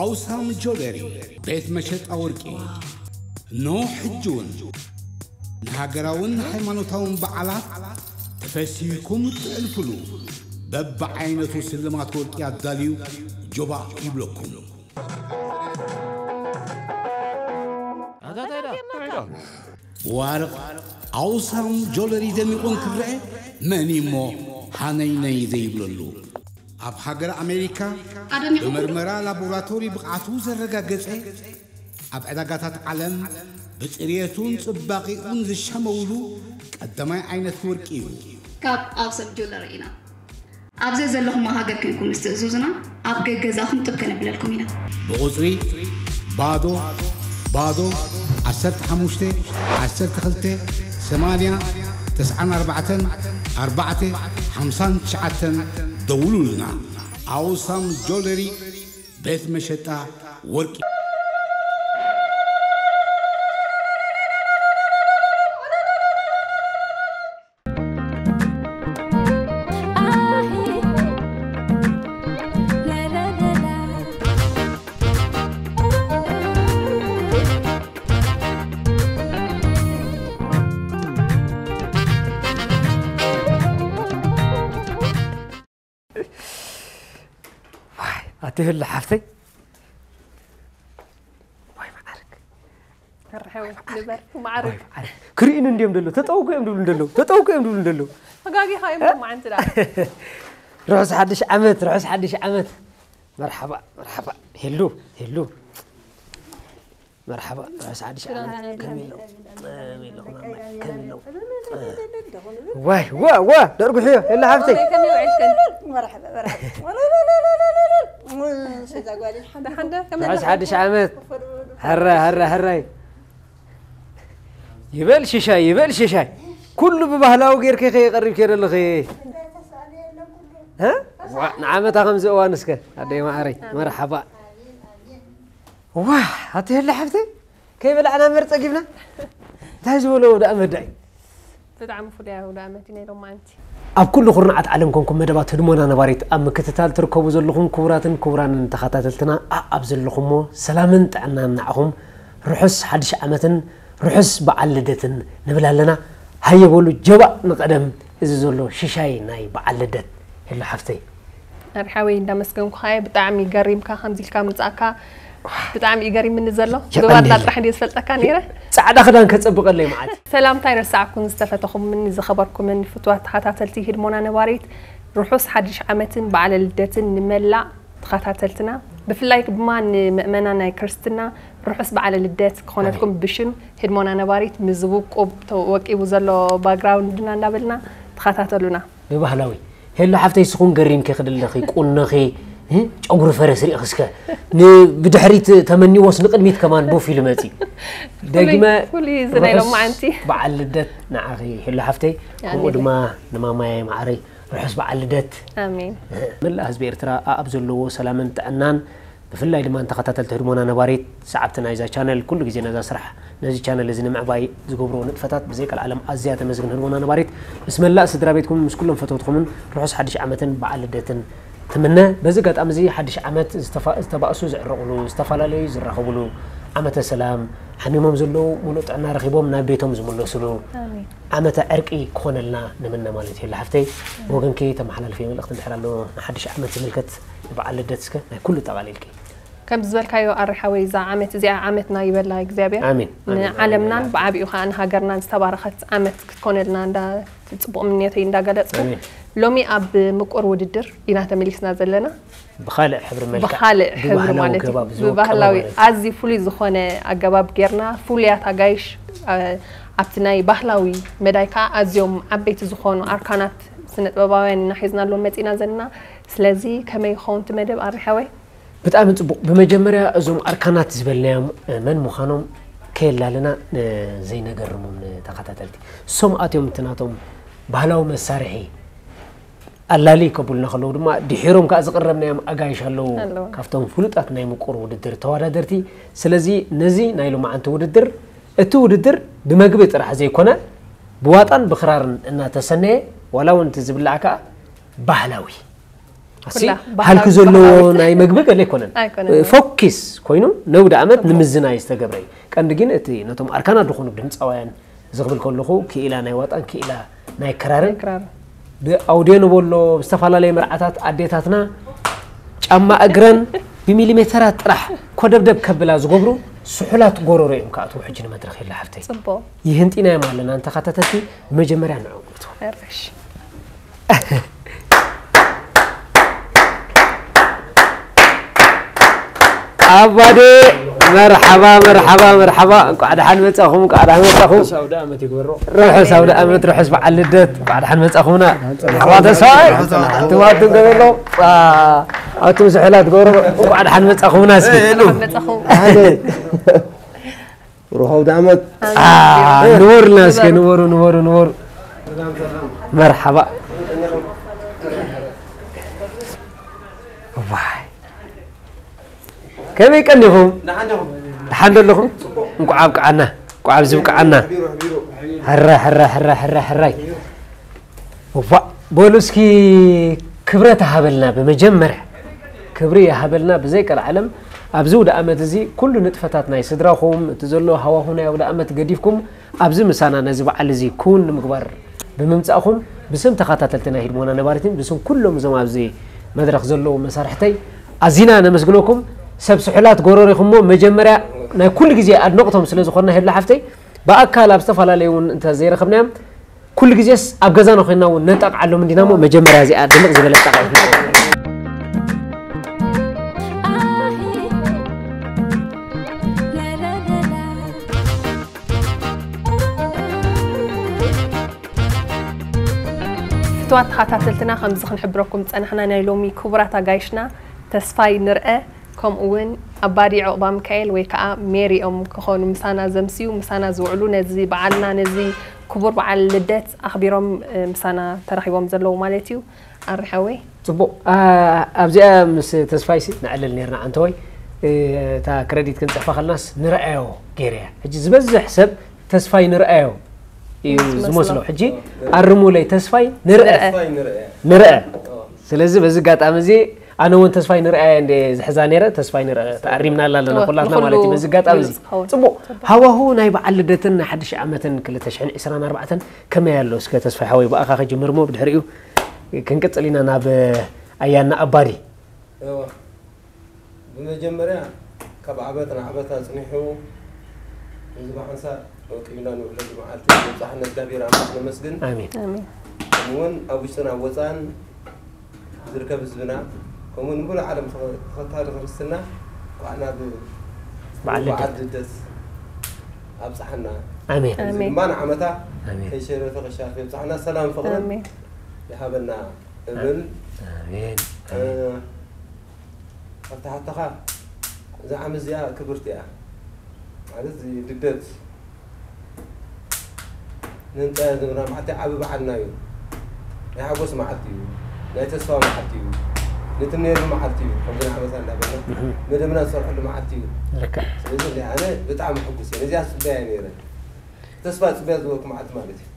ኣውሳም ጆለሪ ቤት መሸጣ ወርቂ። ኖ ሕጂ እውን ንሃገራውን ሃይማኖታውን በዓላት ተፈሲህኩም እትዕልፍሉ በብዓይነቱ ስልማት ወርቂ ኣዳልዩ ጆባ ይብለኩም። ብዋርቕ ኣውሳም ጆለሪ ደሚቑ እንትረአ መን እሞ ሃነይነይ ዘይብለሉ? ኣብ ሃገር ኣሜሪካ ብመርመራ ላቦራቶሪ ብቕዓቱ ዘረጋገጸ፣ ኣብ ዕዳጋታት ዓለም ብጽርየቱን ጽባቒኡን ዝሻመውሉ ቀዳማይ ዓይነት ወርቂ እዩ። ካብ ኣውሳም ጆለሪ ኢና። ኣብ ዘዘለኹሞ ሃገር ኮይንኩም ምስ ትእዝዙና ኣብ ገገዛኹም ጥብ ከነብለልኩም ኢና። ብቑጽሪ ባዶ ባዶ ዓሰርተ ሓሙሽተ ዓሰርተ ክልተ ሰማንያ ተስዓን ኣርባዕተን ኣርባዕተ ሓምሳን ትሽዓተን ደውሉልና። ኣውሳም ጆለሪ ቤት መሸጣ ወርቂ። ዋይ ኣቲ ህሉ ሓፍተይ ዋይ መዓርግ ርሕው ንበር ማዕርግ ክርእን እንዲዮም ደሎ ተጠውቁ እዮም ድብሉ እንደለዉ ተጠውቁ እዮም ድብሉ እንደለዉ ተጋጊኻ እዮም ሎም ዓንቲ ዳ ርሑስ ሓድሽ ዓመት ርሑስ ሓድሽ ዓመት መርሓባ መርሓባ ሄሉ ሄሉ መርሓባ ርሑስ ሓድሽ ዓመት ከመይ ኣሎ ከመይ ኣሎ ከመይ ኣሎ ዋይ ዋ ዋ ደርጉሕዮ ሄሉ ሓፍተይ ርሑስ ሓድሽ ዓመት ሕራይ ሕራይ ሕራይ ይበል ሽሻይ ይበል ሽሻይ ኩሉ ብባህላዊ ጌርኪ ከ የቐሪብኪ ዘለኺ ንዓመታ ከምዚ እዋን እስከ ኣደይ ማዕረይ መርሓባ ዋ ኣቲ ህለ ሓፍተይ ከይበላዕና መር ፀጊብና እንታይ ዝበሎ ደኣ መዳይ ብጣዕሚ ፍሉይ ኣውደ ኣመት እዩ ናይ ሎማዓንቲ ኣብ ኩሉ ኩርናዓት ዓለም ኮንኩም መደባት ህድሞና ነባሪት ኣብ ምክትታል ትርከቡ ዘለኹም ክቡራትን ክቡራንን ተኸታተልትና ኣኣብ ዘለኹሞ ሰላምን ጥዕናን ንዓኹም ርሑስ ሓድሽ ዓመትን ርሑስ በዓል ልደትን ንብል ኣለና። ሃየ በሉ ጀባእ ንቐደም እዚ ዘሎ ሽሻይ ናይ በዓል ልደት ሄሎ ሓፍተይ። መርሓወይ እንዳመስገንኩኻ እየ ብጣዕሚ ገሪምካ ከምዚ ኢልካ ምምጻእካ ብጣዕሚ እዩ ገሪምኒ ዘሎ። ግባርና ጥራሕ እንድየ ዝፈልጠካ ነይረ። ጻዕዳ ክዳን ከጸብቐለይ መዓት። ሰላምታ ኣይረሳዕኩን ዝተፈተኹምኒ ዝኸበርኩምን ፍቱዋት ተኸታተልቲ ህድሞና ነባሪት ርሑስ ሓድሽ ዓመትን በዓለ ልደትን ንመላእ ተኸታተልትና ብፍላይ ድማ ንምእመናን ናይ ክርስትና ርሑስ በዓለ ልደት ክኾነልኩም ብሽም ህድሞና ነባሪት ምስዚ ውቁብ ተወቂቡ ዘሎ ባክግራውንድና እንዳበልና ተኸታተሉና። ብባህላዊ ሄሎ ሓፍተይ ስኹን ገሪምኪ ክድለኺ ቁኖኺ ጨጉሪ ፈረስ ሪእኺ እስከ ብድሕሪት ተመኒዎስ ንቅድሚት ከማን ቦፍ ኢሉ መፂ ደግመ ፍሉይ እዚ ናይ ሎማዓንቲ በዓል ልደት ንዓኺ ሄሎ ሓፍተይ ከምኡ ድማ ንማማየ ማዓረይ ርሑስ በዓል ልደት ኣሜን መላእ ህዝቢ ኤርትራ ኣኣብ ዘለዎ ሰላምን ጥዕናን ብፍላይ ድማ ንተኸታተልቲ ህድሞና ነባሪት ሰዓብቲ ናይዛ ቻነል ኩሉ ግዜ ነዛ ስራሕ ነዚ ቻነል እዚ ንምዕባይ ዝገብርዎ ንጥፈታት ብዘይ ቀልዓለም ኣዝያ ተመስግን ህድሞና ነባሪት ምስ መላእ ስድራ ቤትኩምን ምስ ኩሎም ፈተውትኹምን ርሑስ ሓድሽ ዓመትን በዓል ልደትን ትምነ። በዚ ኣጋጣሚ እዚ ሓድሽ ዓመት ዝተባእሱ ዝዕረቑሉ፣ ዝተፈላለዩ ዝራኸቡሉ፣ ዓመተ ሰላም፣ ሓሚሞም ዘለዉ ሙሉእ ጥዕና ረኺቦም ናብ ቤቶም ዝምለስሉ ዓመተ ዕርቂ ክኾነልና ንምነ ማለት እዩ። ሓፍተይ ብወገንኪ ተመሓላልፍዮ መልእኽቲ እንድሕር ኣሎ ንሓድሽ ዓመት ዝምልከት ንበዓል ልደት እስከ ናይ ኩሉ ጠቓሊልኪ። ከምዚ ዝበልካዮ ኣረ ሓወይ እዛ ዓመት እዚኣ ዓመትና ይበላ እግዚኣብሔር ኣሜን። ኣሜን። ንዓለምናን ኣሜን። ብዓቢኡ ከዓ ንሃገርናን ዝተባረኸት ዓመት ክትኮነልና እንዳ ፅቡቕ ምንዮተይ እንዳገለፅኩ ኣሜን። ሎሚ ኣብ ምቁር ውድድር ኢና ተመሊስና ዘለና ብኻልእ ሕብሪ መልክዕ ብኻልእ ሕብሪ ብባህላዊ ማለት እዩ። ኣገባብ ዝወቀበ ብባህላዊ ማለት እዩ። ኣዝዩ ፍሉይ ዝኾነ ኣገባብ ጌርና ፍሉያት ኣጋይሽ አ፣ ኣብቲ ናይ ባህላዊ መዳይ ከዓ ኣዝዮም ዓበይቲ ዝኾኑ ኣርካናት ስነ ጥበባውያን ኢና ሒዝናሎም መፂና ዘለና ስለዚ ከመይ ይኸውን እቲ መደብ ኣሪ ሓወይ ብጣዕሚ ጽቡቕ። ብመጀመርያ እዞም ኣርካናት ዝበልናዮም መን ምዃኖም ከየላለና ዘይነገርሞም ንተኸታተልቲ። እሶም ኣትዮም እቲ ናቶም ባህላዊ መሳርሒ ኣላሊ ከብሉና ከለዉ ድማ ድሒሮም ከኣ ዝቕረብናዮም ኣጋይሽ ኣለዉ ኣለዉ። ካብቶም ፍሉጣት ናይ ምቁር ውድድር ተወዳደርቲ። ስለዚ ነዚ ናይ ሎማዓንቲ ውድድር እቲ ውድድር ብመግቢ ጥራሕ ዘይኮነ ብዋጣን ብክራርን እናተሰነየ ዋላ እውን እቲ ዝብላዕ ከኣ ባህላዊ ሃልኪ ዘለዎ ናይ መግቢ ገለ ኣይኮነን። ፎኪስ ኮይኑ ነውዲ ኣመት ንምዝናይ ዝተገብረ እዩ። ቀንዲ ግን እቲ ነቶም ኣርካና ዝኾኑ ድምፃውያን ዝኽብል ከለኹ ክኢላ ናይ ዋጣን ክኢላ ናይ ክራርን ብኣውድዮ ንበሎ ብዝተፈላለየ መርዓታት ኣዴታትና ጫማ እግረን ብሚሊሜተራት ጥራሕ ኮደብደብ ከብላ ዝገብሩ ስሑላት ጎረሮ እዮም ክኣትዉ ሕጂ ንመድረኽ የለ ሓፍተይ። ይህንጢናዮም ኣለና ንተኻታተልቲ ብመጀመርያ ንዕኦም ንእትዎ። ኣባዴ መርሓባ መርሓባ መርሓባ እንኳዕ ደሓን መጻኹም እንኳዕ ደሓን መጻኹም። ርሑስ ኣውደ ኣመት ርሑስ በዓል ልደት እንኳዕ ደሓን መጻኹምና። መርሓባ ተስፋይ ትማቱ ገበሎ ኣቱም ስሕላት ጎረሮ እንኳዕ ደሓን መጻኹምና እስኪ። ሩሖው ዳመት ንበሩልና እስከ ንበሩ ንበሩ ንበሩ። መርሓባ ዋይ ከመይ ቀኒኹም? ደሓን ዶ ኣለኹም? እንኳዕ ኣብቅዓና እንኳዕ ኣብዚ ብቅዓና። ሕራይ ሕራይ ሕራይ ሕራይ ሕራይ። እዋእ በሉ እስኪ ክብረት ሃበልና ብመጀመርያ ክብሪ ይሃበልና ብዘይ ቀልዓለም ኣብዚ ውደ ኣመት እዚ ኩሉ ንጥፈታት ናይ ስድራኹም እቲ ዘሎ ሃዋሁ ናይ ኣውደ ኣመት ገዲፍኩም ኣብዚ ምሳና ነዚ በዓል እዚ ክውን ንምግባር ብምምፃእኹም ብስም ተኸታተልቲ ናይ ህድሞና ነባሪትን ብስም ኩሎም እዞም ኣብዚ መድረኽ ዘለዉ መሳርሕተይ ኣዚና ነመስግነኩም። ሰብ ስሑላት ጎረሪኹሞ መጀመርያ ናይ ኩሉ ግዜ ኣድነቕቶም ስለ ዝኾንና ሄብላ ሓፍተይ ብኣካል ኣብ ዝተፈላለዩ እውን እንተ ዘይረኸብናዮም ኩሉ ግዜስ ኣብ ገዛና ኮይና እውን ነጣቕዓሎም እንዲና እሞ መጀመርያ እዚኣ ድምቕ ዝበለት ጣቕዒት ንዕኦም። ፍትዋት ተኸታተልትና ከምዚ ክንሕብረኩም ዝጸናሕና ናይ ሎሚ ክቡራት ኣጋይሽና ተስፋይ ንርአ ከምኡ እውን ኣባዲ ዑቕባ ሚካኤል ወይ ከዓ ሜሪ እዮም ክኾኑ ምሳና ዘምስዩ ምሳና ዝውዕሉ ነዚ በዓልና ነዚ ክቡር በዓል ልደት ኣኽቢሮም ምሳና ተረኺቦም ዘለዉ ማለት እዩ። ኣሪ ሓወይ። ጽቡቕ። ኣብዚኣ ምስ ተስፋይሲ ነዕልል ኔርና ኣንተወይ። እታ ክረዲት ክንጽሕፋ ከለናስ ንርኣዮ ገይረያ። ሕጂ ዝበዝሕ ሰብ ተስፋይ ንርኣዮ እዩ ዝመስሎ። ሕጂ ኣርሙለይ ተስፋይ ንርአ ንርአ። ስለዚ በዚ ኣጋጣሚ እዚ ኣነ እውን ተስፋይ ንርኣየ እንደ ዝሕዛ ነይረ ተስፋይ ንርአ ተኣሪምናላ ኣለና ኩላትና ማለት እዩ። በዚ ኣጋጣሚ እዚ ጽቡቕ ሃዋሁ ናይ በዓል ልደትን ናይ ሓድሽ ዓመትን ክልተ ሽሕን ዕስራን ኣርባዕተን ከመይ ኣሎ እስከ ተስፋይ ሓወይ ብኣኻ ክጅምር እሞ ብድሕሪኡ ክንቅጽል ኢና ናብ ኣያና ኣባዲ። እወ ብመጀመርያ ካብ ዓመት ንዓመት ኣጽኒሑ ንዚ ብሓንሳእ ወቂብና ንውዕለሉ መዓልቲ ዘብጻሕና እግዚኣብሔር ኣምላኽ ነመስግን። ኣሜን። ኣሜን። ከምኡውን ኣብ ውሽጥን ኣብ ወጻእን ዝርከብ ህዝብና ከምኡ ንሙሉእ ዓለም ተኸታሊ ክርስትና እንኳዕ ናብ በዓል ልደት ኣብፅሓና። ኣሜን። እዚ ድማ ንዓመታ ከይሸረፈ ከሻርፈ የብፅሓና። ሰላም ፍቕርን ይሃበና እብል። ኣሜን። ኣብታ ሕቶኻ እዛ ዓመት እዚኣ ክብርቲ እያ ማለት ልደት ንንጠያ ዝብና መዓልቲ ዓቢ በዓልና እዩ። ናይ ሓጎስ መዓልቲ እዩ። ናይ ተስፋ መዓልቲ እዩ። ንትምነየሉ መዓልቲ እዩ። ከምዚ ንዓመታ እንዳበልና መደብና ዝሰርሐሉ መዓልቲ እዩ። ስለዚ ኣነ ብጣዕሚ ሕጉስ እየ። ነዚኣ ዝፅበያ እየ ነይረ። ተስፋ ዝፅበያ ዝበልኩ መዓልቲ ማለት እዩ።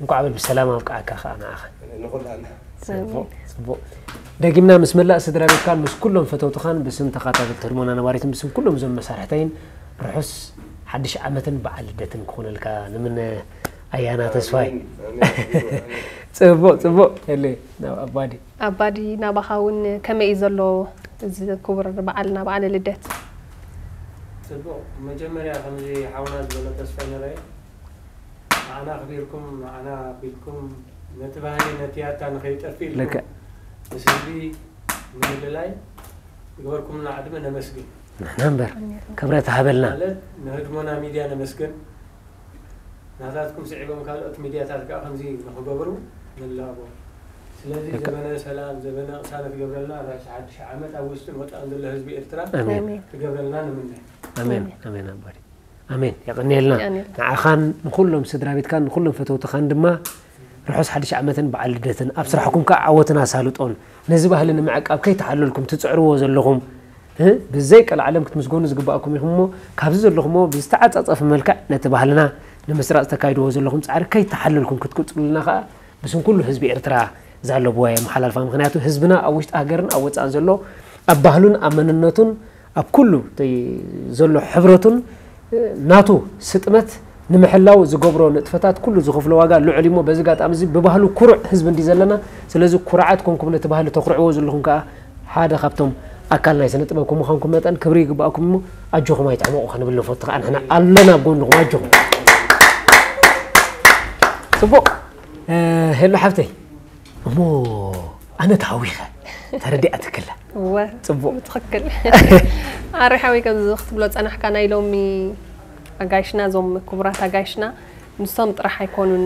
እንኳዕ በል ብሰላም ኣብቅዓካ ከዓ ንዓኻ። ንኹላና። ጽቡቕ ጽቡቕ። ደጊምና ምስ መላእ ስድራ ቤትካን ምስ ኩሎም ፈተውትኻን ብስም ተኻታተልቲ ህድሞና ነባሪትን ብስም ኩሎም እዞም መሳርሕተይን ርሑስ ሓድሽ ዓመትን በዓል ልደትን ክኾነልካ ንምነ ኣያና ተስፋይ። ጽቡቕ ጽቡቕ። ኤሌ ናብ ኣባዲ። ኣባዲ ናባኻ እውን ከመይ እዩ ዘሎ እዚ ክቡር በዓልና በዓለ ልደት? ጽቡቕ መጀመርያ ከምዚ ሓውና ዝበሎ ተስፋይ ንርኣየ ንዓና ኣኽቢርኩም ንዓና ኣቢልኩም ነቲ ባህሊ ነቲ ያታ ንኸይጠፍእ ኢልኩም ልክዕ። ምስ ህዝቢ ንምልላይ ዝገበርኩምና ዕድመ ነመስግን። ንሕና እምበር ክብረት ሃበልና። ማለት ንህድሞና ሚድያ ነመስግን። ናታትኩም ስዒቦም ካልኦት ሚድያታት ከዓ ከምዚ ንኽገብሩ ንላቦ። ስለዚ ልክዕ። ዘበነ ሰላም ዘበነ ቅሳነት ይገብረልና። ራሻ ሓድሽ ዓመት ኣብ ውሽጥን ወፃእን ዘሎ ህዝቢ ኤርትራ ኣሜን። ኣሜን። ክገብረልና ንምነ። ኣሜን ኣሜን ኣባዲ ኣሜን የቐንየልና ንዓኻን ንኩሎም ስድራ ቤትካን ንኩሎም ፈተውትኻን ድማ ርሑስ ሓድሽ ዓመትን በዓል ልደትን ኣብ ስራሕኩም ከዓ ዓወትን ኣሳልጦን ነዚ ባህሊ ንምዕቃብ ከይተሓለልኩም ትፅዕርዎ ዘለኹም ብዘይ ቀልዓለም ክትምስገኑ ዝግባኣኩም ኢኹም እሞ ካብዚ ዘለኹሞ ብዝተዓፃፀፈ መልክዕ ነቲ ባህልና ንምስራፅ ተካይድዎ ዘለኹም ፃዕሪ ከይተሓለልኩም ክትቅፅሉልና ከዓ ብስም ኩሉ ህዝቢ ኤርትራ ዛለብዋ የመሓላልፋ። ምኽንያቱ ህዝብና ኣብ ውሽጢ ሃገርን ኣብ ወፃእን ዘሎ ኣብ ባህሉን ኣብ መንነቱን ኣብ ኩሉ እቲ ዘሎ ሕብረቱን ናቱ ስጥመት ንምሕላው ዝገብሮ ንጥፈታት ኩሉ ዝኸፍሎ ዋጋ ልዑል እሞ በዚ ኣጋጣሚ እዚ ብባህሉ ኩሩዕ ህዝቢ እንዲ ዘለና። ስለዚ ኩርዓት ኮንኩም ነቲ ባህሊ ተኹርዕዎ ዘለኹም ከዓ ሓደ ካብቶም ኣካል ናይ ስነ ጥበብ ከምዃንኩም መጠን ክብሪ ይግባእኩም እሞ ኣጆኹም ኣይትሕመቑ ክንብል ንፈቱ። ከዓ ንሕና ኣለና ኣብ ጎንኹም ኣጆኹም። ጽቡቕ። ሄሎ ሓፍተይ እሞ ኣነ ተሃዊኸ ተረዲኣ ትክላ። እወ ጽቡቕ። ትኽክል። ኣረ ሓወይ ከምዚ ክትብሎ ጸናሕካ ናይ ሎሚ ኣጋይሽና እዞም ክቡራት ኣጋይሽና ንሶም ጥራሕ ኣይኮኑን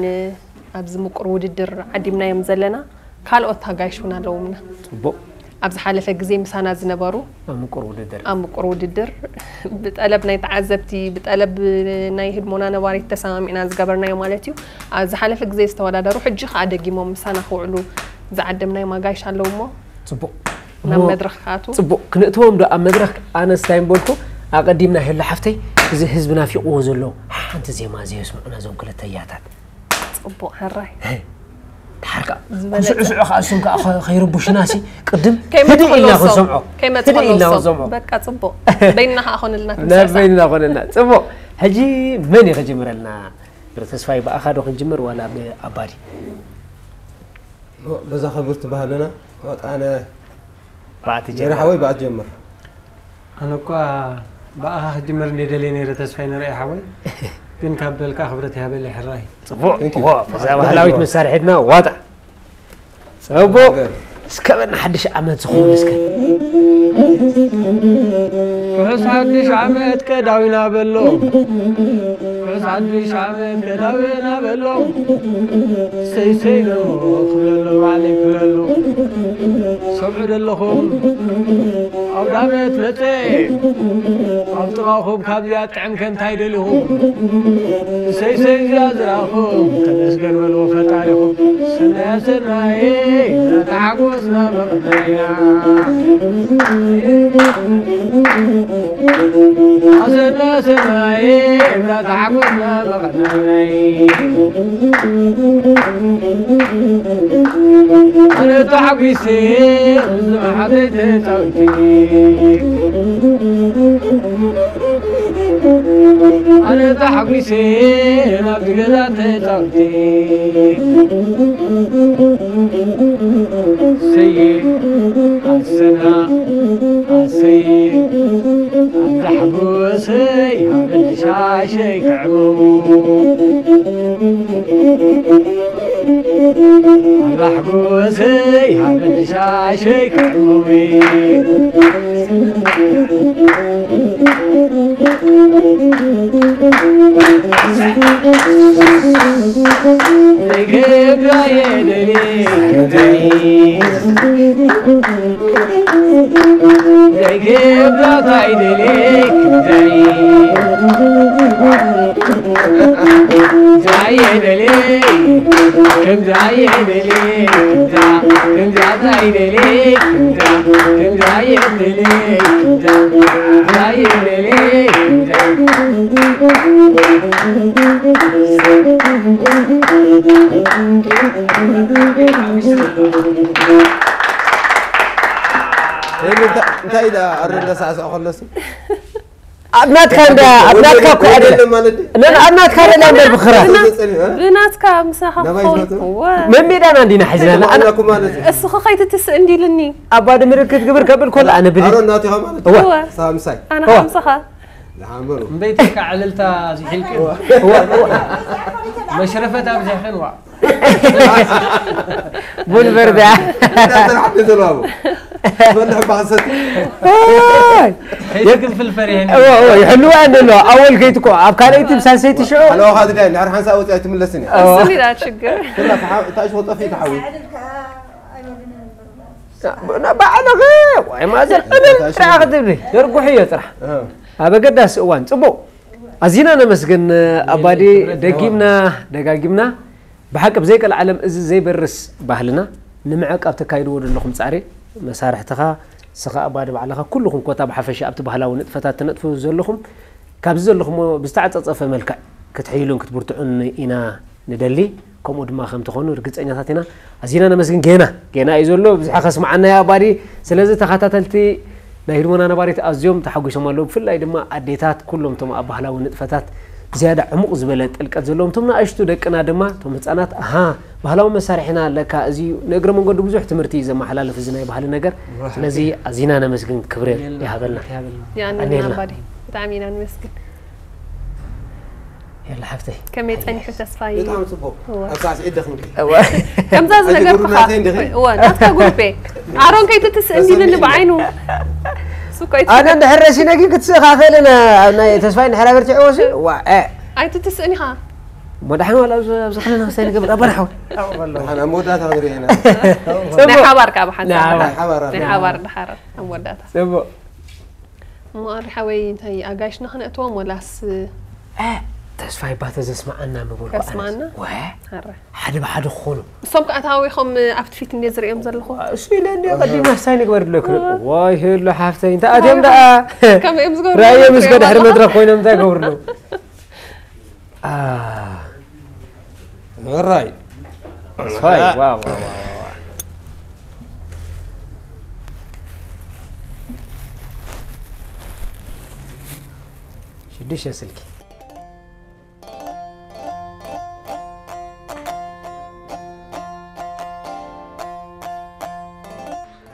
ኣብዚ ምቁር ውድድር ዓዲምናዮም ዘለና ካልኦት ኣጋይሽ እውን ኣለውምና። ጽቡቕ። ኣብ ዝሓለፈ ግዜ ምሳና ዝነበሩ ኣብ ምቁር ውድድር ኣብ ምቁር ውድድር ብጠለብ ናይ ተዓዘብቲ ብጠለብ ናይ ህድሞና ነባሪት ተሰማሚዕና ዝገበርናዮ ማለት እዩ። ኣብ ዝሓለፈ ግዜ ዝተወዳደሩ ሕጂ ከዓ ደጊሞም ምሳና ክውዕሉ ዝዓደምናዮም ኣጋይሽ ኣለዉ እሞ ጽቡቕ ናብ እሞ መድረኽ ክኣትዉ። ጽቡቕ ክንእትዎም ዶ ኣብ መድረኽ ኣነስ እንታይ ምበልኩ ኣቐዲምና ሄሎ ሓፍተይ እዚ ህዝቢ ናፊቕዎ ዘሎ ሓንቲ ዜማ ዘየስምዑና እዞም ክልተ ያታት ጽቡቕ ሕራይ ድሓር ከዓ ዝበለጸ። ስዑ ስዑ ከዓ እሱም ከዓ ከ- ከይርቡሽና ሲ ቅድም ከይመጽእ ህድእ ኢልና ከለዉ ክንሰምዖ እሶም። ከይመጽእ ህድእ ከለዉ ኢልና እሶም። ክንሰምዖ በቃ ጽቡቕ በይንና ከዓ ኮነልና ክንሰርሕ። በይንና ኮነልና ጽቡቕ ሕጂ መን እዩ ክጅምረልና ተስፋይ ብኣኻ ዶ ክንጅምር ዋላ ብኣባዲ በዛ ክብርቲ ባህልና ወጣነ ብኣቲ ጀራ ሓወይ ብኣት ጀምር ኣነ እኳ ብኣኻ ክጅምር እንደ ደልየ ነይረ ተስፋይ ንርኢ ሓወይ ግን ካብ በልካ ክብረት ይሃበለይ ሕራይ ጽቡቕ እዎ እዛ ባህላዊት መሳርሒትና ዋጣ ጽቡቕ እስከ በና ሓድሽ ዓመት ዝኾኑ እስከ ርሑስ ሓድሽ ዓመት ቀዳዊና በሎ ርሑስ ሓድሽ ዓመት ቀዳዊና በሎ ሰይሰይ ዶ ክብለሎ ባዕለይ ክብለሎ ሰምዑ ደለኹም ኣውዳመት መፀ ኣብ ጥቓኹም ካብዚኣ ጥዕም ከንታይ ደሊኹም ሰይሰይ እዚኣ ዝረኣኹም ተመስገን በልዎ ፈጣሪኹም ሰናያ ሰናየ ተሓጎስና መቐናያ ኣሰና ሰናየ ተሓጎስና መቐናያ ኣነ ተሓጒሰ ዝመሓተይ ተፃዊተ ኣነ ተሓጒሰ ናብቲ ገዛ ተፃዊተ ሰየ ኣሰና ኣሰየ ኣዛሕጎሰይ ኣበሻሸይ ክዕመሙ ኣላሕ ጎሰይ ሃበሻሸይ ክዕሙዊ ዘይገብራ የደሊ ዘይገብራ ታይደሊ እንታይ ኢላ ኣረ እንዳሳዕስዖ ከለሲ ኣብ ናትካ እንዳ ኣብ ናትካ እኮ ኣይደለ ማለት ነን ኣብ ናትካ ደላ እንበር ብኽራ ተጸልዩ እ ብናትካ ምሳኻ ናባይ ክኸውን ዝመጡ? እወ መን ሜዳና እንዲና ሒዝና ኣላ ኣለኩ ማለት እዩ እስኻ ከይትትስእ እንዲልኒ ኣባዲ ምልክት ግብር ከብል ኮላ ኣነ ብሊ ኣረ እናቲኻ ማለት እወ እወ ሳምሳይ ኣነ እወ። ሓምሳኻ ዝሓምበሩ እምበይትካ ዕልልታ ዝሒልክ እወ እወ መሽረፈት ኣብዚሕክን ዋ ቡን በርዳ እንታይ ተራሕቲ ዘለዋቡ በልሕ ባሰት ከይትግንፍል ፈሪህን እወ እወ ይሕልዋ እንደ ኣለዋ ኣወል ከይትኮ ኣብ ካልኣይቲ ብሳልሰይቲ ሽዑ ኣለዋኻ ድዳይ እንድሕር ሓንሳ ወፂኣ ኣይትምለስን እያ እወ ታሽ ወጠፊ ተሓዊ ባዕልኸ ወይ ማዘር እብል ጥራሕ ክትብሊ ደርጉሕ እዮ ጥራሕ ኣብ ኣገዳሲ እዋን ጽቡቕ ኣዚና ነመስግን ኣባዲ ደጊምና ደጋጊምና ብሓቂ ብዘይቀልዓለም እዚ ዘይበርስ ባህልና ንምዕቃብ ተካይድዎ ዘለኹም ጻዕሪ መሳርሕትኻ ስኻ ኣባዲ ባዕልኻ ኩልኹም ኮታ ብሓፈሻ ኣብቲ ባህላዊ ንጥፈታት ትነጥፉ ዘለኹም ካብዚ ዘለኹሞ ብዝተዓጸጸፈ መልክዕ ክትሕይሉን ክትብርትዑን ኢና ንደሊ ከምኡ ድማ ከም ትኾኑ ርግጸኛታት ኢና። ኣዚና ነመስግን። ጌና ጌና እዩ ዘሎ፣ ብዙሕ ከስምዓና እዩ ኣባዲ። ስለዚ ተኸታተልቲ ናይ ህድሞና ነባሪት ኣዝዮም ተሓጒሶም ኣለዉ። ብፍላይ ድማ ኣዴታት፣ ኩሎም እቶም ኣብ ባህላዊ ንጥፈታት ዝያዳ ዕሙቕ ዝበለ ጥልቀት ዘለዎም፣ እቶም ንኣሽቱ ደቅና ድማ፣ እቶም ህጻናት፣ ኣሃ፣ ባህላዊ መሳርሒና ኣለካ፣ እዚ እዩ። ንእግረ መንገዱ ብዙሕ ትምህርቲ እዩ ዘመሓላልፍ እዚ ናይ ባህሊ ነገር። ስለዚ ኣዚና ነመስግን፣ ክብሪ የልና። ይሃበልና። ይሃበልና። የቐንየልና ኣባዲ፣ ብጣዕሚ ኢና ንመስግን። የላ ሓፍተይ። ከመይ ጸኒሑ ተስፋይ? ብጣዕሚ ጽቡቕ። እወ። ኣብ ሳዕስዒት ደኺምኪ። እወ። ከምዛ ኣቲ ዝነገርኩኻ። ግሩፕ ናተይ እንዲኺ? እወ፣ ናትካ ግሩፕ እየ። ኣሮን ከይትትስእኒ ኢሉኒ ተሰሚዕኒ። ብዓይኑ። እሱ እኮ ኣነ ኣይትስእኒ። እንድሕር ረሲነ ግን ክትስእኻ ክእል እየ፣ ኣብ ናይ ተስፋይ እንድሕር ኣበርቲዕዎ ሲ፣ እዋ፣ እ። ኣይትትስእኒ ኢኻ። እሞ ደሓን ዋላ ኣብዚ፣ ኣብዚ ክልተ ክስታይ ንገብር፣ ኣባና ሓወይ። ደሓን ኣብ መወዳእታ ክንሪኦ ኢና። ናይ ጽቡቕ። ሓባር ከኣ ብሓንሳብ። ናይ ሓባር። ናይ ሓባር። ናይ ሓባር ደሓር ኣብ መወዳእታ። ጽቡቕ። እሞ ኣሪ ሓወይ፣ እንታይ ኣጋይሽና ክነእትዎም ወላስ እ፣ ተስፋይ ባተ ዘስምዓና ምበልኩ ኣነስ። ከስምዓና? ወ፣ ኣረ። ሓደ ብሓደ ክኾኑ። እሶም ከኣ ተሃዊኾም ኣብቲ ፊት እንድየ ዝርእዮም ዘለኹ። እሱ ኢለ እንድየ ቀዲመ ክስታይ ንግበር ድለኩ። ዋይ፣ ሄሎ ሓፍተይ፣ እንታይ ኣትዮም ደኣ? ከመይ እዮም ዝገብሩ ራእዮም እስከ ንሪኦም ድሕሪ ኣለና። መድረኽ ኮይኖም እንታይ ይገብሩ ኣለዉ? አ፣ ሕራይ። ተስፋይ፣ ዋው፣ ዋው፣ ዋው፣ ዋው። ሽዱሽተ ስልኪ።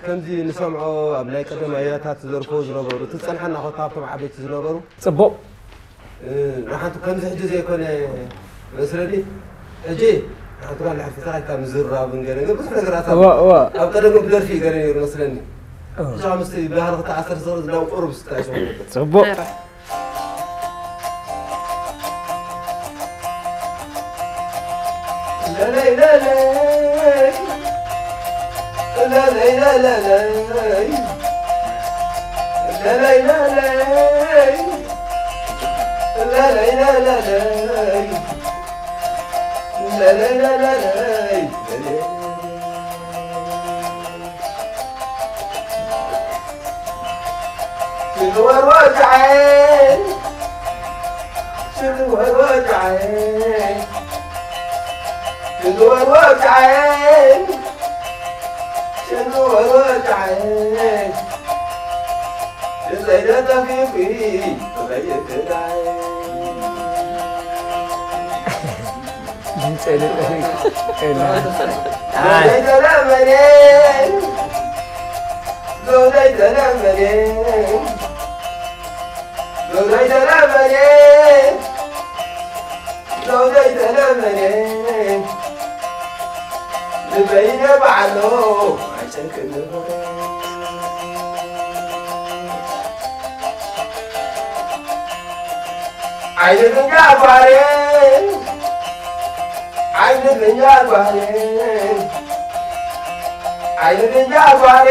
ከምዚ ንሰምዖ ኣብ ናይ ቀደም ኣያታት ዝደርፍዎ ዝነበሩ፣ እቲ ዝጸንሓና ኮታ ኣብቶም ዓበይቲ ዝነበሩ። ጽቡቕ። እ፣ ንሓንቲ ከምዚ ሕጂ ዘይኮነ መስለኒ። ሕጂ ንሓንቲ ጓል ኣንስተይቲ ኢልካ ምዝራብን ገለ ብዙሕ ነገራት ኣሎ። እወ፣ እወ። ኣብ ቀደም ግን ብደርፊ እዩ ገለ ነይሩ መስለኒ። እወ። ሕጂ ምስቲ ባህሊ ክተኣሳሰር ዝኽእል ዝናብ ቁሩብ ስታይ ሰው። ጽቡቕ። ኧረ። ለለይ ለለይ፣ ለለይ ለለይ፣ ለለይ ለለይ፣ ለለይ ለለይ፣ ለለይ ለለይ። ሽንወር ወግዓይ፣ ሽንወር ወግዓይ፣ ሽንወር ወግዓይ፣ ሽንወር ወግዓይ፣ ድምፀይ ተጠፊእኩ ክኸይድ ክዳይ። ድምፀይ ተጠፊእኩ። ኣይ። ዘውደይ ተለመደ፣ ዘውደይ ተለመደ፣ ዘውደይ ተለመደ፣ ዘውደይ ተለመደ፣ ልበይ ነባዕሎ ኣይጨንቅን ነበረ። ዓይኒ ፍንጃል ጓሬ፣ ዓይኒ ፍንጃል ጓሬ፣ ዓይኒ ፍንጃል ጓሬ፣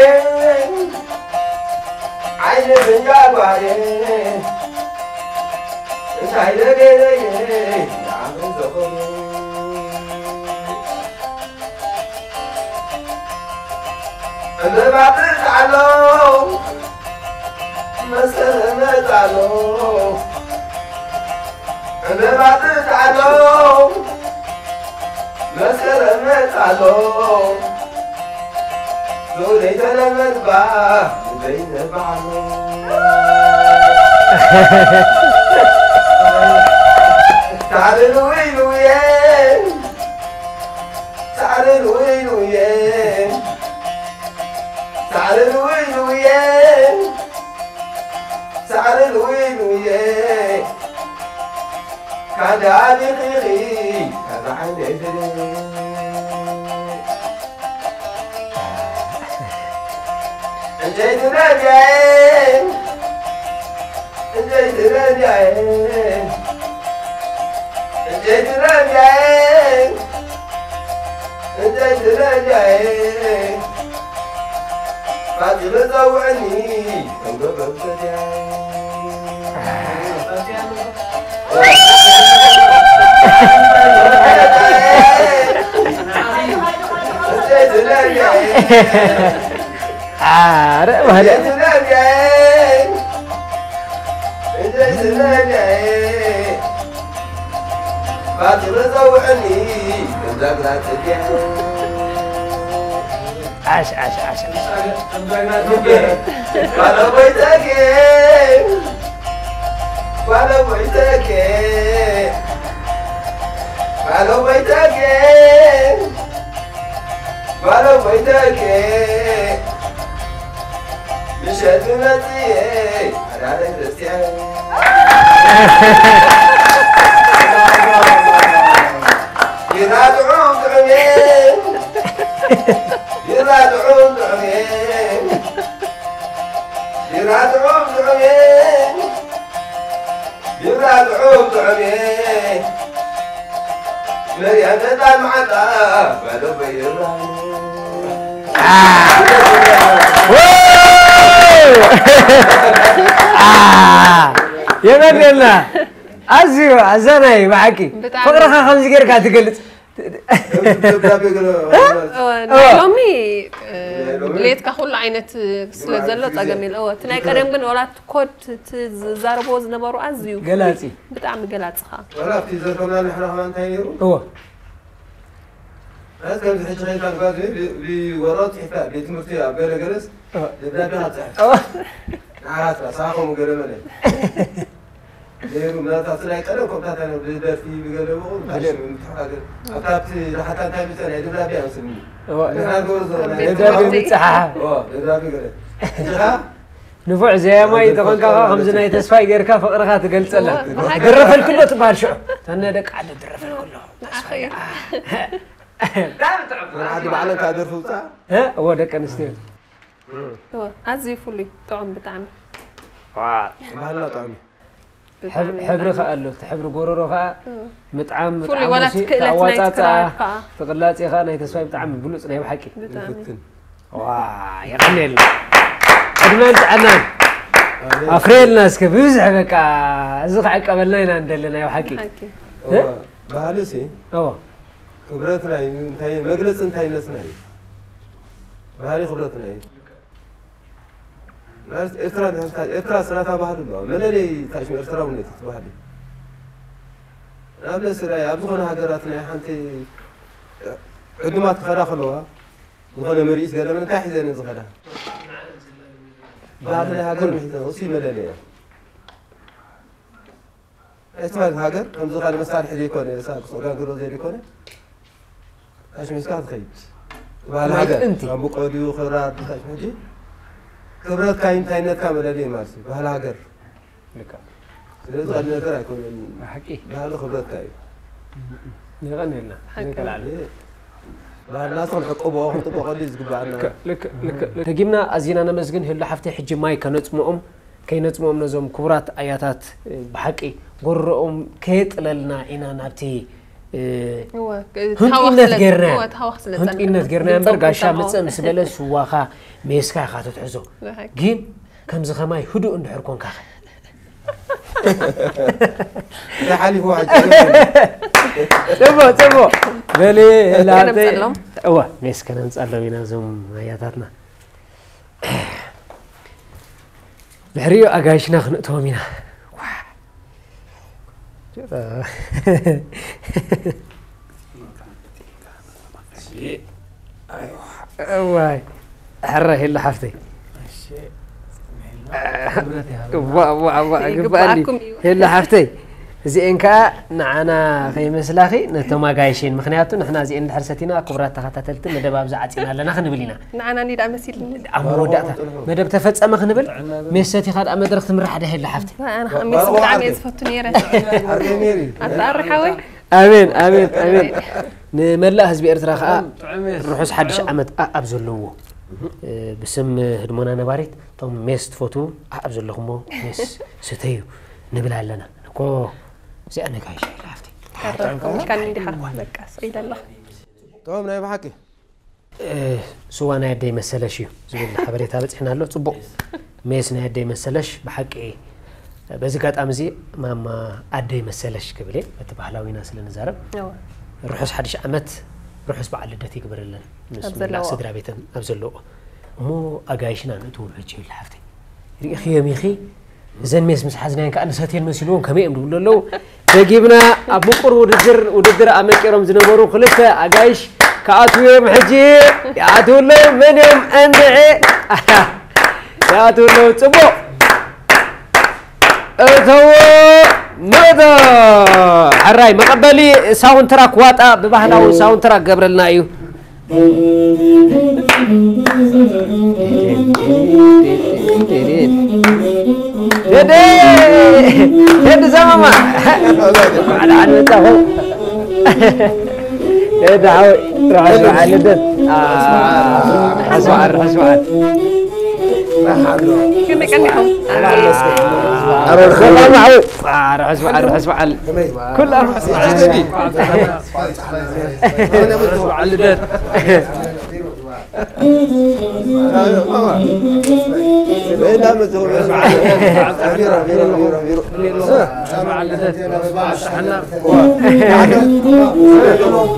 ዓይኒ ፍንጃል ጓሬ፣ እንታይ ደገይረየ ንዓመት ዘኾነ። ዕምባባ ትጥዓሎ፣ መስከረም መጽኣሎ፣ ዕምባባ ትጥዓሎ፣ መስከረም መጽኣሎ፣ ሎለይ ተለመድባ ዘይነባዕሎ። ሳዕሪ ልውይ ልውየ፣ ሳዕሪ ልውይ ልውየ፣ ሳዕሪ ልውይ ልውየ፣ ሳዕሪ ልውይ ልውየ፣ ካዳ ቢኺኺ፣ ካዛ ዓይነይ ፍለ። ዕንጨይቲ መብያየ፣ ዕንጨይቲ መብያየ፣ ዕንጨይቲ መብያየ፣ ዕንጨይቲ መብያየ፣ ፋጺመ ጸውዕኒ፣ ከም ገበብ ሰድያየ። ዕንጨይቲ መብያየ። ኣረ፣ ባህል። ባቲ መጸውዕኒ ዛግራ ጽጌ ዓሽ ዓሽ ዓሽ ዓሽ። ባለቦይ ጸጌ፣ ባለቦይ ጸጌ፣ ባለቦይ ጸጌ፣ ባለቦይ ጸጌ፣ ምሸት መጽየ ኣዳነ ክርስቲያን። ቢራ ጥዑም ጥዑም እየ። ቢራ ጥዑም ጥዑም እየ። ቢራ ጥዑም ጥዑም እየ። ቢራ ጥዑም ጥዑም እየ። መርያ መጣ መዓጣ ባዶ በይራ። የመንና ኣዝዩ ኣዛናይ ብሓቂ ብጣዕሚ። ፍቅርኻ ከምዚ ጌርካ ትገልጽ ደብዳቤ ገለ እወ፣ ናይ ሎሚ እ፣ ድሌትካ ኩሉ ዓይነት ስለ ዘሎ ጸገም የለ እወ እቲ ናይ ቀደም ግን ወላ እቲ ኮድ እቲ ዝዛረብዎ ዝነበሩ ኣዝዩ ገላጺ ብጣዕሚ ገላጽኻ ወላ ኣብቲ ዘርፈና ንሕና ከማ እንታይ ነይሩ እወ ስ ከምዚ ሕጂ ከይታ ንጓዝ ብወረቐት ፅሒፍካ ቤት ትምህርቲ ኣብ ገለ ገለስ ደብዳቤ ክትፅሕፍ ንዓራት ሳኸሙ ገለ መለ ነይሩ ምናልባት ናይ ቀደም ኮምታት ብደርፊ ብገለ ብቑ ምትሓሓገር ኣብታ ኣብቲ ራሓታ እንታይ ምፀ ናይ ደብዳቤ ኣምስልኒ ንሕና ንገብሮ ዘለና ደብዳቤ ምፅሓሓ ደብዳቤ ገለ እዚኻ ንፉዕ ዘያማይ ተኾንካ ኸዓ ከምዚ ናይ ተስፋይ ጌርካ ፍቕርኻ ትገልጸላ ብሓቂ። ድረፈልክሎ ትበሃል ሽዑ ተነ ደቂ ዓዲ ድረፈልክሎ ንዓኸይ መርዓቲ ባዕለን ከዓ ደርፊ ውፃ እወ ደቂ ኣንስትዮ እወ፣ ኣዝዩ ፍሉይ ጥዑም ብጣዕሚ ባህልና ጥዑም እዩ ብጣዕሚ ሕብሪ ከኣ ኣሎ እቲ ሕብሪ ጎረሮ ከኣ ምጥዓም ፍሉይ ዋላ እቲ ምጥዓም ክእለት ናይ ኣዋፃፅኣ ክራር ከኣ ተቕላፂ ከኣ ናይ ተስፋይ ብጣዕሚ ብሉፅ ናይ ብሓቂ ብጣዕሚ ፍትን ዋ የቐንየልና ዕድመን ጥዕናን ኣፍረየልና እስከ ብብዝሒ በቃ እዚ ክዕቀበልና ኢና እንደለና ናይ ብሓቂ ሓቂ ባህሊ ሲ እዎ ክብረትና እዩ እንታይ መግለፂ እንታይነትና እዩ ባህሊ ክብረትና እዩ ማለት ኤርትራ ድሕርካ ኤርትራ ስራታ ባህሊ ኣለዋ መለለይ ታሽም ኤርትራውነት እዩ እቲ ባህሊ ንኣብነት ስራይ ኣብ ዝኾነ ሃገራት ናይ ሓንቲ ዕዱማት ክኸዳ ከለዋ ዝኾነ ምርኢት ገለ እንታይ ሒዘን ዝኸዳ ባህሊ ናይ ሃገር ምሒዘን እሱ እዩ መለለያ ኤርትራ ሃገር ከምዚ ካልእ መሳርሒ ዘይኮነ ክሰጋግሮ ዘይኮነ ኣሽሚስካ ትኸይድ ባህሊ ናይ ሃገር ጥንቲ። ኣምብቆ ድዩ ክራር ድዩ ሕጂ ክብረትካ እዩ እንታይነትካ መለለይ ማለት እዩ ባህሊ ሃገር ልክዕ ስለዚ ካልእ ነገር ኣይኮነን ሓቂ ባህሊ ክብረትካ እዩ የቐንየልና ሓቂ። ንከላዕል ባህልና ክንዕቅቦ ክንጥበቐሉ እዩ ዝግባኣና ልክዕ ልክዕ ልክዕ ደጊምና ኣዚና ነመስግን ህሉ ሓፍተይ ሕጂ ማይ ከነፅምኦም ከይነፅምኦም ነዞም ክቡራት ኣያታት ብሓቂ ጎረኦም ከየጥለልና ኢና ናብቲ እወ፣ ህንጡይነት ታዋኽ ስለ- ጌርና እወ፣ ታዋኽ ስለ ህንጡይነት ዝጸንሐ። ጌርና እምበር ድምጾም ጋሻ ክሰምዖ። ምፅእ ምስ በለ ስዋኻ ሜስካ ኢኻ ትትሕዞ ብሓቂ። ግን ከምዚ ኸማይ ህዱእ እንድሕር ኮንካ ኸ እንታይ ሓሊፍዎ ሕጂ ፅቡቅ ፅቡቅ በሊ ላተይ ከነምፀሎም። እወ ሜስ ከነምፀሎም ኢና እዞም ኣያታትና ድሕሪኡ ኣጋይሽና ክንእትዎም ኢና ዋይ ሕራይ ሄሎ ሓፍተይ እዋ እዋ እዋ ግባኣኒ ይግባኣኩም እዩ። ሄሎ ሓፍተይ እዚኤን ከዓ ንዓና ከይመስላኺ ነቶም ኣጋይሽን ምክንያቱ ንሕና እዚኤን ድሕር ሰቲና ክቡራት ተኸታተልቲ መደብ ኣብዚ ዓፂና ኣለና ክንብል ኢና ንዓና ኒዳ መሲልኒ ኣብ መወዳእታ መደብ ተፈፀመ ክንብል ሜስ ሰቲኻ ደኣ መድረክ ትምራሕ ደ ሄሎ ሓፍተይ ኣነ ከዓ ሜስ ብጣዕሚ እየ ዝፈቱ ነይረ ኣርገ ሜሪ ኣተኣርሓወይ ኣሜን ኣሜን ኣሜን ንመላእ ህዝቢ ኤርትራ ከዓ ርሑስ ሓድሽ ዓመት ኣኣብ ዘለዎ እ፣ ብስም ህድሞና ነባሪት እቶም ሜስ ትፈትዉ ኣኣብ ዘለኹሞ ሜስ ስተዩ ንብል ኣለና እኮ እዚኣ ነጋይሽ ኢላ ሃፍቲ ቀረብካ እንዲኻ በቃ ስዒደ ኣለኹ ጥዑም ናይ ብሓቂ እ፣ ስዋ ናይ ኣደይ መሰለሽ እዩ ዝብል ሓበሬታ በፂሕና ኣሎ ፅቡቅ ሜስ ናይ ኣደይ መሰለሽ ብሓቂ በዚ ኣጋጣሚ እዚ ማማ ኣደይ መሰለሽ ክብል እየ በቲ ባህላዊና ስለ ንዛረብ እወ። ርሑስ ሓድሽ ዓመት ርሑስ በዓል ልደት ይግበረለን ምስ ኣብ መላእ ዘለዎ። ስድራ ቤተን ኣብ ዘለዎ እሞ ኣጋይሽና ንእትውሉ ሕጂ ይብል ሓፍተይ ርኢኽዮም ኢኺ እዘን ሜስ ምስ ሓዝናየን ከዓ ንሰትየን መሲልዎም ከመይ እዮም ዝብሉ ኣለዉ ደጊምና ኣብ ምቁር ውድድር ውድድር ኣመቂሮም ዝነበሩ ክልተ ኣጋይሽ ክኣትዉ እዮም። ሕጂ ይኣትዉ ኣለዉ። መን እዮም? እንድዒ ይኣትዉ ኣለዉ። ጽቡቕ። እተዎ። ምእቶ። ሕራይ መቐበሊ ሳውንትራክ ዋጣ ብባህላዊ ሳውንትራክ ገብረልና እዩ። ደደ ደደ ዘመማ ዓለ ዓለ መጣኹ። ደደ ሓወይ ርሑስ በዓል ልደት። ርሑስ በዓል ርሑስ በዓል። ክንዲ ቀኒኹም። ሰላም ሓወይ። ርሑስ በዓል ርሑስ በዓል። ኩላ ርሑስ በዓል። ርሑስ በዓል ልደት።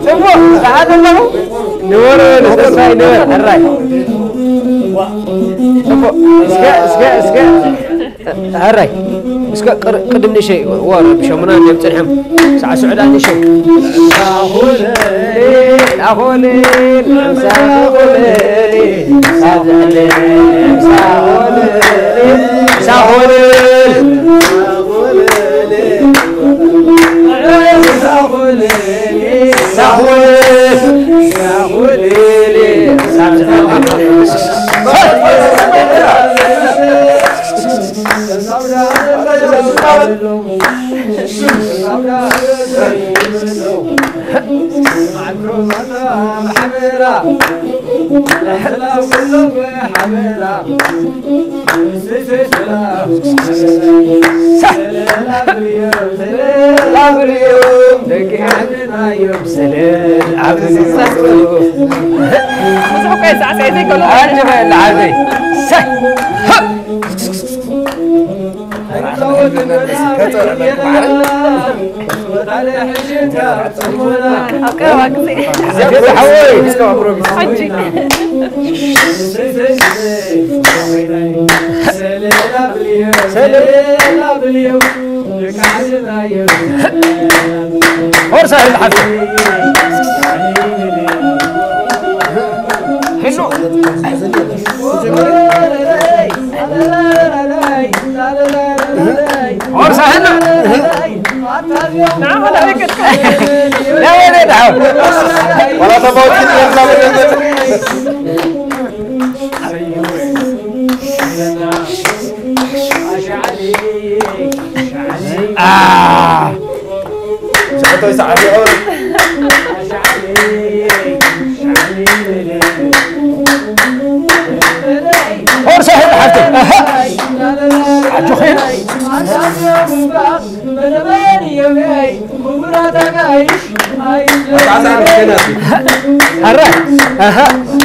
ጽቡቕ ሰዓት ኣለኹ። ንበሩ ንበሩ ተስፋይ ንበር ሕራይ። ጽቡቕ እስከ እስከ እስከ ሕራይ እስከ ቅር- ቅድም ንእሸይ ወ ረቢሾምና እንዲዮም ጸኒሖም። ሳዕስዑ ደኣ ንእሸይ። ሳኹልል ሳኹልል ሳኹልል ሳኹልል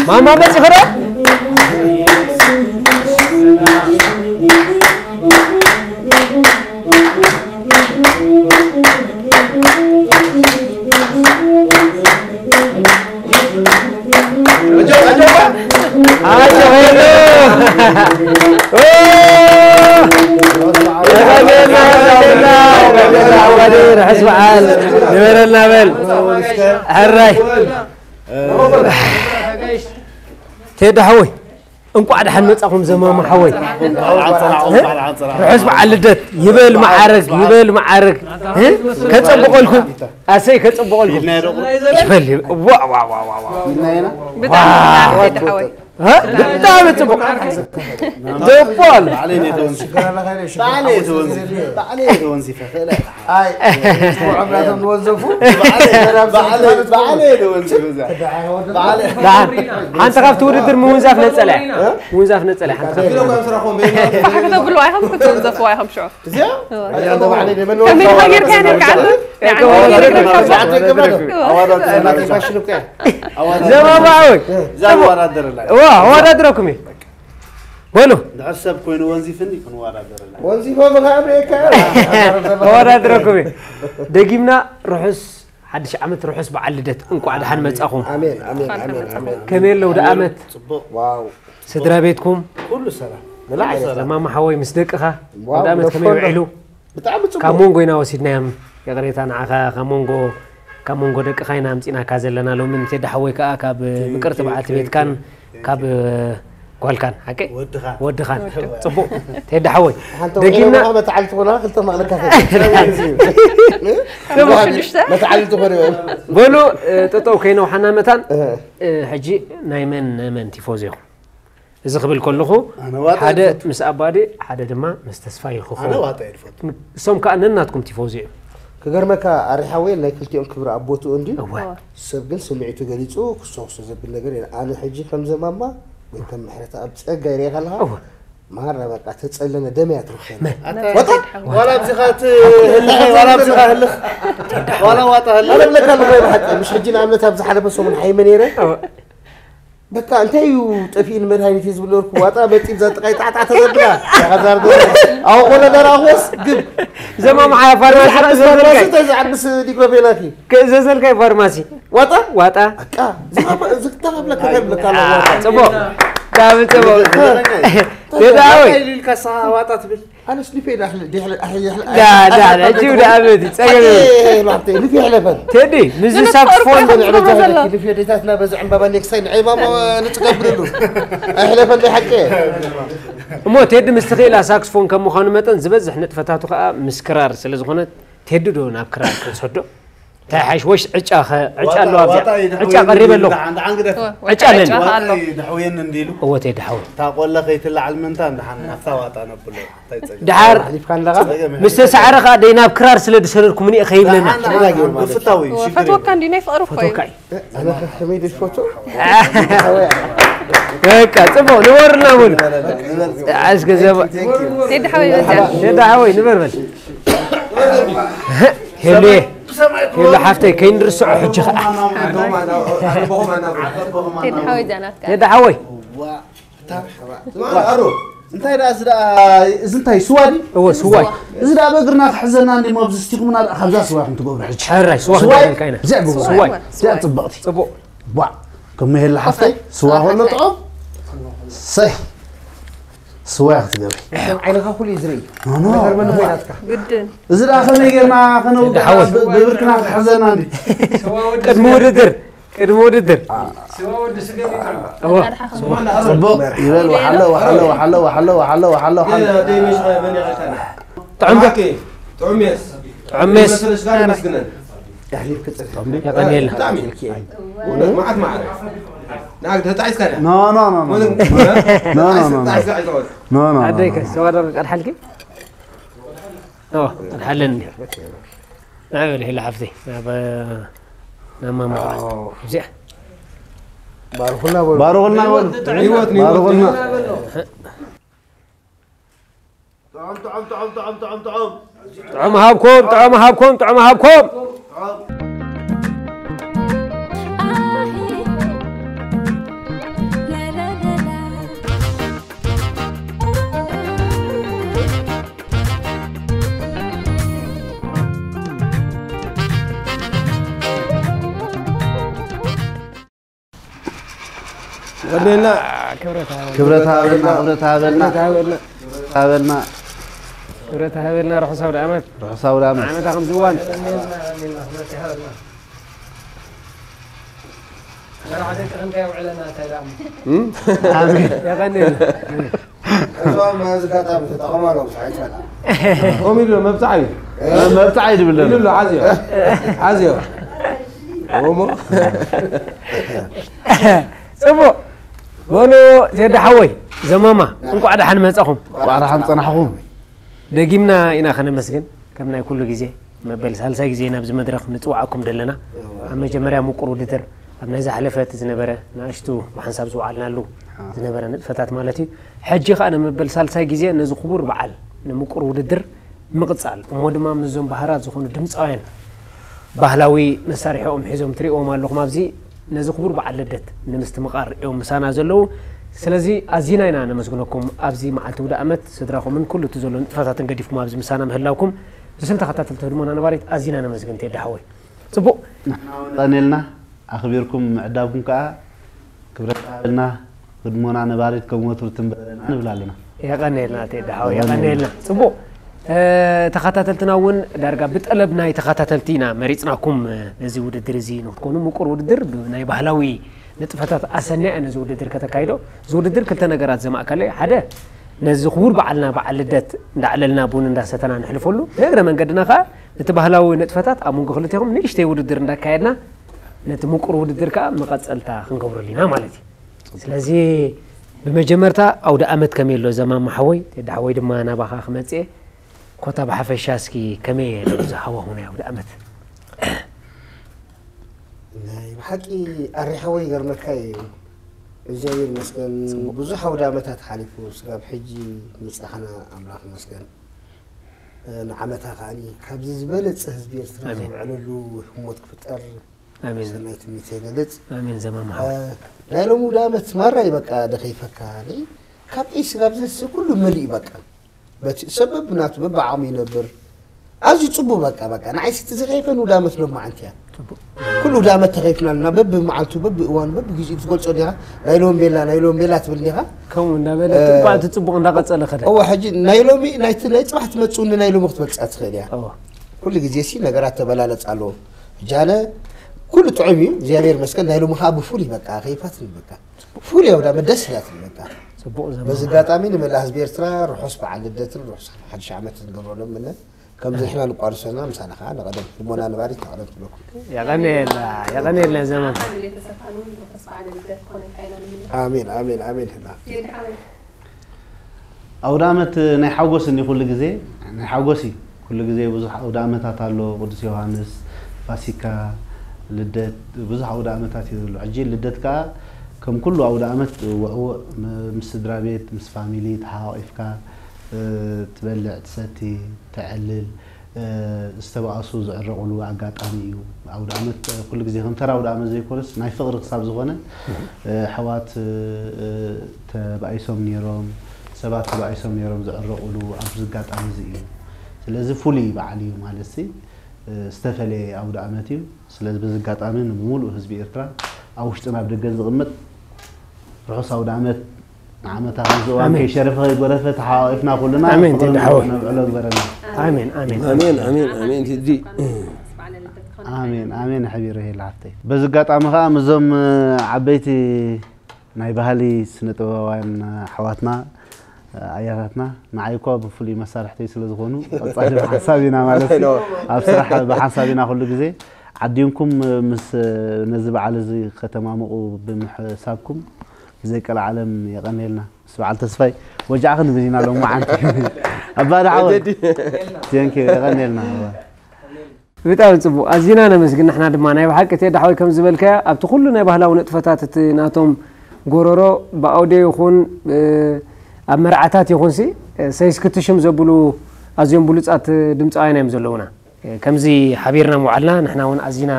ማማ መፂ ኸዳ ርሕስ በዓል ንበረልና በል ሕራይ ቴዲ ሓወይ እንቋዕ ደሓን መጻኹም ዘማማ ሓወይ። ርሑስ በዓል ልደት ይበል መዓረግ ይበል መዓረግ ከጸብቆልኩም ኣሰይ ከጸብቆልኩም ይበል ዋ ዋ ዋ ዋ ዋ ብጣዕሚ ሓወይ ብጣዕሚ ጽቡቅ ደቦ ኣሎ ባዕለይ ተወንዚፈ ክእለ ኣይ ዕምራቶም ዝወዘፉ ባዕለይ ተወንዚፈ እዛ ባዕለይ ደሓን ሓንቲ ካብቲ ውድድር ምውንዛፍ ነጸላ እያ ምውንዛፍ ነጸላ እያ ሓንቲ ካብቲ ውድድር ፋሕ ክተብልዋ ኢኹም ክትወንዘፍዋ ኢኹም ሽዑ እዚኣ ኣንተ ባዕለይ ደመን ከመይ ጌርካ ነርካ ኣዋዳት ዘማማዊ እዛ ወዳደረላ ዋ ኣወዳድረኩም እዩ በሉ ድሕር ሰብ ኮይኑ ወንዚፍኒ ክንወዳደረላ ወንዚፎም ከኣ ብኤካ ኣወዳድረኩም እዩ ደጊምና ርሑስ ሓድሽ ዓመት ርሑስ በዓል ልደት እንቋዕ ደሓን መጻኹም ኣሜን ኣሜን ኣሜን ኣሜን ከመይ ኣለዉ ደኣመት ጽቡቅ ዋው ስድራ ቤትኩም ኩሉ ሰላም መላእ ዓይነት ለማማ ሓወይ ምስ ደቅኻ ዋው ደኣመት ከመይ ደፎሎ። ውዒሉ ብጣዕሚ ካብ ጽቡቅ መንጎ ኢና ወሲድናዮም ይቕሬታ ንዓኻ ካብ መንጎ ካብ መንጎ ደቅኻ ኢና ኣምጺናካ ዘለና ሎሚ። ንቴዲ ሓወይ ከኣ ካብ ምቅርቲ በዓልቲ ቤትካን ካብ ጓልካን ሓቂ ወድኻን ወድኻን ጽቡቕ ቴዲ ሓወይ ሓንቲ ደጊምና ወገን መትዓል ትኾና ክልተ ማቕለካ ጽቡቕ ሽዱሽተ መትዓል ትኾነ በሉ። እ፣ ጠጠው ከይነውሓና መታን እ፣ ሕጂ ናይ መን ናይ መን ቲፎዞ ኢኹም? እዚ ክብል ከለኹ ኣነ ዋጣ ሓደ ይፈቱ። ምስ ኣባዲ ሓደ ድማ ምስ ተስፋ ኣነ ይልክኹም። ዋጣ ይፈቱ። እሶም ከዓ ነናትኩም ቲፎዞ እዮም። ክገርመካ ኣሪ ሓወይ ናይ ክልቲኦም ክብሪ ኣቦትኡ እንዲ እወ። ሰብ ግን ስምዒቱ ገሊፁ ክሶ ክሶ ዘብል ነገር የለ። ኣነ ሕጂ ከም ዘማማ ወይ ከም ምሕረት ኣብ ፀጋ ይሪአ ከለካ እወ። ማራ በቃ ተፀለነ ደም እያ ትረክበና። መን? ወጣ ዋላ ኣብዚኻ ትህልኽ ዋላ ኣብዚኻ ህልኽ ዋላ ዋጣ ህልኽ ኣነ ብለካ ኣለኹ ወይ ብሓቂ ምሽ ሕጂ ንኣብነት ኣብ ዝሓለፈ ሰሙን ሓይመ ነይረ እወ። በቃ እንታይ እዩ ጠፊእኒ መድሃኒት እዩ ዝብል ነበርኩ። ዋጣ መፂ ብዛ ጥቃይ ጣዕጣዕ ተዘብላ። ያዛር ኣው ኮነ ደራኹስ ግብ ዘማምዓ ፋርማሲ ፋርማሲ ተዝዓብስ ዲግሮፌናኪ። ክእዘዘልካ እዩ ፋርማሲ። ዋጣ ዋጣ በቃ ዝተባብለካ ከብለካ ዋጣ። ጽቡቕ። ዳብል ጽቡቕ። ደዳ ወይ ኢልካ ሳዋ ዋጣ ትብል። ኣነስ ልፌ ዳሕለ ዳሕለ ኣሕለ ዳ ዳ ዳ እጅብ ዳ ኣበቲ ጸገብ። ልፌ ሕለፈን። ቴዲ ምዚ ሳክስፎን ንዕበጃ ልፌ ደታትና በዚ ዕምባባ ኔክስታይ ንዕማማ ንጽገብርሉ። ኣይሕለፈን ሓቂ። እሞ ቴዲ ምስ ትኽእላ ሳክስፎን ከም ምዃኑ መጠን ዝበዝሕ ንጥፈታቱ ከኣ ምስ ክራር ስለ ዝኾነ ቴዲ ዶ ናብ ክራር ክንሰዶ? እንታይ ሓይሽ ወሽ ዕጫ ኸ ዕጫ ኣለዋ ኣብዚኣ። ዋጣ ይድሕውየን ዕጫ ቀሪበ ኣለኹ። ደሓን ደሓን ግደፍ። ዕጫ ኣለኒ። ዋጣ ይድሕውየን እንዲሉ። እወ ቴዲ ሓወይ። እታ ቆለ ከይትላዓል ምንታ ደሓን ናብታ ዋጣ ነብሎ። እንታይ ጸገም? ደሓር ጸገም ምስ ተሳዕረ ኸኣ ደይ ናብ ክራር ስለ ዝሰደድኩምኒ እየ ከይብለና። ደሓን ደሓን ደሓን ብፍታው እዩ፣ ሽግር ፈትወካ የብሉን። እንዲ ናይ ፍቕሪ እኮ እዩ። ፈትወካ እዩ። ኣነ ከመይ ድፎቶ? በቃ ጽቡቕ ንበሩልና በሉ። እስከ ዘባ ቴዲ ሓወይ በጃ። ቴዲ ሓወይ ንበር በል። ሄሉ ሄሉ ሓፍተይ ከይንርስዖ ሕጂ ኸኣ። ቴዲ ሓወይ እዛ ናትካ። ቴዲ ሓወይ። ስማዕ፣ ኣሮ፣ እንታይ ደኣ እዚ ደኣ፣ እዚ እንታይ ስዋ ድዩ? እወ፣ ስዋ እዩ። እዚ ደኣ በእግርና ክሕዘና እንዲ፣ ሞ ኣብዚ ስቲኹምና ደኣ ካብዛ ስዋ ኢኹም ትገብሩ ሕጂ። ሕራይ፣ ስዋ ስዋ ክንገብረልካ ኢና። እዚኣ ግብሩ። ስዋ እዩ። እዚኣ ጽብቕቲ። ጽቡቕ። ቧዕ፣ ከም ሄላ ሓፍተይ፣ ስዋ ከሎ ጥዑም። ሰይ፣ ስዋ ኢኻ ክትገብሪ። ከም ዓይንኻ ኩሉ እዩ ዝርኢ። ኖ፣ ኖ። ተገርመኒ ኮይናትካ። ግድን። እዚ ደኣ ከመይ ጌርና ከነውግዕ ደሓወት። ብ-፣ ብብርክና ክሕዘና እንዲ። ቅድሚ ውድድር። ቅድሚ ውድድር። ስዋ ወዲ ስገም ይጥዕም። እወ። ኣዳርሓ ጽቡቕ ይበል። ወሓለ፣ ወሓለ፣ ወሓለ፣ ወሓለ፣ ወሓለ፣ ወሓለ፣ ወሓለ። ጌና ደይ መሽ በኒ ቐልካና። ጥዑም። ጥዑም ሜስ። ጥዑም ሜስ። መሰለሽ ጋር ይመስግነን። የቐንየልና። ብጣዕሚ። እውነት መዓት መዓት። ንዓክ ተጣዒስካ ድያ? ኖ፣ ኖ፣ ኖ፣ ኖ። እውነት? ኖ፣ ኖ፣ ኖ፣ ኖ። ተጣዒስካ ኣይትኾን። ኖ፣ ኖ፣ ኖ፣ ኖ። ዓደይ ከ፣ ስዋ ዶ ቀድሓልኪ? ኦ፣ ቀድሓለን እንዲ። ንዓ በል ሄላ ሓፍተይ፣ ናብ፣ ናብ ማማ። ኣዎ። እዚኣ። ባርኹልና በሉ። ባርኹልና በሉ። ህይወት፣ ህይወት፣ ባርኹልና። ህይወት። ጥዑም፣ ጥዑም፣ ጥዑም፣ ጥዑም፣ ጥዑም፣ ጥዑም። ጥዑም ሃብኩም፣ ጥዑም ሃብኩም፣ ጥዑም ሃብኩም። ወደና ክብረት ሃበልና። ክብረት ሃበልና፣ ክብረት ሃበልና። ክብረት ሃበልና። ክብረት ሃበልና። ክብረት ሃበልና፣ ርሑስ ኣውደ ዓመት። ርሑስ ኣውደ ዓመት። ዓመታ ከም ዝዋን። መርዓ ደቂ ክንከ የውዕለና እንታይ ደኣ እሞ። እም? ኣሜን። የቐንየልና። እዞም እዚ ኣጋጣሚ ተጠቐሙ ኣለዉ፣ ሰዓት ይበላ። ከምኡ ኢሉ መብጽዓ እዩ። መብጽዓ እዩ ድብል ዘሎ። ኢሉ ኣሎ፣ ሓዝዮ። ሓዝዮ። እሞ። ጽቡቕ። በሉ፣ ቴዲ ሓወይ፣ ዘማማ፣ እንቋዕ ደሓን መጻኹም። እንቋዕ ደሓን ጸናሕኹም። ደጊምና ኢና ከነመስግን፣ ከም ናይ ኩሉ ግዜ፣ መበል ሳልሳይ ግዜ ናብዚ መድረኽ ንጽውዓኩም ዘለና። ኣብ መጀመርያ ምቁር ውድድር፣ ኣብ ናይ ዝሓለፈ እቲ ዝነበረ ንኣሽቱ ብሓንሳብ ዝወዓልናሉ ዝነበረ ንጥፈታት ማለት እዩ። ሕጂ ኸኣ ንመበል ሳልሳይ ግዜ ነዚ ክቡር በዓል ንምቁር ውድድር ምቕጻል፣ እሞ ድማ ምስዞም ባህራት ዝኾኑ ድምጻውያን ባህላዊ መሳርሒኦም ሒዞም ትርእይዎም ኣለኹም። ኣብዚ ነዚ ክቡር በዓል ልደት ንምስትምቓር እዮም ምሳና ዘለዉ። ስለዚ ኣዚና ኢና ነመስግነኩም። ኣብዚ መዓልቲ ውደ ዓመት ስድራኹምን ኩሉ እቲ ዘሎ ንጥፈታትን ገዲፍኩም ኣብዚ ምሳና ምህላውኩም ንስም ተኸታተልቲ ህድሞና ነባሪት ኣዚና ነመስግን ቴዲ ሓወይ። ጽቡቕ። ቀኒልና ኣኽቢርኩም ምዕዳምኩም ከኣ ክብረት ሃበልና። ህድሞና ነባሪት ከም ወትሩ ትንበረና ንብል ኣለና። የቐንየልና ቴዲ ሓወይ፣ የቐንየልና። ጽቡቕ። ተኸታተልትና እውን ዳርጋ ብጠለብ ናይ ተኸታተልቲ ኢና መሪፅናኩም። እዚ ውድድር እዚ ንክትኮኑ ምቁር ውድድር ናይ ባህላዊ ንጥፈታት ኣሰንያ ነዚ ውድድር ከተካይዶ። እዚ ውድድር ክልተ ነገራት ዘማእከለ እዩ። ሓደ ነዚ ክቡር በዓልና በዓል ልደት እንዳዕለልና ቡን እንዳሰተና ንሕልፈሉ፣ ንእግረ መንገድና ከዓ እቲ ባህላዊ ንጥፈታት ኣብ መንጎ ክልቴኹም ንእሽተይ ውድድር እንዳካየድና ነቲ ምቁር ውድድር ከዓ መቐፀልታ ክንገብረሉ ኢና ማለት እዩ። ስለዚ ብመጀመርታ ኣውደ ኣመት ከመይ ኣሎ ዘማማ ሓወይ፣ ዳሕወይ ድማ ናባኻ ክመፅእ ኮታ ብሓፈሻ እስኪ ከመይ ኣሎ እዚ ሃዋሁ ናይ ኣውደ ኣመት? ናይ ብሓቂ ኣሪሓወይ ይገርመካ እዩ። እግዚኣብሔር ይመስገን ብዙሕ ኣውደ ኣመታት ሓሊፉ ስጋብ ሕጂ ምጻኻና ኣምላኽ ይመስገን። ንዓመታ ከዓኒ ካብዚ ዝበለጸ ህዝቢ ኤርትራ ዘውዕለሉ ህሞት ክፍጠር ኣሜን። ሰናይ ትምኒት የገልጽ። ኣሜን። ዘማማ ሓወይ። ናይ ሎሚ ውደ ኣመት ማራ እዩ በቃ ደኸይፈካ። ካብ ዒስ ጋብ ዘሲ ኩሉ መሊእ በቃ። በቲ ሰብ በብናቱ በብዓቕሙ ይነብር። ኣዝዩ ጽቡቕ በቃ በቃ ንዓይ ስቲ ዝኸይፈን ውደ ኣመት ሎሚ መዓልቲ እያ። ኩሉ ውደ ኣመት ተኸይፍናልና በብመዓልቱ በብእዋኑ በብግዚኡ ክትገልጾ ዲኻ። ናይ ሎሚ ቤላ ናይ ሎሚ ቤላ ትብል ዲኻ። ከምኡ እንዳበለ ትባዕ እቲ ጽቡቕ እንዳቐጸለ ከደ። እወ ሕጂ ናይ ሎሚ ናይቲ ናይ ጽባሕ ትመጽኡኒ ናይ ሎሚ ክትበልጻ ትኽእል እያ። እወ። ኩሉ ግዜ ሲ ነገራት ተበላለጽ ኣለዎ። ሕጂ ኣነ ኩሉ ጥዑም እዩ እግዚኣብሔር ይመስገን። ናይ ሎሚ ከዓ ብፉሉይ በቃ ከይፋትኒ በቃ ፍሉይ ኣውደ ኣመት ደስ ኢላትኒ በቃ። ጽቡቕ ዘመን። በዚ ኣጋጣሚ ንመላእ ህዝቢ ኤርትራ ርሑስ በዓል ልደትን ርሑስ ሓድሽ ዓመትን ንገብረሎም እምነ። ከምዚ ንሕና ንቋርሶና ምሳና ከዓ ንቐደም ልቦና ነባሪት ንቐደም ትብለኩም። የቐንየልና የቐንየልና ዘመንካ። ኣሜን ኣሜን ኣሜን ህና። ኣውደ ኣመት ናይ ሓጎስ እንዲ ኩሉ ግዜ ናይ ሓጎስ እዩ። ኩሉ ግዜ ብዙሕ ኣውደ ኣመታት ኣሎ። ቅዱስ ዮሃንስ፣ ፋሲካ፣ ልደት ብዙሕ ኣውደ ኣመታት እዩ ዘሎ። ሕጂ ልደት ከዓ ከም ኩሉ ኣውደ ኣመት ውዕውዕ ም- ምስ ስድራ ቤት ምስ ፋሚሊ ተሓቋቂፍካ እ፣ ትበልዕ ትሰቲ ተዕልል እ፣ ዝተባእሱ ዝዕረቑሉ ኣጋጣሚ እዩ። ኣውደ ኣመት እ፣ ኩሉ ግዜ ከም ተራ ኣውደ ኣመት ዘይኮነስ ናይ ፍቕሪ ክሳብ ዝኾነ እ፣ ኣሕዋት እ፣ እ፣ ተባኢሶም ነይሮም ሰባት ተባኢሶም ነይሮም ዝዕረቑሉ ኣብዚ ኣጋጣሚ እዚ እዩ። ስለዚ ፍሉይ በዓል እዩ ማለት ሲ እ፣ ዝተፈለየ ኣውደ ኣመት እዩ። ስለዚ በዚ ኣጋጣሚ ንብሙሉእ ህዝቢ ኤርትራ ኣብ ውሽጥን ኣብ ደገን ዝቕመጥ ርሑስ ኣውደ ኣመት ንዓመታ ከምዚ እዋን ኣሜን። ከይሸረፈ ከይጎረፈ ተሓቋቒፍና ኩልና ኣሜን፣ ፍቕሪ ቴዲ ሓወይ። ነብዕሎ ግበረና። ኣሜን ኣሜን። ኣሜን ኣሜን ኣሜን ቴዲ። ኣሜን ኣሜን። ሕቢሩ ሄላ ሓፍተይ። በዚ ኣጋጣሚ ከዓ ምስዞም እ፣ ዓበይቲ ናይ ባህሊ ስነ ጥበባውያን ኣሕዋትና ኣያታትና ንዓይ እኳ ብፍሉይ መሳርሕተይ ስለ ዝኾኑ ቀፃሊ ብሓንሳብ ኢና ማለት እዩ። ኣብ ስራሕ ብሓንሳብ ኢና ኩሉ ግዜ ዓዲንኩም ምስ ነዚ በዓል እዚ ከተማምቑ ብምሕሳብኩም ብዘይ ቀልዓለም የቐንየልና። ምስ በዓል ተስፋይ ወጃዕኺ ንብል ኢና ሎሚ መዓንቲ። ኣባ ዳሓወይ ቴንኪ የቐንየልና። ብጣዕሚ ፅቡቕ ኣዚና ነመስግን። ንሕና ድማ ናይ ብሓቂ ቴዲ ሓወይ ከም ዝበልካያ ኣብቲ ኩሉ ናይ ባህላዊ ንጥፈታት እቲ ናቶም ጎረሮ ብኣውዴ ይኹን እ፣ ኣብ መርዓታት ይኹን ሲ እ፣ ሰይስክቲ ሽም ዘብሉ ኣዝዮም ብሉፃት ድምፃውያን እዮም ዘለውና። እ፣ ከምዚ ሓቢርና ምውዓልና ንሕና እውን ኣዚና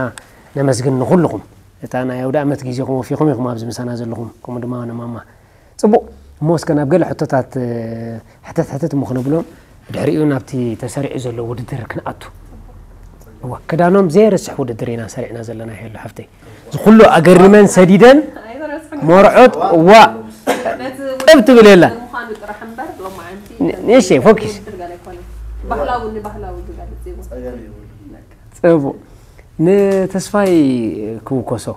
ነመስግን ንኩልኹም። እታ ናይ ኣውደ ኣመት ግዜኹም ወፊኹም ኢኹም ኣብዚ ምሳና ዘለኹም ከምኡ ድማ ነማማ ጽቡቕ እሞ እስከ ናብ ገለ ሕቶታት ሕተት ሕተት እሞ ክነብሎም ብድሕሪኡ ናብቲ ተሰሪዑ ዘሎ ውድድር ክንኣቱ። እዋ ክዳኖም ዘየርስሕ ውድድር ኢና ሰሪዕና ዘለና ሄሉ ሓፍተይ። እዚ ኩሉ ኣገሪመን ሰዲደን መርዖት እዋ እብ ትብል የላ። ንእሽተይ ፎኪስ። ጽቡቕ ንተስፋይ ክውከሶ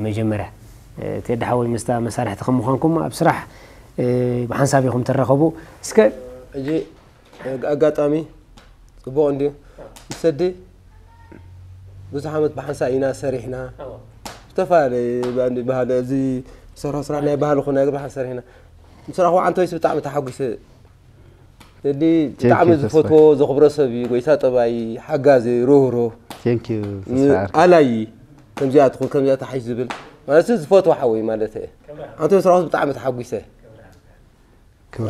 መጀመርያ ቴዲ ሓወይ ምስታ መሳርሕቲ ከም ምዃንኩም ኣብ ስራሕ ብሓንሳብ ኢኹም ትራኸቡ እስከ ሕጂ ኣጋጣሚ ፅቡቕ እንድዩ ምስ ሰዲ ብዙሕ ዓመት ብሓንሳብ ኢና ሰሪሕና ዝተፈላለዩ ባህሊ እዚ ሰርሖ ስራሕ ናይ ባህሊ ኮነ ግብርሓ ሰሪሕና ምስ ረኽቦ ዓንተ ወይስ ብጣዕሚ ተሓጒሰ ሰዲ ብጣዕሚ ዝፈትዎ ዘኽብሮ ሰብ እዩ ጎይታ ጠባይ ሓጋዚ ርህሩህ ኣላይ ከምዚኣ ትኹን ከምዚኣ ተሓሽ ዝብል ማለት ዝፈትዎ ሓወይ ማለት እየ ኣንተ ስራዎት ብጣዕሚ ተሓጒሰ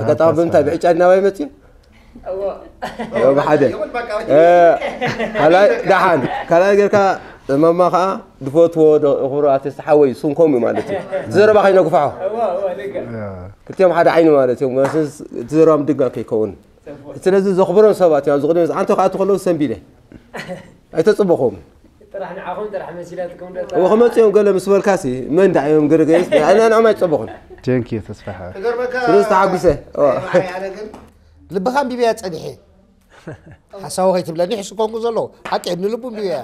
ኣጋጣሚ ብምንታይ ብዕጫ ናባይ መፅዩ ብሓደ ካልኣይ ደሓን ካልኣይ ጌርካ ማማ ከዓ ዝፈትዎ ክብሩ ኣርቲስት ሓወይ እሱን ከምኡ ማለት እዩ እቲ ዘረባ ከይነግፋሖ ክልቲኦም ሓደ ዓይኒ ማለት እዮም እቲ ዘረባ ምድጋም ከይከውን ስለዚ ዘኽብሮም ሰባት እዮም ኣብዚ ቅድሚ ኣንተ ከዓ ትኸለዉ ሰንቢደ ኣይተፅበኹም ጥራሕ ንዓኹም ጥራሕ መሲላትኩም ዶ እዎ ክመፅኦም ገለ ምስ በልካሲ መን ዳዕ እዮም ገረገስ ኣነ ንዕኦም ኣይፀበኹን ቴንክ ዩ ተስፋ ሓወይ ስለዚ ተሓጒሰ እዎ። ኣነ ግን ልብኻ ኣንቢበያ ፀኒሐ ሓሳዊ ከይትብለኒ ሕሱ ኮንኩ ዘለኹ ሓቂ ንልቡ እንድዩ እያ።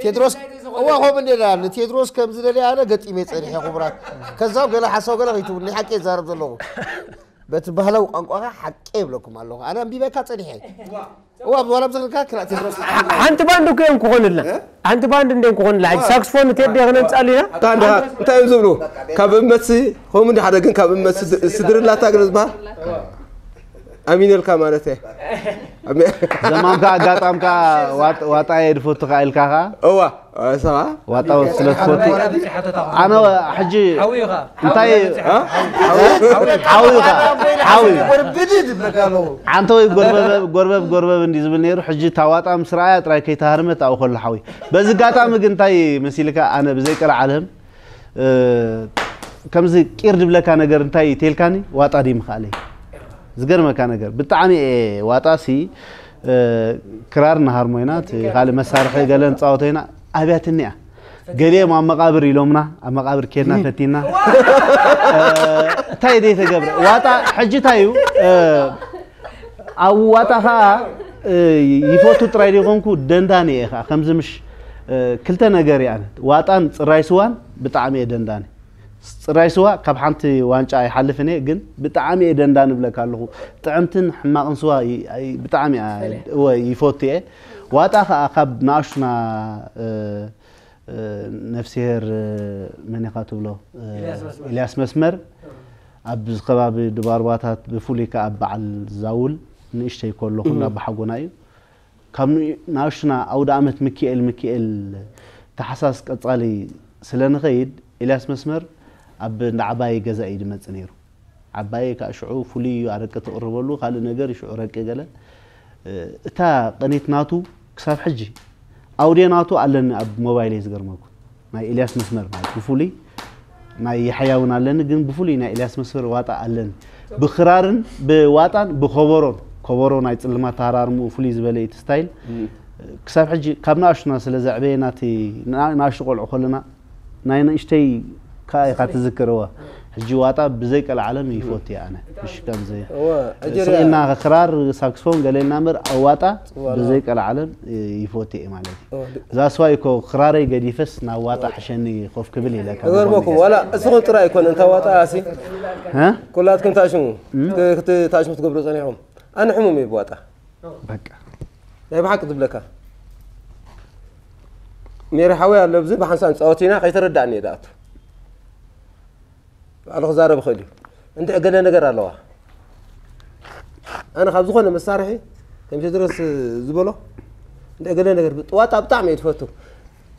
ቴድሮስ እዋ ከምኡ እንደ ንቴድሮስ ከም ዝደልየ ኣነ ገጢመ ጸኒሐ ክቡራት። ከዛው ገለ ሓሳዊ ገለ ከይትብልኒ ሓቂ ይዛረብ ዘለኹ። በቲ ባህላዊ ቋንቋኻ ሓቂ ይብለኩም ኣለኹ ኣነ ኣንቢበካ ጸኒሐ። እዋ ብዋላ ብዝኽልካ ክላእ ቴድሮስ። ሓንቲ ባንድ እኮ እዮም ክኾኑልና። ሓንቲ ባንድ እንደ ክኾኑላ ሕጂ ሳክስፎን ቴዲ ክነምጻሉ ኢና። እንታይ እዮም ዝብሉ? ካብ እመትሲ ከምኡ እንዲ ሓደ ግን ካብ እመትሲ ስድርላታ ግን ዝበሃል ኣሚነልካ ማለት እየ። ዘማምካ ኣጋጣምካ ዋጣ እየ ድፈቱ ከ ኢልካ ከ? እዋ ሰባ ዋጣ ስለ ትፈቱ ኣነ ሕጂ እንታይ ሓዊ ኢኻ ሓዊ ዓንተወይ ጎርበብ ጎርበብ ጎርበብ እንዲ ዝብል ነይሩ። ሕጂ እታ ዋጣ ምስ ረኣያ ጥራይ ከይተሃርመት ኣብኡ ከሎ ሓዊ። በዚ ኣጋጣሚ ግን እንታይ መሲልካ? ኣነ ብዘይ ቀልዓለም ከምዚ ቂር ድብለካ ነገር እንታይ ተልካኒ ዋጣ ድዩ ምኽኣለይ? ዝገርመካ ነገር ብጣዕሚ እየ ዋጣ ሲ ክራር እናሃርሞ ኢና እቲ ካልእ መሳርሒ ገለ ንፃወቶ ኢና ኣብያትኒ እያ። ገሊኦም ኣብ መቓብር ኢሎምና ኣብ መቓብር ኬድና ፈቲና እንታይ ደይ ተገብረ ዋጣ ሕጂ እንታይ እዩ ኣብ ዋጣ ከዓ ይፈቱ ጥራይ ዘይኮንኩ ደንዳኒ እየ ከዓ ከምዚ ምሽ ክልተ ነገር እየ ኣነ ዋጣን ፅራይ ስዋን ብጣዕሚ እየ ደንዳኒ። ፅራይ ስዋ ካብ ሓንቲ ዋንጫ ኣይሓልፍን እየ ግን ብጣዕሚ እየ ደንዳኒ እብለካ ኣለኹ። ጥዕምትን ሕማቕን ስዋ ብጣዕሚ እወ ይፈቱ እየ። ዋጣ ከዓ ካብ ንኣሽቱና ነፍስሄር መን ኢኻ ትብሎ ኢልያስ መስመር ኣብዚ ከባቢ ድባርባታት ብፍሉይ ከዓ በዓል ዛውል ንእሽተይ ከለኹ እንዳባሓጎና እዩ። ካብ ንእሽቱና ኣውደ ኣመት ሚኪኤል ሚኪኤል ታሕሳስ ቀፃሊ ስለ ንኸይድ ኢልያስ መስመር ኣብ እንዳ ዓባይ ገዛ እዩ ዝመፅእ ነይሩ። ዓባይ ከዓ ሽዑ ፍሉይ እዩ ኣረቂ ትቕርበሉ ካልእ ነገር ሽዑ ረቂ ገለ እታ ቅኒት ናቱ ክሳብ ሕጂ ኣውዴ ናቱ ኣለኒ ኣብ ሞባይለይ ዝገርመኩም ናይ ኢልያስ መስመር ማለት ብፍሉይ ናይ የሕያ እውን ኣለኒ ግን ብፍሉይ ናይ ኢልያስ መስመር ዋጣ ኣለኒ ብክራርን ብዋጣን ብኮቦሮን ኮቦሮ ናይ ፅልማት ተሃራርምኡ ፍሉይ ዝበለ እቲ ስታይል ክሳብ ሕጂ ካብ ንኣሽቱና ስለ ዘዕበየ ናቲ ንኣሽቱ ቆልዑ ከለና ናይ ንእሽተይ ከዓ ኢኻ ትዝክርዋ ሕጂ ዋጣ ብዘይ ቀልዓለም ይፎት እየ ኣነ ምሽ ከምዚ ስኢና ክራር ሳክስፎን ገለ እና እምበር ኣብ ዋጣ ብዘይ ቀልዓለም ይፎት እየ ማለት እዩ እዛ ስዋ እኮ ክራረይ ገዲፈስ ናብ ዋጣ ሕሸኒ ኮፍ ክብል ኢለ ካብ እገርመኩም ዋላ እስኹም ጥራይ ኣይኮነ እንታ ዋጣ ኣሲ ኩላትኩም ታሽሙ ታሽሙ ትገብሩ ጸኒሕኩም ኣነ ሕሙም እየ ብዋጣ በቃ ናይ ብሓቂ ዝብለካ ሜሪ ሓወይ ኣሎ ብዚ ብሓንሳብ ንፃወት ኢና ከይተረዳእኒ እየ ዝኣቱ ባዕሉ ክዛረብ ይኽእል እዩ እንድዒ ገለ ነገር ኣለዋ ኣነ ካብ ዝኾነ መሳርሒ ከም ቴድሮስ ዝበሎ እንድዒ ገለ ነገር ዋጣ ብጣዕሚ እየ ትፈቱ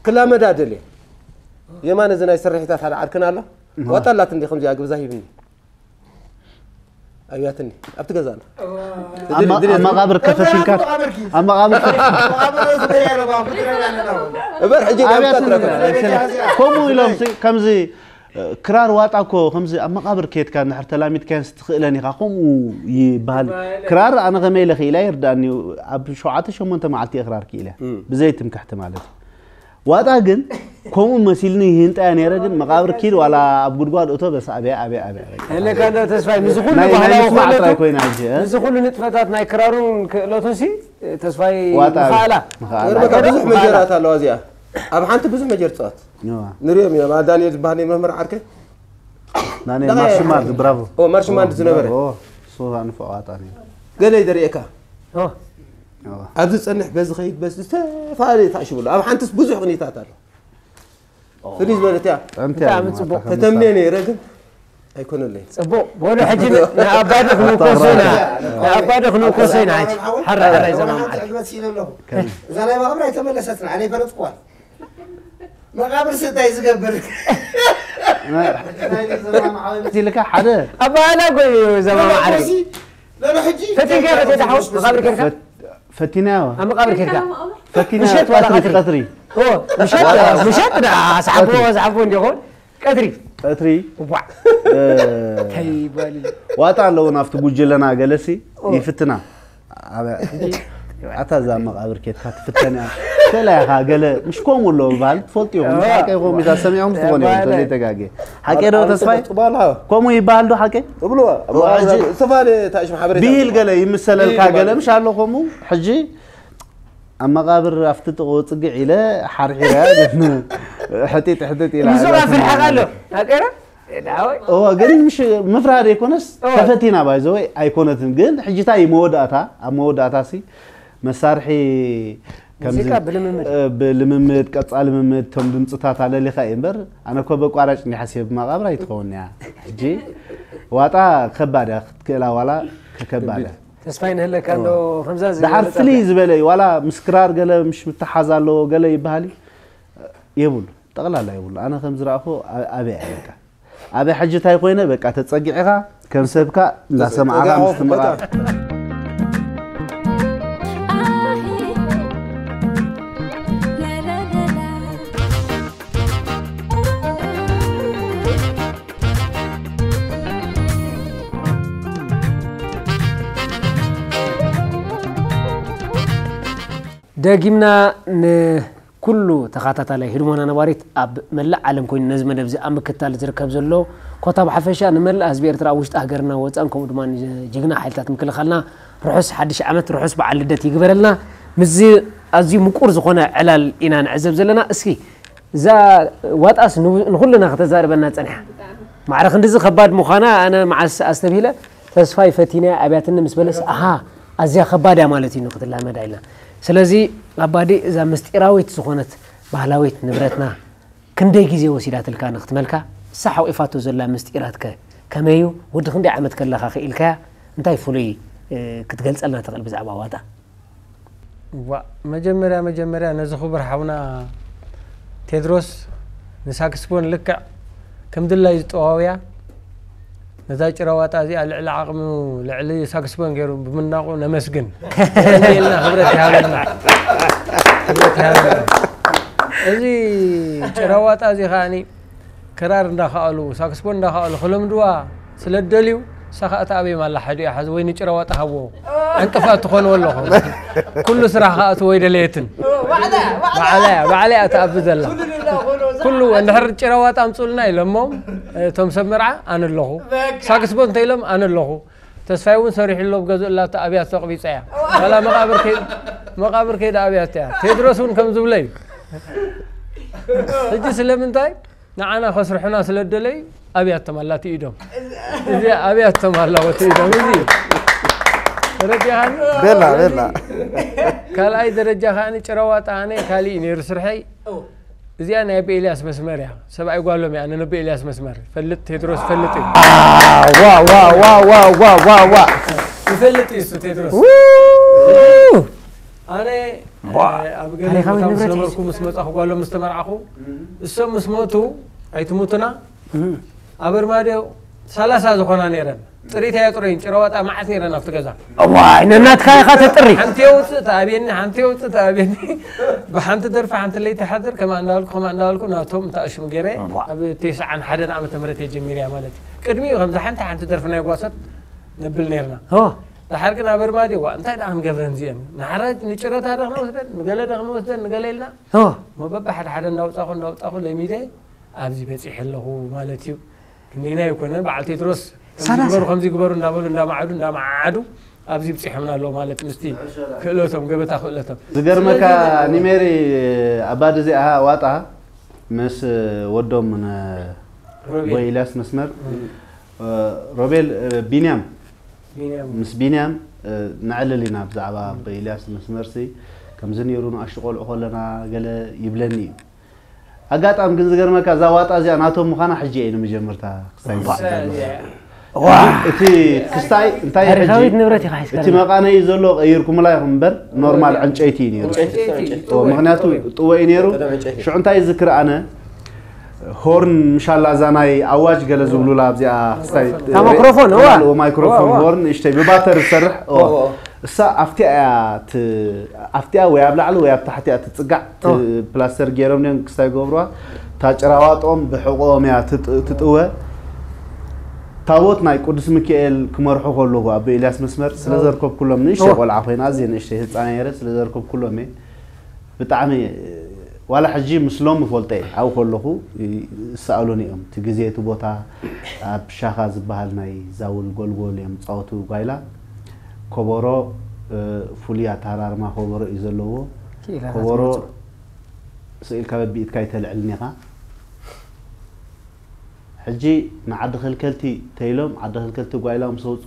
ክላመዳ ደልየ የማነ እዚ ናይ ስርሒታት ሓደ ዓርክና ኣሎ ዋጣ ኣላት እንዲ ከምዚኣ ግብዛ ሂብኒ ኣብያትኒ ኣብቲ ገዛ ኣሎ ኣብ መቓብር ከፈፊልካ ኣብ መቓብር እበር ሕጂ ኣብያትኒ ከምኡ ኢሎም ከምዚ ክራር ዋጣ እኮ ከምዚ ኣብ መቓብር ከየትካ እንድሕር ተላሚድካዮን ትኽእለን ኢኻ ከምኡ ይበሃል ክራር ኣነ ከመይ ኢለ ክኢላ ይርዳእኒ ኣብ ሸውዓተ ሸሞንተ መዓልቲ እየ ክራር ክኢለ ብዘይ ትምክሕቲ ማለት እዩ ዋጣ ግን ከምኡ መሲልኒ ይህንጣያ ነይረ ግን መቃብር ኪድ ዋላ ኣብ ጉድጓድ እቶ በስ ኣብያ ኣብያ ኣብያ ኣብያ እለ ካለ ተስፋይ ምስ ኩሉ ናይ ናይ ባህላዊ ምስማዕ ጥራይ ክእለቱ ኮይና ሕጂ እ? ምስ ኩሉ ንጥፈታት ናይ ክራሩን ክእለቱን ሲ ተስፋይ ዋጣ ምኻላ ምኻላ። ገርመካ ብዙሕ መጀራት ኣለዋ እዚኣ ኣብ ሓንቲ ብዙሕ መጀር ትፃወት እዋ። ንሪኦም ኢና ዳንኤል ዝበሃል ናይ መምህር ዓርከ ዳንኤል ማርሽማንድ ብራቮ ኦ ማርሽማንድ ዝነበረ ኦ ሶዛ ንፎ ዋጣ ነይሩ ገለ ይደርእየካ ኦ ኣብዚ ዝፀንሕ በዚ ኸይድ በዚ ዝተፈላለየ ተኣሽብሉ ኣብ ሓንትስ ብዙሕ ቅኒታት ኣሎ ፍልይ ዝበለት እያ ጠንተ እያ ብጣዕሚ ማለት ጽቡቕ። ተተምኔ ነይረ ግን ኣይኮነለይ ጽቡቕ በሉ ሕጂ ንኣባዲ ክንኮሶ ኢና ንኣባዲ ክንኮሶ ኢና ሕጂ ሓራ ሓራ ይዘማምዓል እዛ ናይ መቓብር ኣይተመለሰትን ኣነ ይፈለጥኩዋን መቓብር ስታይ ዝገብር ኢልካ ሓደ ኣባህላ ጎ ዘማምዓል ሎሚ ሕጂ ፈቲንካ ፈቴ ዳሓው መቓብር ጌርካ ፈቲናዮ ኣብ መቓብር ጌርካ ፈቲናዮ ምሸት ዋላ ቀትሪ ቀትሪ። ቀትሪ ምሸት ምሸት ኣስሓቦ ኣስሓቦ እንዲኹን ቀትሪ ቀትሪ ዋ እ፣ እንታይ ይባል ዋጣ ኣለውን ኣብቲ ጉጅለና ገለሲ ይፍትና ኣበ- ኣታ እዛ መቃብር ኬድካ ትፍተን እያ ገለ ኢኻ ገለ ምሽ ከምኡ ኣሎ ዝበሃል ትፈልጡ ኢኹም። ሓቂ ይኹም ኢዛ ሰሚዖም ትኾኑ እዮም ተዘይተጋጌ። ሓቂ ዶ ተስፋይ? ከምኡ ይበሃል ዶ ሓቂ? እብልዋ። እዋ፣ ሕጂ ዝተፈላለየ ታሽም ሓበሬታ ብሂል ገለ ይምሰለልካ ገለ ምሽ ኣሎ ከምኡ። ሕጂ ኣብ መቓብር ኣብቲ ጥቕኡ ጽግዕ ኢለ ሓርሒረ ሕጢጥ ሕጢጥ ኢላ ምስኡ እዛ ኣፍልሓ ትማሊ። ኣሎ። ኣቀረ? ዳወይ። እወ፣ ግን ምሽ ምፍራድ ኣይኮነስ እወ። ተፈቲና ባይዘወይ ኣይኮነትን። ግን ሕጂታ እዩ መወዳእታ፣ ኣብ መወዳእታ ሲ መሳርሒ ከምዚ ሙዚቃ ብልምምድ። እ፣ ብልምምድ፣ ቀጻ ልምምድ፣ ቶም ድምጽታት ኣለሊኻ እዩ እምበር፣ ኣነ እኮ በቋራጭ እንዲ ሓሲብ መቓብር ኣይትኸውን እያ። ሕጂ ዋጣ ከባድ እያ፣ ክትክእላ ዋላ ከከባድ እያ። ተስፋይ ንህለካ እንዶ ከምዛ ደሓር ዝበለ ፍልይ ጸጋ። ዝበለ እዩ። ዋላ ምስ ክራር ገለ ምሽ ምትሓዝ ኣለዎ ገለ ይበሃል እዩ። የብሉ፣ ጠቕላላ የብሉ። ኣነ ከም ዝረኣኹ ኣ-፣ ኣበይ እያ በቃ። ኣበይ ሕጂ እንታይ ኮይነ በቃ ተጸጊዕኻ ከም ሰብካ እንዳሰማዕኻ ጸጋ ምስ ትምራ። በጣም። ደጊምና ንኩሉ ተኸታታላይ ህድሞና ነባሪት ኣብ መላእ ዓለም ኮይኑ ነዚ መደብ እዚ ኣብ ምክትታል ዝርከብ ዘሎ ኮታ ብሓፈሻ ንመላእ ህዝቢ ኤርትራ ኣብ ውሽጢ ሃገርና ወፃን ከምኡ ድማ ንጅግና ሓይልታት ምክልኻልና ርሑስ ሓድሽ ዓመት ርሑስ በዓል ልደት ይግበረልና። ምስዚ ኣዝዩ ምቁር ዝኾነ ዕላል ኢና ንዕዘብ ዘለና። እስኪ እዛ ዋጣስ ን-፣ ንኹልና ከተዛርበና ጸኒሓ። ማዕረ ክንድዚ ከባድ ምዃና ኣነ መዓስ ኣስተብሂለ ተስፋይ ፈቲነ ኣብያትኒ ምስ በለስ፣ ኣሃ፣ ኣዝያ ከባድ እያ ማለት እዩ ንክትላመዳ ኢልና። ስለዚ ኣባዲ እዛ ምስጢራዊት ዝኾነት ባህላዊት ንብረትና ክንደይ ግዜ ወሲዳትልካ ንክትመልካ፣ እሳ ሓቂፋቶ ዘላ ምስጢራትከ ከመይ እዩ? ወዲ ክንደይ ዓመት ከለኻ ክኢልካያ? እንታይ ፍሉይ፣ እ፣ ክትገልጸልና ትኽእል ብዛዕባ ዋጣ? ዋ፣ መጀመርያ፣ መጀመርያ ነዚ ክቡር ሓውና ቴድሮስ ንሳክስፎን ልክዕ ከም ድላዩ ዝጠዋውያ፣ ነዛ ጭራ ዋጣ እዚኣ ልዕሊ ዓቕሙ፣ ልዕሊ ሳክስፎን ገይሩ ብምናቑ ነመስግን። ቀንየልና፣ ክብረት ይሃበልና። ክብረት ይሃበልና። እዚ ጭራ ዋጣ እዚ ከኣኒ ክራር እንዳኸኣሉ፣ ሳክስፎን እንዳኸኣሉ ክለምድዋ ስለ ደልዩ፣ እሳ ኸኣ ትኣብዮም ኣላ፣ ሓዲኡ ሓዚ ወይ ንጭራ ዋጣ ሃብዎ። ዕንቅፋት ትኾንዎ ኣለኹም። ኩሉ ስራሕ ኸኣ እቲ ወይ ደለየትን። ባዕላ እያ፣ ባዕላ እያ ትኣቢ ዘላ። ኩሉ እንድሕር ጭራ ዋጣ ኣምጹልና ኢሎሞም፣ እቶም ሰብ መርዓ ኣነ ኣለኹ። ሳክስፎን እንተ ኢሎም ኣነ ኣለኹ። ተስፋይ እውን ሰሪሑ ኣሎ፣ ኣብ ገዝኡ ኣላ፣ ኣብያቶ ኣቕቢጻ እያ። ዋላ መቓብር ከይ-፣ መቓብር ከይዳ ኣብያቶ እያ። ቴድሮስ እውን ከም ዝብሎ እዩ። ሕጂ ስለምንታይ? ንዓና ከስርሑና ስለ ደለዩ ኣብያቶም ኣላ እቲ ኢዶም። እዚ ኣብያቶም ኣላ እቲ ኢዶም። እዚ ተረዲኻኒ? ቤላ፣ ቤላ። ካልኣይ ደረጃ ከኣ ጭራ ዋጣ ኣነ ካሊእ ነይሩ ስርሐይ። እዚኣ ናይ ኣቦ ኤልያስ መስመር እያ። ሰብኣይ ጓሎም እያ፣ ነነቦ ኤልያስ መስመር። ፈልጥ፣ ቴድሮስ ፈልጥ እዩ። ዋ፣ ዋ፣ ዋ። ይፈልጥ እዩ እሱ ቴድሮስ። ው! ኣነ፣ ቧ! እ፣ ኣብ ገለ ታሪኻዊት ቦታ ምስ ንብረት ነበርኩ፣ ምስ መጻኹ፣ ጓሎም ምስ ተመርዓኹ፣ እሶም ምስ ሞቱ፣ ኣይትሙቱና፣ እም። ኣብ ኣርማድዮ ሰላሳ ዝኾና ነይረን። ጽሪት እያ ጥሩይን፣ ጭራ ዋጣ መዓት ነይረን ኣብቲ ገዛ። እዋይ፣ ነናትካ ኢኻ ተጥሪ። ሓንቲ የውጽእ፣ ተኣብየኒ፣ ሓንቲ የውጽእ፣ ተኣብየኒ። ብሓንቲ ደርፊ፣ ሓንቲ ለይቲ ሓድር፣ ከምኣ እንዳበልኩ፣ ከምኣ እንዳበልኩ፣ ናብቶም እንተኣሽሙ ገይረ፣ እዋ። ኣብ ተስዓን ሓደን ዓመተ ምህረት እየ ጀሚረያ ማለት እዩ። ቅድሚኡ ከምዛ ሓንቲ፣ ሓንቲ ደርፊ ናይ ጓሶት ነብል ነይርና። ኦ። ደሓር ግን ኣብ ኣርማድዮ፣ ዋ፣ እንታይ ደኣ ክንገብረን እዚአን? ንሓራጅ፣ ንጭረታ ዶ ክንወስደን፣ ንገለ ዶ ክንወስደን፣ ንገለ ኢልና። ኦ። እሞ በብሓደ ሓደ እንዳውጻኹ፣ እንዳውጻኹ ለሚደ ኣብዚ በጺሐ ኣለኹ ማለት እዩ። ክንደይና ኣይኮነን፣ በዓል ቴድሮስ ከምዚ ሰላሳ። ግበሩ፣ ከምዚ ግበሩ እንዳበሉ፣ እንዳመዓዱ፣ እንዳመዓዓዱ ኣብዚ ብጺሖምና ኣለዉ ማለት ምስቲ ክእለቶም፣ ገበታ ክእለቶም። ዝገርመካ ስለዚ ኒሜሪ ኣባዲ እዚኣ ዋጣ ምስ ወዶም ነ-፣ ሮቤል። ቦይ ኢልያስ መስመር፣ እም። እ፣ ሮቤል፣ እ፣ ቢንያም። ቢንያም። ምስ ቢንያም፣ እ፣ ነዕልል ኢና ብዛዕባ ኣቦ ኤልያስ መስመርሲ ከምዚ ነይሩ ንኣሽቱ ቆልዑ ከለና ገለ ይብለኒ እዩ። ኣጋጣሚ ግን ዝገርመካ እዛ ዋጣ እዚኣ ናቶም ምዃና ሕጂ እየ ንመጀመርታ ክስታይ እዋ። ዝስደድ። እዋ። እቲ ክስታይ እንታይ እዩ ሕጂ? ታሪኻዊት ንብረት ኢኻ ሒዝካ እቲ ኣለኻ። መቓነዪ ዘሎ ቀይርኩምላ ኢኹም እምበር ኖርማል ዕንጨይቲ እዩ ነይሩ። ዕንጨይቲ፣ ዕንጨይቲ። እዎ፣ ምኽንያቱ ጥወ እዩ ነይሩ። ቀደም ዕንጨይቲ። ሽዑ እንታይ ዝክር ኣነ ሆርን ምሻላ እዛ ናይ ኣዋጅ ገለ ዝብሉላ ኣብዚኣ ክስታይ እታ ማይክሮፎን፣ እዋ። እዋ፣ ማይክሮፎን እዋ፣ እዋ። ሆርን እሽተይ ብባተሪ ዝሰርሕ፣ እዋ። እዋ። እሳ ኣብቲኣ እያ ት-፣ ኣብቲኣ ወይ ኣብ ላዕሊ ወይ ኣብ ታሕቲ እያ ትጽጋዕ፣ ት-፣ ኦ። ፕላስተር ገይሮም ድዮም ክስታይ ገብሩዋ። እታ ጭራዋጦም ብሕቖኦም እያ ትጥ-፣ ትጥወ። ታቦት ናይ ቅዱስ ሚካኤል ክመርሑ ከለኹ ኣቦ ኤልያስ መስመር ስለ ኦ። ዘርከብኩሎም ንእሽተይ ኦ። ቆልዓ ኮይነ፣ ኣዝየ ንእሽተይ ህጻን ነይረ፣ ስለ ዘርከብኩሎም እየ። ብጣዕሚ ዋላ ሕጂ ምስሎም እፈልጦ እየ። ኣብኡ ከለኹ ይሰኣሉኒ እዮም። እቲ ግዜ፣ እቲ ቦታ፣ ኣብ ሻኻ ዝበሃል ናይ ዛውል ጎልጎል እዮም ዝፃወቱ ጓይላ። ከበሮ፣ እ፣ ፍሉይ ኣተሃራርማ ከበሮ እዩ ዘለዎ። ክኢላታት ከበሮ መፁ። ስኢልካ በቢኢድካ ኣይተልዕልን ኢኻ። ሕጂ ንዓዲ ከልከልቲ ተይሎም፣ ዓዲ ከልከልቲ ጓይላ ምስ ወፁ፣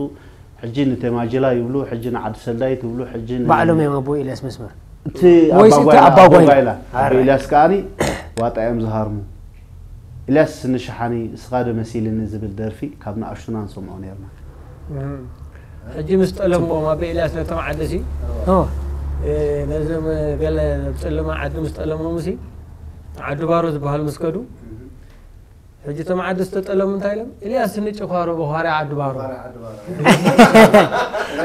ሕጂ ንቴማጅላ ይብሉ፣ ሕጂ ንዓዲ ሰልዳይ ትብሉ፣ ሕጂ ን- ባዕሎም እዮም ኣቦ ኤልያስ መስመር። እቲ ወይስ ኣባ እቲ ጓይላ፣ ኣባ ኣቦ ጓይላ? ጓይላ። ኣቦ ኣረ። ኤልያስ ከኣኒ ዋጣ እዮም ዝሃርሙ። ኤልያስ ንሸሓኒ እስኻ ዶ መሲልኒ ዝብል ደርፊ ካብ ንኣሽቱና ንሰምዖ ነርና። እም። ሕጂ ምስ ጠለምዎም ኣቦ ኤልያስ ነቶም ዓዲ ሲ፣ ኦ። እ፣ ነዞም ገለ ኣብ ጸለማ ዓዲ ምስ ጠለሞም ሲ፣ ዓዲ ባሮ ዝበሃል ምስ ከዱ፣ ሕጂ እቶም ዓዲ ዝተጠለሙ እንታይ ኢሎም? ኤልያስ ንጭዃሮ በዃሪ ዓዲ ባሮ።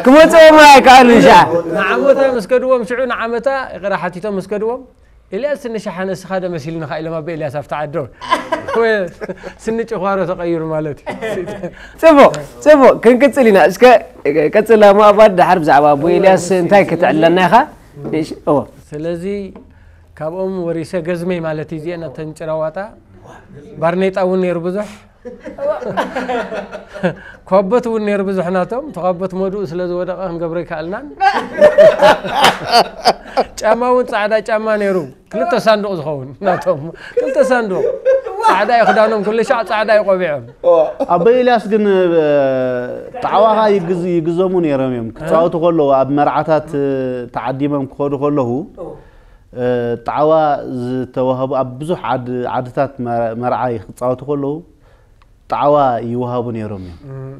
ክመጽኦም ኣይከኣሉን ሻዕ። ንዓመታ ምስ ከድዎም፣ ሽዑ ንዓመታ ይቕረ ሓቲቶም ምስ ከድዎም፣ ኤልያስ ስኒ ሸሓነ እስኻ ዶ መሲልንኻ ኢሎም ኣቦ ኤልያስ ኣብቲ ዓዲ። ወይ ስኒ ጭዃሮ ተቐይሩ ማለት እዩ። ጽቡቕ፣ ጽቡቕ፣ ክንቅጽል ኢና። እስከ ቀጽል፣ ኣሞ ኣባድ፣ ደሓር ብዛዕባ ኣቦ ኤልያስ እንታይ ከተዕልለና ኢኻ? እሺ፣ እዎ። ስለዚ ካብኦም ወሪሰ ገዝመይ ማለት እዩ። እዚአን እተን ጭራዋጣ ባርኔጣ እውን ነይሩ ብዙሕ። ኳቦት እውን ነይሩ ብዙሕ ናቶም። እቲ ኳቦት መዱኡ ስለ ዝወደቐ ክንገብሮ ይከኣልናን። ጫማ እውን ጻዕዳ ጫማ ነይሩ። ክልተ ሳንዱቕ ዝኸውን ናቶም። ክልተ ሳንዱቕ። ጻዕዳ እዩ ክዳኖም፣ ኩሉ ሻዕ ጻዕዳ እዩ ቆቢዖም። ኣቦ ኤልያስ ግን፣ እ፣ ጣዕዋኻ ይግዝ-፣ ይግዘሙ ነይሮም እዮም። ክጻወቱ ከለዉ፣ ኣብ መርዓታት፣ እ፣ ተዓዲሞም ክኸዱ ከለዉ፣ እ፣ ጣዕዋ ዝተዋህቡ፣ ኣብ ብዙሕ ዓድ-፣ ዓድታት መ-፣ መርዓ ክጻወቱ ከለዉ፣ ጣዕዋ ይወሃቡ ነይሮም እዮም። እም።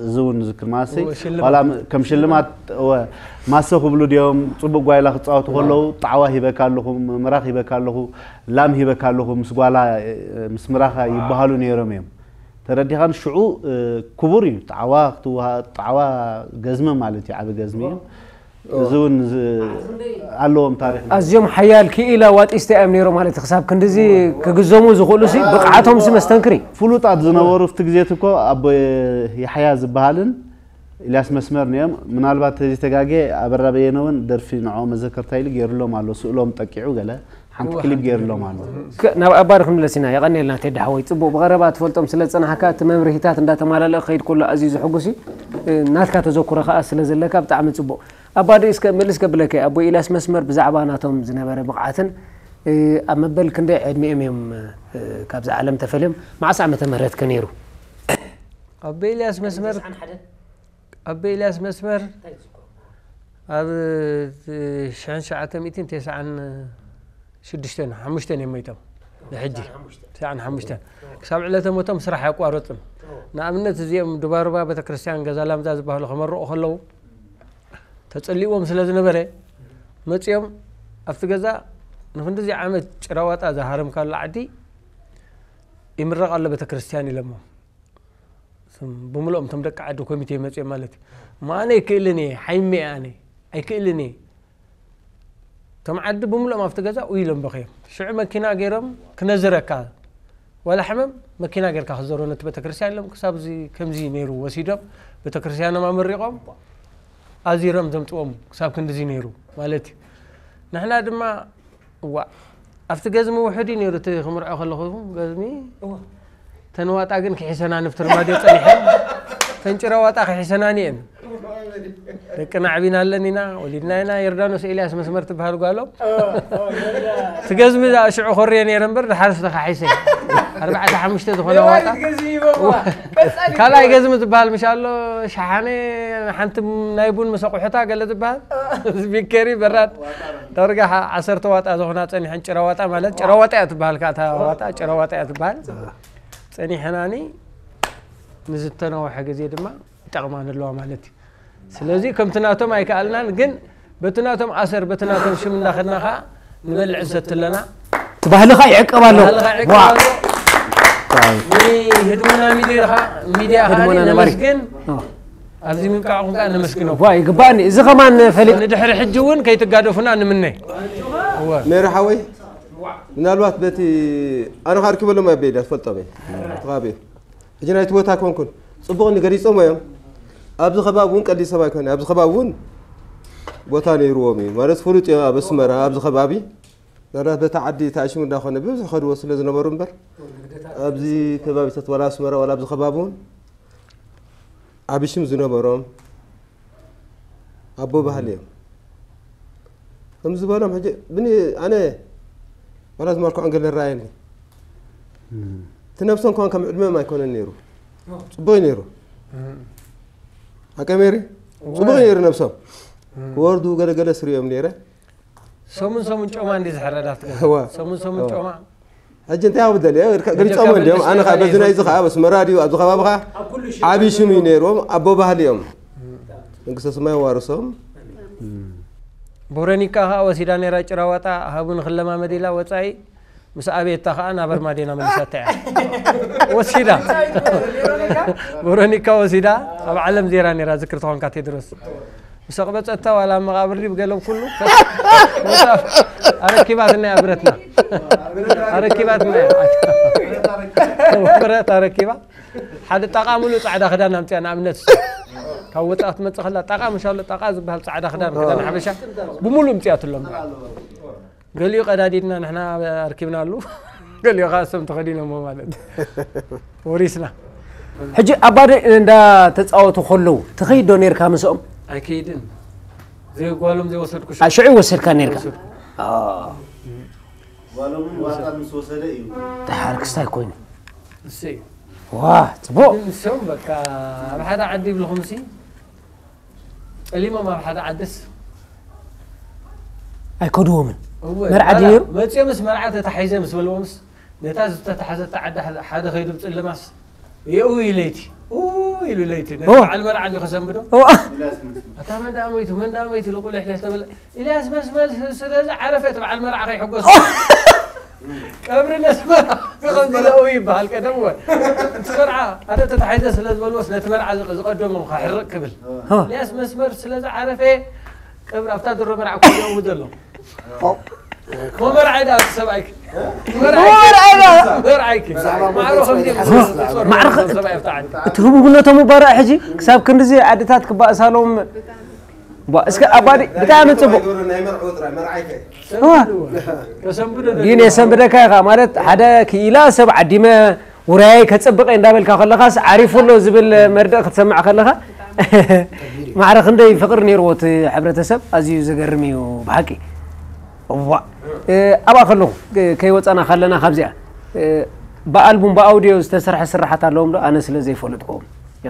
እዚ እውን ዝክር ማሰይ፣ እወ፣ ሽልማት። ዋላ ም-፣ ከም ሽልማት፣ እወ፣ ማሰ ክብሉ ድዮም፣ ጽቡቕ ጓይላ ክጻወቱ ከለዉ፣ ጣዕዋ ሂበካ ኣለኹ፣ ምራኽ ሂበካ ኣለኹ፣ ላም ሂበካ ኣለኹ፣ ምስ ጓላ፣ እ፣ ምስ ምራኻ ይበሃሉ ነይሮም እዮም። ተረዲኻን? ሽዑ፣ እ፣ ክቡር እዩ። ጣዕዋ ክትወሃ-፣ ጣዕዋ ገዝሚ ማለት እዩ፣ ዓቢ ገዝሚ እዩ። እዚ እውን ዝ-፣ ኣለዎም ታሪኽ። ኣዝዮም ሓያል ክኢላ ዋጢስታ እዮም ነይሮም ማለት እዩ። ክሳብ ክንድዚ ክግዘሙ ዝኽእሉ ሲ፣ ብቕዓቶም ሲ መስተንክር እዩ። ፍሉጣት ዝነበሩ ኣብቲ ግዜ እኮ ኣቦ የሕያ ዝበሃልን ኢልያስ መስመር ነዮም። ምናልባት ተዘይተጋጌ ኣበራ በየነ እውን ደርፊ ንዕኦም መዘከርታ ኢሉ ገይሩሎም ኣሎ። ስእሎም ጠቂዑ ገለ ሓንቲ እወ፣ ክሊፕ ሓንቲ ገይሩሎም ኣሎ። ከ-፣ ናብ ኣባሪ ክንምለስ ኢና። የቐንየልና ቴዲ ሓወይ፣ ጽቡቕ ብቐረባ ትፈልጦም ስለ ዝጸናሕካ፣ እቲ መብርሂታት እንዳተማላለኣ ክኸይድ ከሎ ኣዝዩ ዘሐጉስ እዩ። እ፣ ናትካ ተዘክሮ ከኣ ስለ ዘለካ ብጣዕሚ ጽቡቕ። ኣባዲ እስከ ምልስ ከብለከ፣ ኣቦ ኢልያስ መስመር ብዛዕባ ናቶም ዝነበረ ብቕዓትን፣ እ፣ ኣብ መበል ክንደይ ዕድሚኦም እዮም፣ እ፣ ካብዛ ዓለም ተፈልዮም? መዓስ ዓመተ ምህረት ከ ነይሩ? ኣቦ ኢልያስ መስመር፣ ኣቦ ኢልያስ መስመር ኣብ፣ እ፣ ሽሕን ትሽዓተ ሚእትን ተስዓን ሽዱሽተን፣ ሓሙሽተን እዮም ሞይቶም። ንሕጂ ተስዓን ሓሙሽተን። ክሳብ ዕለተ ሞቶም ስራሕ ኣያቋረጹን። ንኣብነት እዚኦም ድባርባ ቤተክርስትያን ገዛ ላምዛ ዝበሃሉ ከመርቑ ከለዉ፣ ተጸሊእዎም ስለ ዝነበረ፣ መጺኦም ኣብቲ ገዛ ንክንድዚ ዓመት ጭራዋጣ ዝሃረምካሉ ዓዲ ይምረቕ ኣሎ ቤተክርስትያን ኢሎሞ። ስም ብምልኦም እቶም ደቂ ዓዲ ኮሚቴ መጺኦም ማለት እዩ። እሞ ኣነ ኣይክእልን እየ፣ ሓይመ እየ ኣነ፣ ኣይክእልን እየ። እቶም ዓዲ ብምልኦም ኣብቲ ገዛ ኡይ ኢሎም በኽዮም። ሽዑ መኪና ገይሮም ክነዝረካ፣ ዋላ ሕመም መኪና ጌርካ ክዘሮ ነቲ ቤተክርስትያን ኢሎም ክሳብ እዚ ከምዚ ነይሩ ወሲዶም ቤተክርስትያኖም ኣመሪቖም ኣዚሮም ዘምጽዎም ክሳብ ክንድዚ ነይሩ ማለት እዩ። ንሕና ድማ እዋ ኣብቲ ገዝሚ ውሑድ እዩ ነይሩ እቲ ክምርዖ ከለኹ ገዝሚ። እዋ። ተን ዋጣ ግን ክሒሰና ንፍትር ማድዮ ጸኒሐን። ተን ጭራ ዋጣ ክሒሰናኒ እየን። ደቅና ዓቢና ኣለኒና፣ ወሊድና ኢና። ዮርዳኖስ ኤልያስ መስመር ትበሃል ጓሎም። እቲ ገዝሚ እዛ ሽዑ ኮርየ ነይረ እምበር፣ ድሓርስ ተኻሒሰ። ኣርባዕተ ሓሙሽተ ዝኾነ ዋጣ። ነባሪት ገዝሚ ይበልዋ። ቀጻሊ ካልኣይ ይበልዋ። ገዝሚ ዝበሃል ምሽ ኣሎ፣ ሸሓነ፣ ሓንቲ ናይ ቡን ምስ ኣቑሑታ ገለ ዝበሃል። ቢከሪ፣ በራድ። ዳርጋ ሓ-፣ ዓሰርተ ዋጣ ዝኾና ጸኒሐን፣ ጭራ ዋጣ ማለት፣ ጭራ ዋጣ እያ ትበሃል፣ ካታ ዋጣ፣ ጭራ ዋጣ እያ ትበሃል። ጸኒሐናኒ ንዝተነውሐ ግዜ ድማ ይጠቕማን ኣለዋ ማለት እዩ። ስለዚ ከምቲ ናቶም ኣይከኣልናን፣ ግን በቲ ናቶም ኣሰር፣ በቲ ናቶም ሽም እንዳኸድና ኸዓ ንበልዕ ንሰቲ ኣለና። እቲ ባህልኻ ይዕቀብ ኣሎ። ባህልኻ ይዕቀብ ዋ። ኣሎ። ንህድሞና ሚድያ ኸዓ፣ ሚድያ ኸዓ ህድሞና ነባሪ። ነመስግን። ኦ። ኣብዚ ምብቃዕኹም ከዓ ነመስግነኩም። ዋ፣ ይግባእኒ። እዚ ኸማን ፈሊጥ። ንድሕሪ ሕጂ እውን ከይትጋደፉና ንምነ። እወ። ሜሪ ሓወይ፣ ምናልባት በቲ ኣነ ኻርክበሎም ኣበይ ዳ ትፈልጦም እየ። ትኻበዩ። ሕጂ ናይቲ ቦታ ኣይኮንኩን። ጽቡቕ ገሊጾሞ እዮም። ኣብዚ ከባቢ እውን ቀሊል ሰብ ኣይኮነ። ኣብዚ ከባቢ እውን ቦታ ነይርዎም እዩ ማለት ፍሉጥ እዮም። ኣብ ኣስመራ ኣብዚ ከባቢ ምናልባት በታ ዓዲ ተኣሽሙ እንዳኾነ ብዙሕ ከድዎ ስለ ዝነበሩ እምበር ኣብዚ ከባቢታት ዋላ ኣስመራ ዋላ ኣብዚ ከባቢ እውን ዓቢ ሽም ዝነበሮም ኣቦ ባህሊ እዮም። ከም ዝበሎም ሕጂ ብኒ ኣነ ዋላ ዝማልኩ ኣንገለ ራየኒ እቲ ነብሶም ከማን ከም ዕድመም ኣይኮነን ነይሩ። ጽቡቕ እዩ ነይሩ። ኣቀሜሪ ጽቡቕ እዩ ነይሩ ነብሶም ክወርዱ ገለገለ ስሪኦም ነይረ። ሰሙን ሰሙን ጮማ እንዲ ዝሕረዳት ገለ። እዋ። ሰሙን ሰሙን እዋ። ጮማ። ሕጂ እንታይ ክብል ደልየ ገሊጾሞ እንዲኦም ኣነ ከዓ በዚ ናይዚ ከዓ በስመራ ድዩ ኣብዚ ከባቢ ከዓ ዓብዪ ሽም እዩ ነይርዎም ኣቦ ባህሊ እዮም። መንግስተ ሰማይ ዋርሶም። ቦረኒካ ከዓ ወሲዳ ነይራ ጭራዋጣ ሃቡ ንክለማመድ ኢላ ወፃኢ ምስ ኣቤታ ከዓ ናብ ኣርማዴና መሊሳታ እያ ወሲዳ። ቦረኒካ ወሲዳ ኣብ ዓለም ዜራ ነይራ ዝክር ተኾንካ ቴድሮስ ምስ ኣቕበፀታ ዋላ ኣብ መቓብር ድዩ ብገሎም ኩሉ ኣረኪባትና እያ ብረትና ኣረኪባትና እያ ብረት ኣረኪባ ሓደ ጣቃ ሙሉ ፃዕዳ ክዳን ኣምፅያ ንኣብነት እሱ ካብ ወፃእ ክትመፅእ ከላ ጣቃ ምሻሎ ጣቃ ዝበሃል ፃዕዳ ክዳን ክዳን ሓበሻ ብሙሉ ምፅያትሎም ገሊኡ ቀዳዲድና ንሕና ኣርኪብናሉ ገሊኡ ከዓ እሶም ተኸዲኖሞ ማለት ወሪስና ሕጂ ኣባደ እንዳተፃወቱ ከለዉ ትኸይድ ዶ ነርካ ምስኦም ኣይከይድን ዘይጓሎም ዘይወሰድኩ ሽዑ ይወሰድካ ነርካ ጓሎምን ዋጣ ምስ ወሰደ እዩ ድሓር ክስታይ ኮይኑ እሰይ ዋ ፅቡቅ ግን እሶም በቃ ኣብ ሓደ ዓዲ ይብልኹም ሲ ጠሊሞም ኣብ ሓደ ዓድስ ኣይከድዎምን እወ፣ መርዓ መርዓ- ድዩ ነይሩ? መፅኦምስ መርዓ ተታሒዘ ምስ በልዎምስ ነታ ዝተታሓዘት ዓዲ ሓደ- ሓደ ከይዱ ብፅልማስ የእዊ ለይቲ እው ኢሉ ለይቲ ነቲ እወ። በዓል መርዓ እንዲ ከሰንብዶ እዋ ኣታ መን ደኣ ሞይቱ መን ደኣ ሞይቱ ኢሉ ቁልሕ ለተበለ ኢልያስ መስመር ስለዚ ዓረፈ እቲ በዓል መርዓ ከይሕጎስ ቀብሪ ነስመራ ብኸምዚ ለእዊ ይበሃል ቀደም ወ እቲ መርዓ ኣነ ተታሒዘ ስለ ዝበልዎስ ነቲ መርዓ ዝቐደሞም ከሕርቕ ክብል ኢልያስ መስመር ስለዚ ዓረፈ ቀብሪ ኣብታ ድሮ መርዓ ኩ የእዊ ዘሎ መመርዓይ ደኣ ሰብኣይክ መርዓይክ ማዕሮ ከምዚ ማዕሮ ከ- ሰብኣይ ኣብታ ዓዲ እቲ ህቡብነቶም ባርዕ ሕጂ ክሳብ ክንድዚ ዓድታት ክባእሳሎም ቧ፣ እስከ ኣባዲ ብጣዕሚ ፅቡቅ ናይ መርዑ ጥራይ መርዓይከ እዋ፣ ተሰንብዶ ግን የሰንብደካ ኢኻ ማለት ሓደ ክኢላ ሰብ ዓዲመ ውራየይ ከፅብቀ እንዳበልካ ከለኻስ ዓሪፉ ኣሎ ዝብል መርድእ ክትሰምዕ ከለኻ ማዕረ ክንደይ ፍቅሪ ነይርዎ እቲ ሕብረተሰብ ኣዝዩ ዘገርም እዩ ብሓቂ እዋ እ፣ ኣብኣ ከለኹ እ፣ ከይወፃና ካለና ካብዚኣ እ፣ ብኣልቡም ብኣውዲዮ ዝተሰርሐ ስራሓት ኣለዎም ዶ ኣነ ስለ ዘይፈልጥዎም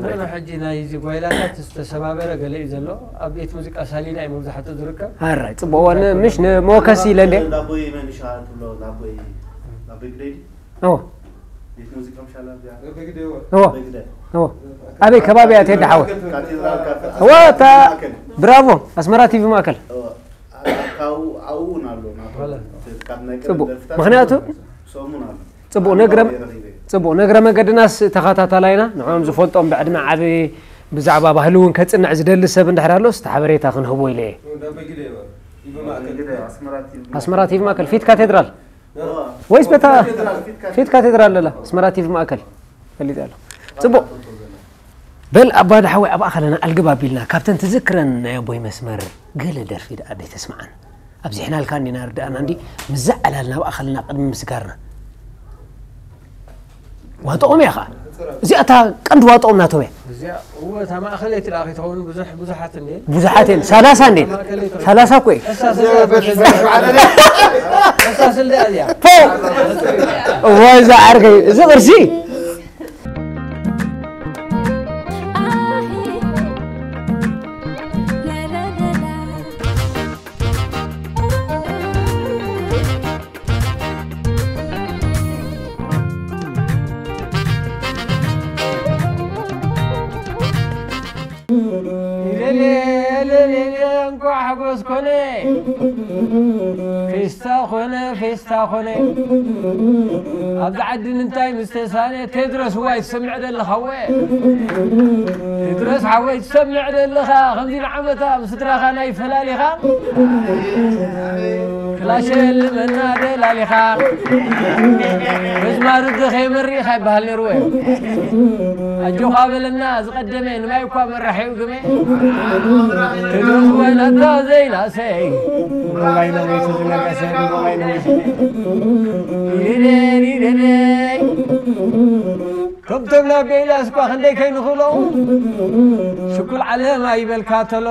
ወላ ሕጂ ናይዚ ጓይላታት ዝተሰባበረ ገለ እዩ ዘሎ ኣብ ቤት ሙዚቃ ሳሊና እዩ መብዛሕትኡ ዝርከብ ኣራይ ፅቡቅ ዋነ ምሽ ንሞከስ ኢለ እንደ ላቦይ መንሻ ትብሎ ላቦይ ላቦይ ግደይ ኦ ቤት ሙዚቃ ምሻላ እዚኣ ኦ በግደ ኦ ኣበይ ከባቢ እያ ትሄድ ሓወ ካቴድራል ካፌ ወታ ማእከል። ብራቮ ኣስመራ ቲቪ ማእከል ካብኡ ኣብኡ እውን ኣሎ ናቱ። ካብ ናይ ቀደም ፅቡቅ ደርፍታት ምክንያቱ ሰሙን ኣሎ ፅቡቅ ነግረ ፅቡቅ ነግረ መገድናስ ተኸታታላይና ንዕኦም ዝፈልጦም ብዕድመ ዓቢ ብዛዕባ ባህሊ እውን ከፅንዕ ዝደሊ ሰብ እንድሕር ኣሎስ እቲ ሓበሬታ ክንህቦ ኢለ እየ እንግዲህ ኣስመራ ቲቪ ኣስመራ ቲቪ ማእከል ፊት ካቴድራል ወይስ በታ ፊት ካቴድራል ለላ ኣስመራ ቲቪ ማእከል ፈሊጥ ኣሎ ፅቡቅ በል ኣባ ድሓወይ ኣብኣ ከለና ኣልግብ ኣቢልና ካብተን ትዝክረን ናይ ኣቦይ መስመር ገለ ደርፊ ደኣ ደይተስምዓና ኣብዚሕናልካ እንዲና ርድኣና እንዲ ምዛ ዕላልና ኣብኣ ከለና ቅድሚ ምስጋርና ዋጥኦም እያ ከዓ እዚኣ እታ ቀንዲ ዋጥኦም ናቶም እያ እዚኣ እወ እታ ማእኸለይቲ ደኣ ከይትኸውን ብዙሕ ብዙሓት እንዴ ብዙሓት እየን ሰላሳ እንዴ ሰላሳ እኮ እየ ሕሳስል ደኣ እዚኣ ፎ እዋ እዛ ዓርከይ እዚ ቅርሲ እንኳዕ ሓጎስ ኮነ ፌስታ ኮነ ፌስታ ኮነ ኣብዚ ዓዲ ንምንታይ ምስ ተሳነ ቴድሮስ ዋይ ትሰምዕ ዘለኻ ወ ቴድሮስ ሓወይ ትሰምዕ ዘለኻ ከምዚ ንዓመታ ምስ ስድራኻ ናይ ፈላሊኻ ላሸልመና ደላሊኻ፣ መዝማሪ ከይመሪኻ ይበሃል ነይሩ ወይ? ኣጆኻ በለና ዝቐደመ፣ ንማይ እኳ መራሒኡ ግመ። ትድረስ ወይናታ ዘይናሰይ፣ ጎባይ ነዊቱ ዝነገሰ፣ ጎባይ ነዊቱ። ይደደይ፣ ይደደይ። ከምቶም ናብ ቤላ ስኳ ክንደይ ከይንኽእሎ፣ ሽኩል ዓለም ኣይበልካ ተሎ።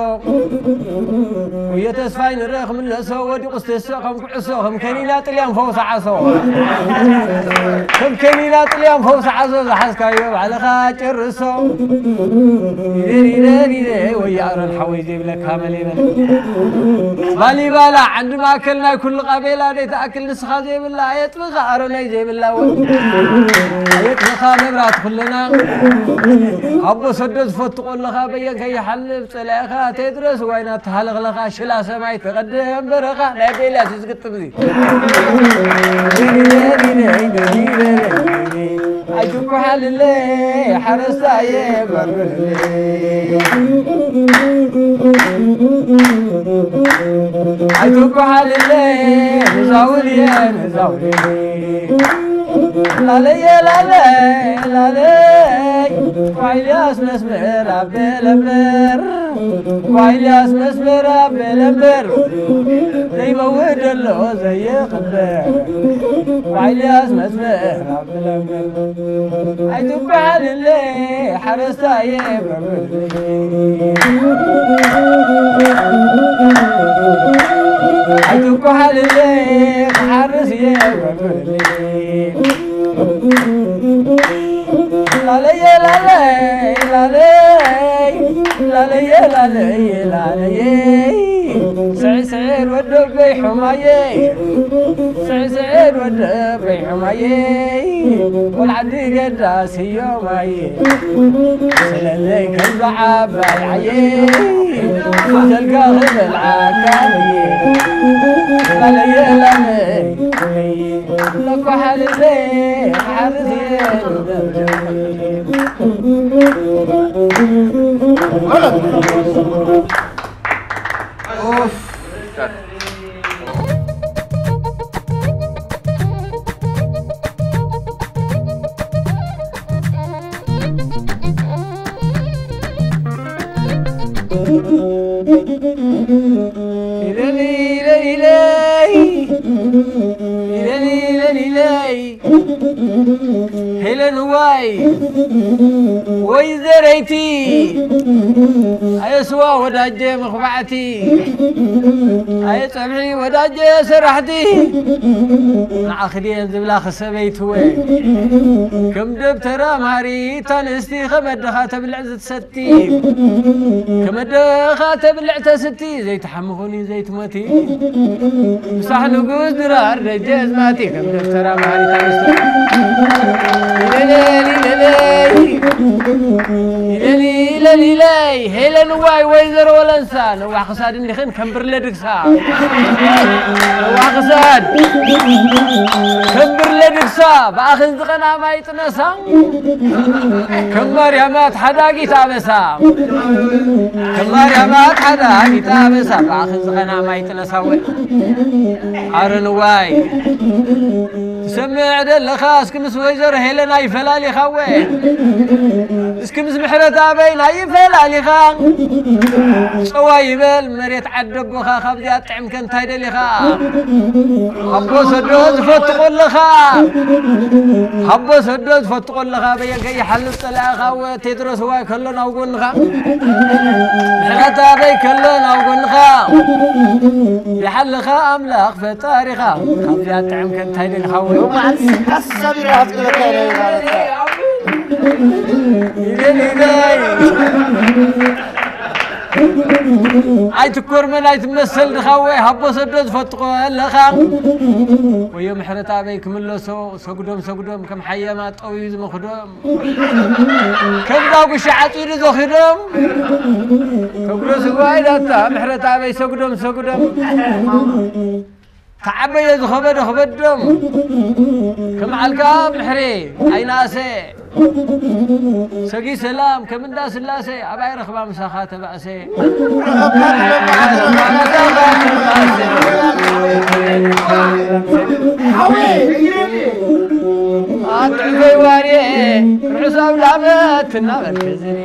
ወዮ ተስፋይ ንረኽ ምለሶ፣ ወዲቑ ስተሶ፣ ከም ኩዕሶ፣ ከም ከኒና ጥልያን ፈውሲ ዓሶ። ከም ከኒና ጥልያን ፈውሲ ዓሶ፣ ዝሓዝካዮ ባዕልኻ ጨርሶ። ይደሪደሪደ፣ ወዮ ኣሮን ሓወይ ዘይብለካ መን ይበል። ባሊባላ፣ ዓንዲ ማእከል ናይ ኩሉ ቃቤላ፣ ደይ ትኣክል ንስኻ ዘይብላ፣ ኣየጥፍኻ ኣሮነይ ዘይብላ ወይ። ኣየጥፍኻ መብራት ኩልና። ኣቦ ሰዶ ዝፈቱ ቆለኻ፣ በየን ከይሓልፍ ጸላኢኻ፣ ቴድሮስ ዋይና ተሃለኽለኻ፣ ሽላ ሰማይ ተቐደም በረኻ፣ ናይ ቤልያስ እዩ ዝግጥም እዚ። ኣይትኳሓልለይ ሓረስታየ በርብርለይ። ኣይትኳሓልለይ ንዛውልየ ንዛውልየ። ላለየ ላለይ ላለይ። ኳይልያስ መስመር ኣበለበር። ኳይልያስ መስመር ኣበለበር። ዘይመውት ዘሎ ዘየቕበር። ኳይልያስ መስመር ኣበለበር። ኣይትበሃልለይ ሓረስታየ በርበርለይ። ኣይትበሃልለይ ክሓርስ እየ በርበርለይ። ላለየ ላለይ ላለይ ላለየ ላለየ ላለየ። ስዕስዕር ወደበይ ሕማየ። ስዕስዕር ወደበይ ሕማየ። ቆልዓ ድገዳ ስዮማየ። ስለለይ ከም ብዓባይ ዓየ። ዘልካ ክበልዓካ እየ። ላለየ ላለይ ለኳሓልለይ ክሓርስ እየ። ኢለሊ ኢለሊ ኢለይ፣ ኢለሊ ኢለሊ ኢለይ። ሄለን ዋይ ወይ ዘረይቲ፣ ኣየ ስዋ ወዳጀ መኽባዕቲ፣ ኣየ ጸብሒ ወዳጀ ሰራሕቲ። ንዓኺ ድየን ዝብላኺ ሰበይቲ ወይ፣ ከም ደብተራ ማሪት ኣንስቲ፣ ከመ ኣደኻ ተብልዕ ዝትሰቲ፣ ከመ ኣደኻ ተብልዕ ተስቲ፣ ዘይትሓሚ ኹኒ ዘይትሞቲ። ምሳሕ ንጉስ ድራር ደጀ ኣዝማቲ፣ ከም ደብተራ ማሪት ኣንስቲ። ኢለሊ ኢለሊ ኢለሊ ኢለሊ ኢለይ፣ ሄለን ዋይ ወይዘሮ ወለንሳ፣ ነዋሕ ክሳድ እንዲኽን ከም ብርለ ድግሳ። ነዋሕ ክሳድ ከም ብርለ ድግሳ፣ ብኣኽን ዝቐና ማይ ጥነሳ። ከም ማርያማት ሓዳጊት ኣበሳ። ከም ማርያማት ሓዳጊት ኣበሳ፣ ብኣኽን ዝቐና ማይ ጥነሳ ወይ። ኣረ ንዋይ። ትሰምዕ ደለኻ እስኪ ምስ ወይዘሮ ሄለን ኣይፈላሊኻ ወይ? እስኪ ምስ ምሕረት ኣበይ ናይ ይፈላሊኻ? ጸዋ ይበል መሬት ዓደቦኻ ካብዚኣ ጥዕምከ እንታይ ደሊኻ? ሃቦ ሰዶ ዝፈትቆ ኣለኻ። ሃቦ ሰዶ ዝፈትቆ ኣለኻ በየን ከይሓልፍ ጸላእኻ ወ ቴድሮስ ዋይ ከሎ ናብ ጎንኻ። ምሕረት ኣበይ ከሎ ናብ ጎንኻ። ይሓልኻ ኣምላኽ ፈጣሪኻ። ካብዚኣ ጥዕምከ እንታይ ደሊኻ ወይ? መዓልቲ ሓሳብ ይረሃብ ዝብለካ ኢለ ማለት እየ። ኣይትኮርመን ኣይትመሰል ድኻ ወይ ሃቦ ሰዶ ዝፈትቆ ኣለኻ። ወዮ ምሕረት ኣበይ ክምለሶ ሰጉዶም ሰጉዶም ከም ሓያማ ጠውዩ ዝመኽዶም። ከም ዳጉሻ ዓጺዱ ዘኺዶም። ክብሩ ስዋይ ዳታ ምሕረት ኣበይ ሰጉዶም ሰጉዶም። ተዓበየ ዝኸበደ ክበዶም። ከም ዓልካ ምሕሬ ኣይናእሰ። ሰጊ ሰላም ከም እንዳ ስላሴ ኣባይ ረኽባ ምሳኻ ተባእሰ። ኣትዕፈይ ዋርየ ርሑስ ኣውዳመት እናበልክ ዝኒ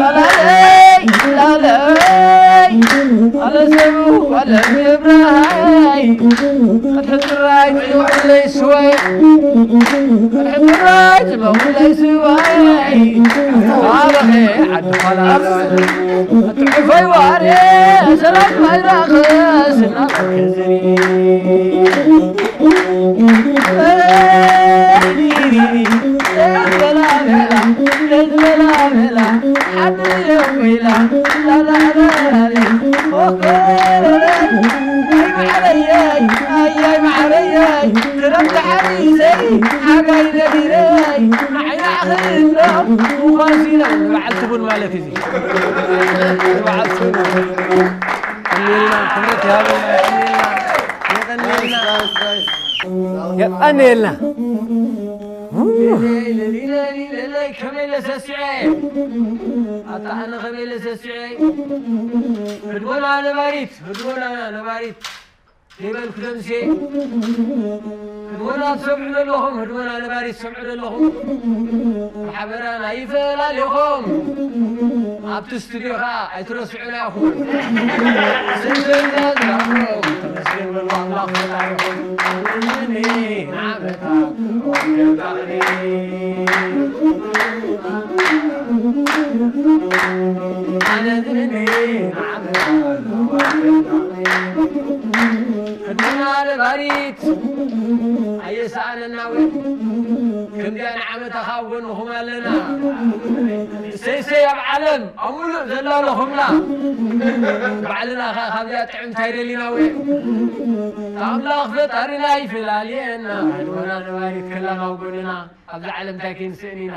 ላለይ ላለይ ኣለ ሰቡ ኣለ ምብራይ ቀድሒ ጥራይ ጥልዋዕለይ ስወይ ቀድሒ ጥራይ ጥልዋዕለይ ስወይ ኣበኸ ዓዲ ዃላ ኣትዕፈይ ዋርየ ሰላም ባይራኸ ስናበልክ ዝኒ በዓል ትቡን ማለት እዩ። በዓል ትቡን። ቀኒልና፣ ክብረት ይሃበልና፣ ቀኒልና፣ የቀኒልና። የቀኔልና። ከመይ ለሰሲዐ ኣታ ኣነ ከመይ ለሰሲዐ ህድሞና ነባሪት ህድሞና ነባሪት ዘይበልኩ ደምሴ ህድሞና ትሰምዑ ዘለኹም ህድሞና ነባሪት ትሰምዑ ዘለኹም ሓበራና ይፈላልኹም ኣብቲ ስቱዲዮ ኸዓ ኣይትረስዑና ኢኹም ስንትና ዝረኽቦም ተመስገን በሉ ኣምላኽ ፈጣሪኹም ንዓመታ ኣነ ንዓመታ ህድሞና ነባሪት ኣየሰኣነና እውን ከምዚኣ ንዓመታ ካብ ጎንኹም ኣለና ሰይሰይ ኣብ ዓለም ኣብ ሙሉእ ዘላለኹምና ባዕልና ኸ ካብዚኣ ጥዕምቲ ኣይደሊና እውን ኣምላኽ ፈጣሪና ይፈላልየና ህድሞና ነባሪት ከላ ካብ ጎንና ኣብዛ ዓለም እንታይ ክንስእን ኢና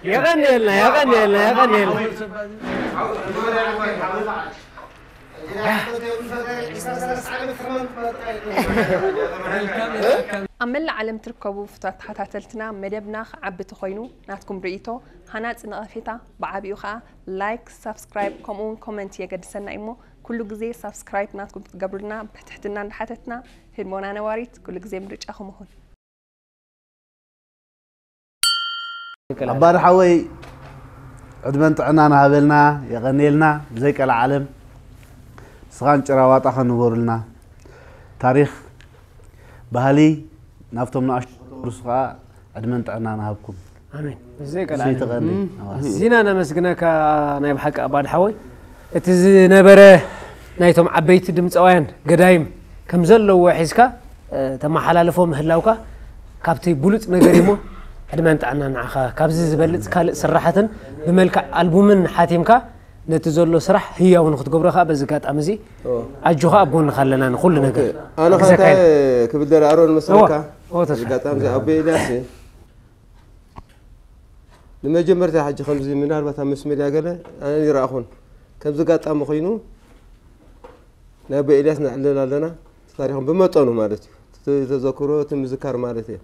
የቐንየልና፣ የቐንየልና፣ የቐንየልና። ኣብ መላእ ዓለም ትርከቡ ፍቱዋት ተኸታተልትና፣ መደብና ክዓቢ ተኾይኑ ናትኩም ርእይቶ፣ ሃናጺ ነቐፌታ፣ ብዓቢኡ ኸኣ ላይክ፣ ሳብስክራይብ፣ ከምኡውን ኮመንት የገድሰና እዩሞ፣ ኩሉ ግዜ ሳብስክራይብ ናትኩም ክትገብሩልና ብትሕትና እንዳሓተትና፣ ህድሞና ነባሪት ኩሉ ግዜ ምርጫኹም ይኹን። ኣባር ሓወይ ዕድመን ጥዕናን ሃበልና፣ የቐንየልና። ብዘይ ቀልዓለም ንስኻን ጭራ ዋጣ ከንበሩልና። ታሪኽ፣ ባህሊ ናብቶም ንኣሽቱ ከተውርሱ ከዓ ዕድመን ጥዕናን ሃብኩም። ኣሜን። ብዘይ ቀልዓለም። ዘይተቐኒ። እም። ኣዋ። እዚና ነመስግነካ ናይ ብሓቂ ኣባ ድሓወይ። እቲ ዝነበረ ናይቶም ዓበይቲ ድምፃውያን ገዳይም ከም ዘለዎ ሒዝካ፣ እ፣ ተመሓላልፎ ምህላውካ ካብቲ ብሉፅ ነገር እሞ ዕድመን ጥዕናን ንዓኻ። ካብዚ ዝበልፅ ካልእ ስራሓትን ብመልክዕ ኣልቡምን ሓቲምካ ነቲ ዘሎ ስራሕ ህያው ንክትገብሮ ከዓ በዚ ኣጋጣሚ እዚ ኦ። ኣጆኻ ኣብ ጎንኻ ኣለና ንኩሉ ነገር። ኣነ ከዓ እንታይ ክብል ደለ ኣሮን መሰለካ? እዋ፣ እዎ፣ ተስፋ። ኣጋጣሚ እዚ ኣቦ ኤልያስ ንመጀመርታ ሕጂ ከምዚ ምናልባት ኣብ ምስ ሜድያ ገለ ኣነ ይረኣኹን። ከምዚ ኣጋጣሚ ኮይኑ ናይ ኣቦ ኤልያስ ነዕልል ኣለና። ታሪኽም ብመጠኑ ማለት እዩ። እቲ ተዘክሮ፣ እቲ ምዝካር ማለት እዩ።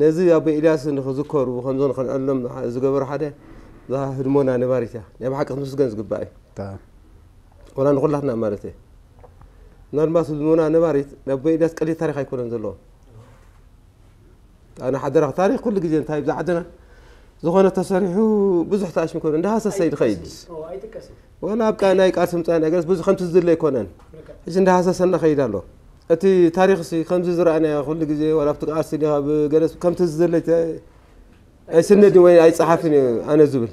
ነዚ ኣቦ ኤልያስ ንኽዝከሩ፣ ከምዞ ንኽንዕሎም ዝገበሩ ሓደ እዛ ህድሞና ነባሪት እያ። ናይ ብሓቂ ክትምስገን ዝግባእ እዩ። ታ። ወላ ንኹላትና ማለት እዩ። ምናልባት ህድሞና ነባሪት ናይ ኣቦ ኤልያስ ቀሊል ታሪኽ ኣይኮነን ዘለዎ። ኣነ ሓደራኽ ታሪኽ ኩሉ ግዜ እንታይ ብዛ ዓድና ዝኾነ ተሰሪሑ ብዙሕ ተኣሽም ኮነ እንዳሃሰሰ ይድኸይድ። ወላ ኣብ ቃ-፣ ናይ ቃልሲ ምጻእ ነገርስ ብዙሕ ከምቲ ዝድለ ኣይኮነን። ሕጂ እንዳሃሰሰና ኸይድ ኣሎ። እቲ ታሪኽሲ ከምዚ ዝረኣናዮ ኩሉ ግዜ ወላ ኣብቲ ቃልሲ ዲኻ ብገለስ ከምቲ ዝድለ ኣይተ-፣ ኣይስነድን ወይ ኣይጸሓፍን እዩ ኣነ ዝብል።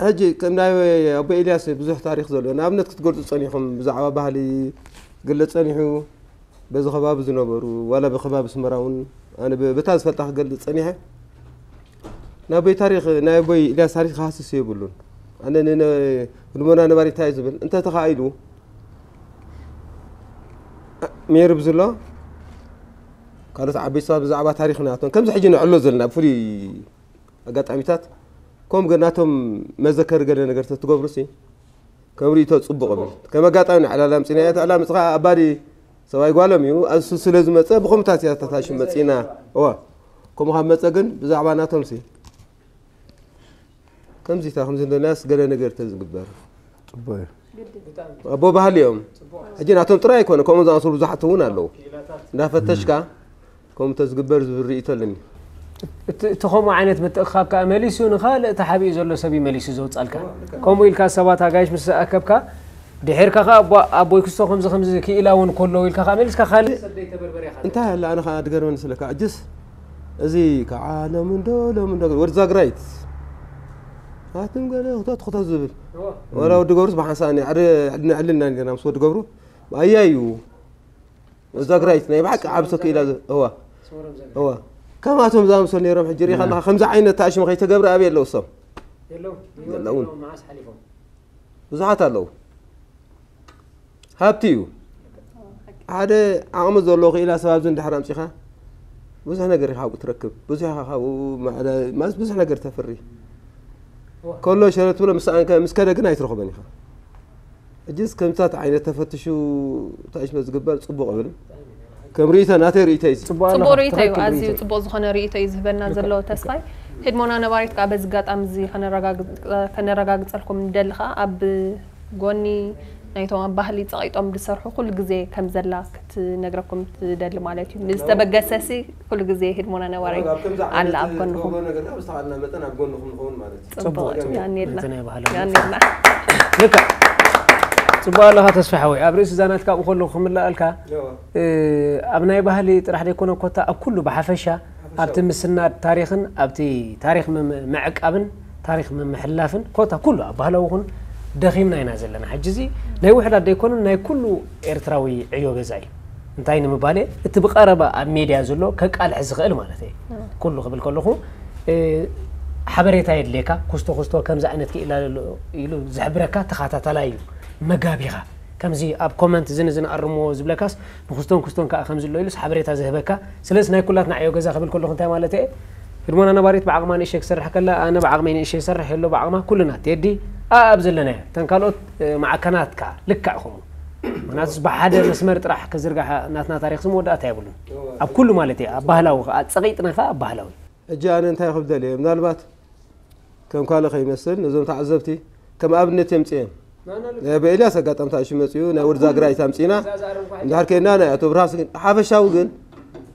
ሕጂ ከም ናይ ኣቦ ኤልያስ ብዙሕ ታሪኽ ዘሎ ንኣብነት ክትገልጹ ጸኒኹም ብዛዕባ ባህሊ ግለጽ ጸኒሑ በዚ ከባቢ ዝነበሩ ዋላ ብከባቢ ኣስመራ እውን ኣነ ብ-፣ በታ ዝፈልጣ ክገልጽ ጸኒሐ ናይ ኣቦይ ታሪኽ ናይ ኣቦይ ኤልያስ ታሪኽ ክሃስስ የብሉን። ኣነ ን-፣ ን-፣ ህድሞና ነባሪ እንታይ ዝብል እንተ ተኻኢሉ ሜሪ ብዝሎ ካልኦት ዓበይቲ ሰባት ብዛዕባ ታሪኽ ናቶም ከምዚ ሕጂ ንዕሎ ዘለና ብፍሉይ ኣጋጣሚታት ከም ገ-፣ ናቶም መዘከሪ ገለ ነገር ተትገብሩ ሲ ከም ርእይቶ ጽቡቕ እብል። ከም ኣጋጣሚ ንዕላል ኣምጺና እያ። እቲ ዕላል ምጽኻ ኣባዲ ሰብኣይ ጓሎም እዩ። ኣሱ ስለ ዝመጸ ብኸምታት እያ ተታሽም መጺና። እዋ። ከምኡ ካብ መጸ ግን ብዛዕባ ናቶም ሲ ከምዚ እታ ከምዚ እንደናያስ ገለ ነገር ተዝግበር። ጽቡቕ እዩ። ኣቦ ባህሊ እዮም። ሕጂ ናቶም ጥራይ ኣይኮነ፣ ከምኡ ዝኣመሰሉ ብዙሓት እውን ኣለዉ። እንዳፈተሽካ ከምኡ ተዝግበር ዝብል ርእይቶ ኣለኒ። እቲ፣ እቲ ከምኡ ዓይነት ምትእኽኻብ ከኣ መሊሱ ንኻልእ ተሓቢኡ ዘሎ ሰብ እዩ መሊሱ ዘውጻልካ። ከምኡ ኢልካ ሰባት ኣጋይሽ ምስ ኣከብካ፣ ድሒርካ ከኣ ኣቦ-፣ ኣቦይ ክስቶ ከምዚ ከምዚ ክኢላ እውን ከለዉ ኢልካ ከኣ መሊስካ ካልእ እንታይ ኣለ? ኣነ ከኣ ድገርመኒ ስለካ፣ እጅስ እዚ ከዓ ሎሚ እንዶ፣ ሎሚ እንዶ፣ ወዲ ዛግራይት። ኣቱም ገለ ክተት ክተት ዝብል። እዎ። ወላ ወዲ ገብሩስ ብሓንሳእ እኔ፣ ዕድ-፣ ዕድነ ዕልልና ነርና ምስ ወዲ ገብሩ። ኣያዩ። ወዲ ዛግራይት፣ ናይ ብሓቂ ዓብሶ ክኢላ ዝ-፣ እዋ። ስመሮም ዘግረ። እዋ። ከማቶም ዝኣምሰሉ ነይሮም፣ ሕጂ ሪኢኻ ኣለኻ፣ ከምዚ ዓይነት ተኣሽሙ ከይተገብረ ኣበይ ኣለዉ እሶም? የለውን። የለውን። መዓስ ሓሊፎም? ብዙሓት ኣለዉ። ሃብቲ እዩ። ሓደ ዓቕሚ ዘለዎ ክኢላ ሰብ ኣብዚ እንድሕር ኣምጺኻ፣ ብዙሕ ነገር ኢኻ ካብኡ ትረክብ። ብዙሕ ኢኻ ካብኡ ማዕዳ-፣ ማለት ብዙሕ ነገር ተፍሪ። እዋ። ከሎ ሸረ ትብሎ፣ ምስ ኣንከ-፣ ምስ ከደ ግን ኣይትረኽቦን ኢኻ። ሕጂስ ከምታት ዓይነት ተፈትሹ ተኣሽመ ዝግበር ጽቡቕ እብል። ከም ርእይቶ፣ ናተይ ርእይቶ እዩ። ጽቡቕ ጽቡቕ ኣለኻ፣ ርእይቶ እዩ። ትኽክል ኣዝዩ ርእይቶ እዩ። ጽቡቕ ዝኾነ ርእይቶ እዩ ዝህበና ልክዕ፣ ዘሎ ልክዕ። ተስፋይ። ህድሞና ነባሪት ከኣ በዚ ኣጋጣሚ እዚ ከነረጋግጽ-፣ ከነረጋግጸልኩም ንደሊ ከኣ ኣብ ጎኒ ናይቶም ኣብ ባህሊ ጸቒጦም ዝሰርሑ ኩሉ ግዜ ከም ዘላ ክትነግረኩም ትደሊ ማለት እዩ። ንዝተበገሰ ሲ ኩሉ ግዜ ህድሞና ነባሪት ኣብ ከምዚ ኣላ ዓይነት ኣብ ጎንኹም። ትገብሮ ነገር ከኣ ብዝተኻእለና መጠን ኣብ ጎንኹም ንኸውን ማለት እዩ። ጽቡቕ፣ ጽቡቕ። ጽቡቕ። ያኔልና። ነቲ ናይ ባህልና። ያኔልና። ልክዕ። ጽቡቕ ኣለኻ ተስፋ ሓወይ። ኣብ ርእሲ እዛ ናትካ ኣብኡ ከለኹ ክምልኣልካ፣ እዋ። እ፣ ኣብ ናይ ባህሊ ጥራሕ ዘይኮነ ኮታ ኣብ ኩሉ ብሓፈሻ፣ ሓፈሻዊ። ኣብቲ ምስናድ ታሪኽን ኣብቲ ታሪኽ ምም-፣ ምዕቃብን ታሪኽ ምምሕላፍን ኮታ ኩሉ ኣብ ባህላዊ ይኹን ደኺምና ኢና ዘለና። ሕጂ እዚ ናይ ውሕዳት ዘይኮነን ናይ ኩሉ ኤርትራዊ ዕዮ ገዛ እዩ። እንታይ ንምባል እቲ ብቐረባ ኣብ ሜድያ ዘሎ ከቃልሕ ዝኽእል ማለት እየ። እም። ኩሉ ክብል ከለኹ፣ እ፣ ሓበሬታ የድልየካ። ኩስቶ ኩስቶ ከምዚ ዓይነት ክኢላ ኣሎ ኢሉ ዝሕብረካ ተኸታታላይ እዩ፣ መጋቢኻ። ከምዚ ኣብ ኮመንት ዝን ዝን ኣርምዎ ዝብለካስ ብኩስቶን ኩስቶን ከኣ ከምዚ ኣሎ ኢሉስ ሓበሬታ ዝህበካ። ስለዚ ናይ ኩላትና ዕዮ ገዛ ክብል ከለኹ እንታይ ማለት እየ? ህድሞና ነባሪት ብዓቕማ ንእሽተይ ክሰርሕ ከላ፣ ኣነ ብዓቕመይ ንእሽተይ ይሰርሕ፣ የሎ ብዓቕማ፣ ኩልና፣ ቴዲ፣ ኣኣብ ዘለናዮ፣ እተን ካልኦት፣ እ፣ ማዕከናት ከኣ ልክዕ ከምኡ። ምኽንያቱስ ብሓደ መስመር ጥራሕ ክዝርጋሕ ናትና ታሪኽሲ መወዳእታ የብሉን። ኣብ ኩሉ ማለት እየ፣ ኣብ ባህላዊ ከኣ፣ ጸቒጥና ከኣ ኣብ ባህላዊ። ሕጂ ኣነ እንታይ ክብል ደልየ፣ ምናልባት ከም ካልእ ከይመስል፣ ነዞም ተዓዘብቲ ከም ኣብነት የምጽእዮም። ናይ ኣቦ ኤልያስ ኣጋጣሚ ተኣሽሙ መጺኡ፣ ናይ ወዲ ዛግራይት ኣምጺእና፣ እንድሕር ከይድና ናይ ኣቶ ብርሃስ ግን፣ ሓፈሻዊ ግን፣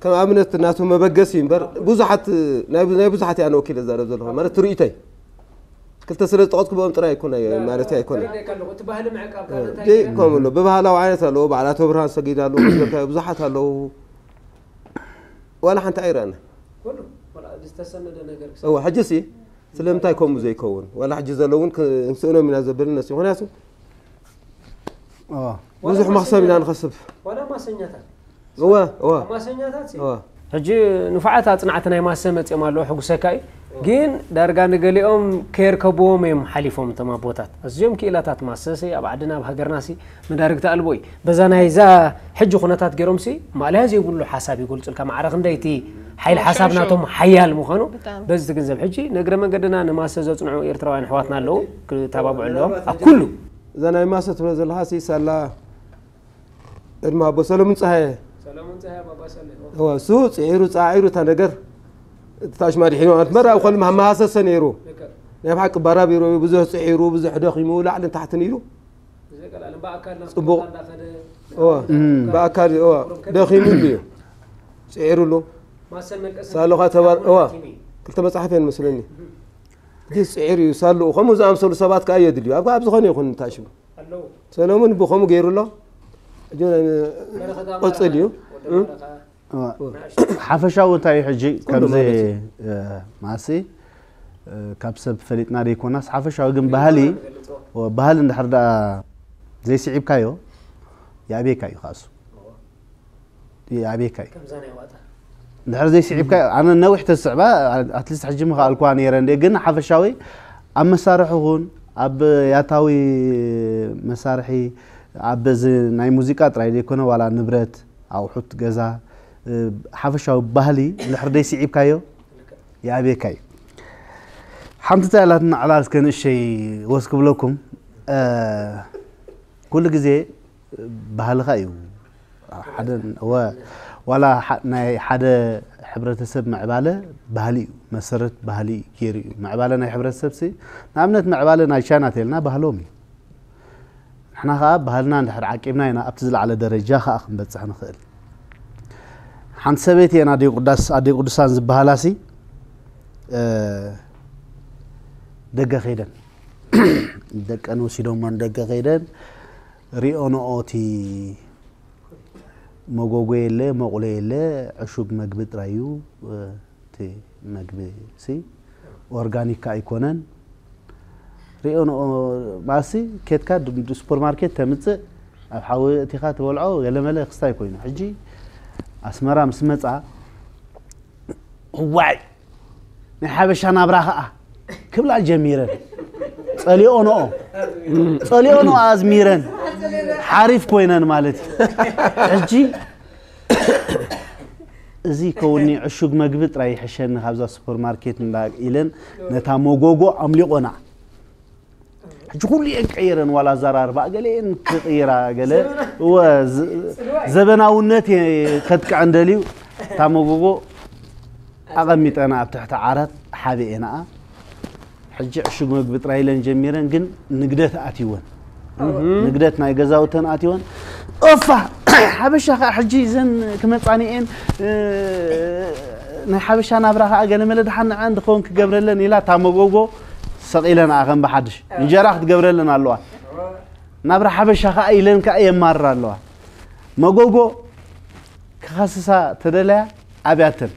ከም ኣብነት ናቱ መበገሲ እምበር ብዙሓት ናይ ናይ ብዙሓት እያ ንወኪል ዘረብ ዘለኹ ማለት ትርኢተይ ክልተ ስለ ዝጠቐጥኩ ብኦም ጥራይ ኣይኮነ ማለት ኣይኮነ ተረዲእካ ኣለኹ። እቲ ባህሊ ምዕቃብ እ፣ ከምኡ ኣሎ ብባህላዊ ዓይነት ኣለዎ በዓላቶ ብርሃን ሰጊድ ኣለዎ ዝበልካዮ ብዙሓት ኣለዉ ዋላ ሓንቲ ኣይረኣና ኩሉ ዝተሰነደ ነገር እወ ሕጂ ሲ ስለምንታይ ከምኡ ዘይከውን ዋላ ሕጂ ዘለውን ክንስእኖም ኢና ዘበልን ነሲ ምክንያቱ ብዙሕ መክሰብ ኢና ንኸስብ ዋላ ማሰኛታት እወ እወ ማሰኛታት እወ ሕጂ ንፉዓት ኣፅናዕቲ ናይ ማሰ መፅኦም ኣለዉ ሕጉሰካ እዩ ግን ዳርጋ ንገሊኦም ከየርከብዎም እዮም ሓሊፎም እቶም ኣቦታት ኣዝዮም ክኢላታት ማሰ ሲ ኣብ ዓድና ኣብ ሃገርና ሲ መዳርግቲ ኣልቦ እዩ በዛ ናይዛ ሕጂ ኩነታት ገይሮም ሲ ማእለያ ዘይብሉ ሓሳብ ይገልፁልካ ማዕረ ክንደይ እቲ ሓይሊ ሓሳብ ናቶም ሓያል ምዃኑ በዚ ትግንዘብ ሕጂ ንእግረ መንገድና ንማሰ ዘፅንዑ ኤርትራውያን ኣሕዋትና ኣለዉ ክተባብዑ ኣለዎም ኣብ ኩሉ እዛ ናይ ማሰ ትብሎ ዘለኻ ሲ ሳላ ዕድመ ኣቦ ሰለሙን ፀሃየ እሱ ፅዒሩ ፃዒሩ እታ ነገር እቲ ታሽማ ድሒኑ ማለት መራ ኮል መሃሰሰ ነይሩ ናይ ብሓቂ ባራቢሮ ብዙሕ ፅዒሩ ብዙሕ ደኺሙ ላዕልን ታሕትን ኢሉ ፅቡቕ ብኣካል ደኺሙሉ እዩ ፅዒሩሉ ሳሎኻ ተባር እዋ ክልተ መፅሓፍ እየን መስለኒ ግን ፅዒር እዩ ሳልኡ ከምኡ ዝኣምሰሉ ሰባት ከዓ የድልዩ ኣብ ኣብ ዝኾነ ይኹን ታሽሙ ሰለሙን ብኸምኡ ገይሩ ኣሎ ሕጂ ናይ ቆፅል እዩ ሓፈሻዊ እንታይ እዩ ሕጂ ከምዚ ማሲ ካብ ሰብ ፈሊጥና ዘይኮናስ ሓፈሻዊ ግን ባህሊ ባህሊ እንድሕር ደኣ ዘይስዒብካዮ ይኣብየካ እዩ ካሱ ይኣብየካ እዩ እንድሕር ዘይስዒብካ ኣነ ነዊሕ ተስዕባ ኣትሊስት ሕጂ ምኽኣልኩዋ ነይረ እንደ ግን ሓፈሻዊ ኣብ መሳርሒ ኹን ኣብ ያታዊ መሳርሒ ኣብ በዚ ናይ ሙዚቃ ጥራይ ዘይኮነ ዋላ ንብረት ኣቑሑት ገዛ ሓፈሻዊ ባህሊ እንድሕር ዘይስዒብካዮ ይኣብየካ እዩ ሓንቲ እንታይ ኣላትና ዕላል እስከ ንእሸይ ወስ ክብለኩም ኩሉ ግዜ ባህልኻ እዩ ሓደ ዋላ ናይ ሓደ ሕብረተሰብ ምዕባለ ባህሊ እዩ መሰረት ባህሊ ገይሩ እዩ ምዕባለ ናይ ሕብረተሰብ ሲ ንኣብነት ምዕባለ ናይ ቻይና ተልና ባህሎም እዩ ንሕና ከዓ ባህልና እንድሕር ዓቂብና ኢና ኣብቲ ዝለዓለ ደረጃ ከዓ ክንበፅሕ ንኽእል ሓንቲ ሰበይቲ እየን ኣደይ ቅዱሳን ዝበሃላ ሲ ደገ ከይደን ደቀን ወሲዶሞን ደገ ከይደን ሪኦንኦ እቲ መጎጎ የለ መቑሎ የለ ዕሹግ መግቢ ጥራይ እዩ እቲ መግቢ ሲ ኦርጋኒክ ኣይኮነን ሪኦንኦ ማሲ ኬትካ ሱፐርማርኬት ተምፅእ ኣብ ሓዊ እቲኻ ትበልዖ ገለመለ ክስታይ ኮይኑ ሕጂ ኣስመራ ምስ መፃ እዋይ ናይ ሓበሻ ናብራ ኸዓ ክብላ ጀሚረን ጸሊኦንኦ ጸሊኦንኦ ኣዝሚረን ሓሪፍ ኮይነን ማለት እዩ ሕጂ እዚ ከውኒ ዕሹግ መግቢ ጥራይ ይሕሸኒ ካብዛ ሱፐርማርኬት እንዳ ኢለን ነታ መጎጎ ኣምሊቆና ሕጂ ኩሉ እየን ቀይረን ዋላ ኣዘራርባ ገለየን ክቕይራ ገለ እወ ዘበናውነት ከጥቅዐን ደልዩ እታ መጎጎ ኣቐሚጠና ኣብ ትሕቲ ዓራት ሓቢኤናኣ ሕጂ ዕሹግ መግቢ ጥራይ ኢለን ጀሚረን ግን ንግደት ኣትይወን ንግደት ናይ ገዛውተን ኣትይወን ኦፋ ሓበሻ ከዓ ሕጂ ዘን ክመፃኒኤን ናይ ሓበሻ ናብራ ከዓ ገለመለ ድሓን ንዐን ድኸውን ክገብረለን ኢላ እታ መጎጎ ሰቒለንኣ ከም ብሓድሽ እንጀራ ክትገብረለን ኣለዋ ናብራ ሓበሻ ከዓ ኢለን ከዓ የማርራ ኣለዋ መጎጎ ክኸስሳ ተደለያ ኣብያተን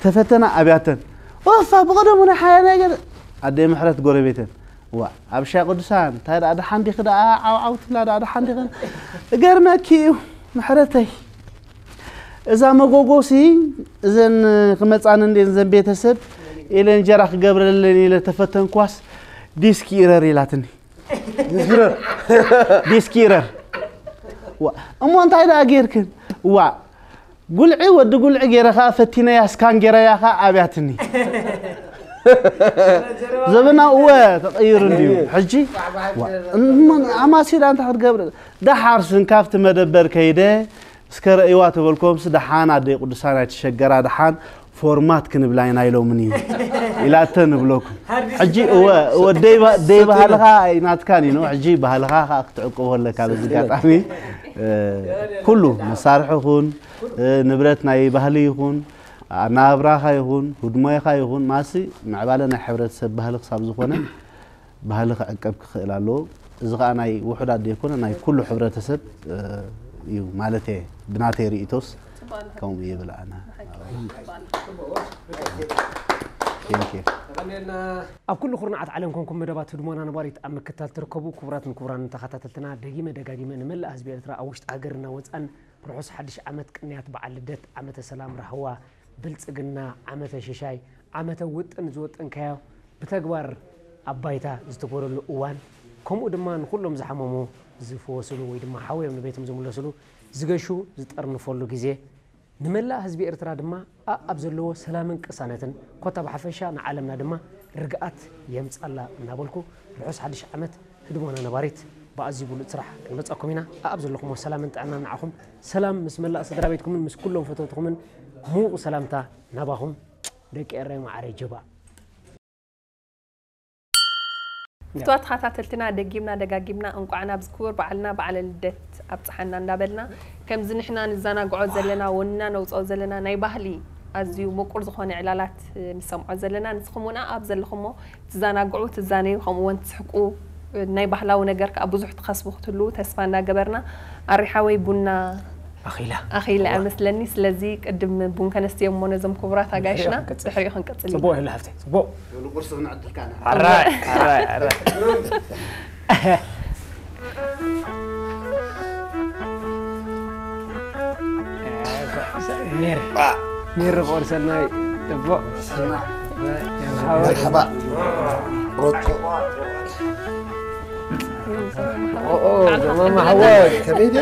ተፈተና ኣብያተን ኦፋ ብቐደሙ ናይ ሓያ ናይ ገለ ኣደይ ምሕረት ጎረቤተን ዋ ኣብ ሻ ቅዱሳን እንታይ ደኣ ደሓን ዲኺ ደኣ ዓውዓው ትብላ ደኣ ደሓን ዲኺ እገርመኪ እዩ ምሕረተይ እዛ መጎጎሲ እዘን ክመፃኒ እንዴ እዘን ቤተሰብ ኢለ እንጀራ ክገብረለን ኢለ ተፈተንኳስ ዲስኪ ኢረር ኢላትኒ ዲስኪ ኢረር እሞ እንታይ ደኣ ጌርክን ዋ ጉልዒ ወዲ ጉልዒ ጌረ ከዓ ፈቲነያ ስካን ጌረያ ከዓ ኣብያትኒ ዘበና እወ ተቐይሩ እንድዩ ሕጂ ኣማሲዳ እንታይ ክትገብር ደሓር ስንካብቲ መደበር ከይደ እስከ ረእይዋ ተበልኮምስ ደሓን ኣደይ ቅዱሳን ኣይትሸገራ ደሓን ፎርማት ክንብላ ኢና ኢሎምኒ ኢላተ ንብለኩም። ሕጂ እወ እወ ደይ ባ- ደይ ባህልኻ ኣይናትካን እዩ ነው። ሕጂ ባህልኻ ከዓ ክትዕቅቦ ኣለካ። በዚ ኣጋጣሚ እ፣ ኩሉ መሳርሒ ይኹን እ፣ ንብረት ናይ ባህሊ ይኹን ኣናብራኻ ይኹን ህድሞኻ ይኹን ማሲ ምዕባለ ናይ ሕብረተሰብ ባህሊ ክሳብ ዝኾነ ባህሊ ክዕቀብ ክኽእል ኣለዎ። እዚ ከዓ ናይ ውሑዳት ዘይኮነ ናይ ኩሉ ሕብረተሰብ እዩ ማለት እየ። ብናተይ ርእቶስ ከምኡ ይብል ኣነ። ኣብ ኩሉ ኩርናዓት ዓለም ኮንኩም መደባት ህድሞና ነባሪት ኣብ ምክታል ትርከቡ ክቡራትን ክቡራንን ተኸታተልትና ደጊመ ደጋጊመ ንመላእ ህዝቢ ኤርትራ ኣብ ውሽጢ ሃገርና ወፃን ርሑስ ሓድሽ ዓመት ቅንያት በዓል ልደት ዓመተ ሰላም ራህዋ ብልፅግና ዓመተ ሽሻይ ዓመተ ውጥን ዝወጠንካዮ ብተግባር ኣብ ባይታ ዝትግበረሉ እዋን ከምኡ ድማ ንኩሎም ዝሓመሙ ዝፍወስሉ ወይ ድማ ሓውዮም ንቤቶም ዝምለስሉ ዝገሹ ዝጠርንፈሉ ግዜ ንመላእ ህዝቢ ኤርትራ ድማ ኣኣብ ዘለዎ ሰላምን ቅሳነትን ኮታ ብሓፈሻ ንዓለምና ድማ ርግኣት የምጻላ እናበልኩ ርሑስ ሓድሽ ዓመት ህድሞና ነባሪት ብኣዝዩ ብሉጽ ስራሕ ክንመጸኩም ኢና ኣኣብ ዘለኹሞ ሰላምን ጥዕናን ንዓኹም ሰላም ምስ መላእ ስድራ ቤትኩምን ምስ ኩሎም ፈተውትኹምን ምዉቕ ሰላምታ ናባኹም ደቂ ኤረይ ማዓረይ ጀባእ። ፍትዋት ተኸታተልትና ደጊምና ደጋጊምና እንቋዕ ናብዚ ክቡር በዓልና በዓለ ልደት ኣብፀሓና እንዳበልና ከምዚ ንሕና ንዘናግዖ ዘለና ወንና ነውፅኦ ዘለና ናይ ባህሊ ኣዝዩ ምቁር ዝኾነ ዕላላት ንሰምዖ ዘለና ንስኹም እውን ኣብ ዘለኹሞ ትዘናግዑ ትዛነዩ ከምኡ እውን ትስሕቁ ናይ ባህላዊ ነገር ከዓ ብዙሕ ትኸስቡ ክትህልዉ ተስፋ እንዳገበርና ኣሪሓወይ ቡና ኣኺላ ኣኺላ እመስለኒ ስለዚ ቅድም ቡን ከነስትዮም እሞ ነዞም ክቡራት ኣጋይሽና ድሕሪኡ ክንቅፅል ኢና ፅቡቅ ይላ ሃፍተይ ፅቡቅ ንቁርሲ ክንዕድልካ ኢና ኣራይ ኣራይ ኣራይ ሜር ሜር ቆርሰናይ ፅቡቅ መርሓባ ሮቶ ማማ ሓወይ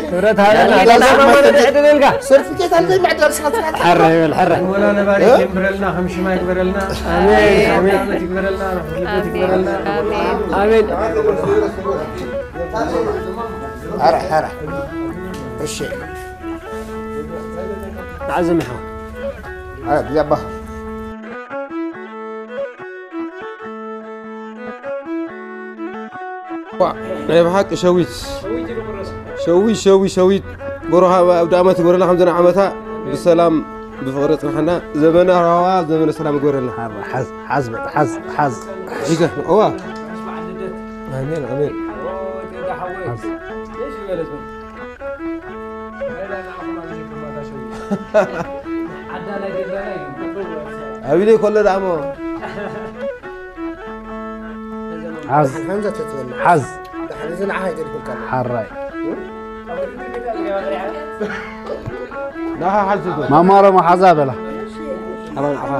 ክብረት ሃበና ዳሰማመን ዕድልልካ ሰርቲፊኬት ኣለኝ ማዕዳል ስራት ሕረ ይበል ሕረ ሞላ ነባሪ ይግበረልና ከም ሽማ ይግበረልና ኣሜን ኣሜን ዓመት ይግበረልና ርሑስ ልደት ይግበረልና ኣሜን ሐረ ሐረ እሺ ንዓዘም ይሓው ሐረ ብዛባ ናይ ብሓቂ ሸዊት ሸዊት ሸዊት ሸዊት ጎረኻ ኣብ ዳመት ይጎረና ከምዘና ዓመታ ብሰላም ብፍቕሪ ጽንሓና ዘመነ ራዋ ዘመነ ሰላም ይጎረና ሓዝ ሓዝ በቃ ሓዝ ሓዝ ሒዘ እዋ ኣሜን ኣሜን ኣቢለይ ከሎ ደኣሞ ሓዝ ሓንዛ ተትበል ሓዝ ድሓን እዚ ንዓኻ ይገድፈልካ ኣሎ ሓራይ ናኻ ሓዙ ዶ ማማሮ መሓዛ በላ ሓራ ንዓኻ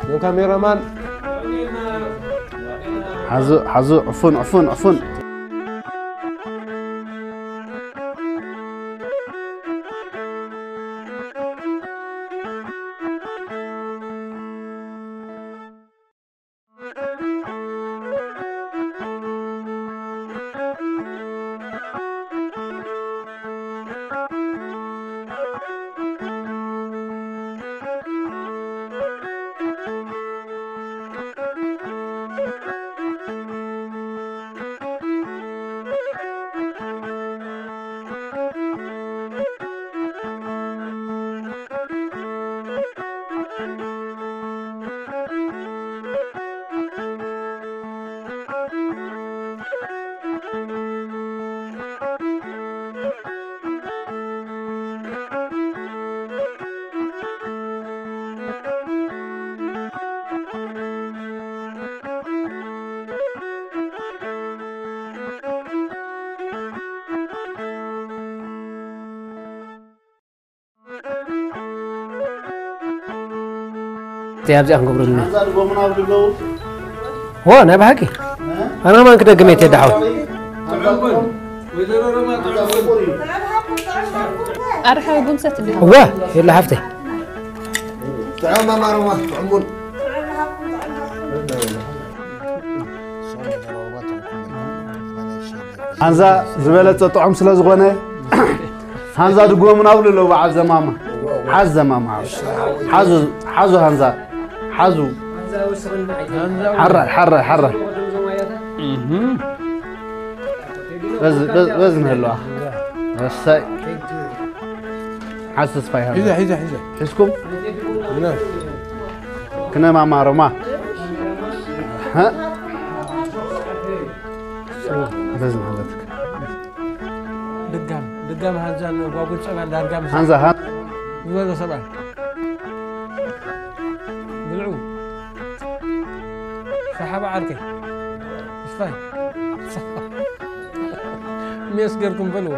ዶ ካሜራማን ሓዙ ሓዙ ዕፉን ዕፉን ዕፉን ኣብዚኣ ክንገብረሉ ዎ ናይ ብሓቂ ኣነ ከማን ክደግም እየ ቴዲ ሓወይ ኣርሓዊ ቡን ሰት እንዲ እወ የለ ሓፍተይ ጥዑም ኣማርዋ ጥዑም ቡን ሓንዛ ዝበለፀ ጥዑም ስለ ዝኾነ ሓንዛ ድግሞም ናብሉ ኣለዉ በዓል ዘማማ ሓዘ ማማ ሓዙ ሓዙ ሓንዛ ሓዙ ሓራይ ሓራይ ሓራይ በዚ በዚ በዚ ንህልዋ እሰይ ሓዝ ተስፋ ይሃብ ሒዘ ሒዘ ሒዘ ሒዝኩም ግና ክነ ማማ ሮማ ሃ በዚ ንህለትክ ድጋም ድጋም ሃንዛን ጓጉል ፀባን ዳርጋ ምስ ሓንዛ ሃ ዝበሎ ሰብኣይ ብልዑ ሰሓባ ዓርከይ ስፋይ ሜስ ገርኩም በልዎ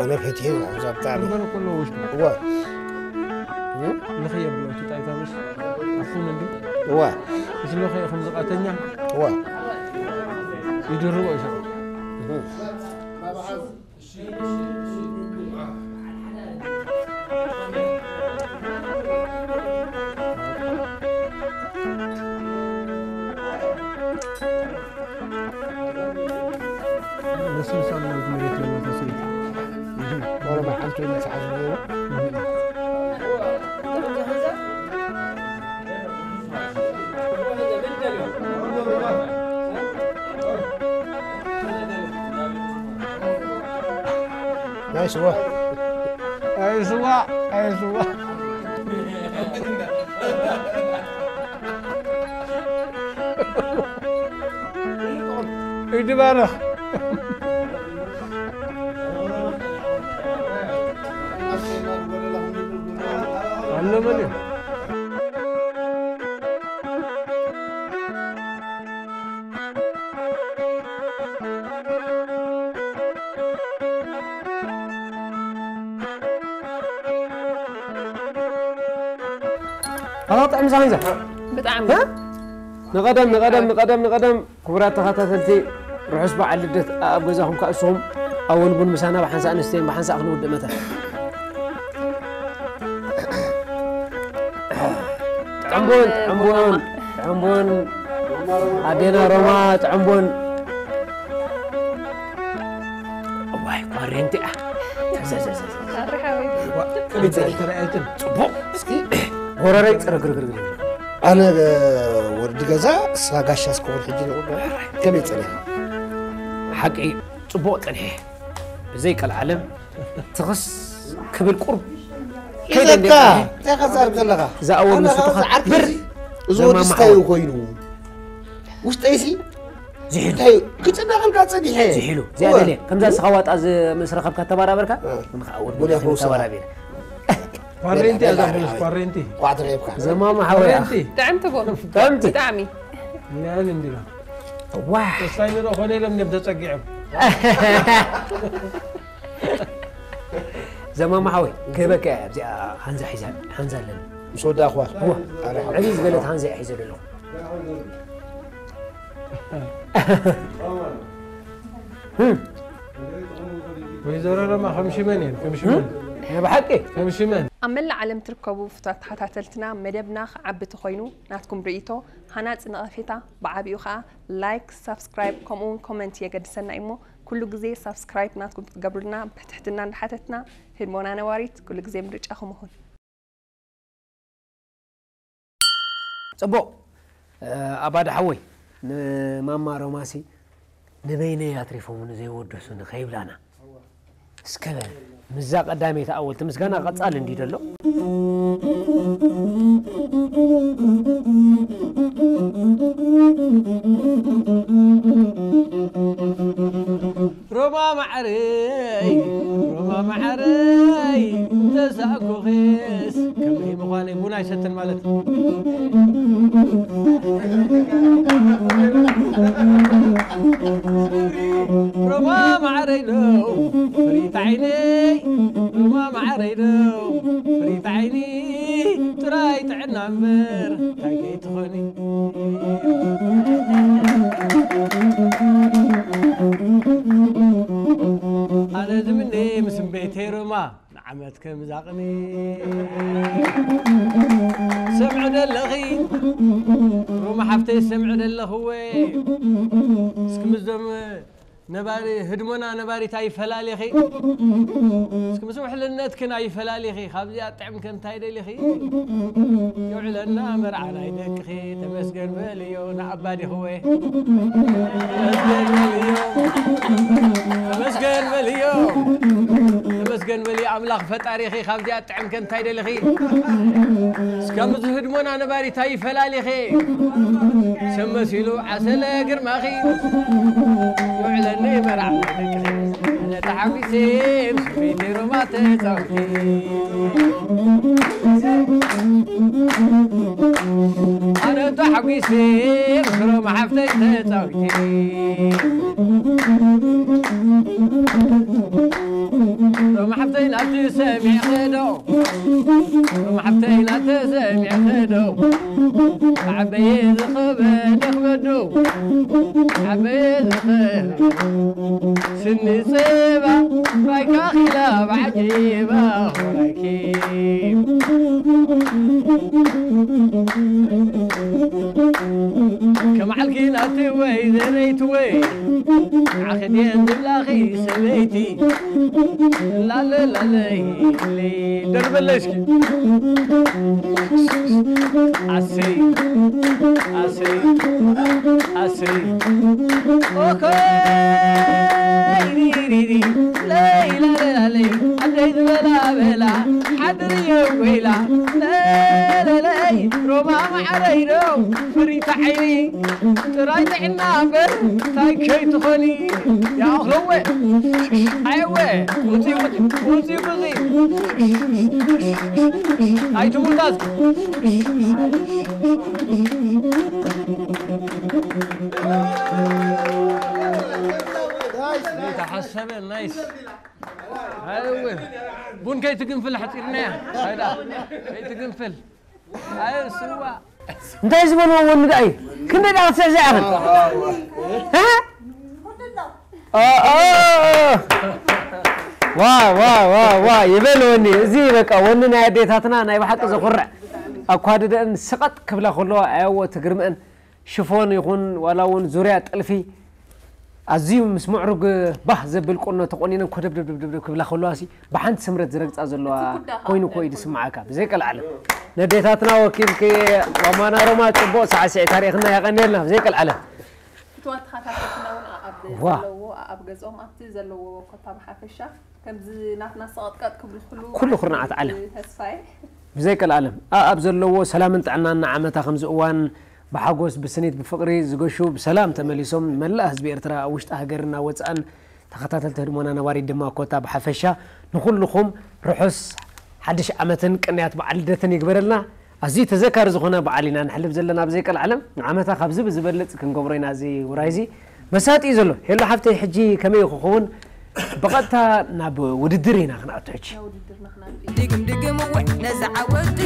ኣነ ፈትየ እዛ ብጣዕሚ ንገር ኩሎ ውሽጡ እዋ ንኽየብሎ እቲ ጣይታ ምስ ኣፉን እንዲ እዋ ምስ ለኸ ከም ዝቐተኛ እዋ ይድርቦ ይሻ ናይ ስዋ ኣይስዋ ኣይስዋ ኢድ ባረኽ ኣሎ መን እዩ ኣታ ጥዕምዛ ሃንዛ ብጣዕሚ ንቐደም ንቐደም ንቐደም ንቐደም ክቡራት ተኸታተልቲ ርሑስ በዓል ልደት ኣብ ገዛኹም ከእስኹም ኣወል ቡን ምሳና ብሓንሳእ ኣንስተይን ብሓንሳእ ክንውድእ መተ ጥዕምቡን ጥዕምቡን ጥዕምቡን ኣዴና ሮማ ጥዕምቡን እዋይ ኳሬንቲ እያ ተረኣየትን ጽቡቕ እስኪ ጎረረይ ጽረግርግርግር ኣነ ወዲ ገዛ እሳ ጋሻ እስከውን ሕጂ ንቑ ከመይ ጸኒሐ ሓቂ ጽቡቕ ጸኒሐ ብዘይ ቀልዓለም ትኽስ ክብል ቁርብ ሒዘካ እንታይ ከዛርብ ዘለኻ ዝኣወል ኣነ ምስቱኻ ከዛ ዓርኪ ብር እዚ እዚ ወዲ ዘማማ ስታይ ሓወይ። ኮይኑ ውሽጠይሲ ዝሒሉ እንታይ እዩ ክጭነቐልካ ጸኒሐ ዝሒሉ እዚኣ ደልየ ከምዛ ንስኻ ዋጣ ምስ ረኸብካ ተባራበርካ እ። ንኸኣወል ቡን ያፍርሱ። ተባራቢር ኳሬንቲ እያ ዛሕሉስ ኳሬንቲ ቋዕ ተረኺብካ ዘማማ ሓወይ ኳሬንቲ ጥዕምቲ ቦ ከምቲ ብጣዕሚ ያን እንዲና ዋሕ ተስፋይ ንረኾነ ኢሎም እዮም ተጸጊዖም ዘማማ ሓወይ ክህበካ እያ እዚኣ ሓንዛ ሒዛ ሓንዛ ኣለኒ ምስ ወዳእኽዋ እዋ ዕብይ ዝበለት ሓንዛ እያ ሒዘ ዘለኹ ወይዘሮ ረማ ከም ሽመን እየን ከም ሽመን ናይ ብሓቂ ከም ሽመን ኣብ መላእ ዓለም ትርከቡ ፍቱዋት ተኸታተልትና መደብና ክዓቢ ተኾይኑ ናትኩም ርእይቶ ሃናጺ ነቐፌታ ብዓቢኡ ከዓ ላይክ ሳብስክራይብ ከምኡ እውን ኮመንት የገድሰና እሞ ኩሉ ግዜ ሳብስክራይብ ናትኩም ክትገብሩልና ብትሕትና እንዳሓተትና ህድሞና ነባሪት ኩሉ ግዜ ምርጫኹም ይኹን ጽቡቕ ኣባዳ ሓወይ ንማማ ሮማሲ ንበይነይ ኣትሪፎምኒ ዘይወደሱኒ ከይብላና እስከ በል ምዛ ቀዳመይቲ ኣወልቲ ምስጋና ቀጻሊ እንዲ ደሎ ሮማ ማዕረይ ሮማ ማዕረይ ተሳእኩኺስ ከመይ ምዃነይ ቡን ኣይሰትን ማለት ሮማ ማዕረይ ዶ ፍሪት ዓይነይ ሮማ ማዕረይ ዶ ፍሪት ዓይኒ ጥራይ ጥዕና እምበር እንታይ ከይትኾኒ ኣነ ዝምነ ምስ እምበይተይ ሮማ ዓመት ከም ዛቕኒ ሰምዕ ደለኺ፣ ሮማ ሓፍተይ ሰምዕ ደለኽወ። እስኪ ምስዞም ነባሪ ህድሞና ነባሪት ኣይፈላሊኺ። እስኪ ምስ ውሕልነትክን ኣይፈላሊኺ። ካብዚኣ ጥዕምከ እንታይ ደሊኺ? ይውዕለና መርዓ ናይ ደቅኺ። ተመስገን በልዮ ንኣባ ዲኽወ። ተመስገን በልዮ። ተመስገን በልዮ። ተመስገን በልዮ ኣምላኽ ፈጣሪኺ። ካብዚኣ ጥዕምከ እንታይ ደሊኺ? እስከ ምስ ህድሞና ነባሪት ኣይፈላሊኺ። ሰብ መሲሉ ዓሰለ ግርማኺ። ይውዕለኒ መርዓ ናይ ደቅኺ። ኣነ ተሓጒሰ ምስ ቤተይ ሮማ ተጻዊተ። ኣነ ተሓጒሰ ምስ ሮማ ሓፍተይ ተጻዊተ። ሮማ ሓፍተይ ናብቲ ሰሚዕኺ ዶ? ሮማ ሓፍተይ ናብቲ ሰሚዕኺ ዶ? ዓበየ ዝኸበደ ክበዶ። ዓበየ ዝኸበደ ስኒ ጸባ ባይካ ኺላ ብዓጀባ ሆራኪ። ከም ዓልኪ ናቲ ወይ ዘረይቲ ወይ ንዓኺ ድየን ዝብላኺ ሰበይቲ። ላለላለይ ደርበለይ እስኪ። ኣሰይ ኣሰይ ኣሰይ። ኦኮይ ሪሪሪ ለይላለላለይ ዓደይ ዝበላ በላ ሓድርዮ ኮይላ ለለለይ ሮማ ማዓረይ ዶ ፍሪታ ዓይኒ ጥራይ ጥዕና እምበር እንታይ ከይትኾኒ። ያኽለወ ኣየወ ውፅኡ ውፅኡ ብዙ ኣይትሙታዝ። ተሓሰበ ናይስ። ኣየወ ቡን ከይትግንፍል ሓፂርናያ። ኣይዳ ከይትግንፍል። ኣየ ስዋ። እንታይ ዝበልዎ ወኒ ደኣ እዩ? ክንደይ ደኣ ክትስዕስዕ ኢኽን? እ? ኦ፣ ኦ፣ ኦ። ዋ፣ ዋ፣ ዋ፣ ዋ፣ ይበል ወኒ። እዚ በቃ ወኒ ናይ ኣዴታትና ናይ ብሓቂ ዘኹርዕ። ኣኳድደአን ስቐጥ ክብላ ከለዋ ኣየወ ትግርምአን። ሽፎን ይኹን ዋላ እውን ዙርያ ጥልፊ ኣዝዩ ምስ ምዕሩግ ባህ ዘብል ቁኖ ተቆኒነን ኮደብደብደብደብ ክብላ ከለዋ ሲ ብሓንቲ ስምረት ዝረግጻ ዘለዋ እቲ ኩዳ ኸኣ ኮይኑ እኮ እዩ ዝስምዓካ። ብዘይ ቀልዓለም ነዴታትና ወኪልኪ ማማና ሮማ ጽቡቕ ሳዕስዒ ታሪኽና የቐንየልና። ብዘይ ቀልዓለም ፍትዋት ተኸታተልትና እውን ኣብ ዋ። ዘለዎ ኣብ ገዝኦም ኣብቲ ዘለዎ ኮታ ብሓፈሻ ከምዚ ናትና ሰቐጥቀጥ ክብሉ ኩሉ ኩሉ ኩርናዓት ዓለም። ተስፋዬ። ብዘይ ቀልዓለም ኣኣብ ዘለዎ ሰላምን ጥዕናን ንዓመታ ከምዚ እዋን ብሓጎስ ብስኒት ብፍቕሪ ዝገሹ ብሰላም ተመሊሶም ንመላእ ህዝቢ ኤርትራ ኣብ ውሽጢ ሃገርና ወጻእን ተኸታተልቲ ህድሞና ነባሪት ድማ ኮታ ብሓፈሻ ንኹልኹም ርሑስ ሓድሽ ዓመትን ቅንያት በዓል ልደትን ይግበረልና። ኣዝዩ ተዘካሪ ዝኾነ በዓል ኢና ንሕልፍ ዘለና ብዘይ ቀልዓለም ንዓመታ ካብዚ ብዝበልጽ ክንገብሮ ኢና እዚ ውራይ እዚ። መሳጢ እዩ ዘሎ። ሄሎ ሓፍተይ፣ ሕጂ ከመይ ክኸውን? ብቐጥታ ናብ ውድድር ኢና ክንኣቱ ሕጂ። ናብ ውድድርና ክናቱ እዩ። ድግም ድግም እወ ነዛ ዓወት።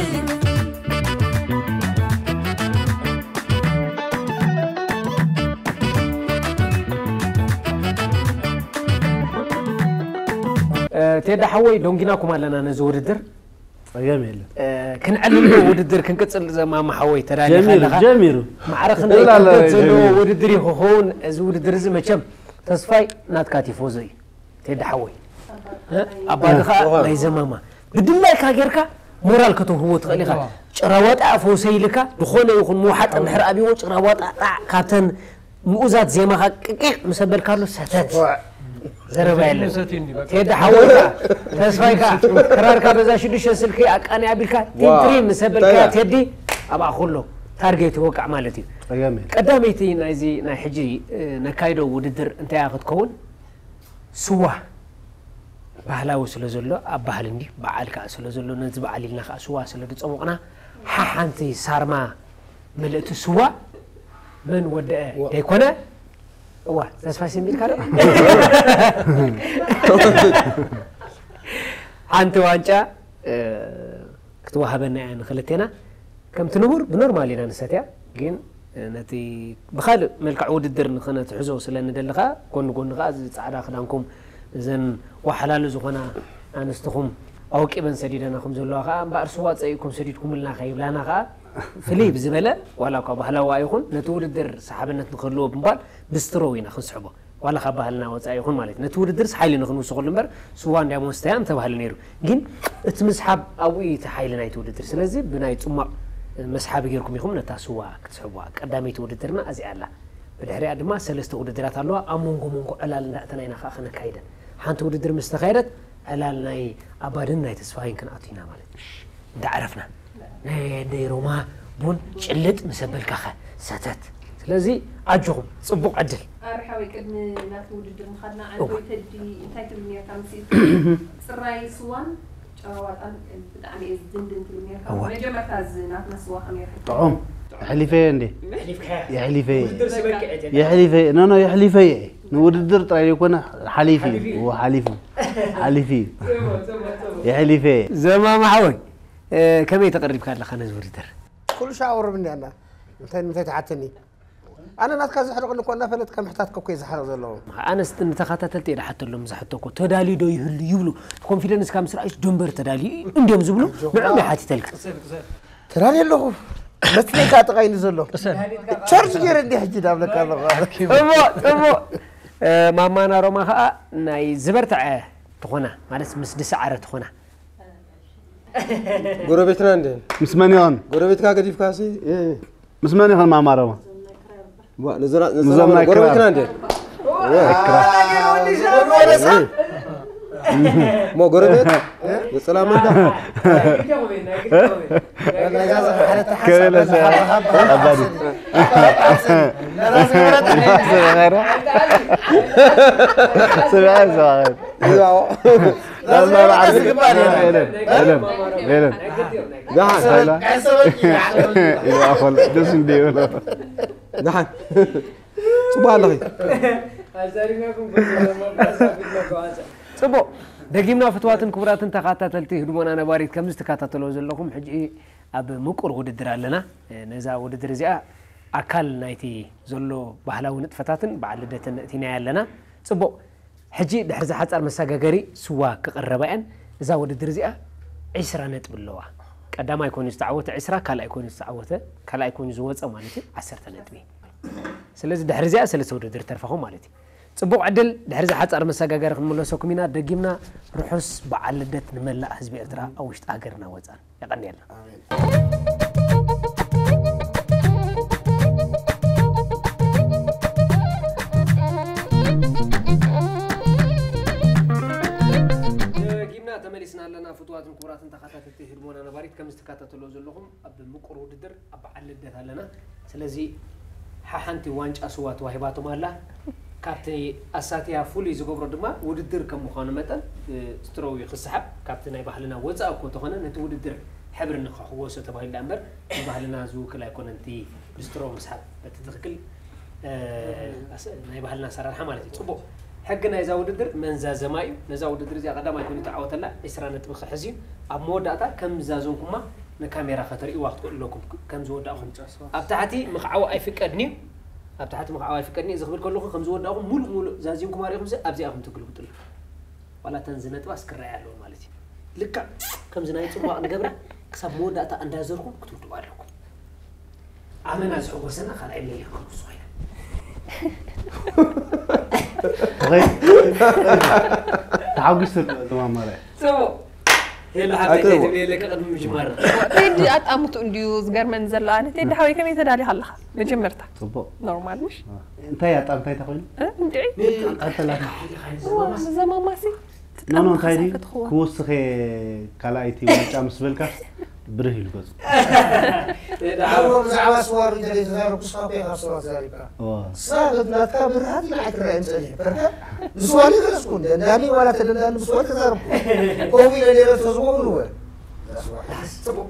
እ፣ ቴዳ ሓወይ፣ ዶንጊናኩም ኣለና ነዚ ውድድር። ጸገም የለን። እ፣ ክንዕልል ዶ ውድድር ክንቅጽል? ዘማማ ሓወይ፣ ተዳሊኻ ጀሚሩ፣ ኣለኻ? ጀሚሩ። ማዕረ ክንደይ ይብላል፣ ክብደት ጀሚሩ። ዘለዎ ውድድር እዩ ክኸውን። እዚ ውድድር እዚ መቸም ተስፋይ ናትካ ቲፎዞ እዩ። ቴዲ ሓወይ። እ? ኣባዲ ኸኣ እዋ። ናይ ዘማማ። ብድላይካ ጌርካ ሞራል ከተውህቦ ትኽእል ኢኻ። እዋ። ጭራዋጣ ፈውሰ ኢልካ፣ ዝኾነ ይኹን ምውሓጥ እንድሕር ኣብይዎ፣ ጭራዋጣ ጣዕ ካብተን ምኡዛት ዜማኻ ቅቂቕ ምስ ኣበልካሉ ሰተት። እዋ። ዘረባ የለን። ሰቲ እንዲ በቃ። ቴዲ ሓወይካ፣ ተስፋይካ፣ ክራርካ በዛ ሽዱሽተ ስልኪ ኣቃኒ ኣቢልካ፣ ዋ። ቲንትሪ ምስ ኣበልካያ እንታይ? ቴዲ፣ ኣብኣ ኩሎ ታርጌት ይወቃዕ ማለት እዩ። ጸገም የለን። ቀዳመይቲ ናይዚ ናይ ሕጂ፣ እ፣ ነካይዶ ውድድር እንታይ እያ ክትከውን? ስዋ ባህላዊ ስለ ዘሎ፣ ኣብ ባህሊ እንዲ በዓል ከኣ ስለ ዘሎ፣ ነዚ በዓል ኢልና ከኣ ስዋ ስለ ዝጸወቕና፣ ሓሓንቲ ሳርማ ምልእቲ ስዋ መን ወደአ ዋ። ደይኮነ? እዋ፣ ተስፋ ሲምቢልካ ዶ? ሓንቲ ዋንጫ፣ እ፣ ክትወሃበና እያ ንክልቴና። ከምቲ ንቡር ብኖርማል ኢና ንሰትያ፣ ግን ነቲ ብኻልእ መልክዕ ውድድር ንኽነትሕዞ ስለ ንደሊ ኸኣ፣ ጎኒ ጎኒ ኸኣ እዚ ጻዕዳ ክዳንኩም፣ እዘን ዋሓላሉ ዝኾና ኣንስትኹም ኣወቂበን ሰዲደናኹም ዘለዋ ከኣ እምበኣር ስዋ ጸይእኩም ሰዲድኩምልና ከይብላና ከኣ ፍልይ ብዝበለ ዋላ እኳ ባህላዊ ኣይኹን ነቲ ውድድር ሰሓብነት ንክህልዎ ብምባል ብስትሮው ኢና ክንስሕቦ። ዋላ ካብ ባህልና ወጻኢ ይኹን ማለት እዩ። ነቲ ውድድርስ ሓይሊ ንኽንውስኸሉ እምበር ስዋ እንድያ መስተያ ምተባህለ ነይሩ። ግን እቲ ምስሓብ ኣብኡ እዩ እቲ ሓይሊ ናይቲ ውድድር። ስለዚ ብናይ ጽሟቕ መስሓቢ ጌርኩም ኢኹም ነታ ስዋ ክትስሕቡዋ። ቀዳመይቲ ውድድርና እዚኣ ኣላ። ብድሕሪኣ ድማ ሰለስተ ውድድራት ኣለዋ። ኣብ መንጎ መንጎ ዕላል እንዳእተና ኢና ከኣ ከነካይደን። ሓንቲ ውድድር ምስ ተኻየደት ዕላል ናይ ኣባድን ናይ ተስፋይን ክንኣቱ ኢና ማለት እዩ። እንዳዕረፍና ናይ ኣደይ ሮማ ቡን ጭልጥ ምስ ኣበልካኸ ሰተት። ስለዚ ኣጆኹም ጽቡቕ ዕድል። ኣረ ሓወይ ቅድሚ ናቲ ውድድር ምኻድና እዋ። ዓንተወይ ተዲ እንታይ ትብል ነርካ ምስ ጽራይ ስዋን ጨረዋጣን ብጣዕሚ እየ ዝድንድን ትብል ነርካ። እዋ። መጀመርታ እዚ ናትና ስዋ ከመይ ረኺብካ? ጥዑም። የሕሊፈየ እንዴ? የሕሊፍካያ? የሕሊፈየ። ውድድር ስበልካ እየ። የሕሊፈየ። ኖ፣ ኖ፣ የሕሊፈየ። ንውድድር ጥራይ ዘይኮነ ሓሊፊ እዩ። ሓሊፊ እዩ። እዎ፣ ሓሊፉ። ሓሊፊ እዩ። ጽቡቕ፣ ጽቡቕ፣ ጽቡቕ። የሕሊፈየ። ዘማም ሓወይ፣ እ፣ ከመይ ተቐሪብካ ኣለኻ ነዚ ውድድር? ኩሉ ሻወር ብንያና። እንታይ፣ እንታይ ትሓተኒ? ኣነ ናትካ ዘሕርቕኒ እኮ እናፈለጥካ ምሕታትካ እኮ እየ ዝሓርቕ ዘለኹ። ኣነስ ንተኸታተልቲ እየ ዝሓተሎም፣ ዝሓተኩ ተዳልዩ ዶ ይህሉ ይብሉ። ኮንፊደንስካ ምስ ረኣዩስ ዶ እምበር ተዳልዩ እንድዮም ዝብሉ፣ ኣጆኻ። ንዕኦም እየ ሓቲተልካ። ተዳልየ ኣለኹ። መትለይ ከኣ ጥቓይኒ ዘሎ። ቻርጅ ገይረ እንዲየ ሕጂ ዳብለካ ኣለኹ። ጽቡቕ፣ ጽቡቕ። እ፣ ማማና ሮማ ከኣ ናይ ዝበርትዐ ትኾና፣ ማለት ምስ ዝሰዓረ ትኾና። ጎረቤትና እንዴ? ምስ መን ይኾን? ጎረቤትካ ገዲፍካሲ? እ። ምስ መን ይኾን ማማ ሮማ? ዋ፣ ንዘራ-፣ ንዘራ-፣ ንዞም ናይ ጎረቤትና ክራር። እንዴ? ናይ ክራር። ሞ ጎረቤት? የጸላም እንዳ? ከበለ ሰብ ኣባዲ። ስምዐ፣ ስምዐ። ይዛው። ላላ በዓል ዝግባእ የለን፣ የለን፣ የለን። ደሓን። ሳላ። ይባኸል፣ ደስ እንደ ይብሎ። ደሓን። ጽቡቕ ኣለኺ። ጽቡቕ። ደጊምና ፍትዋትን ክቡራትን ተኸታተልቲ ህድሞና ነባሪት ከም ዝትከታተልዎ ዘለኹም ሕጂ ኣብ ምቁር ውድድር ኣለና። ነዛ ውድድር እዚኣ ኣካል ናይቲ ዘሎ ባህላዊ ንጥፈታትን በዓል ልደትን እቲናያ ኣለና። ጽቡቕ። ሕጂ ድሕሪ እዛ ሓጻር መሰጋገሪ ስዋ ክቕረባ እየን። እዛ ውድድር እዚኣ ዒስራ ነጥቢ ኣለዋ። ቀዳማይ ኮይኑ ዝተዓወተ ዒስራ፣ ካልኣይ ኮይኑ ዝተዓወተ፣ ካልኣይ ኮይኑ ዝወጸ ማለት እዩ ዓሰርተ ነጥቢ። ስለዚ ድሕሪ እዚኣ ሰለስተ ውድድር ተርፋኹም ማለት እዩ። ጽቡቕ ዕድል፣ ድሕሪ እዛ ሓጻር መሰጋገሪ ክንምለሰኩም ኢና። ደጊምና ርሑስ በዓል ልደት ንመላእ ህዝቢ ኤርትራ ኣብ ውሽጢ ሃገርና ወጻን። የቐንየልና። ኣሜን። ደጊምና ተመሊስና ኣለና። ፍቱዋትን ክቡራትን ተኸታተልቲ ህድሞና ነባሪት፣ ከም ዝትከታተልዎ ዘለኹም ኣብ ምቁር ውድድር ኣብ በዓል ልደት ኣለና። ስለዚ ሓሓንቲ ዋንጫ ስዋ ተዋሂባቶም ኣላ። ካብቲ ኣሳትያ ፍሉይ ዝገብሮ ድማ ውድድር ከም ምዃኑ መጠን፣ እ፣ ስትሮው እዩ ክሰሓብ። ካብቲ ናይ ባህልና ወጻኢ እኮ ተኾነ ነቲ ውድድር ሕብሪ ንኽሕወሶ ተባሂሉ ደኣ እምበር ንባህልና ዝውክል ኣይኮነን እቲ ብስትሮው ምስሓብ። በቲ ትኽክል፣ እ፣ ኣስ-፣ ናይ ባህልና ኣሰራርሓ ማለት እዩ። ጽቡቕ። ሕጊ ናይዛ ውድድር መንዛዘማ እዩ። ነዛ ውድድር እዚኣ ቀዳማይ ኮይኑ ተዓወተላ ዒስራ ነጥቢ ክሕዝ እዩ። ኣብ መወዳእታ ከም ዝዛዘምኩማ ንካሜራ ከተርእይዋ ክትክእሉ ኣለኩም። ከም ዝወዳእኹም ኣብ ታሕቲ ምኽዓው ኣይፍቀድን እዩ። ኣብ ታሕቲ ምኽዓው ኣይፍቀድን እዩ። እዚ ክብል ከለኹ ከም ዝወዳእኹም ሙሉእ ሙሉእ ዛዚምኩም ኣሪኹም ሲ ኣብዚኣ ኢኹም ትግልብጡላ። ዋላ እተን ዝነጥባስ ክረኣያ ኣለዎ ማለት እዩ። ልክዕ ከምዚ ናይ ጽሟቕ ንገብራ ክሳብ መወዳእታ እንዳዘርኩም ክትውድኡ ኣለኩም። ኣመና ዝሕጎሰና ካልኣይ መሊኽ ክንኩስ ኮይና። ተሓጒስ ተማማረ። ጽቡቕ። ሄሎ ሓፍተይ፣ ኣቅርቦ። እንታይ ትብሊ ኣለኪ ቅድሚ ምጅማር? ቴዲ ኣጣምቱ እንድዩ ዝገርመኒ ዘሎ። ኣነ ቴዲ ሓወይ ከመይ ተዳሊኻ ኣለኻ? መጀመርታ። ጽቡቕ። ኖርማል ምሽ? እንታይ ኣጣምታ እንታይ ኮይኑ? እ? እንድዒ? ቀጠላ። ዋ፣ ዘማማሲ። ኖ፣ ኖ፣ እንታይ ድዩ? ትጠምታ ክትኽወ። ክወስኸ ካልኣይቲ ዋንጫ ምስ በልካ ብርህ ኢሉ ገጹ። ቴዲ ሓወይ። ብዛዕባ ስዋ ሪጀ ዘይተዛረብኩ፣ ስዋ እኮ ኢኻ ስዋ ተዛሪብካ። ዋ። ሳብት ናትካ ብርሃት ንዓይ ክረኣየኒ ጸኒሑ። ብርሃት ንስዋ ሊገለጽኩ እንደ እንዳኒ ዋላ ተደንዳኒ ብስዋ ተዛረብኩ። ከምኡ ኢለ ነይረ ተዝኮ ብልወ። ጽቡቕ።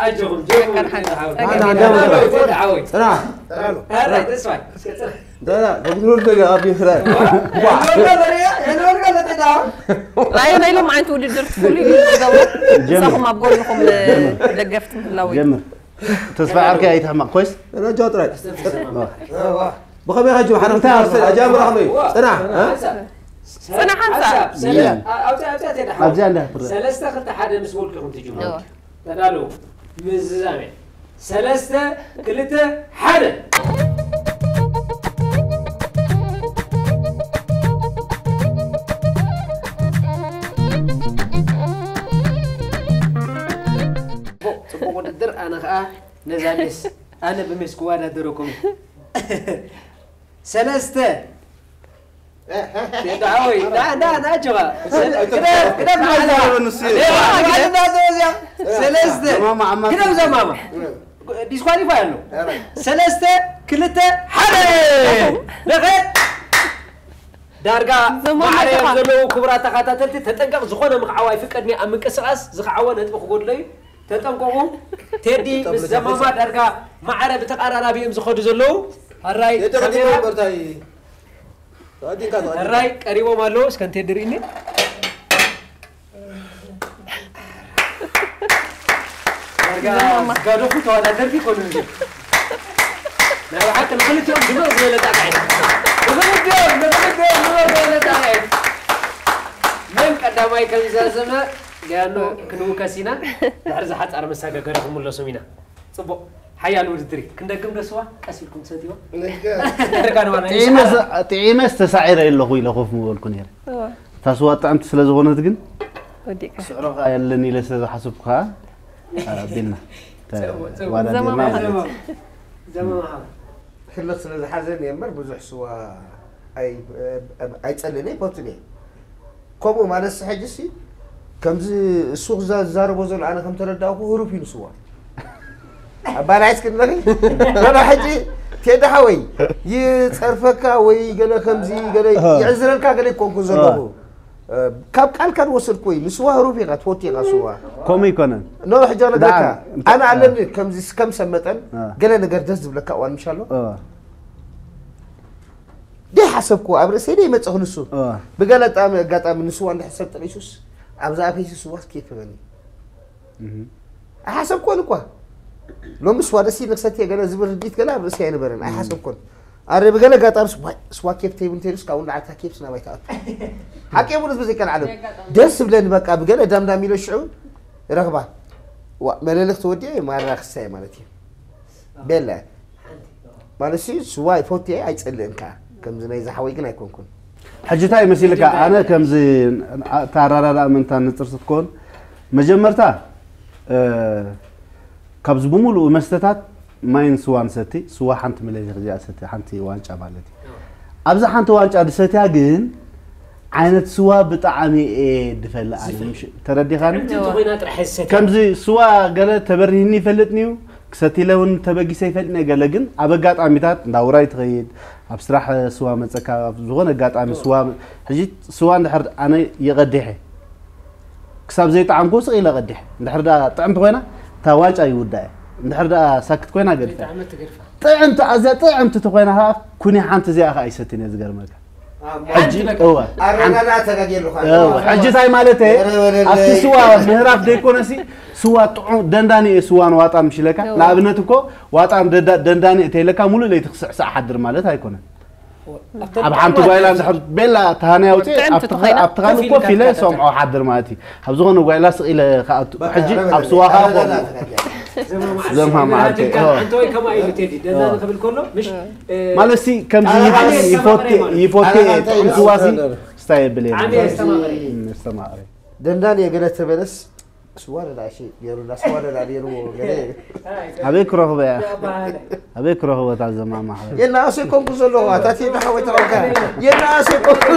ኣጆኹም፣ ጆኹም፣ ጸጋ ሓቂ፣ ጸጋ ኣና ሓቂ። እንዳበለ። ወደ ሓወይ። ጽና። ጽና ኣሎ። ኣረ፣ ተስፋይ፣ እስከ ጽና። ጽና። ከብዝኑር ደጋ ኣብ ይፍረ። ዋ። ወደ ወደ ወደ ወደ ወደ። ናይ፣ ናይ ሎም ዓይነት ውድድር ፍሉይ እዩ ዝገብሮ። ጀምር። ንሳኹም ኣብ ጎንኹም፣ ጀምር። ደገፍቲ ምህላው እዩ። ጀምር። ተስፋ ዓርከይ ኣይትሕመቕ ኮይስ። ረጃ ጥራይ። ዋ። ብኸመይ ከጅ ሓደ እንታይ ክልተ ኣጃምራ ከመይ? ጽና፣ እ? ጽናሕ ሓንሳብ። ሰለ- ኣ- ኣብዚኣ ኣብዚኣ ትሄድ ሓወይ። ኣብዚኣ እንዳ ትረአ። ሰለስተ ክልተ ሓደ ምስ በልኩ ኢኹም ትጅምሩ። ተዳለዉ። ምዝዛም እየ። ሰለስተ ክልተ ሓደ። ጽቡቕ ውድድር። ኣነ ኸኣ ነዛ ሜስ ኣነ ብሜስ ክወዳደረኩም። ሰለስተ ዳሓወይ ዳ ዳ ዳ ጀባ ሰለ- ግደፍ ግደፍ ማዛ ሰለስተ ግደፍ ዘማማ ዲስኳሊፋይ ኣሎ። ሰለስተ ክልተ ሓደ። ደኸ ዳርጋ ማዕረ ዘለዉ ክቡራት ተኸታተልቲ፣ ተጠንቀቕ። ዝኾነ ምኽዓው ኣይፍቀድን ኣብ ምንቅስቓስ። ዝኸዓወ ነጥቢ ክጎድሎ እዩ። ተጠንቀቑ። ቴዲ ምስ ዘማማ ዳርጋ ማዕረ ብተቓራራቢ እዮም ዝኸዱ ዘለዉ። ኣራይ ካሜራ። ኣራይ ቀሪቦም ኣለዉ። እስከ ንቴዲ ርኢኒ። ዳርጋ ዝጋደፉ ተወዳደርቲ ይኮኑ። ናይ ብሓቂ ንክልቲኦም ድምቕ ዝበለ ጣቕዒት። ንክልቲኦም ንክልቲኦም ድምቕ ዝበለ ጣቕዒት። መን ቀዳማይ ከም ዝዛዘመ ሊያኖ ክንውከስ ኢና። ድሕሪ ዝሓፃር መሳጋገሪ ክምለሱም ኢና። ፅቡቕ ሓያል ውድድር እዩ። ክንደግም ዶ ስዋ ቀስ ኢልኩም ትሰትይዋ? ዳርጋ ንዋና ጥዒመስ ተሳዒረ ኣለኹ ኢለ ኮፍ ምበልኩ ነይረ። እታ ስዋ ጥዕምቲ ስለ ዝኾነት ግን ወዲእካ ስዕሮ ከኣ የለን ኢለ ስለ ዝሓሰብኩ ከኣ ኣቢልና ተዋዳዲርና ማለት እዩ። ዘመማሃ ሕልኽ ስለ ዝሓዘኒ እየ እምበር ብዙሕ ስዋ ኣይ- ኣይጸልእን እየ ይፈቱን እየ። ከምኡ ማለት ሲ ሕጂ ሲ ከምዚ እሱ ክዛ- ዝዛረቦ ዘሎ ኣነ ከም ተረዳእኩ ህሩፍ እዩ ንስዋ ኣባላይስ ክንለኺ ገለ ሕጂ ቴዲ ሓወይ ይጸርፈካ ወይ ገለ ከምዚ ገለ ይዕዝረልካ ገለ ይኮንኩ ዘለኹ ካብ ቃልካ ዝወሰድኩ ወይ ንስዋ ህሩፍ ኢኻ ትፈቱ ኢኻ ስዋ ከምኡ ይኮነን ኖ ሕጂ ነገርካ ደሓን፣ እንተ- ኣነ ኣለኒ ከምዚ ከም ሰብ መጠን እ። ገለ ነገር ደስ ዝብለካ እዋን ምሽ ኣሎ እ፣ ደይ ሓሰብኩ ኣብ ርእሰይ ደይ መፀኹ ንሱ እ፣ ብገለ ጣሚ ኣጋጣሚ ንስዋ እንድሕር ሰብ ጠቂሱስ ኣብዛ ኣፈይሲ ስዋስ ኬፍ በኒ እህ። ኣይሓሰብኮን እኳ ሎሚ ስዋ ደስ ይብል ክሰትየ ገለ ዝብል ርዲት ገለ ኣብ ርእሰይ ኣይነበረን ኣይሓሰብኮን ኣረ ብገለ ኣጋጣሚ ስዋ- ስዋ ኬፍ ተይቡ እንተይሉስ ካብኡ ንዓታ ኬፍስ ናባይ ትኣቱ ሓቂ የብሉስ ብዘይከል ዓለም ደስ ዝብለኒ በቃ ብገለ ዳምዳም ኢሎ ሽዑ ረኽባ ዋ መለልኽ ተወዲኦ ማራ ክሳየ ማለት እዩ ቤላ ማለት ሲ ስዋ ይፈትየ ኣይጸልእን ከዓ ከምዚ ናይ ዝሓወይ ግን ኣይኮንኩን ሕጂ እንታይ መሲልካ ኣነ ከምዚ ኣተራዳዳ ምንታ ንፅር ስትኮን መጀመርታ እ፣ ካብዚ ብምሉእ መስተታት ማይን ስዋን ሰቲ ስዋ ሓንቲ መለሊኽ እዚኣ ሰቲ ሓንቲ ዋንጫ ማለት እዩ ኣብዚ ሓንቲ ዋንጫ ድሰትያ ግን ዓይነት ስዋ ብጣዕሚ እየ ድፈልእ ኣነ ምሽ ተረዲኻኒ ጥዕምቲ እንተኾይና ጥራሕ ዝሰትያ ከምዚ ስዋ ገለ ተበሪህኒ ይፈልጥኒ እዩ ክሰቲለ እውን ተበጊሰ ይፈልጥኒ እየ ገለ ግን ኣብ ኣጋጣሚታት እንዳ ውራይ ትኸይድ ኣብ ስራሕ ስዋ መፀካ ኣብ ዝኾነ ኣጋጣሚ ስዋ ሕጂ ስዋ እንድሕር ኣነ ይቐዲሐ ክሳብ ዘይጠዓምኩ ስቕ ኢለ ቀዲሐ እንድሕር ደኣ ጥዕምቲ ኮይና እታ ዋንጫ ይውዳ እየ እንድሕር ደኣ ሳክት ኮይና ገድፈ ጣዕመት ትገድፋ ጥዕምቲ ኣዝያ ጥዕምቲ ተኮይና ከዓ ኩኒ ሓንቲ እዚኣ ከዓ ኣይሰትን እየ ዝገርመካ ሕጂ እወ ኣረዳዳ ተጋጌ ኣለኹ እወ፣ ሕጂ እንታይ ማለት እየ ኣብቲ ስዋ ምህራፍ ዘይኮነሲ ስዋ ጥዑም ደንዳኒ እየ ስዋ ንዋጣ ምሽለካ ንኣብነት እኮ ዋጣ ደንዳ- ደንዳኒ እተይለካ ሙሉእ ለይቲ ክስዕስዕ ሓድር ማለት ኣይኮነን ኣብ ሓንቲ ጓይላ እንድሕር ቤላ ተሃነይ ኣውፅእ ጥዕምቲ ኣብቲ ተኾይና ኣብቲ ካልእ እኮ ፊለ ሰምዖ ሓድር ማለት እዩ ኣብ ዝኾነ ጓይላ ስቕ ኢለ ክኣቱ ሕጂ ኣብ ስዋ ከዓ ኮፍ ዘማማዓልቲ፣ ኦ። ኣንተ ወይ ከማ ኢሉ ቴዲ ደና ንክብል ከሎ ምሽ ማለት ሲ ከምዚ ይፎቴ ይፎቴ ጥዑም ስዋ ሲ ስታይ የብል እየ ዓሚ ኣስተማቐሪ መስተማቕሪ ደንዳን የገለ ተበለስ ስዋ ደዳ እሺ ገይሩ ዳ ስዋ ደዳ ገይሩ ገለ ኣበይ ክረኽቦ እያ ኣበይ ክረኽቦ እታ ዘማማሕ የናእሰ ኮንኩ ዘለኹ ኣታ ቴዲ ሓወይ ተቐልካ የናእሰ ኮንኩ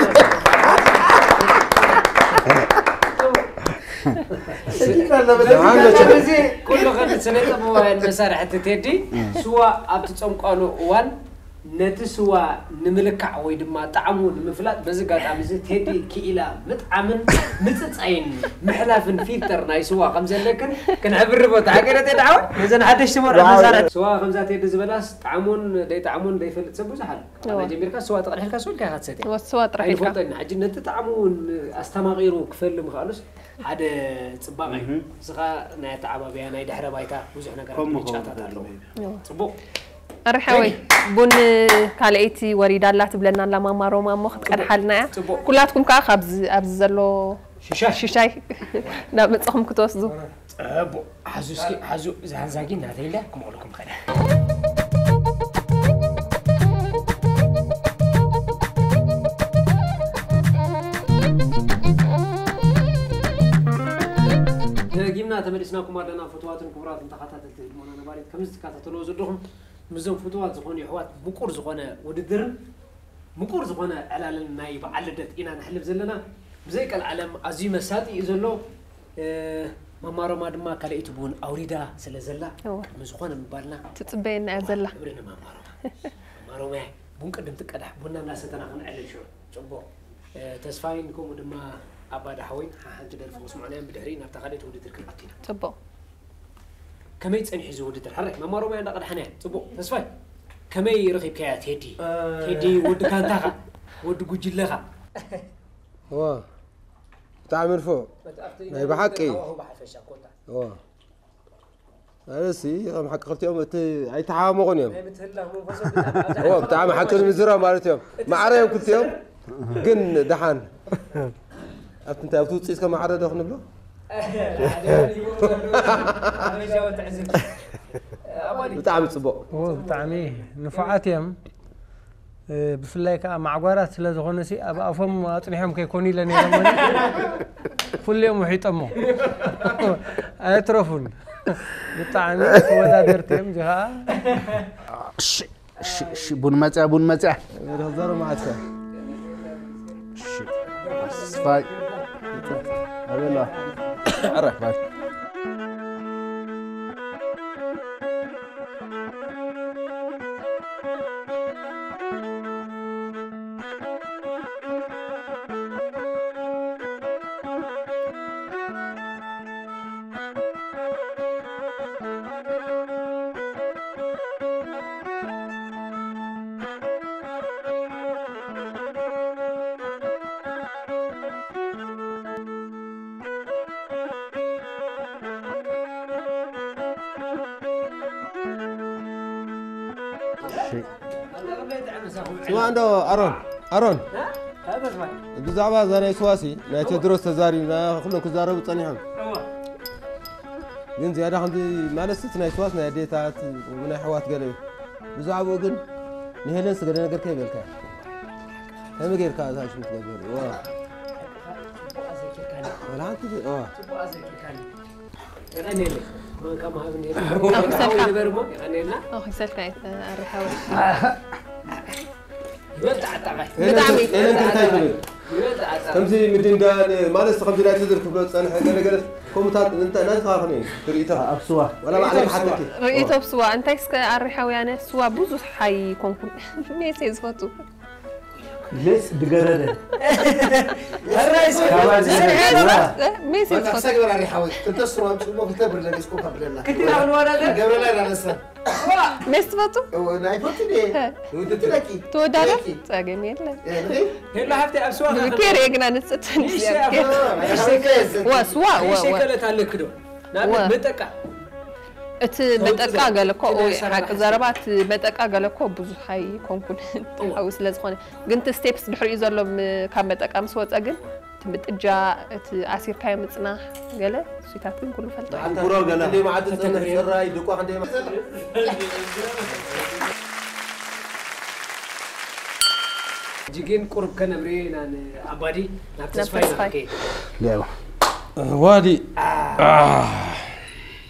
እዚ ኩሉ ከ ስነ ጥበባውያን መሳርሕቲ ቴዲ ስዋ ኣብ ትፀምቋሉ እዋን ነቲ ስዋ ንምልካዕ ወይ ድማ ጣዕሙ ንምፍላጥ በዚ ኣጋጣሚ እዚ ቴዲ ክኢላ ምጥዓምን ምፅፃይን ምሕላፍን ፊልተር ናይ ስዋ ከም ዘለክን ክንሕብር ንፈቱ ሓቂ ዶ ቴዲ ሓወይ ነዘን ሓደሽቲ መርዑ መሳርሕቲ ስዋ ከምዛ ቴዲ ዝበላስ ጣዕሙን ደይጣዕሙን ደይፈልጥ ሰብ ብዙሕ ኣሎ ካባና ጀሚርካ ስዋ ተቐድሕልካ ስው ኢልካ ኢኻ ትሰትያ ወስዋ ጥራሕ ኢልካ ኣይንፈልጦ ኢና ሕጂ ነቲ ጣዕሙ እውን ኣስተማቒሩ ክፈሊ ምኽኣሉስ ሓደ ፅባቐ እዩ እዚ ኸዓ ናይ ኣተዓባብያ ናይ ድሕረ ባይታ ብዙሕ ነገራት ከምኡ ምርጫታት ከምኡ ኣለዎ እዩ። ፅቡቕ ኣርሓወይ ቡን ካልኣይቲ ወሪዳ ኣላ ትብለና ኣላ ማማ ሮማ እሞ ክትቀድሓልና እያ። ጽቡቕ። ኩላትኩም ከኣ ካብዚ ኣብዚ ዘሎ ሽሻይ። ሽሻይ ናብ መጽኹም ክትወስዱ። ጽቡቕ። ሓዙ እስኪ ሓዙ ዛንዛጊ እናተይለ ክመቕልኩም ኸደ። ደጊምና ተመሊስናኩም ኣለና። ፍትዋትን ክቡራትን ተኸታተልቲ ህድሞና ነባሪት ከምዚ ትከታተልዎ ዘለኹም ምስዞም ፍትዋት ዝኾኑ የሕዋት ምቁር ዝኾነ ውድድርን ምቁር ዝኾነ ዕላልን ናይ በዓል ልደት ኢና ነሕልፍ ዘለና። ብዘይ ቀልዓለም ኣዝዩ መሳጢ እዩ ዘሎ። ማማሮማ ድማ ካልኣይቲ ቡን ኣውሪዳ ስለ ዘላ ቅድሚ ዝኾነ ምባልና ትጽበየና እያ ዘላ። ክብሪ ንማማሮማ። ማማሮማ ቡን ቅድም ትቀዳሕ፣ ቡና እናሰተና ክንዕልል ሽዑ። ጽቡቕ። ተስፋይን ከምኡ ድማ ኣባ ዳሕወይን ሓንቲ ደርፊ ክስምዑና እዮም። ብድሕሪ ናብታ ካልኣይቲ ውድድር ክንኣቱ ኢና። ጽቡቕ። ከመይ ጸኒሑ እዚ ውድድር? ሕራይ ማማሮማያ እንዳቐድሐናያ። ጽቡቕ። ተስፋይ ከመይ ረኺብካያ ቴዲ? ቴዲ ወዲ ካንታኻ፣ ወዲ ጉጅለኻ። ዋ፣ ብጣዕሚ ንፉዕ። ናይ ብሓቂ። ዋ። ኣነሲ ከም ሓቂ ክልቲኦም እቲ ኣይተሓማመቑን እዮም። ዋ፣ ብጣዕሚ ሓቂ ንምዝራብ ማለት እዮም። ማዕረ እዮም ክልቲኦም፣ ግን ደሓን ኣብቲ እንታይ ኣብቲ ውፅኢት ከማዕረ ዶ ክንብሎ? ብጣዕሚ ፅቡቕ። እዎ፣ ብጣዕሚ ንፉዓት እዮም። እ፣ ብፍላይ ከዓ ማዕጓራት ስለ ዝኾነ ሲ ኣብ ኣፎም ኣፅኒሖም ከይኮኑ ኢለ ነይሮም። ኩሊኦም ውሒጦሞ። ኣየትረፉን። ብጣዕሚ ተወዳደርቲ እዮም። እዚ ከዓ እሺ፣ እሺ፣ እሺ፣ ቡን መፅያ፣ ቡን መፅያ። ወደ ዘሩ ማዕተ። እሺ፣ ተስፋይ። ኣበላ። ዕረፍ፣ ባይ። ስማ እንዶ ኣሮን፣ ኣሮን፣ ብዛዕባ እዛ ናይ ስዋሲ ናይ ቴድሮስ ተዛሪብና፣ ኩሎም ክዛረቡ ጸኒሖም። ግን ዝያዳ ከምዚ ማለት እቲ ናይ ስዋስ ናይ ኣዴታት፣ ናይ ኣሕዋት ገለ እዩ። ብዛዕባኡ ግን ንሄለንስ ገለ ነገር ከይበልካ። ከመይ ጌርካ እዛ ሽም ትገብር? ዋ። ወላ ሓንቲ ግ-፣ ዋ። ኣኺሰልካ። ኣኺሰልካ ኣይተ-፣ ኣርሓዊ። ይበልጥ ዓጣቓይ። ብጣዕሚ። ኤለን እንታይ ትብል? ይበልጥ ዓጣቓይ። ከምዚ ምድንዳን ማለት ከምዚ ናይ ትዝር ክብሎ ዝጸንሐ ገለ ገለ ከምኡታት እንታይ ናትካ ከመይ እዩ ትርኢቶ? ኣብ ስዋ። ወላ ባዕለይ ክሓተኪ። ርእይቶ ኣብ ስዋ። እንታይ እስከ ኣርሓውያነ ስዋ ብዙሕ ኣይኮንኩን። ሜስ እየ ዝፈቱ። ሌስ ድገረደ። ሕራይ እስከ። ካባል ድገረደ። ስዋ። ሜስ እየ በቃ ዝፈቱ። ክሳግበር ኣርሓዊ። ክልተ ስዋ ጽቡቕ ክልተ ብርለ ሜስ ኮካ ብለና። ክልተ ንወዳደር። ገብረላ ዳነሳ። ሜስ ትፈቱ? እወ፣ ናይ ፈቱ ድየ? ሀ። ውድድር ደቂ። ትወዳደር? ደቂ። ጸገም የለን። እ፣ እ። ሄሎ፣ ሃብቲ ኣብ ስዋ ብኬር እየ ግና ንጽት ንሽ ንሽ ኣብ ኬር። ስዋ፣ ንሽ ኣብ ስዋ፣ ወ፣ ንሽ ወ። ከለት ኣለክ ዶ? ንኣብነት ወ። መጠቃ። እቲ ተውጽእ መጠቃ ዘሎ። ገለ እኮ፣ እቲ ናይ እወ፣ ሰራራሕ ሓቂ ስዋ። ዘረባ፣ እቲ መጠቃ ገለ እኮ ብዙሕ ኣይኮንኩን እወ። ሓዊ ስለ ዝኾነ። ግን እቲ ስቴፕስ ድሕሪኡ ዘሎ ም-፣ ካብ መጠቃ ምስ ወጸ ግን፣ እቲ ምጥጃ፣ እቲ ኣሲርካዮ ምጽናሕ፣ ገለ እሱታት ግን ኩሉ ፈልጦ እየ። መዓልቲ ጉሮ ገለ። ክንደይ መዓልቲ ዝጸንሕ ተተግርዮ? ጽራይ፣ ድቋ ክንደይ መዓልቲ? ሕጂ ግን ቁሩብ ከነብርዮ ኢና ንኣባዲ፣ ናብ ናብ ተስፋይ ተስፋይ። ንኽንከይድ። ሌባ። ዋዲ።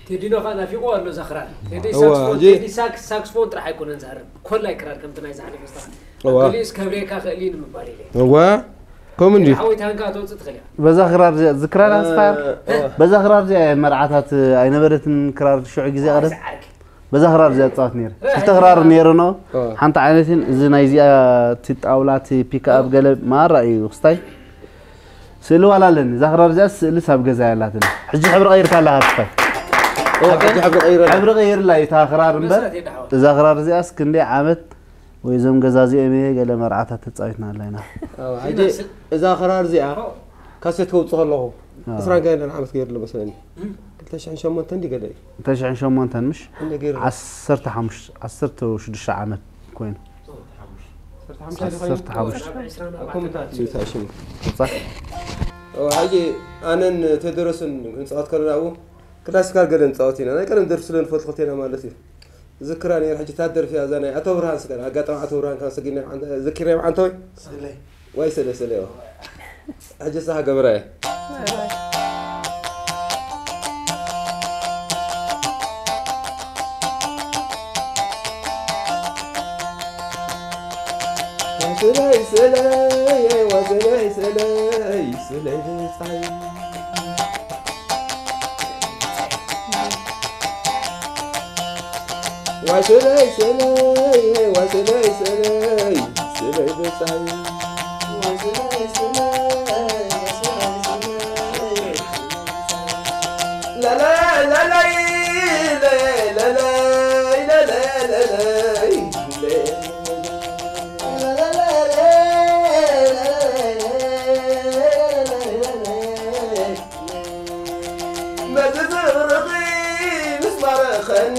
ቴዲኖ ኸኣ ናፊቑ ኣሎ እዛ ክራር። ቴዲ እዋ፣ ሳክስፎን፣ ሕጂ ቴዲ ሳክስ-፣ ሳክስፎን ጥራሕ ኣይኮነን ዝሃርም። ኮላይ ክራር ከምቲ ናይ ዝሓለፈ ዝተኻ። እዋ። ገሊኡስ ከብሬካ ክእል እዩ ንምባል ኢለ። እዋ፣ ከምኡ እንድዩ። ሓወይት ሃንካ ተውፅእ ትኽእል እያ። በዛ ክራር እዚኣ፣ እዚ ክራር ኣስፋር፣ እ፣ እዋ። በዛ ክራር እዚኣ እየ መርዓታት ኣይነበረትን ክራር ሽዑ ግዜ ቀደም። ዓርኪ። በዛ ክራር እዚኣ ትፃወት ነይረ። እ፣ ክልተ ክራር ነይረ ኖ፣ እ። ሓንቲ ዓይነትን እዚ ናይ እዚኣ እቲ ጣውላ፣ እቲ ፒክኣፕ ገለ ማራ እዩ ክስታይ። ስእሊ ዋላ ኣለኒ። እዛ ክራር እዚኣ ስእሊ ሳብ ገዛ ያላትን። ሕጂ ሕብሪ ቀይርካ ኣለኻ፣ ተስፋይ። ኦ፣ ሕጂ ሕብሪ ቀይረ። ሕብሪ ቀይርላ እዩ እታ ክራር እምበር። መሰረት የድሓዋ። እዛ ክራር እዚኣስ ክንደይ ዓመት ወይ እዞም ገዛ እዚኦም እየ ገለ መርዓታት ተጻዊትና ኣለና። ኦ፣ ሕጂ እዛ ክራር እዚኣ ካሴት ከውጽእ ከለኹ፣ ዕስራን ገለን ዓመት ገይሩ ኣሎ መስለኒ። ክልተ ሽሕን ሸሞንተን ድዩ ገለ እዩ? ክልተ ሽሕን ሸሞንተን ምሽ? እንደ ገይሩ። ዓሰርተ ሓሙሽተ፣ ዓሰርተ ሽዱሽተ ዓመት ኮይኑ። ዓሰርተ ሓሙሽተ። ኮምታት እዩ ታሽሙ። ብጻሕ። ኦ፣ ሕጂ ኣነን ቴዎድሮስን ክንጻወት ከለና ኣብኡ ክላሲካል ገለ ንጻወት ኢና። ናይ ቀደም ደርፊ ስለ ንፈቱ ክልቴና ማለት እዩ። ዝክራ ነይር ሕጂ እታ ደርፊ እያ እዛ ናይ ኣቶ ብርሃን ስከ ኣጋጣሚ ኣቶ ብርሃን ካብ ሰጊድና ዝክር ዓንተ ወይ? ስለ። ወይ ስለ ስለ። ሕጂ ሳህ ገብረ። ወስለይ ስለይ ወስለይ ስለይ ስለይ ብጻይ። ዋስለይ ሰለይ ዋስለይ ሰለይ ስለይ ብጻይ። ዋስለይ ሰለይ ዋስለይ ሰለይ። ላላ ላላይ ለለላይ ለለለለይ። መዚ ዝብርኺ ምስ ማረኸኒ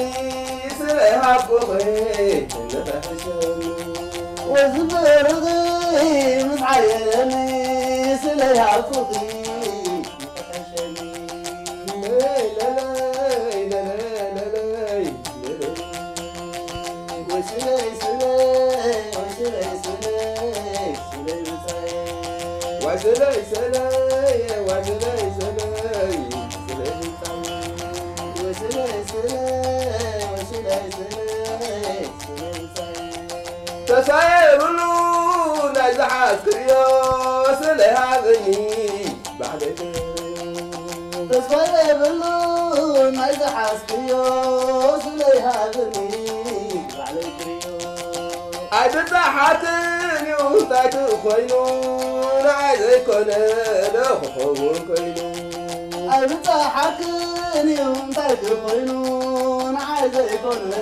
ስለ ሃብኩኺ ንኽሕሸኒ። ወዚ ብርኺ ምስ ዓየለኒ ስለ ሃብኩኺ ንኽሕሸኒ። ለለይ ለለይ ለለይ። ተሳየብሉ ናይ ዝሓዝክዮ ስለ ሃብኒ ባዕለይ ተስፋ የብሉ ናይ ዝሓዝክዮ ስለይ ሃብኒ ባዕለይ ክሪዮ። ኣይብጻሓክን እዩ እንታይ ትኾይኑ ንዓይ ዘይኮነ ዶ ክኸውን ኮይኑ። ኣይብጻሓክን እዩ እንታይ ትኾይኑ ንዓይ ዘይኮነ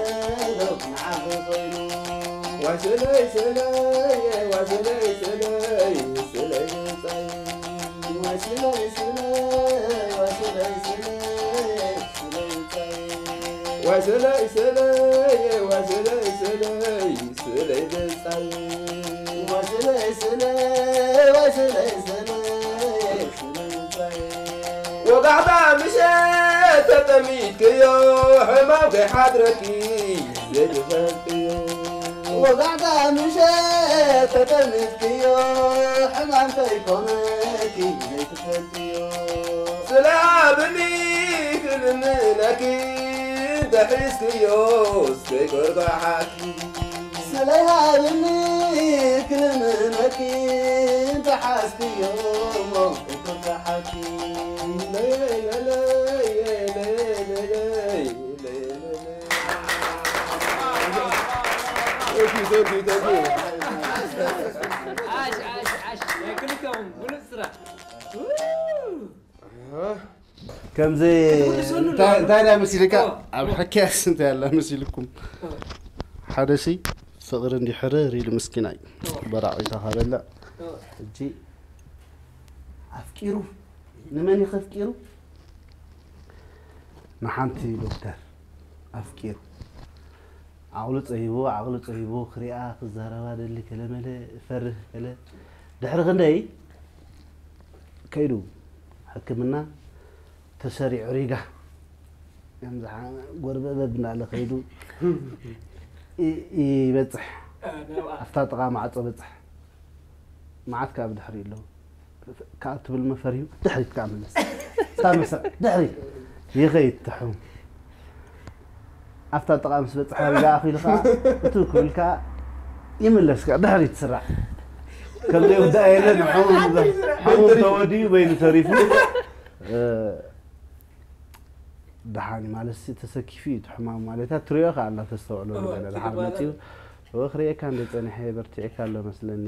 ዶ ንዓኺ ኮይኑ። ዋስለይ ስለይ ዋስለይ ስለይ ስለይ ብጻይ። ዋስለይ ስለይ ዋስለይ ስለይ ስለይ ብጻይ። ዋስለይ ስለይ ዋስለይ ስለይ ስለይ ብጻይ። ዋስለይ ስለይ ዋስለይ ስለይ ስለይ ብጻይ። ወጋሕታ ምሸት ተጠሚትክዮ ሕማም ከይሓድረኪ ዘይትፈልጥዮ። ወጋሕታ ምሸት ተጠሚትክዮ ሕማም ከይኮነኪ ዘይትፈልጥዮ። ስለ ኣብኒ ክልምነኪ እንተሒዝክዮ እስከይጎርባሓኪ። ስለይ ሃብኒ ክልምነኪ እንተሓዝክዮ እሞ ከይጎርባሓኪ። ለለለይ ለለለይ። Thank you, thank you, thank you. ዓሽ ዓሽ ዓሽ ናይ ክልተኹም ብሉጽ ስራሕ። ከምዚ እንታይ እንታይ ዳ መሲልካ ኣብ ሕክያስ እንታይ ያለ መሲልኩም ሓደ ሲ ፍቅሪ እንዲሕርር ኢሉ ምስኪናይ በራቂታ ካበላ ሕጂ ኣፍቂሩ ንመን እዩ ከፍቂሩ ንሓንቲ ዶክተር ኣፍቂሩ ዓቕሉ ጸሂቡ ዓቕሉ ጸሂቡ ክሪኣ ክዛረባ ደሊ ከለመለ ፈርህ ከለ ድሕሪ ክንደይ ከይዱ ሕክምና ተሰሪዑ ሪጋ ከምዚ ጎርበበብ እናለ ከይዱ ይበፅሕ ኣብታ ጥቓ ማዕፆ በፅሕ መዓት ካብ ድሕሪ ኣለዉ ካብ ትብል መፈርዩ ድሕሪት ከዓ መለስ ሳብ መስርዕ ድሕሪት ይኸይድ ትሕሙ ኣብታ ጥቓ ምስ በፅሐ ርጋ ኣኺሉ ከዓ እቱ ክብል ከዓ ይምለስ ከዓ ድሕሪት ስራሕ ከም ዘይውዳእ የለን ሕሙም ተወዲኡ በይኑ ተሪፉ ደሓን ማለት ተሰኪፉ እዩ ሕማሙ ማለት ትሪኦ ከዓ ኣላ ተስተውዕሎ ዝበለ ደሓር መፂኡ ክሪኤካ እንደ ፀኒሐ በርቲዕካ ኣሎ መስለኒ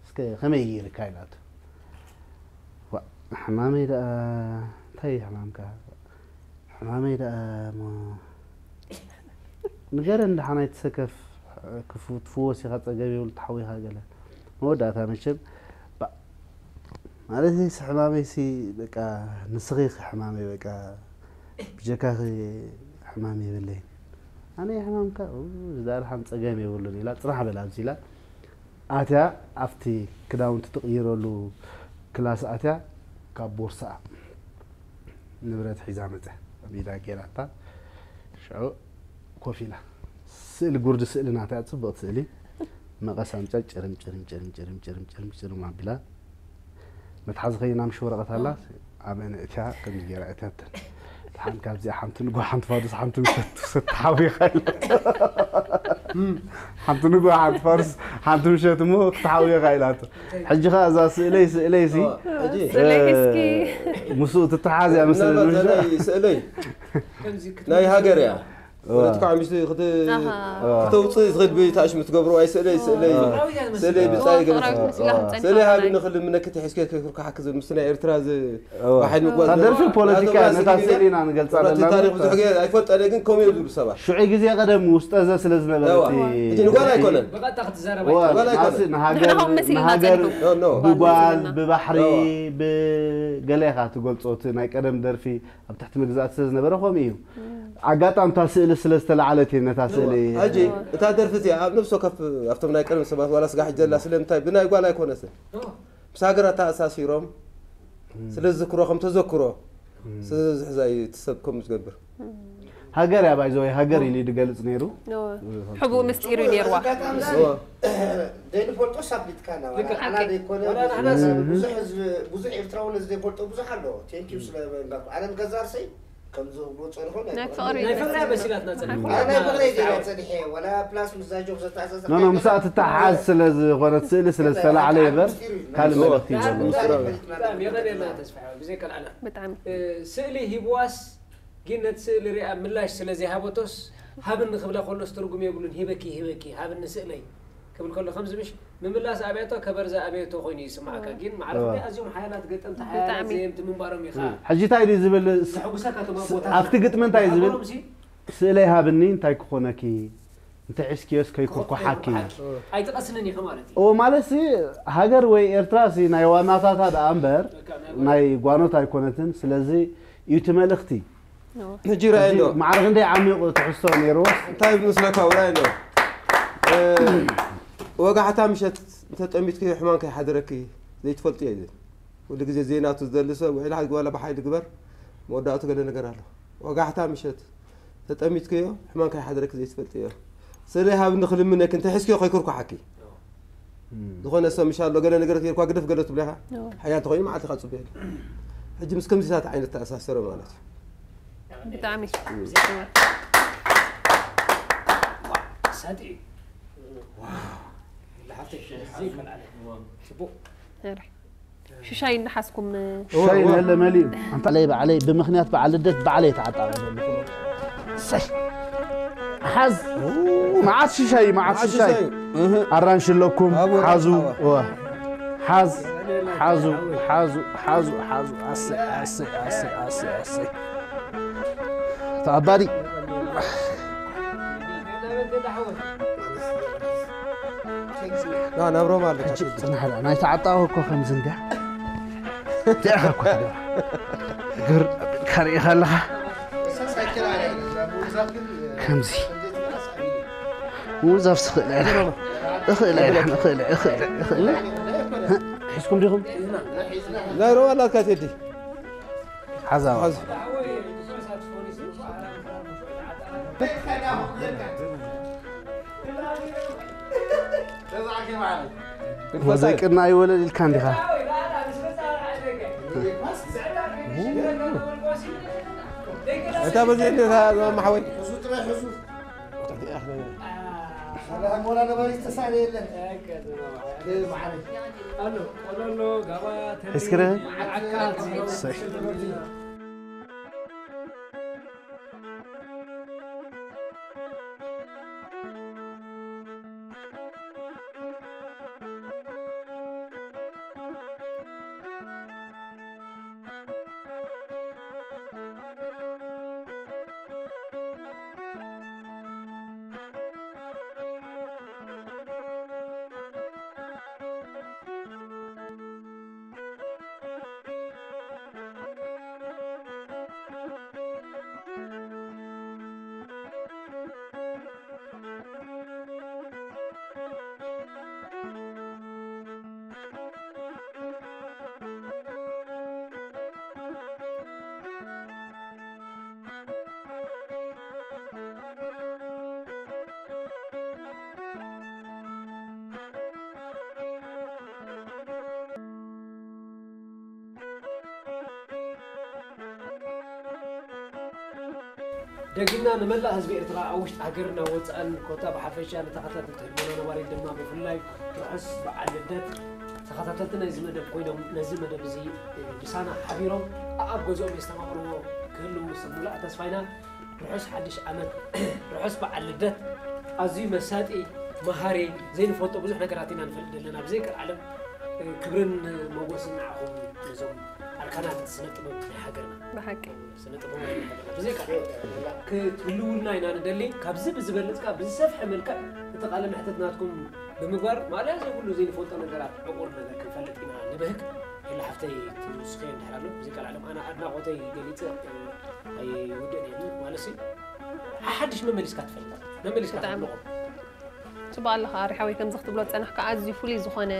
እስከ ከመይ ገይርካ ኢላቶ ሕማመይ ደኣ እንታይ እዩ ሕማምካ ሕማመይ ደኣ እሞ ንገረን ደሓናይ ትሰከፍ ክትፍወስ ኢኻ ፀገብ የብሉ ተሓዊኻ ገለ መወዳእታ መቸም ማለት እዚ ሕማመይ ሲ በቃ ንስኺ ኢኺ ሕማመይ በቃ ብጀካኺ ሕማም የብለይን። ኣነ ሕማምካ ዝዳርሓን ጸገም የብሉን ኢላ ጽናሕ በላ ኣብዚ ኢላ ኣትያ ኣብቲ ክዳውንቲ ትቕይረሉ ክላስ ኣትያ ካብ ቦርሳኣ ንብረት ሒዛ መጸ ኣብ ኢዳ ገይራታ ሽዑ ኮፍ ኢላ ስእሊ ጉርዲ ስእሊ ናታ ጽቡቕ ስእሊ መቐስ ኣምጻ ጭርም ጭርም ጭርም ጭርም ጭርም ጭርም ጭርም ኣቢላ መትሓዚ ከይና ምሽ ወረቐት ኣላ ኣበነ እትያ ከምዚ ገይራ እትያተን ሓንቲ ካብዚኣ ሓንቲ ንጎ ሓንቲ ፋዱስ ሓንቲ ምሸት ትሓውኻ ኢላ ሓንቲ ንጎ ሓንቲ ፋዱስ ሓንቲ ምሸት እሞ ክትሓውኻ ኢላቶ ሕጂ ኸ እዛ ስእለይ ስእለይ ሲ ሕጂ ስእለይ እስኪ ምስኡ ትተሓዝ እያ መስለኒ ምናልባት ምሽ ዘለይ ስእለይ ናይ ሃገር እያ ወለትካ ዓሚስቲ ክት- ኣሃ። ክተውፅእ ዝኽእል ብታሽ ምትገብሩ ኣይ ስእለይ ስእለይ ስእለይ ብፃይ ገለ ፍቕራዊት መሲላ ክትፀንሕ ስእለይ ከላ ሃብኒ ክልምነኪ ተሒዝኪ ከይኩርካሓኪ ዝብል ምስቲ ናይ ኤርትራ ዝ ባሕል ምግባር እታ ደርፊ ዝብል ፖለቲካ ኣቶ ነታ ብራስ ስእሊ ኢና ንገልፃ እቲ ዘለና ታሪክ ብዙሕ ግዜ ኣይፈልጠለ ግን ከምኡ እዮም ዝብሉ ሰባት ሽዑ ግዜ ቀደም ውስጠዘ ስለ ዝነበረ እዋ፣ እቲ እቲ ንጓል ኣይኮነን ብቐጥታ ክትዛረብ እዋ፣ ጓል ኣይኮነን። ናስ- ንሃገር ንሕናኹም መሲልና ንሃገር ጸኒሑ። ኖ፣ ኖ። ብጓል መሲልና። ብባሕሪ እዋ። ብገለ ኢኻ ትገልፆ እቲ ናይ ቀደም ደርፊ ኣብ ትሕቲ ምግዛእቲ ስለ ዝነበረ ከምኡ እዩ ኣጋጣሚ እታ ስእሊ ስለ ዝተላዓለት እዩ ነታ ስእሊ ሕጂ እታ ደርፊ እዚኣ ኣብ ነብሲ ወከፍ ኣብቶም ናይ ቀደም ሰባት ዋላ ስጋ ሕጂ ዘላ ስለምንታይ ብናይ ጓል ኣይኮነትን ምስ ሃገር ኣተኣሳሲሮም ስለ ዝዝክሮ ከም ተዘክሮ ስለ ዝሕዛ እዩ እቲ ሰብ ከምኡ ዝገብር ሃገር እያ ባይዘወይ ሃገር ኢሉ ድገልፅ ነይሩ ሕቡእ ምስጢር እዩ ነይርዋ ዘይንፈልጦ ሳብ ሊትካና ልክዕ። ኣና ዘይኮነ ወላ ንሕና ብዙሕ ህዝቢ ብዙሕ ኤርትራዊ ነዚ ዘይፈልጦ ብዙሕ ኣሎ ቴንኪዩ ስለ እንዳልኩ ኣነ ንገዛ ርሰይ ከምዚ ክብሎ ፀንኹ ናይ ፍቕሪ ናይ ፍቕሪ መሲላትና ጸኒሑ ኣነ ናይ ፍቕረይ ገይረ ፀኒሐ ወላ ፕላስ ምስ ዛጆብ ዘተሓዘዘ ኖኖ ምስኣ ትተሓሓዝ ስለ ዝኾነት ስእሊ ስለ ዝተላዕለ ይበር ካልእ መልእኽቲ እዩ ዘሎ ብጣዕሚ የቐንየልና ተስፋ ብዘይ ከልኣና ብጣዕሚ ስእሊ ሂብዋስ ግን ነቲ ስእሊ ሪኣ ምላሽ ስለ ዘይሃበቶስ ሃብኒ ክብላ ከሎስ ትርጉም የብሉን ሂበኪ ሂበኪ ሃብኒ ስእለይ ክብል ከሎ ከምዚ ምሽ ምምላስ ኣብያቶ ከበርዛ ኣብያቶ ኮይኑ ይስማዓካ ግን ማዕረፍ ኣዝዮም ሓያላት ገጠምቲ ሓያላት ብጣዕሚ። ዘየምቲ ምንባሮም ኢኻ ሕጂ እንታይ ድዩ ዝብል ስ- ዘሐጉሰካ ቶም ኣቦታት ኣብቲ ግጥሚ እንታይ ዝብል ሓጎሮምሲ ስእለይ ሃብኒ እንታይ ክኾነኪ እንተ ሒዝክዮስ ከይኩርኩሓኪ ኣይትቐስንን ኢኻ ማለት እዩ ኦ ማለት ሲ ሃገር ወይ ኤርትራ ሲ ናይ ዋናታታ ደኣ እምበር ናይ ጓኖት ኣይኮነትን ስለዚ እዩ እቲ መልእኽቲ ሕጂ ራእይ ኣሎ ማዕረ ክንደይ ዓሚቑ ትሕዝቶ ነይርዎስ እንታይ ይብል ምስለካ ውራይ ኣሎ ወጋሕታ ምሸት እንተጠሚትክዮ ሕማም ከይሓደረኪ ዘይትፈልጥዮ እዩ ኩሉ ግዜ ዜናቱ ዝደሊ ሰብ ውዒል ሓድጊ ዋላ ብሓይሊ ግበር መወዳእቱ ገለ ነገር ኣሎ ወጋሕታ ምሸት ተጠሚትክዮ ሕማም ከይሓደረኪ ዘይትፈልጥዮ ስለ ሃብኒ ክልምነኪ እንተ ሒዝክዮ ከይኩርኩሓኪ ዝኾነ ሰብ ምሻ ኣሎ ገለ ነገር ጌርኳ ግደፍ ገለ ትብለኻ ሓያል ተኾይኑ መዓልቲ ካ ጽበየሉ ሕጂ ምስ ከምዚታት ዓይነት ተኣሳሰረ ማለት እዩ ብጣዕሚ ሳጢ ሓፍተይ ዘይከልኣለ ጽቡቅ ሽሻይ እናሓዝኩም ሻይ ነለ መሊኡ ኣንታ ለይ ባዕለይ ብምክንያት በዓል ልደት ባዕለይ ተዓጣቐ ዘለኹ ሰይ ሓዝ መዓት ሽሻይ መዓት ሽሻይ ኣራንሽ ኣለኩም ሓዙ ሓዝ ሓዙ ሓዙ ሓዙ ሓዙ ኣሰይ ኣሰይ ኣሰይ ኣሰይ ኣሰይ ተኣባዲ ናብ ሮማ ኣለካ ጽናሕ ናይ ተዓጣወ እኮ ከምዚ እንዲያ እዚኣኻ እኮ ግር ካርኢ ከለኻ ከምዚ ምውዛፍ ስኽእል እኽእል እኽእል እኽእል እኽእል ሒዝኩም ዲኹም ናይ ሮማ ኣላትካ ቴዲ ሓዛዋ ዘይቅና ይወለድ ኢልካ እንዲኻ እታ በዚ እንዴታ ማማሓወይ ሒዝክረ ደጊምና ንመላእ ህዝቢ ኤርትራ ኣብ ውሽጢ ሃገርና ወጻእን ኮታ ብሓፈሻ ንተኸታተልቲ ህድሞና ነባሪት ድማ ብፍላይ ርሑስ በዓል ልደት። ተኸታተልቲ ናይዚ መደብ ኮይኖም ነዚ መደብ እዚ ምሳና ሓቢሮም ኣብ ገዝኦም የስተማቕርዎ ክህልዉ ስሙላእ ተስፋ ኢና። ርሑስ ሓድሽ ዓመት፣ ርሑስ በዓል ልደት። ኣዝዩ መሳጢ፣ መሃሪ፣ ዘይንፈልጦ ብዙሕ ነገራት ኢና ንፈልጥ ዘለና ብዘይቀር ዓለም። ክብርን ሞጎስን ንዓኹም ነዞም ኣርካናት ስነ ጥበብ ናይ ሃገርና። ብሓቂ። ስነ ጥበብ ናይ ሃገርና። ብዘይቀር ክትህልውልና ኢና ንደሊ። ካብዚ ብዝበልጽ ካብ ብዝሰፍሐ መልክዕ እቲ ቃለ መሕትት ናትኩም ብምግባር ማእለያ ዘይብሉ ዘይንፈልጦ ነገራት ዕቑር ነገር ክንፈልጥ ኢና ንብህግ። ኢላ ሓፍተይ ትውስኸ እንድሕር ኣሎ ብዘይ ካልኣለም ኣነ ኣድናቖተይ ገሊጸ ኣይውድእን እየ ማለት ሲ ሓድሽ መመሊስካ ትፈልጥ መመሊስካ ብጣዕሚ። ትፈልጦ ጽቡቅ ኣለኻ ኣሪ ሓወይ ከምዚ ክትብሎ ዝጸናሕካ ኣዝዩ ፍሉይ ዝኾነ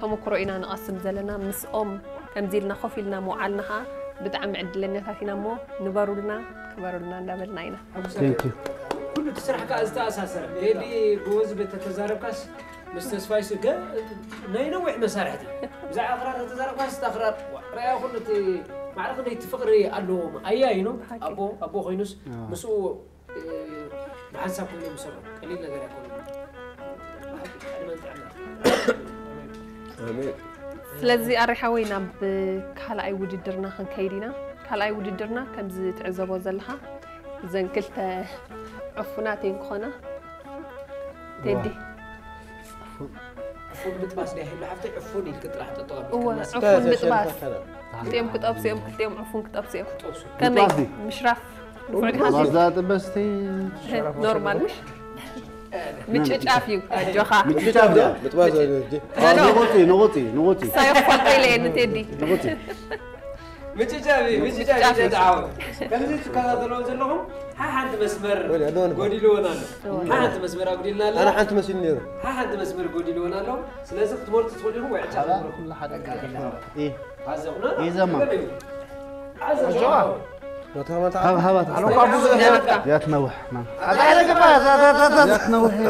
ተመክሮ ኢና ንቐስም ዘለና ምስኦም ከምዚ ኢልና ኮፍ ኢልና ምውዓልና ኸዓ ብጣዕሚ ዕድለኛታት ኢና እሞ ንበሩልና ክበሩልና እንዳበልና ኢና Thank you። ኩሉ እቲ ስራሕ ከዓ ዝተኣሳሰረ ቴዲ ብወዝቢ ተተዛረብካስ ምስ ተስፋይ ስገ ናይ ነዊሕ መሳርሕቲ ብዛዕባ ኣኽራር ተተዛረብካስ እቲ ኣኽራር ዋ፣ ረኣያ ኩሉ እቲ ማዕረ ክንደይ እቲ ፍቕሪ ኣለዎም ኣያ ኢኖ ብሓቂ። ኣቦ ኣቦ ኮይኑስ ኣዎ። ምስኡ እ፣ ብሓንሳብ ኮይኖም ይሰርሑ ቀሊል ነገር ኣይኮነ። ዕድመን ጥዕና። ኣሜን። ስለዚ ኣሪ ሓወይ ናብ ካልኣይ ውድድርና ክንከይድ ኢና። ካልኣይ ውድድርና ከምዚ ትዕዘቦ ዘለኻ እዘን ክልተ ዕፉናት እየን ክኾና። ቴዲ። ዕፉን ምጥባስ ዶ ይሕሉ ሓፍተይ? ዕፉን ኢልክ ጥራሕ ጠጠው ኣቢልካ እወ፣ እናስ-፣ ዕፉን ምጥባስ። ተሸንፈ። ክልቲኦም ክጠብሱ እዮም፣ ክልቲኦም ዕፉን ክጠብሱ እዮም። ክጠብሱ። ከመይ? ምጥባስ ድዩ? ምሽራፍ ንፉዕ ዲኻ? ምጥባስ ዛ ጥበስቲ ኖርማል ምሽ? ምጭጫፍ እዩ፣ ኣጆኻ። ምጭጫፍ ድያ? ምጥባስ ኖ፣ ኖ። ንቑጽ፣ ንቑጽ፣ ንቑጽ። ሳይ ክፈልጦ ኢለ እየ ንቴዲ። ንቑጽ። ምጭጫፍ እዩ፣ ምጭጫፍ እዩ፣ ምጭጫፍ እዩ። ተዓወት። ከምዚ ትከታተልዎ ዘለኹም፣ ሓሓንቲ መስመር ወዲ፣ ኣነ ወዲ። ጎዲልዎን ኣሎ። እወ። ሓሓንቲ መስመር ኣጉዲልና ኣለና። ኣነ ሓንቲ መሲሉ ነይሩ። ሓሓንቲ መስመር ጎዲልዎን ኣሎ። ስለዚ ክትመርጹ ትኽእሉ ኢኹም ወይ ዕጫ ሓራ ክትመርጹ። ኩሉ ሓደ ገዛ። እ። ኣዘኹና። ኢዘማ። ኣዘኹና። ኣጆኻ። መታ፣ መታ። ሃብ፣ ሃባ፣ ኣነ ተስፋ። እኳ ብዙሕ እያ። እያ ትነውሕ፣ ና። ኣታ፣ ኣታ፣ ኣታ፣ ኣታ፣ ኣታ። እያ ትነውሕ፣ እያ።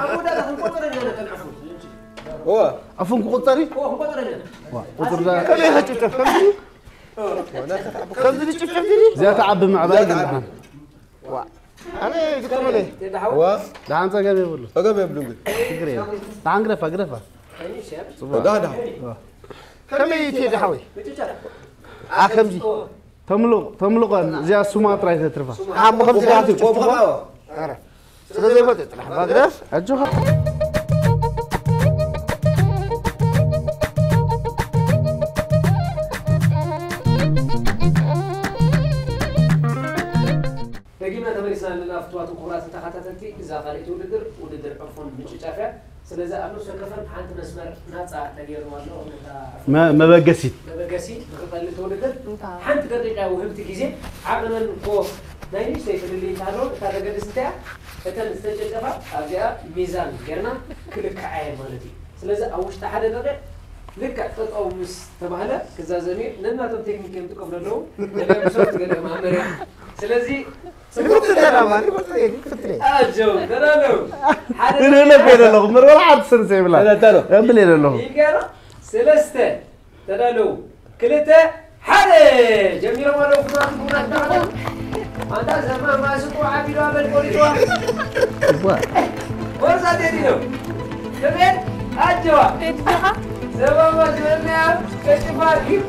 ኣብ ወዳእታ ክንቆጽር ኣለና፣ ተንዕፉ። እወ። ኣፉን ክቑጸር እዩ? እወ፣ ክንቆጽር ኣለና። ዋ፣ ቁጽር ዳ-፣ ከመይ ኢኻ ጭፍጨፍ? ከምዚ? ከምዚ ድጭፍጨፍ ድዩ? እዚኣ ትዓቢ ምዕባይ እዚኣ ትዓቢ። ይበሃል። ዋ። ኣነ ይግጠመለይ። ዋ። ደሓን ጸገም የብሉ። ጸገም የብሉ ግን። ችግር የብሉ። ደሓን ግደፋ፣ ግደፋ። ጽቡቕ። ደሓን፣ ደሓን። ዋ። ከመይ ቴዲ ሓወይ? ኣ፣ ከምዚ። ተምልቕ፣ ተምልቐን እዚኣ ሱማ ጥራይ ተትርፋ። ኣሞ ከምዚ ደሓን ትጭፍጭፍዋ? ኧረ። ስለ ዘይፈልጥ ጥራሕ ባግረፍ። ኣጆኻ። ደጊምና ተመሊስና ኣለና ፍቱዋትን ክቡራትን ተኸታተልቲ፣ እዛ ካልኣይቲ ውድድር፣ ውድድር ዕፉን ምጭጫፍ እያ። ስለዚ ኣብ ነፍሲ ወከፈን ሓንቲ መስመር ናጻ ተገይርዋ ኣሎ፣ ነታ ዕፉን መ-፣ መበገሲት። መበገሲ ንኽቐልል እቲ ውድድር፣ እንታ። ሓንቲ ደቂቃ ውህብቲ ግዜ፣ ዓቐነን እኮ ናይ ንእሽተይ ፍልልይ እንተሃለወን፣ እታ ዘገድስ እንታይ እያ? እተን ዝተጨጨፋ ኣብዚኣ ሚዛን ጌርና ክልክዓ እየን ማለት እዩ። ስለዚ ኣብ ውሽጢ ሓደ ደቂቕ ልክዕ ጠጠው ምስ ተባህለ ክዛዘም እዩ። ነናቶም ቴክኒክ እዮም ጥቀሙ ዘለዉ። ገሊኦም ብሶፍት፣ ገሊኦም ኣብ መሬት። ስለዚ ጽቡቕ ፍትነ። ኣጆ፣ ተዳለው። ሓደ ንህለ እኮ የለ ኣለኹ። ምርመራ ሓንቲ ሰንሰ ይብላ። ተዳለው። እብል የለ ኣለኹ። ይገራ። ሰለስተ፣ ተዳለው። ክልተ፣ ሓደ። ጀሚሮም ኣለዉ። ፍቱዋት ክቡራት ተዓዘብቲ። ኣንታ ዘማማ ስጡ ዓቢዱ ኣበል ቆሪጥዋ። እዋ። ወርዛ ቴዲ ነው። ክብኤል ኣጀዋ። ቴዲ ዲኻ? ዘማማ ዝበልናያ ቀጭፋ ሪም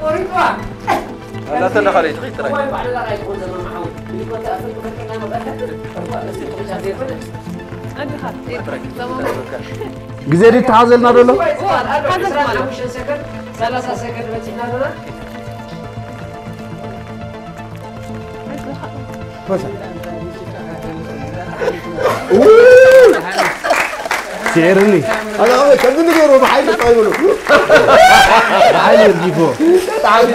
ቆሪጥዋ። ኣላ ተለኻለይ ትኺድ ጥራይ። እዋይ ባዕልና ራይ ትኾን ዘማማ ሓወይ። ይቆጣ ፍልቅ ፈቀና መጣ። እዋ፣ እስቲ ትኾጫ ዘይኮነ። ኣንዲኻ ቴዲ ዘማማ። ግዜ ድዩ ተሓዘልና ዘሎ? እዋን ኣሎ። ሓዘን ዕስራን ሓሙሽተን ሰከንድ፣ ሰላሳ ሰከንድ በጺሕና ኣለና። ስዒርኒ። ኣነ፣ ኣነ፣ ከምዚ ንገርዎ፣ ብሓይሊ ጥራይ በሉ። ብሓይሊ እርጊፎ። ብሓይሊ።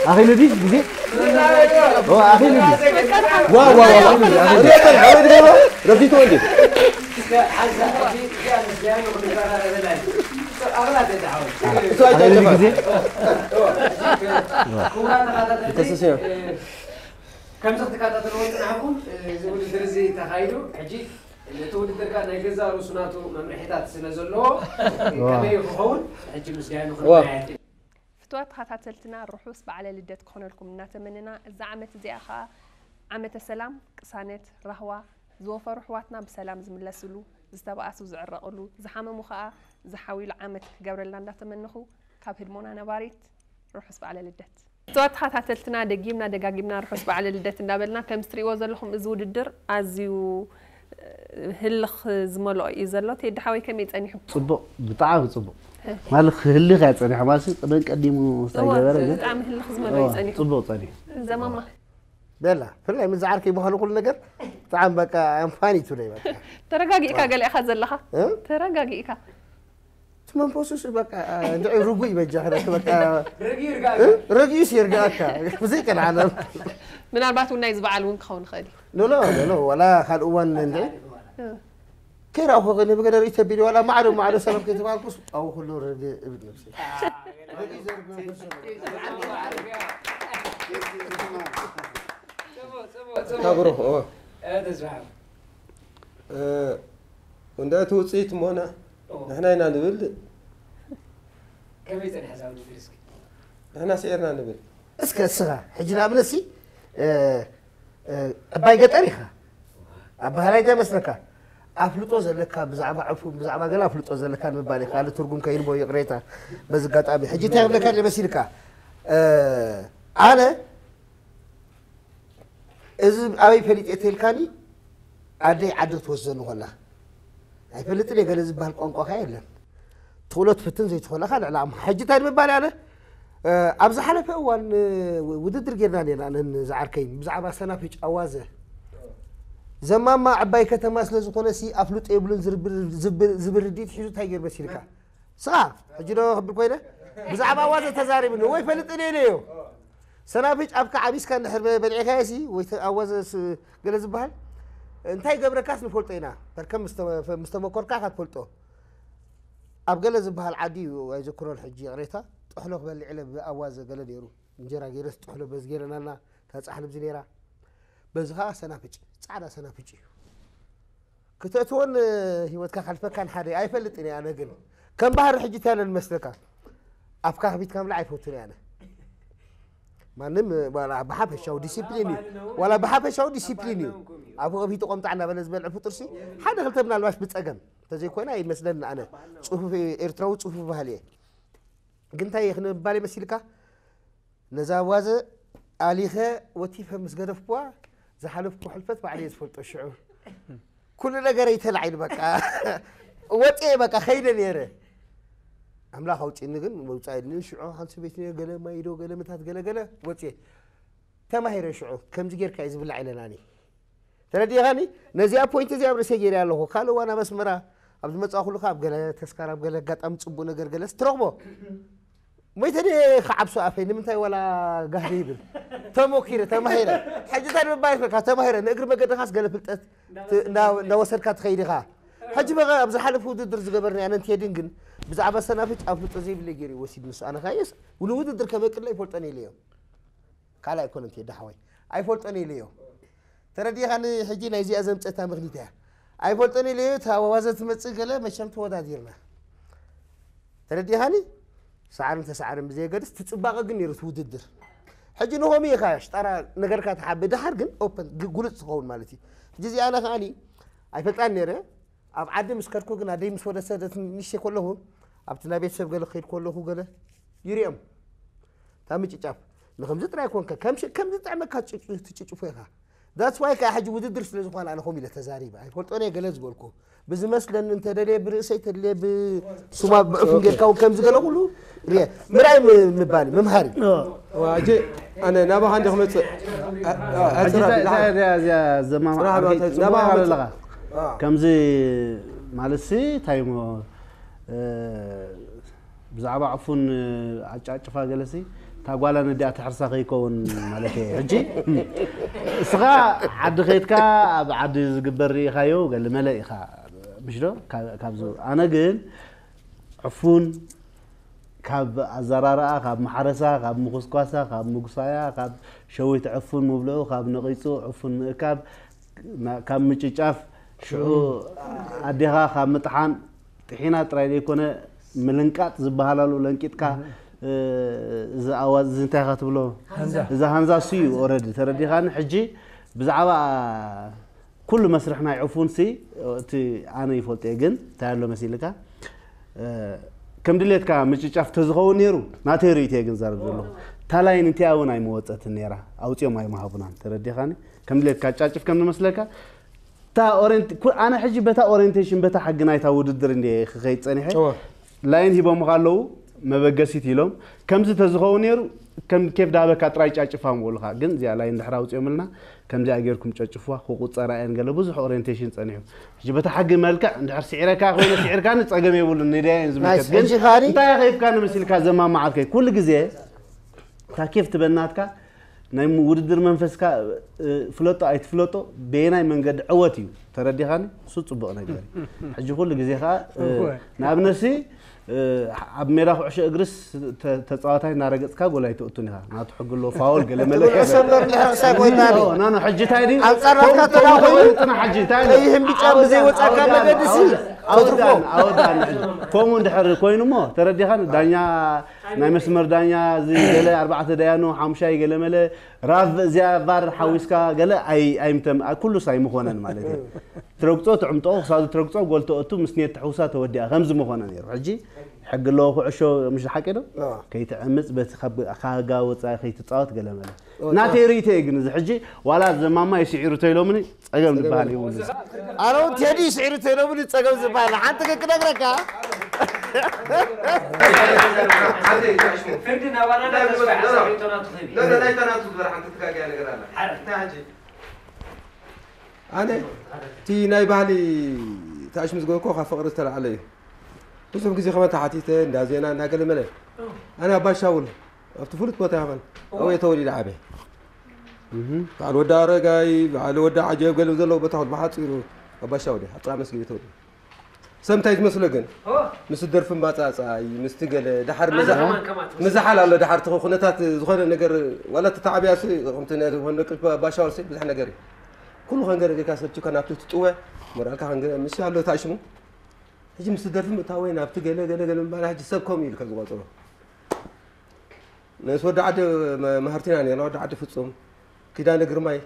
ኣኺሉ ድዩ ግዜ? ኦ፣ ኣኺሉ ድዩ? ዋ፣ ዋ፣ ዋ፣ ዋ። ኣኺሉ ድዩ? ኣኺሉ ድዩ? ኣነ፣ ኣነ፣ ኣነ፣ ኣነ፣ ረፊቱ እንዴ? ሓዛ፣ እዚኣ ምስጋና ክንበራረበላ እዩ። ኣኽላ ተደዓወት። እሱ ኣኺሉ ድዩ ኣይጨጨፋን። ግዜ? ክቡራት ተኸታተልቲ፣ እንተስስዮ። እ፣ ከምዚ ክትከታተልዎ ዝጸናሕኩም፣ እ፣ እዚ ውድድር እዚ ተኻይዱ፣ ሕጂ ነቲ ውድድር ከኣ ናይ ገዛእ ርእሱ ናቱ መምርሒታት ስለ ዘለዎ፣ ዋ። ከመይ ክኸውን፣ ሕጂ ምስ ዳያኑ ዋ። ክንመያየጥ ኢና። ፍቱዋት ተኸታተልትና፣ ርሑስ በዓለ ልደት ክኾነልኩም እናተመነና፣ እዛ ዓመት እዚኣ ኸኣ ዓመተ ሰላም፣ ቅሳነት፣ ራህዋ፣ ዝወፈሩ ኣሕዋትና ብሰላም ዝምለስሉ፣ ዝተባኣሱ ዝዕረቕሉ፣ ዝሓመሙ ኸኣ ዝሓውይሉ ዓመት ክገብረልና እንዳተመነኹ፣ ካብ ህድሞና ነባሪት ርሑስ በዓለ ልደት። ክቡራት ተኸታተልትና፣ ደጊምና ደጋጊምና ርሑስ በዓለ ልደት እንዳበልና፣ ከም እትሪእዎ ዘለኹም እዚ ውድድር ኣዝዩ ህልኽ ዝመልኦ እዩ ዘሎ። ቴዲ ሓወይ ከመይ ጸኒሑ? ጽቡቕ፣ ብጣዕሚ ጽቡቕ። ማለት ህልኽ እያ ጸኒሓ ማለት ቅደም ቀዲሙ እዎ፣ ዝተገበረ ግን ብጣዕሚ ህልኽ ዝመልኦ እዩ እዎ፣ ጸኒሑ። ጽቡቕ ጸኒሑ። ዘማማ። ቤላ፣ ብፍላይ ምስ ዝዓርከይ ምዃኑ ኩሉ ነገር ብጣዕሚ በቃ I'm funny today በቃ። ተረጋጊእካ ገለ ኢኻ ዘለኻ። እ? ተረጋጊእካ። እቲ መንፈሱ ሲ በቃ እንድዒ ርጉእ ይበጃ ክለክ በቃ ረጊኡ ይርጋእካ። እ? ረጊኡስ ይርጋእካ። ብዘይ ቀልዓለም። ምናልባት እውን ናይዚ በዓል እውን ክኸውን ይኽእል እዩ። ኖ፣ ኖ፣ ኖ፣ ኖ፣ ዋላ ካልእ እዋን እንድዒ እ። ከይረኣኹ ግን ብገለ ርእይ ተቢሉ ዋላ ማዕዶ፣ ማዕዶ ሰላም ከይተባልኩስ ኣብኡ ኩሉ ርግእ እብል ነብሰይ። ጽቡቕ፣ ጽቡቕ፣ ጽቡቕ። ታብሩኽ፣ ኦ። እ፣ ተስፋ። እ፣ እንደ እቲ ውጽኢት እሞና ኦ። ንሕና ኢና ንብል። ከመይ ጸኒሐ እዛ ውድድር እስኪ? ንሕና ስዒርና ንብል። እስከ እስኻ፣ ሕጂ ንኣብነት ሲ፣ እ፣ እ፣ ዕባይ ገጠር ኢኻ። ኣበሃላይ እንታይ መስለካ? ኣፍልጦ ዘለካ ብዛዕባ ዕፉን፣ ብዛዕባ ገለ ኣፍልጦ ዘለካ ንምባል ኢኻ። ካልእ ትርጉም ከይንቦ ይቕሬታ። በዚ ኣጋጣሚ፣ ሕጂ እንታይ ክብለካ ደለ መሲልካ? እ፣ ኣነ እዚ ኣበይ ፈሊጠ ተልካኒ ኣደይ ዓዲ ክትወስደኒ ኮላ ኣይፈልጥን እየ። ገለ ዝበሃል ቋንቋኻ የለን። ትኽእሎ ትፍትን ዘይትኽእሎ ኢኻ ልዕሊ ኣምሓ። ሕጂ እንታይ ንምባል ኣነ፣ እ፣ ኣብ ዝሓለፈ እዋን፣ እ፣ ውድድር ጌርና ኔርና ኣነን ዝዓርከይን ብዛዕባ ሰናፍጭ ኣዋዘ። ዘማማ ዕባይ ከተማ ስለ ዝኾነ ሲ ኣፍልጦ የብሉን ዝርብር-፣ ዝብር-፣ ዝብል ርድኢት ሒዙ እንታይ ገይሩ መሲልካ? ስኻ፣ ሕጂ ዶ ክብል ኮይነ? ብዛዕባ ኣዋዘ ተዛሪብኒ ወይ ፈልጥን እየ ኢለዮ። ሰናፍጭ ኣብካ ዓቢስካ እንድሕር በ-፣ በሊዕካዮ ሲ ወይ ተ-፣ ኣዋዘ ስ-፣ ገለ ዝበሃል እንታይ ገብረካስ ንፈልጦ ኢና። በርከም ምስ ተ-፣ ምስ ተመኮርካ ኢኻ ትፈልጦ። ኣብ ገለ ዝበሃል ዓዲ እዩ፣ ኣይዘክሮን ሕጂ ይቕሬታ፣ ጥሕሎ ክበልዕ ኢለ ብኣዋዘ ገለ ነይሩ። እንጀራ ገይረስ ጥሕሎ በዚ ገይረናልና፣ እታ ጻሕሊ ብዚ ነይራ። በዚ ኸኣ ሰናፍጭ፣ ጻዕዳ ሰናፍጭ እዩ። ክተእትዎን ህይወትካ ከሕልፈካን ሓደ ኣይፈልጥን እየ። ኣነ ግን ከም ባህሪ ሕጂ እንታይ ኣሎ ዝመስለካ? ኣፍካ ከፊትካ ምብላዕ ኣይፈቱን እየ ኣነ። ማንም ዋላ ብሓፈሻዊ ዲሲፕሊን እዩ፣ ዋላ ብሓፈሻዊ ዲሲፕሊን እዩ። ኣፉ ከፊቱ ቆምጣዕ እናበለ ዝበልዕ ፍጡርሲ ሓደ ክልተ ምናልባሽ ብጸገም እንተዘይኮይነ ኣይመስለኒ ኣነ። ጽፉፍ ኤርትራዊ ጽፉፍ ባህሊ እየ። ግን እንታይ እየ ክንባል መሲልካ? ነዛ ዋዘ ኣሊኸ ወቲፈ ምስ ገደፍኩዋ ዝሓለፍኩ ሕልፈት ባዕለየ ዝፈልጦ ሽዑ። ኩሉ ነገረይ ተላዒሉ በቃ። ወፅየ በቃ ከይደ ነይረ። ኣምላኽ ኣውፅእኒ ግን መውፃእ ኢልኒ ሽዑ ሓንቲ ሰበይቲ ነይረ፣ ገለ ማይዶ፣ ገለ ምታት፣ ገለ ገለ ወፅየ። ተማሂረ ሽዑ ከምዚ ጌርካ እዩ ዝብላዕ ኢለናኒ። ተረዲእኻኒ? ነዚኣ ፖይንት እዚኣ ኣብ ርእሰይ ገይረ ኣለኹ። ካልእ እዋን ኣብ ኣስመራ ኣብ ዝመጻእኩሉ ኣብ ገለ ተስካር ኣብ ገለ ኣጋጣሚ ጽቡቕ ነገር ገለስ ትረኽቦ። ሞይተ ድየ ክዓብሶ ኣፈይ ንምንታይ ዋላ ጋህዲ ይብል። ተሞኪረ፣ ተማሂረ። ሕጂ እንታይ ንምባል ይኽእልካ? ተማሂረ። ንእግሪ መገድኻስ ገለ ፍልጠት ት-፣ እንዳ-፣ እንዳወሰድካ ትኸይድ ኢኻ። ሕጂ በቃ ኣብ ዝሓለፈ ውድድር ዝገበርናዮ ኣነን ቴድን ግን ብዛዕባ ሰናፍጭ ኣፍልጦ ዘይብለይ ገይሩ እዩ ወሲዱ ንሱ። ኣነ ኸኣየስ ንውድድር ከመቅለ ኣይፈልጦን ኢለዮ። ካልእ ኣይኮነን ቴዲ ሓወይ። ኣይፈልጦን ኢለዮ። ተረዲእኻኒ? ሕጂ ናይዚኣ ዘምጸታ ምኽኒት እያ። ኣይፈልጦን ኢለዮ፣ እታ ዋዘ ትመጽእ ገለ መቸም ተወዳዲርና። ተረዲእኻኒ? ሰዓርን ተሰዓርን ብዘየገድስ፣ እቲ ጽባቐ ግን ነይሩ እቲ ውድድር። ሕጂ ንኸምኡ ኢኻ ሽጣራ ነገርካ ትሓብእ፣ ደሓር ግን ኦፐን፣ ግ-፣ ግሉጽ ትኸውን ማለት እዩ። ሕጂ እዚኣ ኣነ ከኣኒ ኣይፈልጣን ነይረ። ኣብ ዓዲ ምስ ከድኩ ግን ኣደይ ምስ ወደሰደት ንእሽተይ ከለኹ ኣብቲ ናይ ቤተሰብ ገለ ክኸይድ ከለኹ ገለ ይሪኦም። እታ ምጭጫፍ ንኸምዚ ጥራይ ኮንከ፣ ከም ሽ-፣ ከም ዝጥዕመካ ትጭ-፣ ትጭጭፎ ኢኻ። That's why ከኣ ሕጂ ውድድር ስለ ዝኾነ ኣነ ከምኡ ኢለ ተዛሪበ። ኣይፈልጦን እየ ገለ ዝበልኩ። ብዝመስለኒ እንተደልየ ብርእሰይ፣ ተድልየ ብሱማ ብዕፉን ጌርካ እውን ከምዚ ገለ ኩሉ ርየ። ምርኣይ ም-፣ ምባል እዩ፣ ምምሃር እዩ። ዋ፣ ሕጂ ኣነ ናባኻ እንዲ ክመጽእ። ኣ-፣ ኣ-፣ ሕጂ ጽናሕ፣ እዛ፣ እዛ፣ እዛ፣ እዛ ዘማማ ጽናሕ ዓርከይ ኣልባ፣ ጽቡቕ ናባኻ ኣለኻ። ክመጽእ። ኣ። ከምዚ ማለትሲ እንታይ እሞ፣ እ፣ ብዛዕባ ዕፉን ኣጫጭፋ ገለሲ፣ እታ ጓል ኣነዲኣ ትሕርሳ ከይከውን ማለት እየ። ሕጂ እስኻ ዓዲ ኸይድካ ኣብ ዓዲ ዝግበር ርኢኻዮ ገለ መለ ኢኻ፣ ምሽ ዶ? ካብ፣ ካብዚ ኣነ ግን ዕፉን ካብ ኣዘራርኣ፣ ካብ ማሕረሳ፣ ካብ ምኹስኳሳ፣ ካብ ምጉሳያ፣ ካብ ሸዊት ዕፉን ምብልዑ፣ ካብ ነቒጹ ዕፉን ምእካብ፣ ና-፣ ካብ ምጭጫፍ፣ ሽዑ ኣዴኻ ካብ ምጥሓን፣ ጥሒና ጥራይ ዘይኮነ፣ ምልንቃጥ ዝበሃል ኣሎ፣ ለንቂጥካ፣ እህ። እ፣ እዚ ኣዋዝ፣ እዚ እንታይ ኢኻ ትብሎ? ሃንዛ። እዚ ሃንዛ እሱ እዩ፣ ኦረዲ፣ ተረዲኻኒ? ሕጂ ብዛዕባ ኩሉ መስርሕ ናይ ዕፉን ሲ እቲ ኣነ ይፈልጦ እየ፣ ግን እንታይ ኣሎ መሲልካ፣ እ፣ ከም ድሌትካ ምጭጫፍ ተዝኸውን ነይሩ ናተይ ርእይቶ እየ ግን ዛረብ ዘለኹ። እታ ላይን እንቲኣ እውን ኣይመወፀትን ነይራ፣ ኣውፂኦም ኣይመሃቡናን። ተረዲኻኒ? ከም ድሌትካ ጫጭፍ ከም ዝመስለካ እታ ኦሬንት-፣ ኩ-፣ ኣነ ሕጂ በታ ኦሬንቴሽን በታ ሕጊ ናይታ ውድድር እንደ ክኸይድ ፀኒሐ። እወ። ላይን ሂቦምኻ ኣለዉ፣ መበገሲት ኢሎም። ከምዚ ተዝኸውን ነይሩ ከም ኬፍ ዳበካ ጥራይ ጫጭፋ ምበሉኻ። ግን እዚኣ ላይን ድሕር ኣውፂኦምልና፣ ከምዚኣ ጌርኩም ጨጭፍዋ፣ ክቁፀራ እየን ገለ ብዙሕ ኦሬንቴሽን ጸኒሑ። ሕጂ በታ ሕጊ መልክዕ እንድሕር ስዒረካ ኮይነ ስዒርካኒ ጸገም የብሉን፣ ንድያ እየን ዝምልከት። ናይስ፣ ግን ሕጂ ኻኒ እንታይ ከይፍካ ንምሲልካ ዘማማዓርከይ ኩሉ ግዜ እታ ኬፍ ትበናትካ ናይ ውድድር መንፈስካ፣ እ፣ ፍለጦ ኣይትፍለጦ በየናይ መንገዲ ዕወት እዩ ተረዲኻኒ፣ እሱ ጽቡቕ ነገር እዩ። ሕጂ ኩሉ ግዜ ኸኣ፣ እ፣ እወ። ንኣብነትሲ፣ እ፣ ኣብ ሜዳ ኩዕሾ እግርስ ተ-፣ ተጻዋታይ እናረገጽካ ጎል ኣይትእቱን ኢኻ። ናቱ ሕጊ ኣለዎ፣ ፋውል ገለ መለ ትብሎ ሰበር እንድሕር ክሳብ ኮይና ኖ፣ ኖ፣ ኖ፣ ሕጂ እንታይ ድዩ? ኣንጻር ናትካ ከምኡ ተዳ ኮይኑ ተኾይኑ ጽናሕ ሕጂ እንታይ ኣሎ? ቀይሕን ቢጫን ብዘይወጻካ ኣወዳን፣ መገዲ ሲ ኣወዳን፣ ተትርፎ። ኣወዳን፣ ኣወዳን፣ ሕጂ ከምኡ እንድሕር ኮይኑ እሞ ተረዲኻኒ፣ ዳኛ ናይ መስመር ዳኛ እዚ ገለ ኣርባዕተ ደያኑ ሓሙሻይ ገለ መለ ራቭ እዚኣ ቫር ሓዊስካ ገለ ኣይ-፣ ኣይምተም-፣ ኣ-፣ ኩሉስ ኣይምኾነን ማለት እዩ። ትረግጾ ትዕምጦ፣ ክሳብ ትረግጾ ጎል ተእቱ ምስ ኔት ትሕውሳ ተወዲኣ ከምዚ ምኾነ ነይሩ። ሕጂ ሕጊ ኣለዎ ኩዕሾ፣ ምሽ ሓቂ ዶ? ኣዎ። ከይትዕምጽ በቲ ካብ፣ ካጋ ወጻኢ ከይትጻወት ገለ መለ። ኣዎ፣ ናተይ ጻወት። ርእይቶ እዩ ግን እዚ ሕጂ ዋላ ዘማማ ይስዒሩ ተይሎምኒ ጸገም ዝበሃል ይብሉ። ኣነ እውን ቴዲ ይስዒሩ ተይሎምኒ ጸገም ዝበሃል ሓንቲ ክነግረካ። ፍርዲ ናባና ናይ ተስፋ ሓሳብ ርእይቶና ትኽእል እዩ። ለ-፣ ለ-፣ ናይ ተናቱ ዝበሃል ሓንቲ ትጋግያ ነገር ኣላ። ሓረ። እንታይ ሕጂ? ኣነ እቲ ናይ ባህሊ ታሽሙ ዝገበርኩ ካብ ፍቕሪ ዝተላዕለ እዩ። ብዙሕ ግዜ ከመን ተሓቲተ እንዳ ዜና እንዳ ገለመለ። ኣነ ኣባ ሻውል ኣብቲ ፍሉጥ ቦታ ይኸፈል። ኣብኡ እየ ተወሊደ ዓበየ። እህ። በዓል ወዲ ኣረጋይ፣ በዓል ወዲ ዓጀብ ገለ ዘለዎ ቦታ ኩሉ ብሓጺሩ ኣባ ሻውል እየ። ኣብ ጥራ መስጊድ እየ ተወሊደ። ሰብ እንታይ ዝመስሎ ግን? ኦ። ምስ ደርፊ ማጻጻይ፣ ምስቲ ገለ፣ ደሓር ኣነ ምዛ-፣ ከማን ከማን ትመስል። ምዛሓል ኣሎ፣ ደሓር እቲ ኩነታት ዝኾነ ነገር፣ ዋላ እቲ ተዓብያሲ፣ ከምቲ ናይ ዝኾነ ቅጭ ባሻወርሲ ብዙሕ ነገር እዩ። ኩሉ ከንገር ጌርካ ሰብችካ ናብቲ ትጥወ፣ ሞራልካ ከንገር፣ ምስ ኣሎ ታሽሙ። ሕጂ ምስ ደርፊ ምእታወይ ናብቲ ገለ፣ ገለ፣ ገለ ምባል ሕጂ ሰብ ከምኡ ኢሉ ከም ዝቆጽሮ። ምስ ወዲ ዓዲ መ-፣ መሃርቲና ነርና፣ ወዲ ዓዲ ፍጹም፣ ኪዳነ ግርማይ።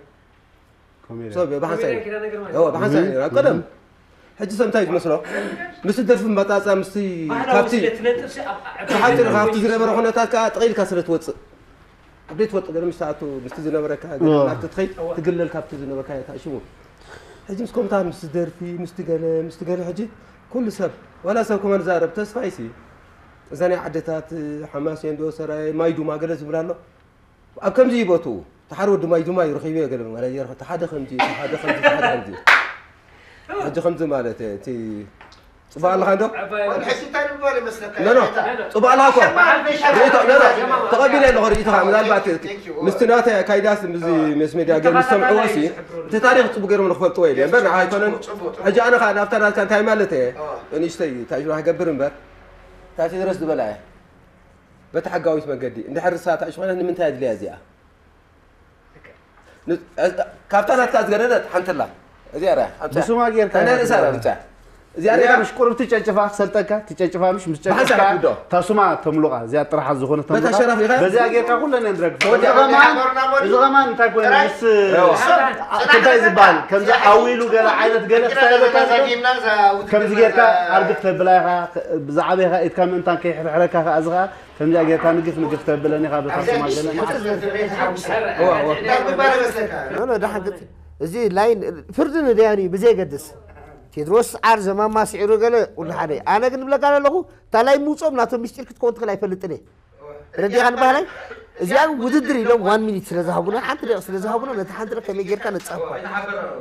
ኮሜድያ። ሰብ ብሓንሳእ ኮሜድያ እዩ። ኪዳነ ግርማይ። እዎ፣ ብሓንሳእ እዩ ነይሩ። ኣብ ቀደም። ሕጂ ሰብ እንታይ እዩ ዝመስሎ? ምስቲ ደርፊ መጣጻ፣ ምስቲ ባህላዊ ካብቲ ስለ ትነጥፍ ሲ ኣብ፣ ኣብ ብሓጺሩ ካብቲ ዝነበረ ኩነታት ከኣ ጠቒልካ ስለ ትወጽእ። ኣብ ዘይትፈልጦ ገለ ምስ ትኣቱ፣ ምስቲ ዝነበረካ ገለ እዎ። ናብቲ ትኸይድ እዎ። ትግለል ካብቲ ዝነበርካ ተኣሽሙ። ሕጂ ምስ ከምታ ምስቲ ደርፊ፣ ምስቲ ገለ፣ ምስቲ ገለ ሕጂ ኩሉ ሰብ፣ ዋላ ሰብ ከማን ዛረብ ተስፋይሲ፣ እዛ ናይ ዓድታት፣ ሓማሴን ዶ፣ ሰራየ፣ ማይ ዱማ ገለ ዝብል ኣሎ። ኣብ ከምዚ ይበቱ፣ ተሓር ወዲ ማይ ዱማ እዩ ረኺበዮ ገለ ማለት፣ የርኸ-፣ ተሓደ ከምዚ፣ ተሓደ ከምዚ፣ ተሓደ ከምዚ። ሕጂ ከምዚ ማለት፣ እቲ ጽቡቕ ኣለኻ እንዶ? ዓባይ ወዲ ሕጂ እንታይ ንምባል ይመስለካ? ኖ፣ ኖ፣ ጌታ? ጽቡቕ ኣለኻ እኮ። ሸማ ሓፈሻ ርእይቶ፣ ኖ፣ ኖ፣ ሸማ ተቐቢለ ኣለኹ ርእይቶኻ። ምናልባት Thank you, thank you. ምስቲ ናተይ ኣካይዳስ ምስዚ ምስ ሜድያ ገይሩ ምስ ሰምዕዎ ሲ፣ እቲ ታሪኽ ጽቡቕ ገይሮም ንኽፈልጥዎ ኢለ። እምበር ንዓይ ኣይኮነን። ጽቡቕ፣ ጽቡቕ። ሕጂ ኣነ ኸኣ ናብታ ናትካ እንታይ ማለት እየ? ኣዎ። ንእሽተይ ታሽማ ክገብር እምበር፣ ታሽ ድረስ ዝበላ እየ። በቲ ሕጋዊት መገዲ። እንድሕር ንሳ ታሽ ኮይና ንምንታይ ኣድልያ እዚኣ? ን-፣ እ-፣ ካብታ ናትካ ዝገደደት ሓንቲ ኣላ። እዚኣ ርኣ፣ ሓምሳ። ብስማ ጌርካ ናይ ርእሳ ኢኻ ርኣ፣ ብቻ። እዚኣ እዚኣ ርኣ። ምሽ ቁርብቲ ጨጭፋ ክሰልጠካ፣ ትጨጭፋ ምሽ ምስ ብሓንሳብ ጨጭፍካ፣ ክትውዶ። ታስማ ተምሉቓ፣ እዚኣ ጥራሓ ዝኾነ በታ ተምሉቓ። ሸራፍ ኢኻ። በዚኣ ጌርካ ኩለን እየን ዝረግፋ። ወዲ እዚ ከማን፣ ኣቦርና ሞዲ። እዚ ከማን እንታይ ኮይኑ፣ ጥራይ ምስ፣ እዋ። አ-፣ እንታይ ዝበሃል፣ ከምዚ ኣዊ ኢሉ ገለ ዓይነት ገለ ክሳይበካ፣ ከምዚ ጌርካ ኣርግፍ ተብላ ኢኻ፣ ብዛዕባ ኢኻ ኢድካ ምእንታን ከይሕርሕረካ ከኣ፣ እዚ ከኣ ከምዚኣ ጌርካ ንግፍ ንግፍ ተብለን ኢኻ በታ ስማ ገለ። እዋ፣ እዋ። ኖ፣ ኖ፣ ደሓን ግጥ-፣ እዚ ላይን ፍርዲ ንደያኑ እዩ ብዘየገድስ። ቴድሮስ ዓር ዘማማ ስዒሩ ገለ፣ ኩሉ ሓደ። ኣነ ግን እብለካ ዘለኹ፣ እታ ላይን ምውፅኦም ናቶም ምስጢር ክትከውን ትኽእል ኣይፈልጥን እየ። ረዲኻን ባህላይ? እዚኣ ግን ውድድር ኢሎም ዋን ሚኒት ስለ ዝሃቡና፣ ሓንቲ ደቂቕ ስለ ዝሃቡና፣ ነቲ ሓንቲ ደቂቕ ከመይ ጌርካ ነጻፍኳ?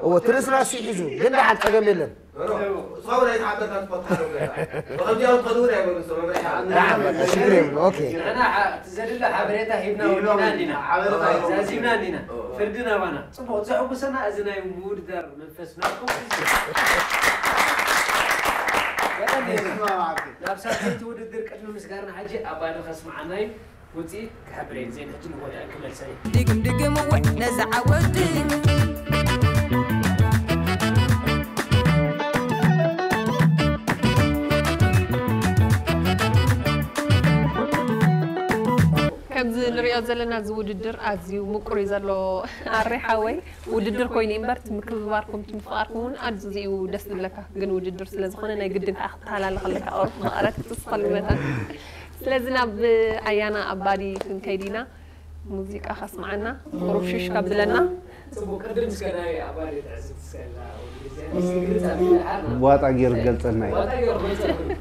እዎ፣ እቲ ርእስና እሱ ሒዙ፣ ግን ደሓን ጸገም የለን። ኖ፣ ኖ፣ እስኻ እውን ኣይተሓተትካን ትፈልጥ ሓደ ገዛ። ብኸምዚኣ እውን ትኸዱ እውን ኣይበሉን፣ ሰብ መምርሒ። ደሓን፣ በቃ፣ ሽግር የብሉን። ኦኬ። ንሕና ሓ-፣ እቲ ዘድሊ ሓበሬታ ሂብና ወዲና እንዲና። ሓበሬታ ሂብና። ዛዚምና እንዲና። እዎ። ፍርዲ ናባና። ጽቡቕ፣ ዘሐጉሰና እዚ ናይ ምውድዳር መንፈስ ናትኩም። በጣም ይስማማዕኩ። ናብ ሳልሰይቲ ውድድር ቅድሚ ምስጋርና ሕጂ ኣባዲ ከስምዓና እዩ። ውፅኢት ክሕብር እየ። ዜን ሕጂ ንቦታ ክመልሰ እየ። ድግም ድግም እወ ነዛ ዓወት። ከምዚ ንሪኦ ዘለና እዚ ውድድር ኣዝዩ ምቁር እዩ ዘሎ። ኣሬ ሓወይ፣ ውድድር ኮይኑ እምበር እቲ ምክብባርኩም እቲ ምፍቓርኩም እውን ኣዝዩ እዩ ደስ ዝብለካ። ግን ውድድር ስለ ዝኾነ ናይ ግድን ከዓ ክትተሃላለኽ ኣለካ። ኦር መቐረት ክትስኸሉ መታን። ስለዚ ናብ ኣያና ኣባዲ ክንከይድ ኢና። ሙዚቃ ከስምዓና ቁሩብ ሽሽ ከብለና። ጽቡቅ። ቅድም እስከ ናይ ኣባዲ ትዕዝብቲ እስከ ላ ወዲ ግዜ እስኪ ግልጽ ኣቢልና ሓርና። ዋጣ ገይሩ ገልጸልና እዩ። ዋጣ ገይሩ ገልጸልና።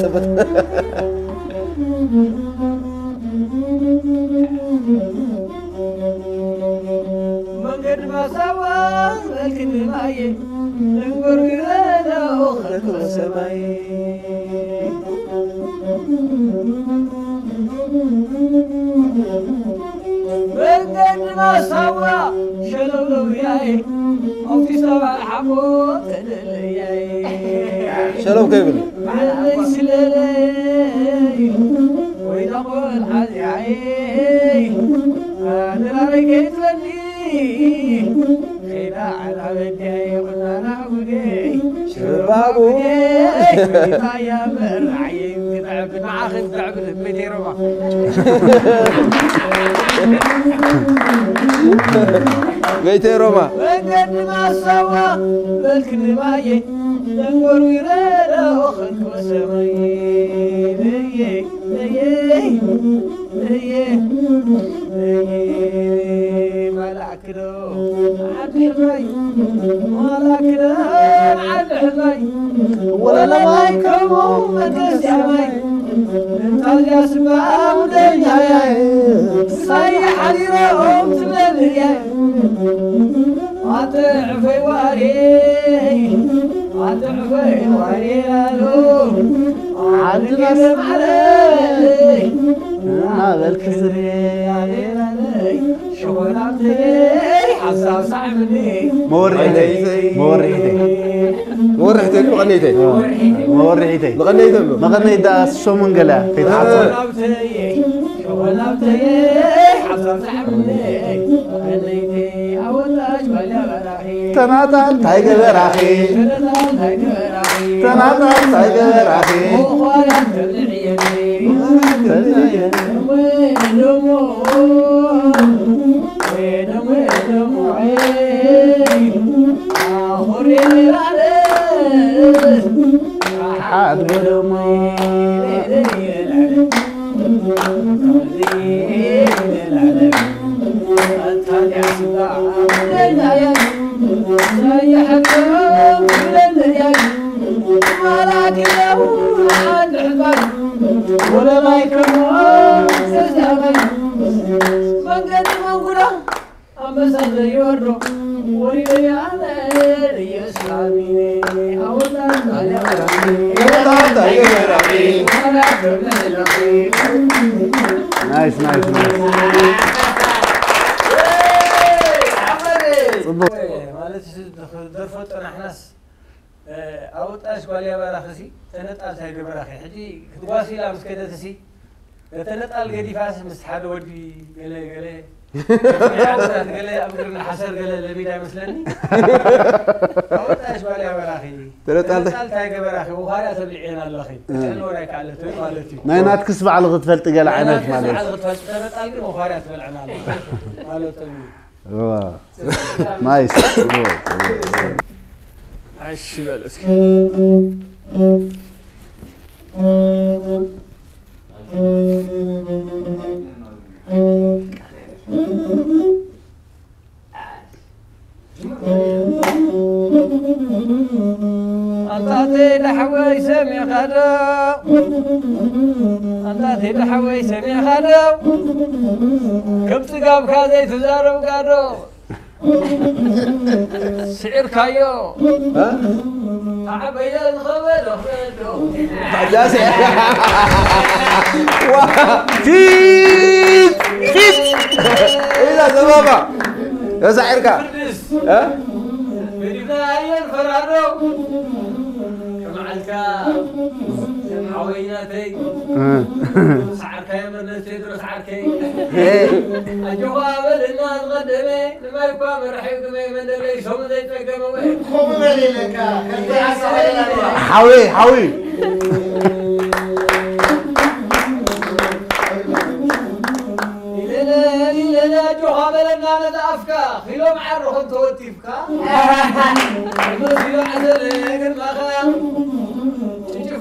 ጥበት። መንገድ ማሳዋ መልክን ማየ ደንጎር ይረዳው ኸልኮ ሰማይ። መንገድ ማሳዋ ሸለውለው ያይ ኣውቲስታ ባልሓቦ ተለለያይ። ሸለው ከይብል። ባዕለይ ስለለይ ወይ ተቆል ሓዚያይ ኣደራረይ ከይትበሊ ኸይዳ ዓላ በዲያይ ቁናና ጉደይ ሽባቡ። ጉደይ ታያ መራዓየይ ክትዕብድ ንዓኺ ክትዕብድ ቤተይ ሮማ። ቤተይ ሮማ። መንገዲ ማሳዋ በልክኒ ማየ ደንጎሩ ይረዳኦ ኸልኮ ሰማይ። ደየ ደየ ደየ ደየ ማላክ ዶ ዓዲ ሕማይ ዋላክ ዶ ዓዲ ሕማይ ወለለዋይ ከምኡ መገስ ያማይ እንታልያ ስማ ውደኛያይ ሳይ ሓዲሮም ትበልያይ ኣጥዕፈይ ዋሬ ኣጥዕፈይ ዋሬ ላሉ ዓዲ ዓዲ ገማዕለይ እናበልክ ዝሬ ሸኾናተይ ሓሳብ ሳዕብኒ መወርሒተይ፣ መወርሒተይ። መወርሒተይ፣ መቐነይተይ። መወርሒተይ። መቐነይተይ ኣሎ። መቐነይ ዳ ሶሙን ገለ ከይትሓጽር። ሸኾናተይ ሓሳብ ሳዕብኒ መቐነይተይ ኣወጣሽ ባልያ በራኺ ተናጣል እንታይ ገበራኺ? ተናጣል እንታይ ገበራኺ? ሓድ በሎሞ። ናይስ፣ ናይስ፣ ናይስ። ጽቡቕ። ማለት ደርፎ ጠናሕናስ ኣወጣሽ ጓል ያበራኽሲ ተነጣል እንታይ ገበራኺ? ሕጂ ክትጓስ ኢላ ምስ ከደትሲ ተነጣል ገዲፋስ ምስ ሓደ ወዲ ገለ ገለ ገለ ኣብ እግርና ሓሰር ገለ ለሚዳ ይመስለኒ። ኣወጣሽ ጓል ያበራኺ ተነጣል ተነጣል እንታይ ገበራኺ? ውኻርያ ተብልዕየን ኣለኺ። ትሕልወን ኣይከኣለትን ማለት እዩ። ናይ ናትክስ ባዕሉ ክትፈልጢ ገለ ዓይነት ማለት። ባዕሉ ክትፈልጢ ተነጣል ግን ውኻርያ ትበልዐን ኣለኺ ማለት እዩ። እዋ። ናይስ። እሺ በል እስኪ። ኣንታተይ ዳሕወይ ሰሚዕኻ ዶ? ኣንታተይ ዳሕወይ ሰሚዕኻ ዶ? ከም ጽጋብካ ዘይትዛረብ ጋዶ። ስዒርካዮ። እ? ተዓበየ ዝኸበደ ክበዶ። ባጃሴ። ዋ፣ ፊት፣ ፊት። ኢዛ ዘባባ። ተሳዒርካ። እ? ገዲፍና ኣየን ፈራዶ። ከመዓልካ ሓወይ ናተይ። እ። ሰዓርካዮ መለስ ቴድሮስ ዓርከይ። እ። ኣጆኻ በልና ዝቐደመ፣ ንማይ እኳ መራሒኡ ግመ መንደለይ ሶሙ ዘይጸገመ ወይ። ከምኡ በል ኢለካ፣ ከምዚ ሓሳብ ሓዊ፣ ሓዊ።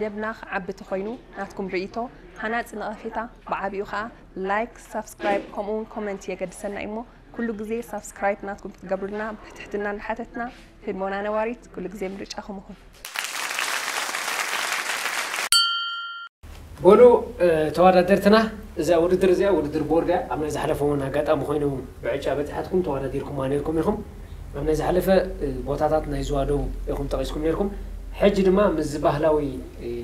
መደብና ክዓቢ ተኾይኑ ናትኩም ርእይቶ፣ ሃናጺ ነቐፌታ ብዓቢኡ ኸኣ ላይክ፣ ሳብስክራይብ ከምኡ እውን ኮመንት የገድሰና እዩ እሞ ኩሉ ግዜ ሳብስክራይብ ናትኩም ክትገብሩልና ብትሕትና እንዳሓተትና ህድሞና ነባሪት ኩሉ ግዜ ምርጫኹም ይኹን። በሉ ተወዳደርትና፣ እዛ ውድድር እዚኣ ውድድር ቦርድ እያ። ኣብ ናይ ዝሓለፈ እውን ኣጋጣሚ ኮይኑ ብዕጫ በጺሓትኩም ተወዳዲርኩማ ነይርኩም ኢኹም። ኣብ ናይ ዝሓለፈ ቦታታት ናይ ዝዋደው ኢኹም ጠቒስኩም ነይርኩም። ሕጂ ድማ ምስዚ ባህላዊ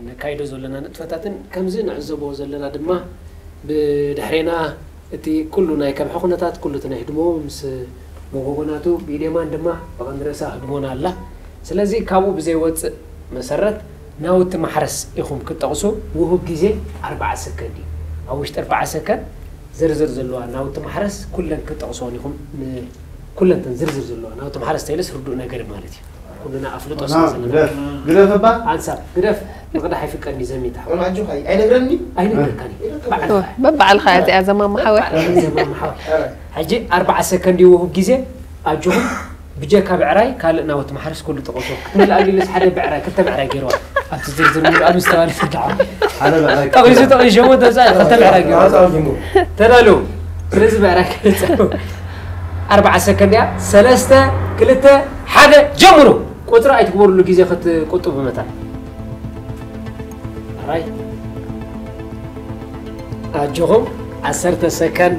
ነካይዶ ዘለና ንጥፈታትን ከምዚ ንዕዘቦ ዘለና ድማ ብድሕሬና እቲ ኩሉ ናይ ከብሒ ኩነታት ኩሉ እቲ ናይ ህድሞ ምስ መጎጎናቱ ብኢዴማን ድማ ብቐንዲ ርእሳ ህድሞና ኣላ። ስለዚ ካብኡ ብዘይወፅእ መሰረት ናውቲ ማሕረስ ኢኹም ክትጠቕሱ ውሁብ ግዜ ኣርባዓ ሰከንድ እዩ። ኣብ ውሽጢ ኣርባዓ ሰከንድ ዝርዝር ዘለዋ ናውቲ ማሕረስ ኩለን ክትጠቕስዎን ኢኹም። ኩለንተን ዝርዝር ዘለዋ ናውቲ ማሕረስ ተይለስ ርዱእ ነገር ማለት እዩ። ኩልና ኣፍልጦ ስለ ዘለና። ግደፍ እባ። ኣንሳብ ግደፍ ንቕዳሕ ኣይፍቀድኒ ዘሚታ። ቆልዓ ኣጆኻ ኣይነግረኒ። ኣይነግረካን እዩ። በዓል በባዕልኻ እዚኣ ዘማማ ሓወይ። በዓል ዘማማ ሓወይ። ሕጂ ኣርባዓ ሰከንድ ይውህብ ግዜ ኣጆኹም ብጀካ ብዕራይ ካልእ ናውቲ ማሕረስ ኩሉ ጠቐሱ። ክትምልኣሉ ኢሉስ ሓደ ብዕራይ ክልተ ብዕራይ ገይርዋ። ኣብቲ ዝርዝር ምልኣሉ ዝተባለ ፍዳዓ። ሓደ ብዕራይ ጠቒሱ ጠቒሱ ሸሞንተ ብጻይ ክልተ ብዕራይ ገይርዋ። ተዳለዉ። ስለዚ ብዕራይ ክልተ ኣርባዓ ሰከንድ እያ። ሰለስተ ክልተ ሓደ ጀምሩ። ቁጽሪ ኣይትግበሩሉ ግዜ ክትቁጥቡ መታን። ራይ ኣጆኹም ዓሰርተ ሰከንድ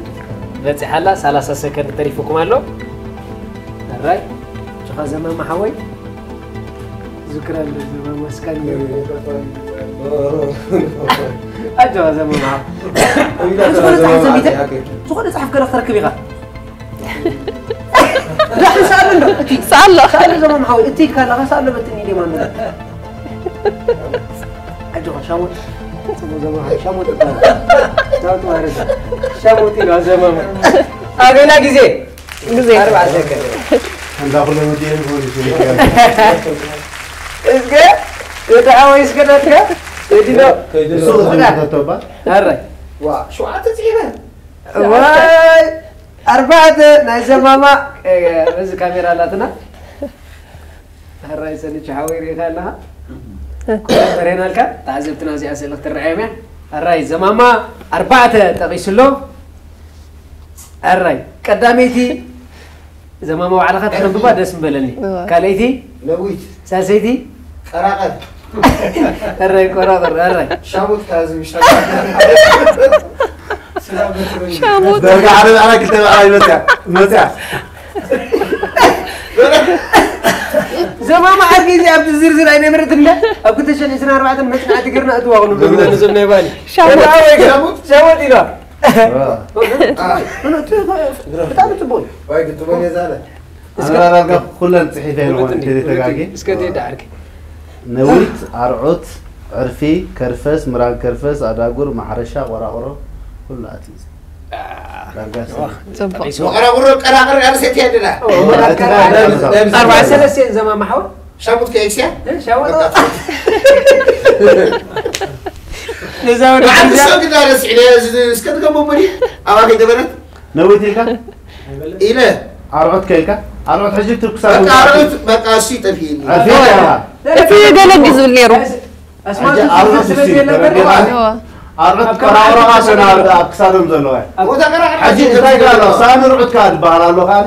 በጺሓላ፣ ሰላሳ ሰከንድ ተሪፉኩም ኣሎ። ራይ ጭኻ ዘመማ ሓወይ ዝክረሉ ዘመማ እስካን ኣጆኻ ዘመማ ሓወይ። ዝኾነ ጸሓፍ ዘሚተ ዝኾነ ጸሓፍ ገለ ክትረክብ ኢኻ። ዳሕን ሰኣሎ እንዶ እቲ ሰኣሎ። ሰኣሎ ዘመማ ሓወይ እቲ ኢልካ ኣለኻ ሰኣሎ በትኒ ደማ እንዶ ኣጆኻ ሻሞት ጽቡቕ ዘመማ ሓወይ ሻሞት ይባላል። ሻሞት ማለት ሻሞት ኢሉ ዘመማ ኣበና ግዜ ግዜ ኣርባዓ ሰከንድ እንዳ ኩሎም ወዲኦም ይኾኑ ይችላል። እስከ እቲ ሓወይ እስከ ናትካ የዲሎ እሱ ከተባ ኣራይ ዋ ሸውዓተ ጽሒፈ ዋይ ኣርባዕተ ናይ ዘማማ እዚ ካሜራ ኣላትና ኣራይ ሰኒች ሓወይ ሪኢኻ ኣለኻ በሬናልካ ተዓዘብትና እዚኣ ስእሊ ክትረኣዮም እያ ኣራይ ዘማማ ኣርባዕተ ጠቒሱ ኣሎ ኣራይ ቀዳመይቲ ዘማማ ባዕልኻ ተንብባ ደስ ምበለኒ ካልኣይቲ ነዊት ሳልሰይቲ ቀራቐር ኣራይ ቆራቕር ኣራይ ሻሙት ካዚ ምሻ ሻሙት ደርጋ ሓደ በዕላ ክልተ በዕላ ይመፅያ መፅያ ዘማማ ዓርኪ እዚ ኣብቲ ዝርዝር ኣይነበረት እንዳ ኣብ ክልተ ሽሕን ዕስራን ኣርባዕተን መፅናዕቲ ገርና እትዋ ክሉ ብለኒ ዘም ናይ ባኒ ሻሙት ሻሙት ኢሏ ብጣዕሚ ፅቡቅ ወይ ግጥሞን የዛለ ኣመራራልካ ኩለን ፅሒፈ ይልኮን እንተ ተጋጊ እስከ ትሄድ ዓርኪ ነዊት ኣርዑት ዕርፊ ከርፈስ ምራን ከርፈስ ኣዳጉር ማሕረሻ ቆራቆሮ ኩሉ ኣትዩ ዳርጋ ጽቡቅ ወቀራቁሮ ቀራቅር ጋር ሴት ያድላ ኣርባዓ ሰለስተ ዘማማ ሓወ ሻሙት ከይስያ ሻወ ነዛ ወደ ብዓንድ ሰው ግዳ ረስዒ እስከ ትገቦ በሪ ኣባከይ ገበረት ነዊት ኢልካ ኢለ ኣርዑት ከኢልካ ኣርዑት ሕጂ ትኩሳ በቃ ኣርዑት በቃ እሱ ይጠፊእኒ ዕርፊ እቲ ገለግ ዝብል ነይሩ ኣስማት ዝብል ስለ ዘየለ ኣርዑት ቆራቆሮኻ ሰና ኣብ ክሳዶም ዘለዋ ቦታ ቀራቅር ሕጂ እንታይ ጋር ኣሎ ሳኑ ርዑት ከኣ ዝበሃል ኣሎ ከኣ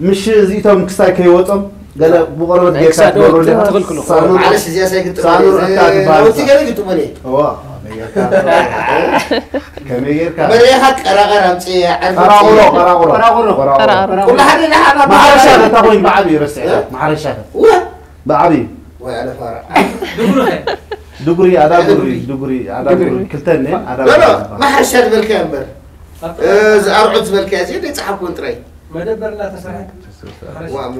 ምሽ እዚእቶም ክሳይ ከይወጾም ገለ ብቆርበት ጌርካ ክሳዶ ትገብሩ ኣለኻ ትኽልክሉ። ሳኑ ማለት እዚኣ ሳይግጥ ሳኑ ርዑት ከኣ ዝበሃል ወቲ ገለ ግጥሞኒ እዋ ከመይ ጌርካ ከመይ ጌርካ በሬኻ ቀራቀር ኣምፅእ ዓርቢ ቀራቁሮ ቀራቁሮ ቀራቁሮ። ቀራቁሮ ቀራቅሮ ኩሉ ሓደ ናይ ሓባ ማሕረሻ ተታ ኮይኑ ብዓብዩ ረስዐ ማሕረሻ ወ ብዓብዩ ወይ ኣነ ፋራ ድጉሪ ኣዳ ጉሪ ድጉሪ ኣዳ ጉሪ ክልተ እነ ኣዳ ሎ ጉሪ ማሕረሻ ዝበልካ እምበር እዚ ኣርዑት ዝበልካ እዚ ደይ ፀሓፍኩን ጥራይ መደበር እናተሰርሐ ዋ ኖ፣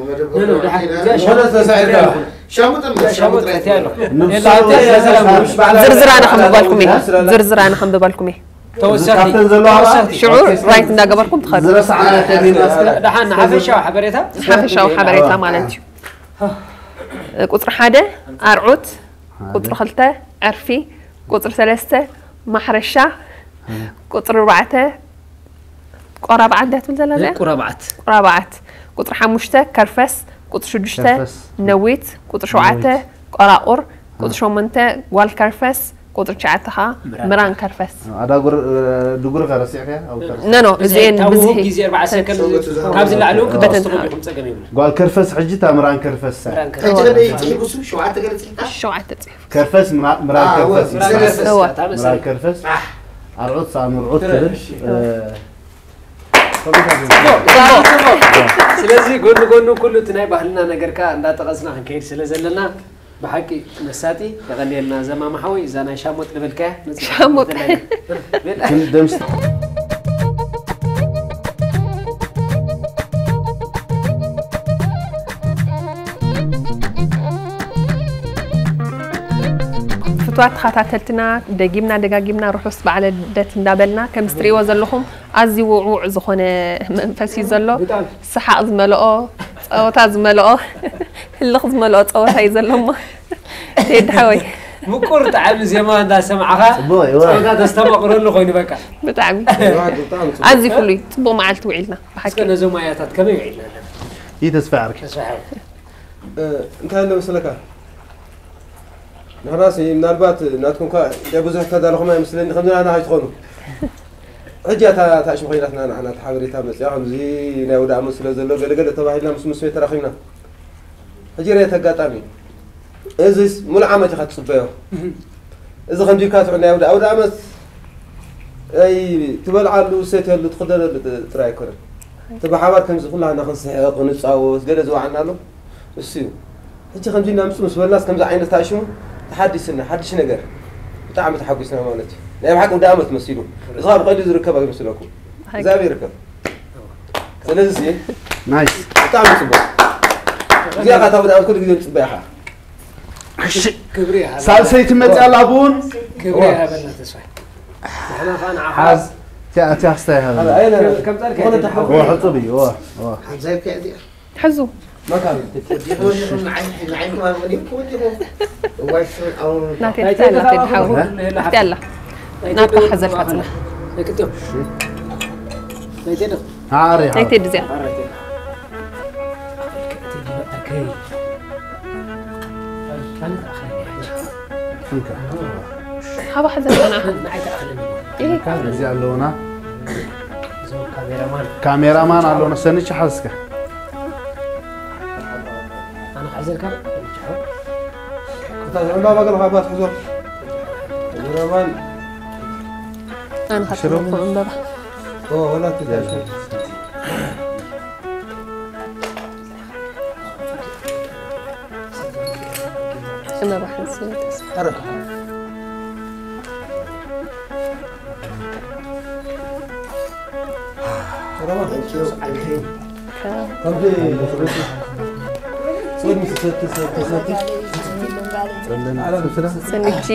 ኖ፣ ደሓን። እዚኣ መደበር ሻሙት ተሳዒርካ። ሻሙጥን እዚኣ ሻሙት ሻሙጥን ተትያ ኣሎ። ንሱ ሌላ እንታይ እዛ ሰላም ዝርዝር ኣነ ከንብበልኩም እየ ዝርዝር ኣነ ከንብበልኩም እየ ተወሳኺ ካብተን ዘለዋ ተወሳኺ ሽዑ ራይት እንዳገበርኩም ትኸዱ ዝረሳዕና ተሚና እስከ ደሓን ሓፈሻዊ ሓበሬታ ሓፈሻዊ ሓበሬታ ማለት እዩ ቁፅሪ ሓደ ኣርዑት ቁፅሪ ክልተ ዕርፊ ቁፅሪ ሰለስተ ማሕረሻ ቁፅሪ ኣርባዕተ ቆራብዓ እንታይ ትብል ዘላ እዚኣ ቁራብዓት ቆራብዓት ቁፅሪ ሓሙሽተ ከርፈስ ቁፅሪ ሽዱሽተ ከርፈስ። ነዊት ቁፅሪ ሸውዓተ ቆራቁር ቁፅሪ ሸሞንተ ጓል ከርፈስ ቁፅሪ ትሽዓተ ከዓ ምራን ከርፈስ ኣዳጉር ድጉር ከረሲዕካ ኣብ ከርሲ ኖ ኖ እዚኤን ታውሁ ብዝሒ ግዜ ኣርባዓ ሰከንድ ሰውነቱ ዝሃብ ካብዚ ላዕሊ እውን በተን ክትወስዱ ዲኹም ፀገም የብሉ ጓል ከርፈስ ሕጂ እታ ምራን ከርፈስ ምራን ሕጂ ከርፈስ ከደ ይፅሒፉ ሱ ሸውዓተ ገለ ፅሒፍካ ሸውዓተ ፅሑፍ ከርፈስ ምራ- ምራን ኣዎ፣ ከርፈስ ምራን ከርፈስ። እወ ምራን ከርፈስ ኣርዑት ሳእኑ ርዑት ትብል እ፣ ስለዚ ጎኒ ጎኑ ኩሉ እቲ ናይ ባህልና ነገር ከዓ እንዳጠቐስና ክንከይድ ስለ ዘለና ብሓቂ መሳጢ የቐንየልና ዘማማ ሓወይ እዛ ናይ ሻሞጥ ዝበልካያ መፅእ ሻሞጥ። ግን ደምስ ፍትዋት ተኸታተልትና ደጊምና ደጋጊምና ርሑስ በዓለ ልደት እንዳበልና ከም እትርእይዎ ዘለኹም ኣዝዩ ውዕውዕ ዝኾነ መንፈስ እዩ ዘሎ ሰሓቕ ዝመልኦ ፀወታ ዝመልኦ ህልኽ ዝመልኦ ፀወታ እዩ ዘሎ እሞ ቴዲ ሓወይ ምቁር ጣዕሚ ዜማ እንዳሰማዕኻ ጽቡቕ እዩ። ፀወታ ተስተማቕረሉ ኮይኑ በቃ ብጣዕሚ ኣዝዩ ፍሉይ ፅቡቕ መዓልቲ ውዒልና ብሓቂ እስከ ነዞም ኣያታት ከመይ ውዒልና ኣለና ይህ ተስፋ ዓርኪ ተስፋ ሓወይ እንታይ ኣሎ መስለካ ንሕናሲ ምናልባት ናትኩም ኳ እንታይ ብዙሕ ተዳለኹም ኣይመስለኒ ከምዚ ናና ኣይትኾኑ ሕጂ ኣታ ታሽሙ ኮይናትና ንሕና እቲ ሓበሬታ መፅያ ከምዚ ናይ ወደ ኣመት ስለ ዘሎ ገለገለ ተባሂልና ምስ ምስ ተራኺብና ሕጂ ርአት ኣጋጣሚ እዚስ ሙሉእ ዓመት ኢኻ ትፅበዮ እዚ ከምዚ ኢልካ ትውዕል ናይ ኣውደ ኣውደ ኣመት ኣይ ትበልዓሉ ትሰትየሉ ትኽደነሉ ጥራይ ኣይኮነን እቲ ብሓባር ከምዚ ኩላና ክንስሕቕ ክንፃወት ገለ ዝወዓልና ኣሎ እሱ እዩ ሕጂ ከምዚ እናምፁ ምስ በልናስ ከምዚ ዓይነት ታሽሙ ተሓዲስና ሓድሽ ነገር ብጣዕሚ ተሓጒስና ማለት እዩ ናይ ብሓቂ ኣውደ ኣመት መሲሉ እዚ ካብ ብቐሊሉ ዝርከብ ኣይመስለኩም እግዚኣብሔር ይርከብ ስለዚ ናይስ ብጣዕሚ ፅቡቅ እዚኣ ካታ ኣውደ ኣመት ኩሉ ግዜ ንፅበያ ኢኻ ክብሪ ይሃብ ሳልሰይቲ መፅያ ኣላ ብውን ክብሪ ይሃበልና ተስፋ ንሕና ከዓ ንዓኻ ሓዝ እቲኣ እቲኣ ክስታይ ሃበ ከምፃልካ ሕፁብ እዩ እዋ፣ እዋ። ሓምሳይ ከ እዚኣ ሕዙ። መካብቲ ወዲኹም ንዓይ ንዓይ ከማን ወዲኹም ወዲኹም። እዋይ ስም ኣው ናተይ ናተይ ኣላ ተድሓው ናተይ ኣላ ናትካ ሓዘልካ ጽና ደቅትዮ ናይቴ ደቕ ዓሪ ናይተይ ድዚያ እንካ ሃባ ሓዘልካ ንዓኻ ንዓይ ተኣኽለኒ ይሄ እዚ ኣለውና እዞም ካሜራማን ካሜራማን ኣለውና ሰንች ሓዝከ ኣነ ክሕዘልካ እታ ዝዕምባባ ገለ ካብ ትሕዞ። ካሜራማን ኣነ ካብቲ ዕምበባ ኦ ወላ ትዛሽ ዕምበባ ሓንስ ኣረ ካብ ከምዚ ሰቲ ሰቲ ሰቲ ሰቲ ዓለም ስለ ሰንቺ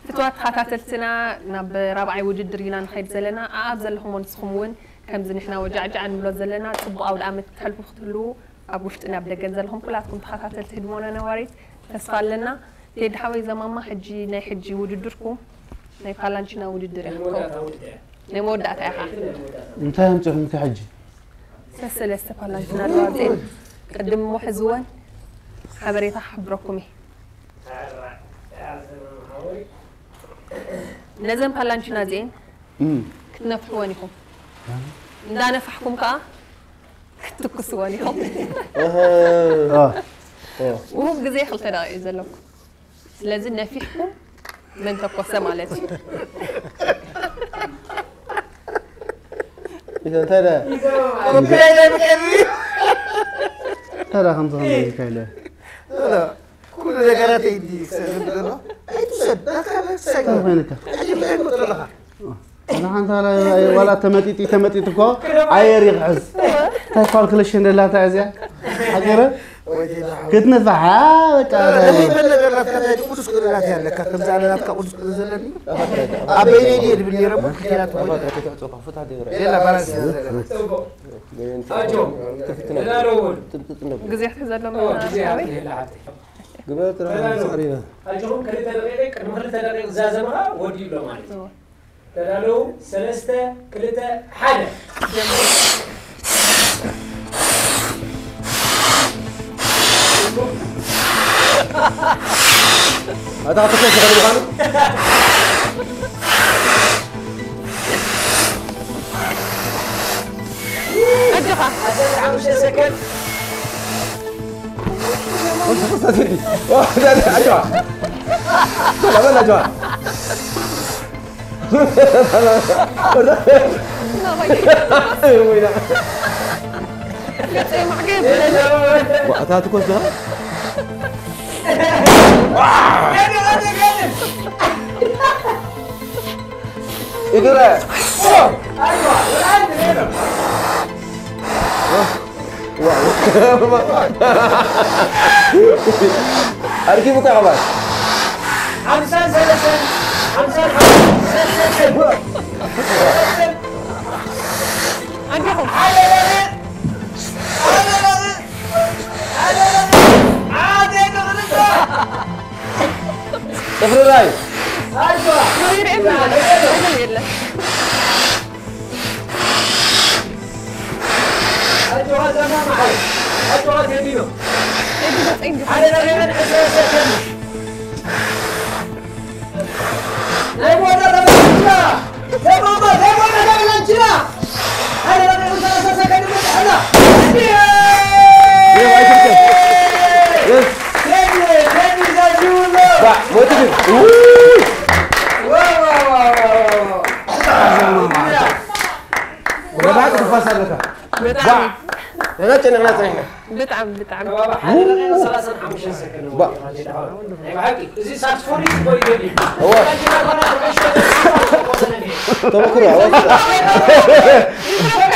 ፍትዋት ተኸታተልትና ናብ ራብዓይ ውድድር ኢና ንኸይድ ዘለና። ኣኣብ ዘለኹሞ ንስኹም እውን ከምዚ ንሕና ወጃዕጃዕ ንብሎ ዘለና ጽቡቕ ኣውደ ዓመት ተሕልፉ ክትህልዉ ኣብ ውሽጥን ኣብ ደገን ዘለኹም ኩላትኩም ተኸታተልቲ ህድሞና ነዋሪት ተስፋ ኣለና። ቴዲ ሓወይ ዘማማ ሕጂ ናይ ሕጂ ውድድርኩም ናይ ፓላንቺና ውድድር እያ ክትከውን። ናይ መወዳእታ ኢኻ። እንታይ ኣምፂኹም እቲ ሕጂ ሰለስተ ፓላንቺና ኣለዋ እዚአን ቅድም እሞ ሕዝወን ሓበሬታ ክሕብረኩም እየ። ነዘን ፓላንቺና እዚአን ክትነፍሕወን ኢኹም። እንዳነፋሕኩም ከዓ ክትትኩስወን ኢኹም። ውሁብ ግዜ ክልተ ደቂቕ እዩ ዘለኩም። ስለዚ ነፊሕኩም መን ተኮሰ ማለት እዩ። እንታይ ደ ታዲያ ከምዚ ከምዚ ኢልካ ኢለ ኩሉ ነገራት ይዲ ክሰብ ዘሎ ኣይትውሰድ ናትካ ሰግ እንታይ ኮይንካ ሕጂ እንታይ ትመጥለኻ ኣነ ሓንቲ ዋላ ተመጢጢ ተመጢጢ እኮ ኣየር ይክሕዝ እንታይ ካልኩሌሽን ደላታ እዚኣ ሓቂረ ክትንፋሓ በቃ ዘይበል ነገር ናትካ እንታይ ቅዱስ ቅዱሳት ያለካ ከምዚ ኣለ ናትካ ቅዱስ ቅዱስ ዘለኒ ኣብ በይነይ ድየ ድብል ነይረ እሞ ክቲላት ሌላ ባላንስ ግዜ ክትሕዘሎም ግበር ጥራሕ ተዳለዉ። ሳዕሪና። ኣጆኹም፣ ክልተ ደቂቕ፣ ቅድሚ ክልተ ደቂቕ ዝዛዘመ ኸዓ ወዲኡ ኣሎ ማለት እዩ። ተዳለዉ፣ ሰለስተ፣ ክልተ፣ ሓደ። ኣታ ክትኮስ ይኽእል ምዃኑ። ኣጆኻ። ዓሰርተ ሓሙሽተ ሰከንድ። ኣጆኻ። በላ፣ በላ፣ ኣጆኻ። ናባይ። ወይና። ገጸይ ማዕገብ። ኣታ ትኮስ ዶ? እግረ። ኣርኪቡ ተቐባል። ሓምሳን ሰለስተን፣ ሓምሳን ሓሙሽተን፣ ሰለስተን። ኣጆኹም። ጥፍሪ ራይ። ናይ ሞዳ ተበላሽና! ናይ ሞዳ፣ ናይ ሞዳ ተበላሽና! ሓደ ደቂቕ ሰላሳ ሰከንድ መጽኣና! ቴዲ! ቴዲ፣ ቴዲ ዘዚሁሎ! ባ፣ ሞቲ ግን! ውይ! ዋው፣ ዋው፣ ዋው፣ ዋው፣ ዋው! ወደ ባዕድ ትፋስ ኣለካ። ብጣዕሚ። ባ፣ ንሕና ጨኒቕና ጸኒሕና። ብጣዕሚ፣ ብጣዕሚ። ከባቢ ሓደ ደቂቕ ሰላሳን ሓሙሽተን ሰከንድ። ባ። ናይ ብሓቂ፣ እዚ ሳክስፎኒስት እኮ እዩ ገዲሉ። እወ። ተመክሮ፣ እወ።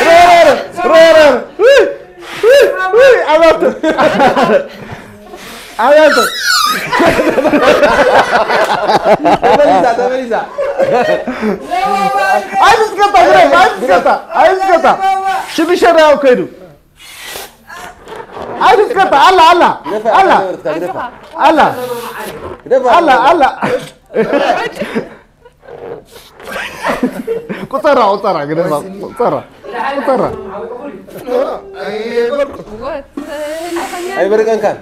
ሮረር፣ ሮረር። ውይ፣ ውይ፣ ውይ፣ ኣባቱ። ኣባቱ። ተመሊሳ፣ ተመሊሳ። ኣይትስከታ፣ ግደፍ፣ ኣይትስከታ፣ ኣይትስከታ። ሽዱሽተ ደቂቕ ከይዱ። ኣይትስከታ፣ ኣላ፣ ኣላ፣ ግደፋ፣ ኣላ። ግደፋ፣ ግደፋ። ኣላ። ግደፋ። ኣላ፣ ኣላ። ቁጸራ፣ ቁጸራ፣ ግደፋ፣ ቁጸራ፣ ቁጸራ። ኣይበርቀንካን።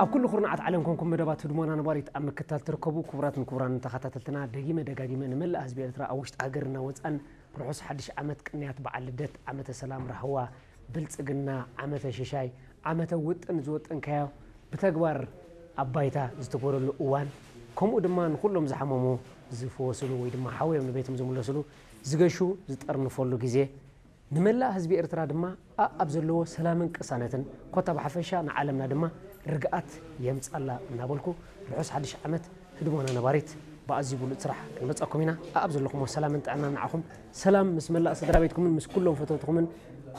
ኣብ ኩሉ ኩርናዓት ዓለም ኮንኩም መደባት ህድሞና ነባሪት ኣብ ምክታል ትርከቡ ክቡራትን ክቡራንን ተኸታተልትና፣ ደጊመ ደጋጊመ ንመላእ ህዝቢ ኤርትራ ኣብ ውሽጢ ሃገርና ወጻን ርሑስ ሓድሽ ዓመት፣ ቅንያት በዓል ልደት፣ ዓመተ ሰላም፣ ራህዋ፣ ብልጽግና፣ ዓመተ ሽሻይ፣ ዓመተ ውጥን ዝወጠንካዮ ብተግባር ኣብ ባይታ ዝትግበረሉ እዋን፣ ከምኡ ድማ ንኹሎም ዝሓመሙ ዝፍወስሉ ወይ ድማ ሓውዮም ንቤቶም ዝምለስሉ፣ ዝገሹ ዝጠርንፈሉ ግዜ፣ ንመላእ ህዝቢ ኤርትራ ድማ ኣኣብ ዘለዎ ሰላምን ቅሳነትን፣ ኮታ ብሓፈሻ ንዓለምና ድማ ርግኣት የምጻላ እናበልኩ፣ ርሑስ ሓድሽ ዓመት ህድሞና ነባሪት ብኣዝዩ ብሉጽ ስራሕ ክንመጸኩም ኢና። ኣኣብ ዘለኹሞ ሰላምን ጥዕናን ንዓኹም፣ ሰላም ምስ መላእ ስድራ ቤትኩምን ምስ ኩሎም ፈተውትኹምን፣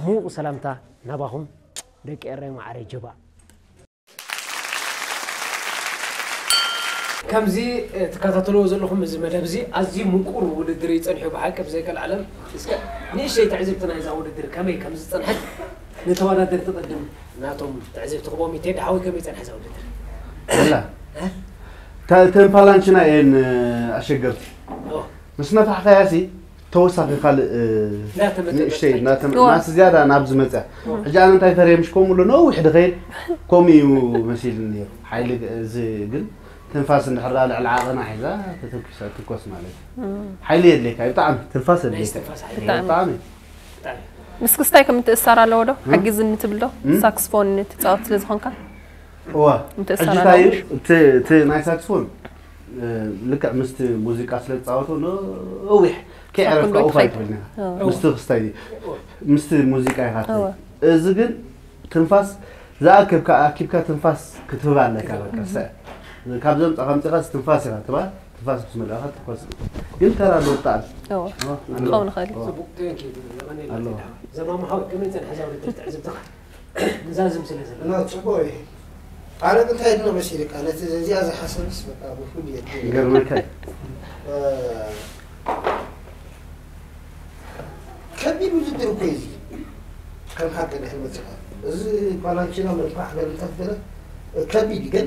ምዉቕ ሰላምታ ናባኹም ደቂ ኤረይ መዓረይ ጀባ። ከምዚ፣ እ፣ ትከታተልዎ ዘለኹም እዚ መደብ እዚ ኣዝዩ ምቁር ውድድር እዩ ጸኒሑ ብሓቂ ብዘይቀልዓለም። እስከ ንእሽተይ ትዕዝብቲ ናይዛ ውድድር ከመይ ከም ዝጸንሐት ንተወዳደርቲ ቅድም ናቶም ትዕዝብቲ ክቦም ይቴድ ሓወይ ከመይ ጸንሐ እዛ ውድድር? ኣላ። እ? ተ-፣ ተንፋላንችና እየን፣ እ፣ ኣሸገርቲ። ኦ። ምስ ነፋሕካያ ሲ ተወሳኺ ካልእ፣ እ፣ እንዳተመጠጠ ንእሽተይ ትኸይድ። እንዳተመ-፣ እዋ። ናስ ዝያዳ ናብ ዝመጽያ። እዋ። ሕጂ ኣነ እንታይ ፈርየ ምሽ ከምኡ ኣሎ ነዊሕ ድኸይድ ከምኡ እዩ መሲልኒ ነይሩ። ሓይሊ ግ-፣ እዚ ግን ትንፋስ እንድሕር ደኣ ልዕሊ ዓቐና ሒዛ ተተኩሳ ትኮስ ማለት እዩ። እም። ሓይሊ የድልየካ እዩ፣ ብጣዕሚ ትንፋስ ናይ የድልየካ። ትንፋስ ሓይሊ። ብጣዕሚ። ብጣዕሚ። ብጣዕሚ። ምስክስታይ ከም ትእሳር ኣለዎ ዶ? እም? ሓግዝኒ ትብል ዶ? እም? ሳክስፎን ትጻወት ስለ ዝኾንካ? እዋ። ምትእሳር ሕጂ ኣለዎ እንታይ እዩ? ምሽ? እቲ፣ እቲ ናይ ሳክስፎን፣ እ፣ ልክዕ ምስቲ ሙዚቃ ስለ ዝጻወቶ ነዊሕ ከየዕረፍካ ሳኩንዶ ኡፍ ይትኸይድ። ኣይትብልን ኢኻ። እ። ምስቲ ክስታይ፣ ምስቲ ሙዚቃ ኢኻ ትኸይድ። እወ። እዚ ግን ትንፋስ ዝኣከብካ ኣኪብካ ትንፋስ ክትህብ ኣለካ፣ በቃ፣ ሰ-፣ ካብ ዘምጻ-፣ ከምጺኻስ ትንፋስ ኢኻ ትበሃል፣ ትንፋስ ምስ መለእኻ ትኮስ። ግን ተራ ዶ ብጣዕሚ። እወ። እወ፣ ኣለዎ። ክኸውን ይኽእል እዩ። እወ። ጽቡቕ፣ thank you። ኣለዎ። ዘማም ሓወይ፣ ከመይ ጸንሐ እዛ ውድድር ትዕዝብትኻ? ንዛዝም ስለ ዘለና። እና ጽቡቕ እዩ። ኣነ ግን እንታይ ድሎ መሲልካ፣ ነቲ እዚኣ ዝሓሰብስ በቃ ብፉል እየ። ይገርመካ እዩ። እ፣ ኢሉ ውድድር እኮ እዩ እዚ። ከም ሓቂ ድሕሪ መፅኻ እዚ ፓላንቺና ምንፋሕ ገለ እንተትገለ ከቢድ እዩ፣ ግን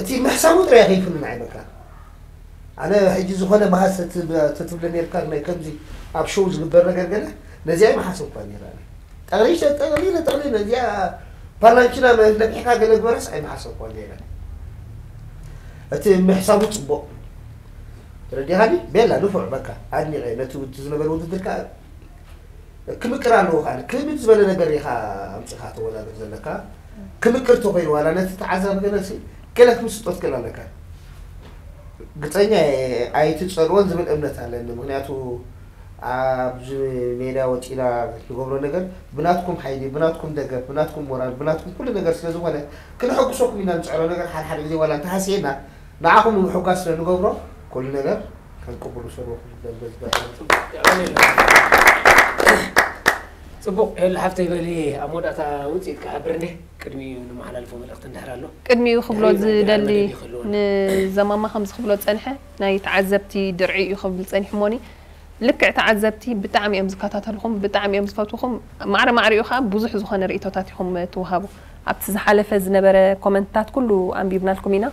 እቲ ምሕሳቡ ጥራይ ከይፍንን ኣይበቃን። ኣነ ሕጂ ዝኾነ መሃሰ ተትብለ ነርካ ናይ ከምዚ ኣብ ሾው ዝግበር ነገር ገለ ነዚኣ ይመሓሰብኳ ነይራ። ጠቕሊለ ጠቕሊለ ጠቕሊለ እዚኣ ፓላንቺና ነፊሕካ ገለ ግበረስ ኣይመሓሰብኳ ነይረ። እቲ ምሕሳቡ ፅቡቕ ረዲኻኒ ቤላ ንፉዕ በቃ ኣድኒቐ ነቲ ውድ ዝነበረ ውድድር ከዓ ክምቅር ኣለዎ ከዓ ክብድ ዝበለ ነገር ኢኻ ኣምፅኻ ተወዳደር ዘለካ። ክምቅር ተኮይኑ ዋላ ነቲ ተዓዛቢ ገለሲ ገለ ክምስጦ ትክእል ኣለካ። ግፀኛ ኣይትፀልዎን ዝብል እምነት ኣለኒ። ምክንያቱ ኣብዚ ሜዳ ወፂና ዝገብሮ ነገር ብናትኩም ሓይሊ፣ ብናትኩም ደገፍ፣ ብናትኩም ሞራል፣ ብናትኩም ኩሉ ነገር ስለ ዝኾነ ክነሐጉሰኩም ኢና ንፅዕሮ ነገር ሓደ ሓደ ግዜ ዋላ እንተሃስየና ንዓኹም ንምሕጓስ ስለ ንገብሮ ኩሉ ነገር ከም ቅቡል ውሰድዎ ክብል በዚ ፅቡቕ። ሄሉ ሓፍተይ በሊ ኣብ መወዳእታ ውፅኢት ክሓብር እንዴ ቅድሚኡ ንመሓላልፎ መልእኽቲ እንድሕር ኣሎ። ቅድሚኡ ክብሎ ድሕሪኡ ናይ ድሕር ዝደሊ መደብ ይኽህልወና። ንዘማማ ከምዚ ክብሎ ዝፀንሐ ናይ ተዓዘብቲ ድርዒ እዩ ክብል ፀኒሑ እሞኒ ልክዕ ተዓዘብቲ ብጣዕሚ እዮም ዝከታተልኹም ብጣዕሚ እዮም ዝፈትውኹም ማዕረ ማዕሪኡ ከዓ ብዙሕ ዝኾነ ርእቶታት ኢኹም ትወሃቡ ኣብቲ ዝሓለፈ ዝነበረ ኮመንትታት ኩሉ ኣንቢብናልኩም ኢና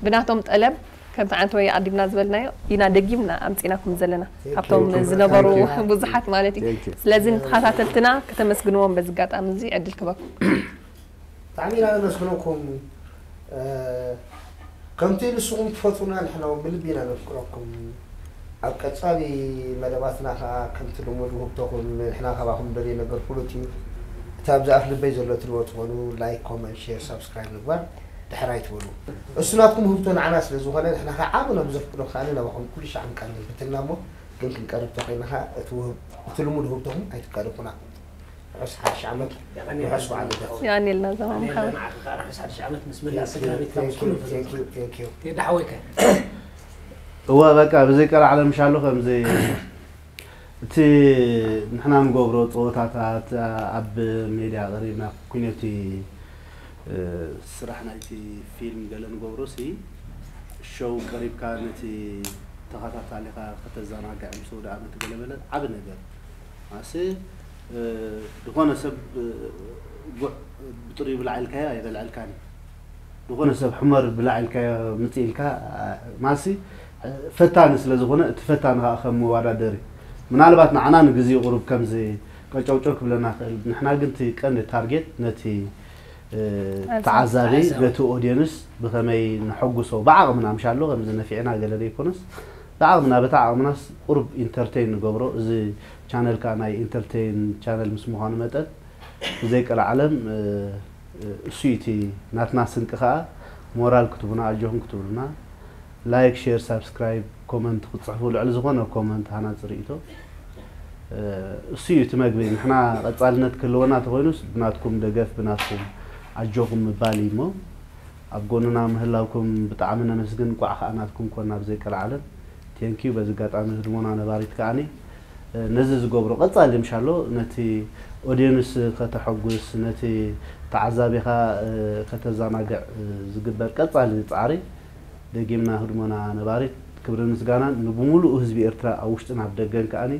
ብናቶም ጠለብ ከምቲ ዓንተወይ ኣዲብና ዝበልናዮ ኢና ደጊምና ኣምፂናኩም ዘለና ካብቶም ዝነበሩ ብዙሓት ማለት እዩ ስለዚ ንተኸታተልትና ከተመስግንዎም በዚ ኣጋጣሚ እዚ ዕድል ክበኩም ብጣዕሚ ኢና ነመስግነኩም። ከምቲ ንስኹም ትፈትዉና ንሕና እውን ብልቢ ኢና ነፍቅረኩም። ኣብ ቀፃሊ መደባትና ከዓ ከምቲ ልሙድ ውህብቶኹም ንሕና ካባኹም ደልዮ ነገር ፍሉጥ እዩ። እቲ ኣብዚ ኣፍ ልበይ ዘሎ ትሪእዎ ትኾኑ ላይክ፣ ኮመንት፣ ሼር፣ ሳብስክራይብ ምግባር ድሕር ኣይትበሉ። እሱ ናትኩም ውህብቶ ንዓና ስለ ዝኾነ ንሕና ከዓ ዓብና ብዘፍቅዶ ከዓ ናባኹም ኩሉ ሻዕ ንቀርብ ብትና እሞ ግን ክንቀርብ ተኾይና ከዓ እቲ ውህብ- እቲ ልሙድ ውህብቶኹም ኣይትጋደፉና። ርሑስ ሓድሽ ዓመት፣ ርሑስ በዓል ልደት። የቐንየልና ዘማም ሓወይ። ርሑስ ሓድሽ ዓመት ምስ መላእ ስድራ ቤትካ ምስ ኩሉ ፈተውትኻ። ቴዲ ሓወይከ? እወ በቃ ብዘይ ቀልዓለም ሻሎ ከምዚ እቲ ንሕና ንገብሮ ፀወታታት ኣብ ሜድያ ቀሪብና ኩነቲ ስራሕ ናይቲ ፊልም ገለ ንገብሮ ሲ ሸው ቀሪብካ ነቲ ተኸታታሊኻ ከተዘናግዕ ምስ ወደ ዓመት ገለ በለ ዓብ ነገር ማሲ ዝኾነ ሰብ ጉዕ ብጥሪኡ ብላዕ ኢልካዮ ኣይበልዐልካን እዩ ዝኾነ ሰብ ሕመር ብላዕ ኢልካዮ ምፅ ኢልካ ማሲ ፈታኒ ስለ ዝኾነ እቲ ፈታኒ ከዓ ከም መዋዳደሪ ምናልባት ንዓና ንግዜኡ ቁሩብ ከምዚ ቀጨውጨው ክብለና ክእል ንሕና ግን እቲ ቀንዲ ታርጌት ነቲ ተዓዛቢ ነቲ ኦድየንስ ብኸመይ ንሐጉሶ ብዓቕምና ምሻሎ ከምዚ ነፊዕና ገለ ዘይኮነስ ብዓቕምና በታ ዓቕምናስ ቁሩብ ኢንተርቴን ንገብሮ እዚ ቻነል ከዓ ናይ ኢንተርቴን ቻነል ምስ ምዃኑ መጠን ብዘይ ቀልዓለም እሱ እዩ እቲ ናትና ስንቂ ከዓ ሞራል ክትቡና ኣጆኹም ክትብሉና ላይክ ሼር ሳብስክራይብ ኮመንት ክትፅሕፉ ልዕሊ ዝኾነ ኮመንት ሃናፂ ርእይቶ እሱ እዩ እቲ መግቢ ንሕና ቀፃልነት ክህልወና ተኮይኑስ ብናትኩም ደገፍ ብናትኩም ኣጆኹም ምባል እዩ እሞ ኣብ ጎንና ምህላውኩም ብጣዕሚ ነመስግን እንቋዕ ከዓ ናትኩም ኮና ብዘይ ቀልዓለም thank you በዚ ኣጋጣሚ ህድሞና ነባሪት ከዓኒ ነዚ ዝገብሮ ቀፃሊ ምሻሎ ነቲ ኦድየንስ ከተሐጉስ ነቲ ተዓዛቢኻ ከተዘናግዕ ዝግበር ቀፃሊ ፃዕሪ ደጊምና ህድሞና ነባሪት ክብርን ምስጋናን ንብሙሉኡ ህዝቢ ኤርትራ ኣብ ውሽጥን ኣብ ደገን ከዓኒ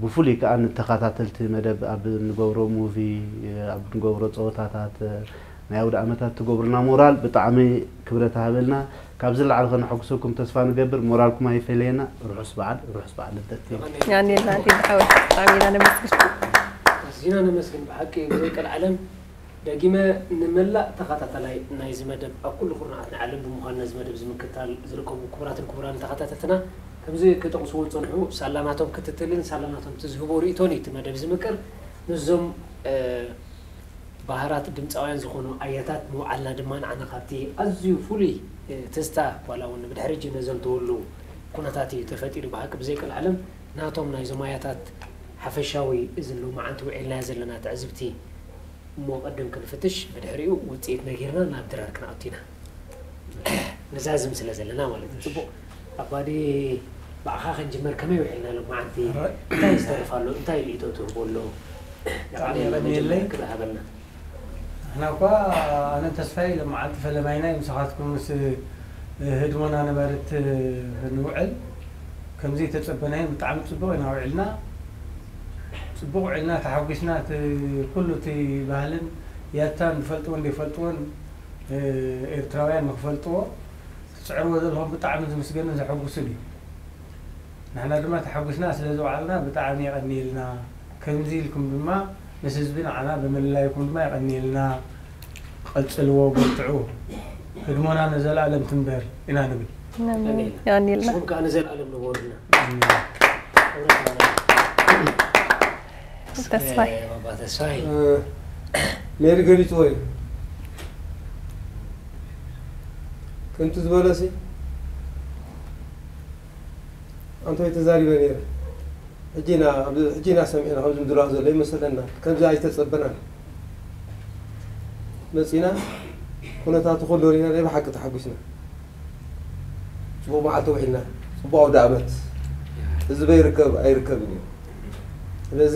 ብፍሉይ ከዓ ንተኸታተልቲ መደብ ኣብ እንገብሮ ሙቪ ኣብ እንገብሮ ፀወታታት ናይ ኣውደ ዓመታት ትገብሩና ሞራል ብጣዕሚ ክብረት ሃበልና ካብዚ ላዕሊ ከነሐጉሰኩም ተስፋ ንገብር ሞራልኩም ኣይፈለየና ርሑስ በዓል ርሑስ በዓል ልደት ያኔልና ቴዲ ሓወይ ብጣዕሚ ኢና ነመስግን ኣዚና ነመስግን ብሓቂ ብዘይ ቀልዓለም ደጊመ ንመላእ ተኸታታላይ ናይዚ መደብ ኣብ ኩሉ ኩርናዓት ናይ ዓለም ብምዃን ነዚ መደብ እዚ ምክትታል ዝርከቡ ክቡራትን ክቡራን ተኸታተልትና ከምዚ ክጠቕስዎ ዝፀንሑ ሳላናቶም ክትትልን ሳላናቶም ትዝህቦ ርእቶን እዩ እቲ መደብ ዝምቅር ምስዞም ባህራት ድምፃውያን ዝኾኑ ኣያታት ምውዓልና ድማ ንዓና ካብቲ ኣዝዩ ፍሉይ ትዝታ ዋላ እውን ብድሕሪ ሕጂ ነዘንተወሉ ኩነታት እዩ ተፈጢሩ ብሓቂ ብዘይ ቀልዓለም ናቶም ናይዞም ኣያታት ሓፈሻዊ እዚ ሎማዓንቲ ውዒልናዮ ዘለና ትዕዝብቲ እሞ ቀደም ክንፍትሽ ብድሕሪኡ ውፅኢት ነጊርና ናብ ድራር ክንኣቱ ኢና ንዛዝም ስለ ዘለና ማለት እዩ ፅቡቕ ኣባዲ ብኣኻ ክንጅመር ከመይ ውዒልና ሎማዓንቲ እንታይ ዝተርፍ ኣሎ እንታይ ርእቶ ትህቦ ኣሎ የቐንየለይ ክብሪ ሃበልና ንሕና እኳ ኣነ ተስፋይ ሎማዓንቲ ፈለማይና እዩ ምሳኻትኩም ምስ ህድሞና ነባርት ንውዕል ከምዚ ተፀበናዮ ብጣዕሚ ፅቡቕ ኢና ውዒልና ጽቡቕ ውዒልና ተሓጒስና። እቲ ኩሉ እቲ ባህልን ያታን ዝፈልጥዎን ዘይፈልጥዎን፣ እ፣ ኤርትራውያን ንኽፈልጥዎ ትጽዕርዎ ዘለኹም ብጣዕሚ ዝምስገንን ዘሐጉስን እዩ። ንሕና ድማ ተሓጒስና ስለ ዝወዓልና ብጣዕሚ የቐንየልና። ከምዚ ኢልኩም ድማ ምስ ህዝቢ ንዓና ብምልላይኩም ድማ የቐንየልና። ቀጽልዎ፣ በርትዑ። ህድሞና ንዘለኣለም ትንበር ኢና ንብል። ኣሜን። የቐንየልና። ንስኹም ከዓ ንዘለኣለም ንበሩልና። ተስፋይ። ባባ ተስፋይ። ሜሪ ገሊፅዎ እዩ። ከምቲ ዝበለሲ ኣንቶይ ተዛሪበ ነይረ። ሕጂ ኢና ኣብዚ- ሕጂ ኢና ሰሚዕና ከምዚ ምድላው ዘሎ ይመሰለና። ከምዚ ኣይተፀበናን መፂና። ኩነታቱ ከሎ ሪና ናይ ብሓቂ ተሓጒስና። ፅቡቕ መዓልቲ ውዒልና፣ ፅቡቕ ኣውደ ኣመት። ህዝበ ይርከብ ኣይርከብን እዩ። ስለዚ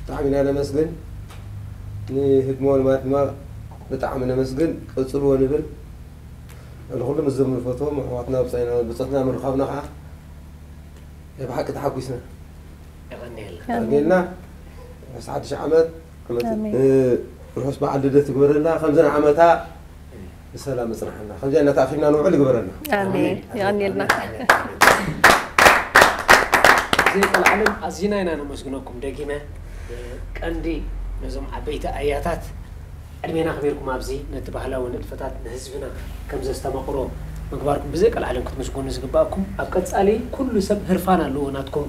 ብጣዕሚ ኢና ነመስግን። ንህድሞ ድማ ብጣዕሚ ነመስግን። ቀፅልዎ ንብል። ንኩሉ ምስ ዘም ንፈትዎም ኣሕዋትና ብፃይና ብፀትና ምርኻብና ከዓ ናይ ብሓቂ ተሓጒስና። የቐንየልና። ኣሜንና። ርሑስ ሓድሽ ዓመት ዓመት ኣሜን። እ፣ ርሑስ በዓል ልደት ይግበረልና። ከምዚ ንዓመታ ብሰላም እፅንሓና። ከምዚኣ እናተኣኪብና ንውዕል ይግበረልና። ኣሜን። የቐንየልና። ዘይቀልዓለም ኣዚና ኢና ነመስግነኩም ደጊመ። ቀንዲ ነዞም ዓበይቲ ኣያታት ዕድሜና ኣኽቢርኩም ኣብዚ ነቲ ባህላዊ ንጥፈታት ንህዝብና ከም ዘስተማቕሮ ምግባርኩም ብዘይቀልዓለም ክትምስገኑ ዝግባኣኩም። ኣብ ቀጻሊ ኩሉ ሰብ ህርፋን ኣለዎ ናትኩም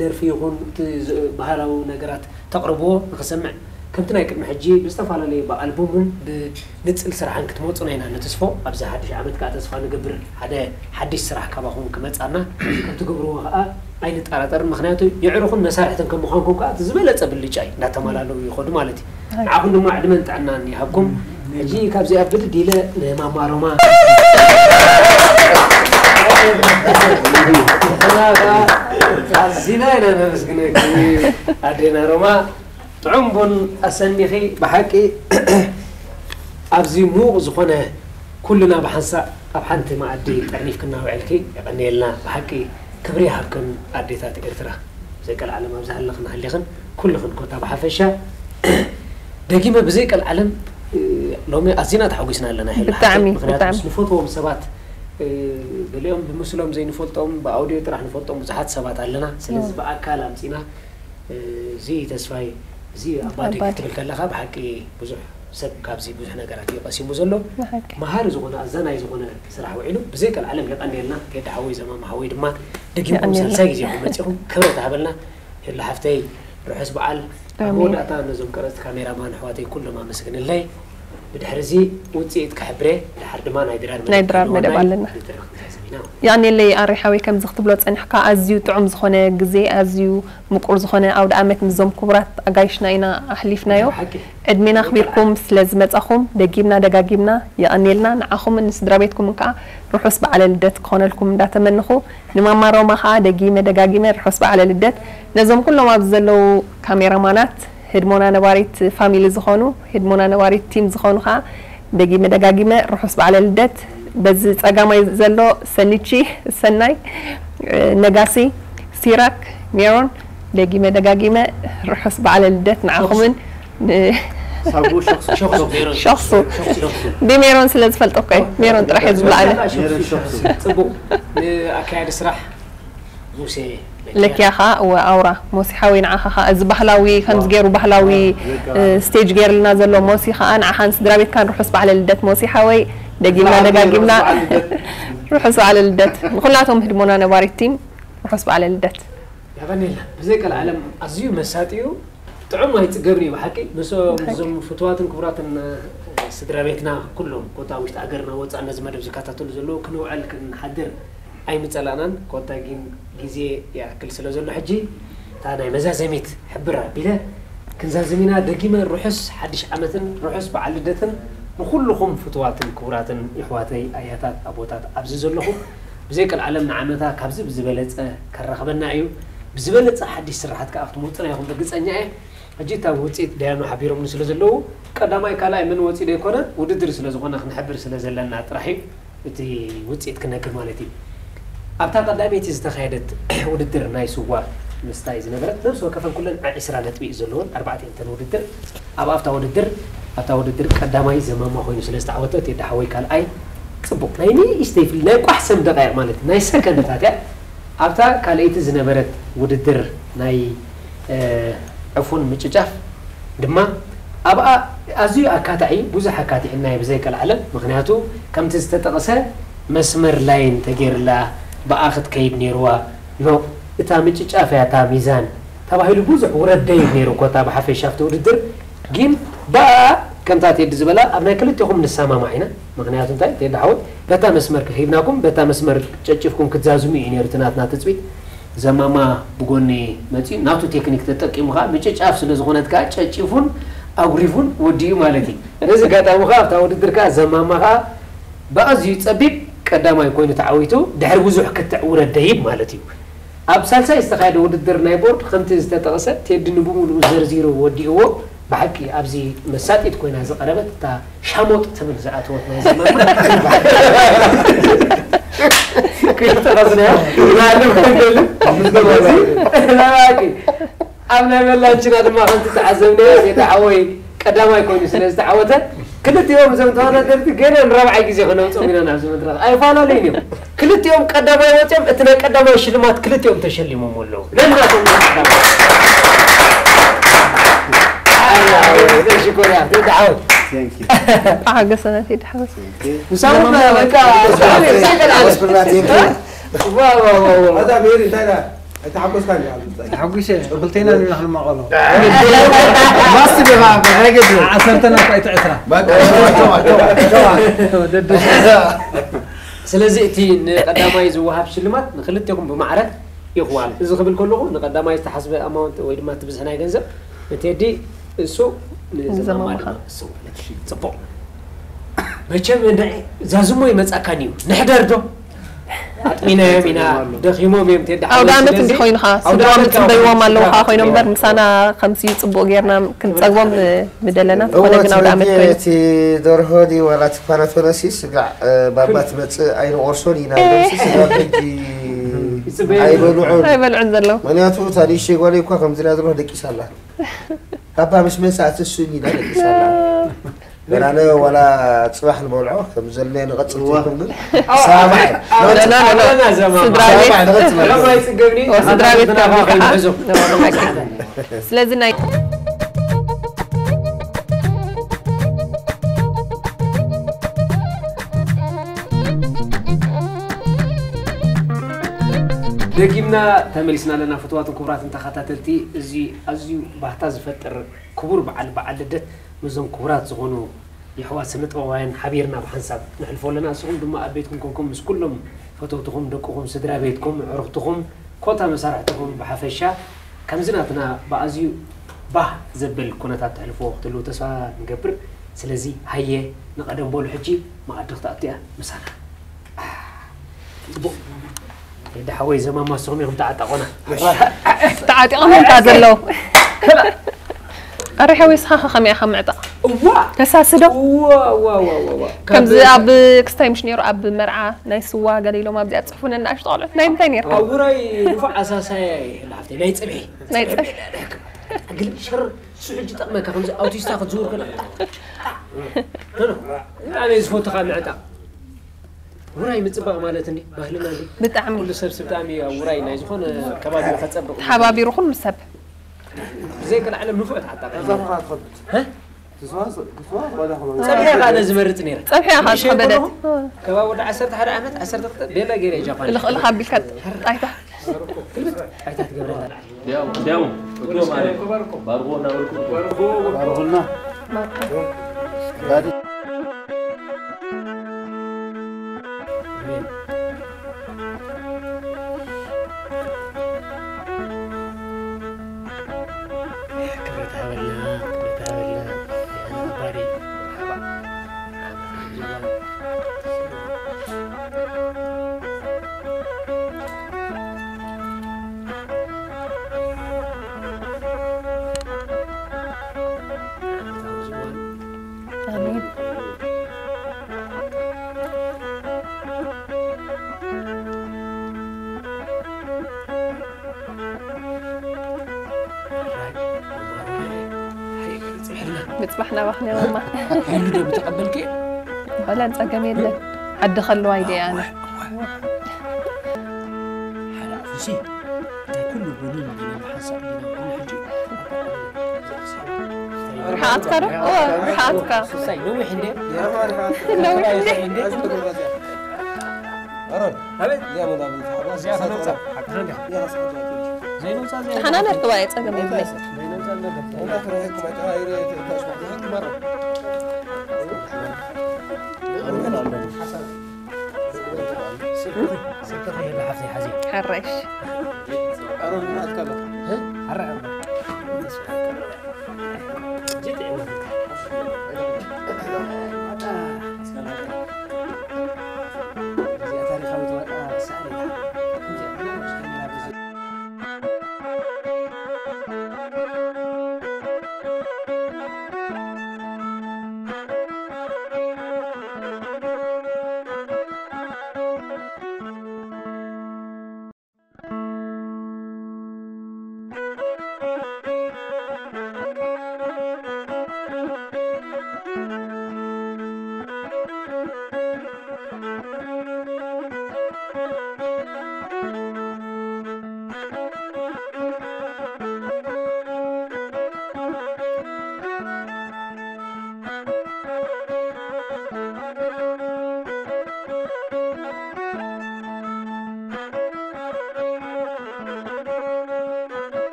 ደርፊ ይኹን እቲ ዝ- ባህላዊ ነገራት ተቕርብዎ ንኽሰምዕ ከምቲ ናይ ቅድሚ ሕጂ ብዝተፈላለየ ብኣልቡም እውን ብንጽል ስራሕን ክትመጹና ኢና ንትስፎ። ኣብዚ ሓድሽ ዓመት ከዓ ተስፋ ንገብር ሓደ ሓድሽ ስራሕ ካባኹም ክመጻና ከም ትገብርዎ ከዓ ኣይንጠራጠርን። ምኽንያቱ የዕሩኽን መሳርሕትን ከም ምዃንኩም ከዓ እቲ ዝበለጸ ብልጫ እዩ፣ እንዳተመላለዉ ይኸዱ ማለት እዩ። ንዓኹም ድማ ዕድመን ጥዕናን ይሃብኩም። ሕጂ ካብዚኣ ብድድ ኢለ ንማማ ሮማ ኣዚና ኢና ነመስግነኪ ኣዴና ሮማ። ጥዑም ቡን ኣሰኒኺ ብሓቂ ኣብዚ ምዉቕ ዝኾነ ኩልና ብሓንሳእ ኣብ ሓንቲ መኣዲ ጠርኒፍክና ውዕልኪ የቐንየልና። ብሓቂ ክብሪ ይሃብክን ኣዴታት ኤርትራ። ብዘይቀልዓለም ኣብ ዝሃለኽን ሃሊኽን ኩልኽን ኮታ ብሓፈሻ ደጊመ ብዘይቀልዓለም እ፣ ሎሚ ኣዚና ተሓጒስና ኣለና። ይሕል ብጣዕሚ፣ ምኽንያቱ ብጣዕሚ። ምስ ንፈትዎም ሰባት እ፣ ገሊኦም ብምስሎም ዘይንፈልጦም ብኣውዲዮ ጥራሕ ንፈልጦም ብዙሓት ሰባት ኣለና። ስለዚ ብኣካል ኣምፂና እ፣ እዚ ተስፋይ እዚ ኣባዲ ኣባዲ። ክትብል ከለኻ ብሓቂ ብዙሕ ሰብ ካብዚ ብዙሕ ነገራት እዩ ቀሲሙ ዘሎ። ብሓቂ። መሃሪ ዝኾነ ኣዛናይ ዝኾነ ስራሕ ውዒሉ ብዘይቀልዓለም የቐንየልና። ቴዲ ሓወይ ዘማም ሓወይ ድማ ደጊምኩም የቐንየልና። ሳልሳይ ግዜ ኢኹም መፂኹም ክብረት ሃበልና። ሄሎ ሓፍተይ ርሑስ በዓል። ኣብ ኣሜን። መወዳእታ ነዞም ቀረፅቲ ካሜራማን ኣሕዋተይ ኩሎም ኣመስግንለይ። ብድሕሪ እዚ ውፅኢት ክሕብሬ ድሓር ድማ ናይ ድራር ናይ ድራር መደብ ኣለና። የቐንየለይ ኣሪ ሓወይ ከምዚ ክትብሎ ፀኒሕካ ኣዝዩ ጥዑም ዝኾነ ግዜ ኣዝዩ ምቁር ዝኾነ ኣውደ ኣመት ምስዞም ክቡራት ኣጋይሽና ኢና ኣሕሊፍናዮ። ሓቂ። ዕድሜና ኣኽቢርኩም ስለ ዝመጻኹም ደጊምና ደጋጊምና የቐንየልና። ንዓኹምን ንስድራ ቤትኩምን ከዓ ርሑስ በዓለ ልደት ክኾነልኩም እንዳተመንኹ ንማማ ሮማ ከዓ ደጊመ ደጋጊመ ርሑስ በዓለ ልደት። ነዞም ኩሎም ኣብዚ ዘለዉ ካሜራማናት ህድሞና ነባሪት ፋሚሊ ዝኾኑ ህድሞና ነባሪት ቲም ዝኾኑ ከዓ ደጊመ ደጋጊመ ርሑስ በዓለ ልደት። በዚ ጸጋማይ ዘሎ ሰኒቺ ሰናይ ነጋሲ ሲራክ ሜሮን ደጊመ ደጋጊመ ርሑስ በዓለ ልደት ንዓኹምን ን- ሳጉ ሸኽሱ ሸኽሱ ሸኽሱ ብሜሮን ስለ ዝፈልጦ እኮ እዩ። ሜሮን ጥራሕ እየ ዝብላ ኣነ። ሜሮን ሸኽሱ ፅቡቕ ንኣካያዲ ስራሕ ሙሴ ለኪያ ኸዓ እወ ኣውራ ሞሲ ሓወይ ንዓኻ ኸዓ እዚ ባህላዊ ከምዚ ገይሩ ባህላዊ እ፣ ስቴጅ ገይርልና ዘሎ ሞሲ ኸዓ ንዓኻን ስድራ ቤትካን ርሑስ በዓለ ልደት ሞሲ ሓወይ ደጊምና ደጋጊምና ርሑስ በዓለ ልደት ንኹላቶም ህድሞና ነባሪት ቲም ርሑስ በዓለ ልደት። ያቐንየልና ብዘይ ቀልዓለም ኣዝዩ መሳጢ እዩ። ጥዑም ኣይፅገብን እዩ ብሓቂ። ምስኦም እዞም ፍቱዋትን ክቡራትን ስድራ ቤትና ኩሎም ኮታ ውሽጢ ሃገርና ወፃእ ነዚ መደብ ዝከታተሉ ዘለዉ ክንውዕል ክንሓድር ኣይምፀላእናን። ኮታ ግን ግዜ ይኣክል ስለ ዘሎ ሕጂ እታ ናይ መዛዘሚት ሕብር ኣቢለ ክንዛዝም ኢና። ደጊመ ርሑስ ሓድሽ ዓመትን ርሑስ በዓል ልደትን ንኩልኹም ፍቱዋትን ክቡራትን የሕዋተይ ኣያታት ኣቦታት ኣብዚ ዘለኹም ብዘይ ቀልዓለም ንዓመታ ካብዚ ብዝበለፀ ከራኽበና እዩ። ብዝበለፀ ሓድሽ ስራሓት ከዓ ክትመፁና ኢኹም ርግፀኛ እየ። ሕጂ እታ ውፅኢት ደያኑ ሓቢሮምኒ ስለ ዘለዉ ቀዳማይ ካልኣይ መን ወፂኡ ዘይኮነ ውድድር ስለ ዝኾነ ክንሕብር ስለ ዘለና ጥራሕ እዩ እቲ ውፅኢት ክነግር ማለት እዩ። ኣብታ ቀዳመይቲ ዝተኻየደት ውድድር ናይ ስዋ ምስታይ ዝነበረት ነብሲ ወከፈን ኩለን ዒስራ ነጥቢ እዩ ዘለወን ኣርባዕተ እተን ውድድር ኣብ ኣብታ ውድድር ኣብታ ውድድር ቀዳማይ ዘማማ ኮይኑ ስለ ዝተዓወተ ቴዲ ሓወይ ካልኣይ ጽቡቅ ናይ ንእሽተይ ፍል ናይ ቋሕ ሰም ደቃይቅ ማለት ናይ ሰከንድታት እያ ኣብታ ካልኣይቲ ዝነበረት ውድድር ናይ ዕፉን ምጭጫፍ ድማ ኣብኣ ኣዝዩ ኣካታዒ ብዙሕ ኣካቲዕናዮ ብዘይቀልዓለም ምክንያቱ ከምቲ ዝተጠቕሰ መስመር ላይን ተገይርላ ብኣ ክትከይድ ነይርዋ ኖ እታ ምጭጫፍ እያ እታ ሚዛን ተባሂሉ ብዙሕ ውረድ ደይብ ነይሩ እኮ እታ ብሓፈሻ ኣብቲ ውድድር ግን ብኣ ከምታ ቴዲ ዝበላ ኣብ ናይ ክልቲኹም ንሰማማዕ ኢና ምክንያቱ እንታይ ቴዲ ሓወይ በታ መስመር ክኺድናኩም በታ መስመር ጨጭፍኩም ክትዛዝሙ እዩ ነይሩ እቲ ናትና ትፅቢት ዘማማ ብጎኒ መፂኡ ናቱ ቴክኒክ ተጠቂሙ ከዓ ምጭጫፍ ስለ ዝኾነት ከዓ ጨጭፉን ኣጉሪፉን ወዲኡ ማለት እዩ በዚ ኣጋጣሚ ከዓ ኣብታ ውድድር ከዓ ዘማማ ከዓ ብኣዝዩ ጸቢብ ቀዳማይ ኮይኑ ተዓዊቱ ድሕሪ ብዙሕ ክትዕ ውረድ ደይብ ማለት እዩ። ኣብ ሳልሳይ ዝተኻየደ ውድድር ናይ ቦርድ ከምቲ ዝተጠቕሰ ቴዲ ንብምሉኡ ዘርዚሩ ወዲእዎ ብሓቂ ኣብዚ መሳጢት ኮይና ዝቐረበት እታ ሻሞጥ ትብል ዝኣተወት ናይ ዘመን ክልተ ኸስናዮ ናሉ ክንደል ናባቂ ኣብ ናይ መላንችና ድማ ከምቲ ተዓዘብናዮ ጌታ ሓወይ ቀዳማይ ኮይኑ ስለ ዝተዓወተ ክልቲኦም እዞም ተወዳደርቲ ገና ንራብዓይ ግዜ ክነውፅኦም ኢና ናብዚ መድረክ ኣይፈላለዩን እዮም ክልቲኦም ቀዳማይ ወፅኦም እቲ ናይ ቀዳማይ ሽልማት ክልቲኦም ተሸሊሞም ኣለዉ ነናቶም ሽኮርያ ተዳዓወት ኣሓገሰና ቴዲ ሓወስ ምሳኹም በቃ ዋ ዋ ዋ ዋ ኣታ ሜሪ እንታይ ኣይተሓጎስካን ዲኻ? ተሓጒሰ ክልቴና ኢና ክንማቐሎ። ማስቲ ዲኻ? ኣይገድን። ዓሰርተና እኳ ኣይትዕስራ። በቃ ሸዋ ሸዋ ሸዋ። ደደሽ። ስለዚ እቲ ንቀዳማይ ዝወሃብ ሽልማት ንክልቴኹም ብማዕረ ይኽዋል። እዚ ክብል ከለኹ ንቀዳማይ ዝተሓስበ ኣማውንት ወይ ድማ እቲ ብዝሒ ናይ ገንዘብ ንቴዲ እሱ ንዘማማ ንዘማማ ድማ እሱ ማለት እዩ። ጽቡቕ። መቸም እንድዒ ዛዝሞ ይመጻካን እዩ። ንሕደር ዶ? ኣጥሚናዮም ኢና ደኺሞም እዮም ቴዲ ኣውደ ዓመት እንዲ ኮይኑኻ ስድራኦም ይፅበይዎም ኣለዉ ከዓ ኮይኖም እምበር ምሳና ከምዚ ፅቡቅ ጌርና ክንፀግቦም ምደለና ዝኾነ ግን ኣውደ ዓመት ኮይኑ እቲ ደርሆ ድዩ ዋላ እቲ ፓናቶነሲ ስጋዕ ባባ ትመፅእ ኣይንቆርሶን ኢና ኢሎም ስጋዕ ሕጂ ኣይበልዑን ኣይበልዑን ዘለዉ ምክንያቱ እታ ንእሽተይ ጓለይ እኳ ከምዚ ኢላ ደርሆ ደቂሳ ኣላ ባባ ምስ መፅኣ ትስኒ ኢላ ደቂሳ ኣላ ገናነ ዋላ ፅባሕ ንበልዖ ከም ዘለና ንቐፅል ትይኩም ግን ሰማዕ ስድራ ቤት ስድራ ቤት ስለዚ ናይ ደጊምና ተመሊስና ኣለና ፍትዋትን ክቡራትን ተኸታተልቲ እዚ ኣዝዩ ባህታ ዝፈጥር ክቡር በዓል በዓል ልደት ምስዞም ክቡራት ዝኾኑ የሕዋት ስነ ጥበባውያን ሓቢርና ብሓንሳብ ነሕልፎ ኣለና። ንስኹም ድማ ኣብ ቤትኩም ኮንኩም ምስ ኩሎም ፈተውትኹም፣ ደቅኹም፣ ስድራ ቤትኩም፣ ኣዕሩኽትኹም፣ ኮታ መሳርሕትኹም ብሓፈሻ ከምዚ ናትና ብኣዝዩ ባህ ዘብል ኩነታት ተሕልፍዎ ክትህልዉ ተስፋ ንገብር። ስለዚ ሃየ ንቐደም በሉ ሕጂ መኣዲ ክትኣቱ እያ ምሳና። ጽቡቕ። ቴዲ ሓወይ ዘማማ ንስኹም ኢኹም ተዓጣቖና። ተዓጢቖም እኳ ዘለዉ ኣረ ሓወይ ስኻ ከ ከመይ ኢኻ ምዕጣቕ እዋ ተሳስዶ እዋ እዋ እዋ እዋ እዋ ከምዚ ኣብ ክስታይ ምሽ ነይሩ ኣብ መርዓ ናይ ስዋ ገለ ኢሎም ኣብዚኣ ፅሕፉ ነናእሽቶ ቆልዑት ናይ ምንታይ ነይርካ ኣብ ውራይ ንፉዕ ኣሳሳያ እየ ሓፍተይ ናይ ፅብሒ ናይ ፅብሒ ግልብጥ ሸር እሱ ሕጂ ጠቕመካ ከምዚ ኣውቲስታ ክትዝውር ከላ ኣነ ዝፈቱ ካብ ምዕጣቕ ውራይ ምፅባቕ ማለት እንዲ ባህልና እንዲ ብጣዕሚ ኩሉ ሰብ ስብጣሚ ኣብ ውራይ ናይ ዝኾነ ከባቢ ከፀብቕ ተሓባቢሩ ኩሉ ሰብ ብዘይከል ዓለም ንፉዕ ተዓጣቂ ፀብሒ ኢኻ ነዚ መርፅ ነይረ ፀብሒ ኢኻ ዝኸበደት ከባቢ ወዲ ዓሰርተ ሓደ ዓመት ዓሰርተ ክልተ ቤላ ገይረ ጃፓን ልኽእልኻ ኣቢልካ ጣይታ ኣይታ ትገብረላ Andiamo, andiamo. Oddio male. Barco, barco. Barco. Barco. ምጽባሕ ናባኽ ነይሮማ። ኩሉ ዶ ብተቐበልኪ? ወላ ጸገም የለን። ዓዲ ከለዋ ኢለ ኣነ። ሓደ ኣፉሲ እንታይ ኩሉ ጎኒ ንጎኒ ሓሳብ ኢና ንብል ሕጂ። ርሓትካ ዶ? ኦ፣ ርሓትካ። ስሳይ ነዊሕ እንዴ? ነዊሕ እንዴ? ኣሮን፣ ኣቤት። እዚኣ መናብር ተሓጓስ እዚኣ ክነውፃ። ዘይነውፃ እዚኣ። ተሓናነር ተባየ ጸገም የብለይ። ዘይነውፃ ነገር። ስልክኺ፣ ስልክኺ የለ ሓፍተይ ሓዚ። ሓራሽ። ኣሮን፣ ናትካ ዶ? እ? ሓራ-፣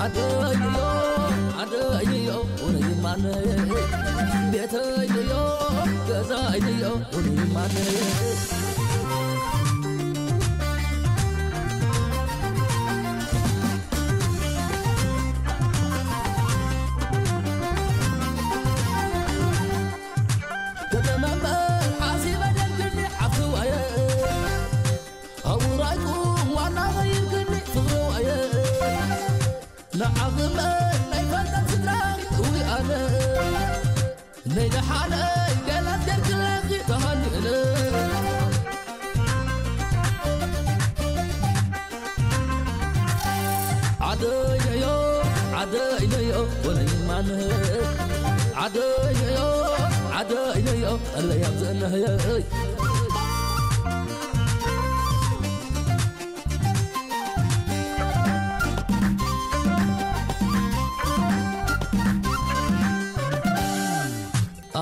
ዓደይዮ፣ ዓደይዮ፣ ውነይ ማነይ። ቤተይዮ፣ ገዛይዮ፣ ውነይ ማነይ። ከተማ እምበር ሓሲበ ደልክኒ ሓፍትዋየ። ኣውራይኩም ዋና ቐይርክኒ ፍቕርዋየ። ንዓኽመ ኣይፈልጠን ስድራይ እዊ ኣነ። ናይ ደሓነይ ገላት ገርክለኺ ተሃኒእነ። ዓደየዮ ዓደይነዮ ወለይ ማንህ ዓደይነዮ ዓደይነዮ ቀለይ ኣብዘነህየይ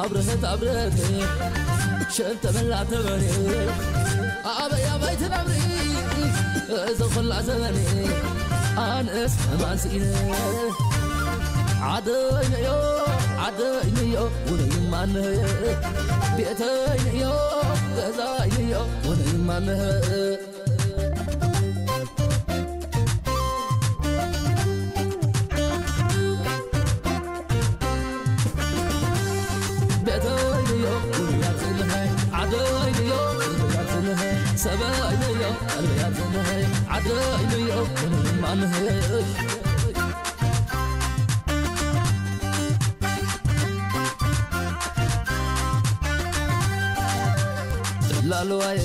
ኣብርሀት ኣብርሀት ሸንተ መላ ተበሬ ኣበይ ኣበይ ትነብሪ እዚ ኹላ ዘበኔ ኣነስ ሕማን ስኢነ ዓደይነዮ ዓደይነዮ ውነይ ማንህ ቤተይነዮ ገዛይነዮ ውነይ ማንህ ቤተይዮ ውንያትንሀ ዓደይዮ ውንያትንሀ ሰበይዮ ቀልብያትንሀ ዓደይዮ ውንማንሀ ላለዋይ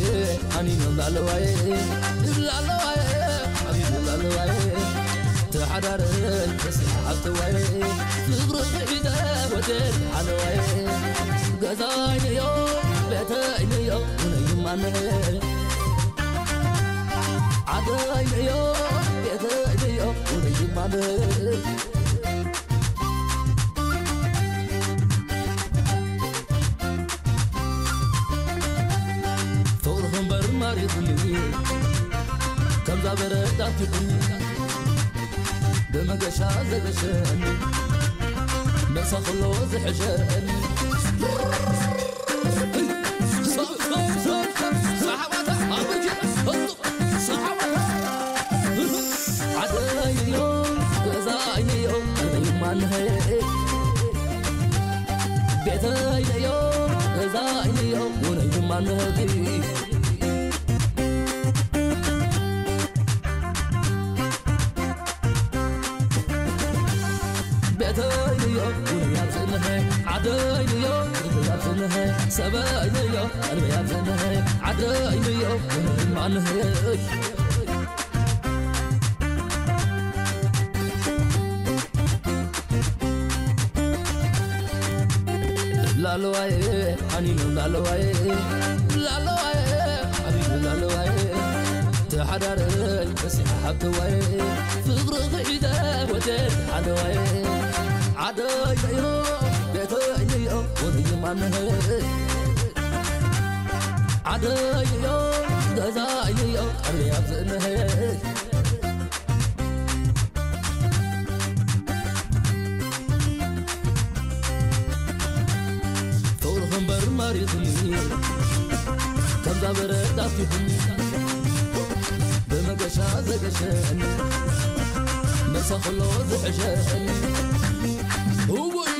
ኣኒኖ ላለዋይ ላለዋይ ኣኒኖ ላለዋይ ተሓዳርን ተስሓብተዋይ ፍቕሪ ብዒደ ወደድ ሓለዋይ ገዛይንዮ ቤተይንዮ ውነይማነ ዓደይንዮ ቤተይንዮ ውነይማነ ፍቕርኹም በርማሪኹኒ ከምዛ በረድ ኣትኹኒ ብመገሻ ዘገሸኒ መሳ ኩሎ ዝሕሸኒ ዓደይዮ ገዛይዮ ማንሀ ቤተይዮ ገዛይዮ ውነይ ማንሀ ቤተይዮ ውነይ ኣብዝንሀ ዓደይዮ ውነይ ኣብዝንሀ ሰበይዮ ቀልበይ ኣብዝንሀ ዓደይዮ ውነይ ማንሀ ላለዋይ ሓኒኑ ላለዋይ ላለዋይ ሓኒኑ ላለዋይ ተሓዳረይ በሲሓ ሓብተዋይ ፍቕሪ ክሒደ ወደድ ሓለዋይ ዓደይዮ ቤተይዮ ወንድማነ ዓደይዮ ገዛይዮ ቀልቢ ኣብዝእነሀ ፍቕርኹም በርማሪኹኒ ከምዛ በረድ ኣፊኹኒ ብመገሻ ዘገሸኒ መሳ ኩሎ ዝሕሸኒ እወይ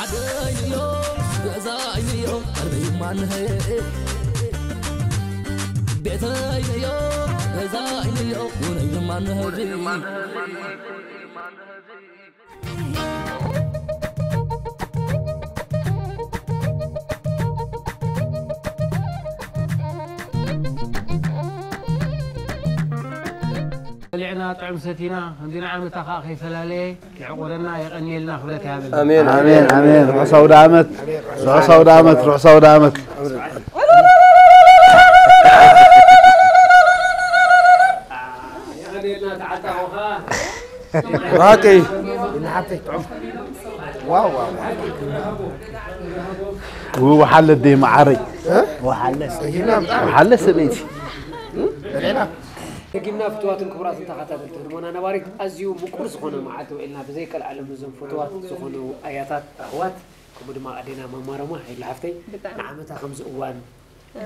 ዓደይዮ ገዛይዮ ቀልበይ ማንሀ ቤተይዮ ገዛይዮ ውነይ ማንሀ በሊዕና ጥዑም ሰቲና ከምዚ ንዓመታ ከዓ ከይፈላለየ ይዕቆረና የቐንየልና ክብረት ይሃበልና። ኣሜን ኣሜን ኣሜን። ርሑስ ኣውደ ዓመት ርሑስ ኣውደ ዓመት ርሑስ ኣውደ ዓመት። የቐንየልና ተዓጣቑ ከዓ። ብሓቂ ወሓለ ደይ መዓረይ ወሓለ ሰበይቲ ደጊምና ፍትዋትን ክቡራትን ተኸታተልቲ ህድሞና ነባሪት ኣዝዩ ምቁር ዝኾነ መዓልቲ ውዒልና ብዘይቀልዓለም እዞም ፍትዋት ዝኾኑ ኣያታት ኣሕዋት ከምኡ ድማ ኣዴና ማማሮማ ሄላ ሓፍተይ ንዓመታ ከምዚ እዋን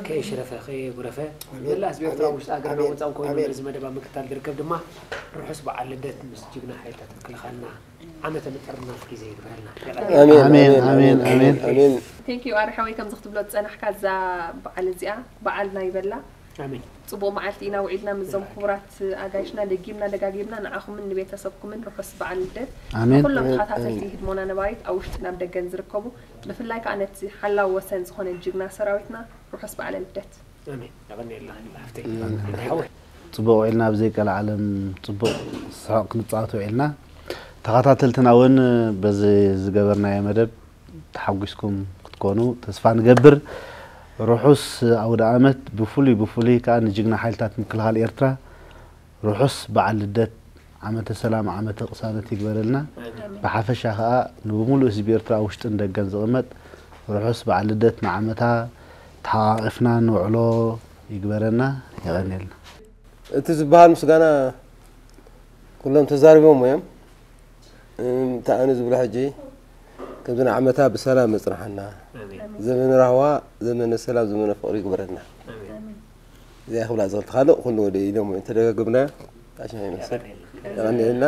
ከየሽረፈ ከየጉረፈ መላእ ህዝቢ ኤርትራ ውሽጢ ሃገርና ወፃእን ኮይኑ ነዚ መደብ ኣብ ምክታል ዝርከብ ድማ ርሑስ በዓል ልደት ምስ ጅግና ሓይልታት ምክልኻልና ዓመተ ምጥርናፍ ግዜ ይግበረልና። ኣሜን ኣሜን ኣሜን ኣሜን ኣሜን። Thank you ኣረ ሓወይ ከምዚ ክትብሎ ዝፀናሕካ እዛ በዓል እዚኣ በዓልና ይበላ። ኣሜን። ፅቡቕ መዓልቲ ኢና ውዒልና ምስዞም ክቡራት ኣጋይሽና ደጊምና ደጋጊምና ንዓኹምን ንቤተሰብኩምን ርሑስ በዓል ልደት። ኣሜን። ንኹሎም ተኸታተልቲ ህድሞና ነባሪት ኣብ ውሽጥን ኣብ ደገን ዝርከቡ ብፍላይ ከዓ ነቲ ሓላው ወሰን ዝኾነ ጅግና ሰራዊትና ርሑስ በዓለ ልደት። ኣሜን። የቐንየልና ሃፍተይ። ሓወይ። ጽቡቕ ውዒልና፣ ኣብ ዘይቀልዓለም ጽቡቕ ስሕቕ ክንጻወት ውዒልና። ተኸታተልትና እውን በዚ ዝገበርናዮ መደብ ተሓጒስኩም ክትኮኑ ተስፋ ንገብር። ርሑስ ኣውደ ኣመት፣ ብፍሉይ ብፍሉይ ከኣ ንጅግና ሓይልታት ምክልኻል ኤርትራ ርሑስ በዓል ልደት፣ ዓመተ ሰላም ዓመተ ቅሳነት ይግበረልና። ብሓፈሻ ከኣ ንብሙሉእ ህዝቢ ኤርትራ ኣብ ውሽጥን ደገን ዝቕመጥ ርሑስ በዓል ልደት ንዓመታ ተሓቓቒፍና ንውዕሎ ይግበረና። የቐንየልና። እቲ ዝበሃል ምስጋና ኩሎም ተዛሪቦም እዮም። እም፣ እታ ኣነ ዝብሎ ሕጂ ከምዚ ንዓመታ ብሰላም መጽናሓና። ኣሜን። ዘመነ ራህዋ፣ ዘመነ ሰላም፣ ዘመነ ፍቕሪ ይግበረልና። ኣሜን። እዚኣ ክብላ ዝኽእል ካልእ ኩሉ ወደ ኢሎም ተደጋግምና። ኣሽና ይመስል። የቐንየልና።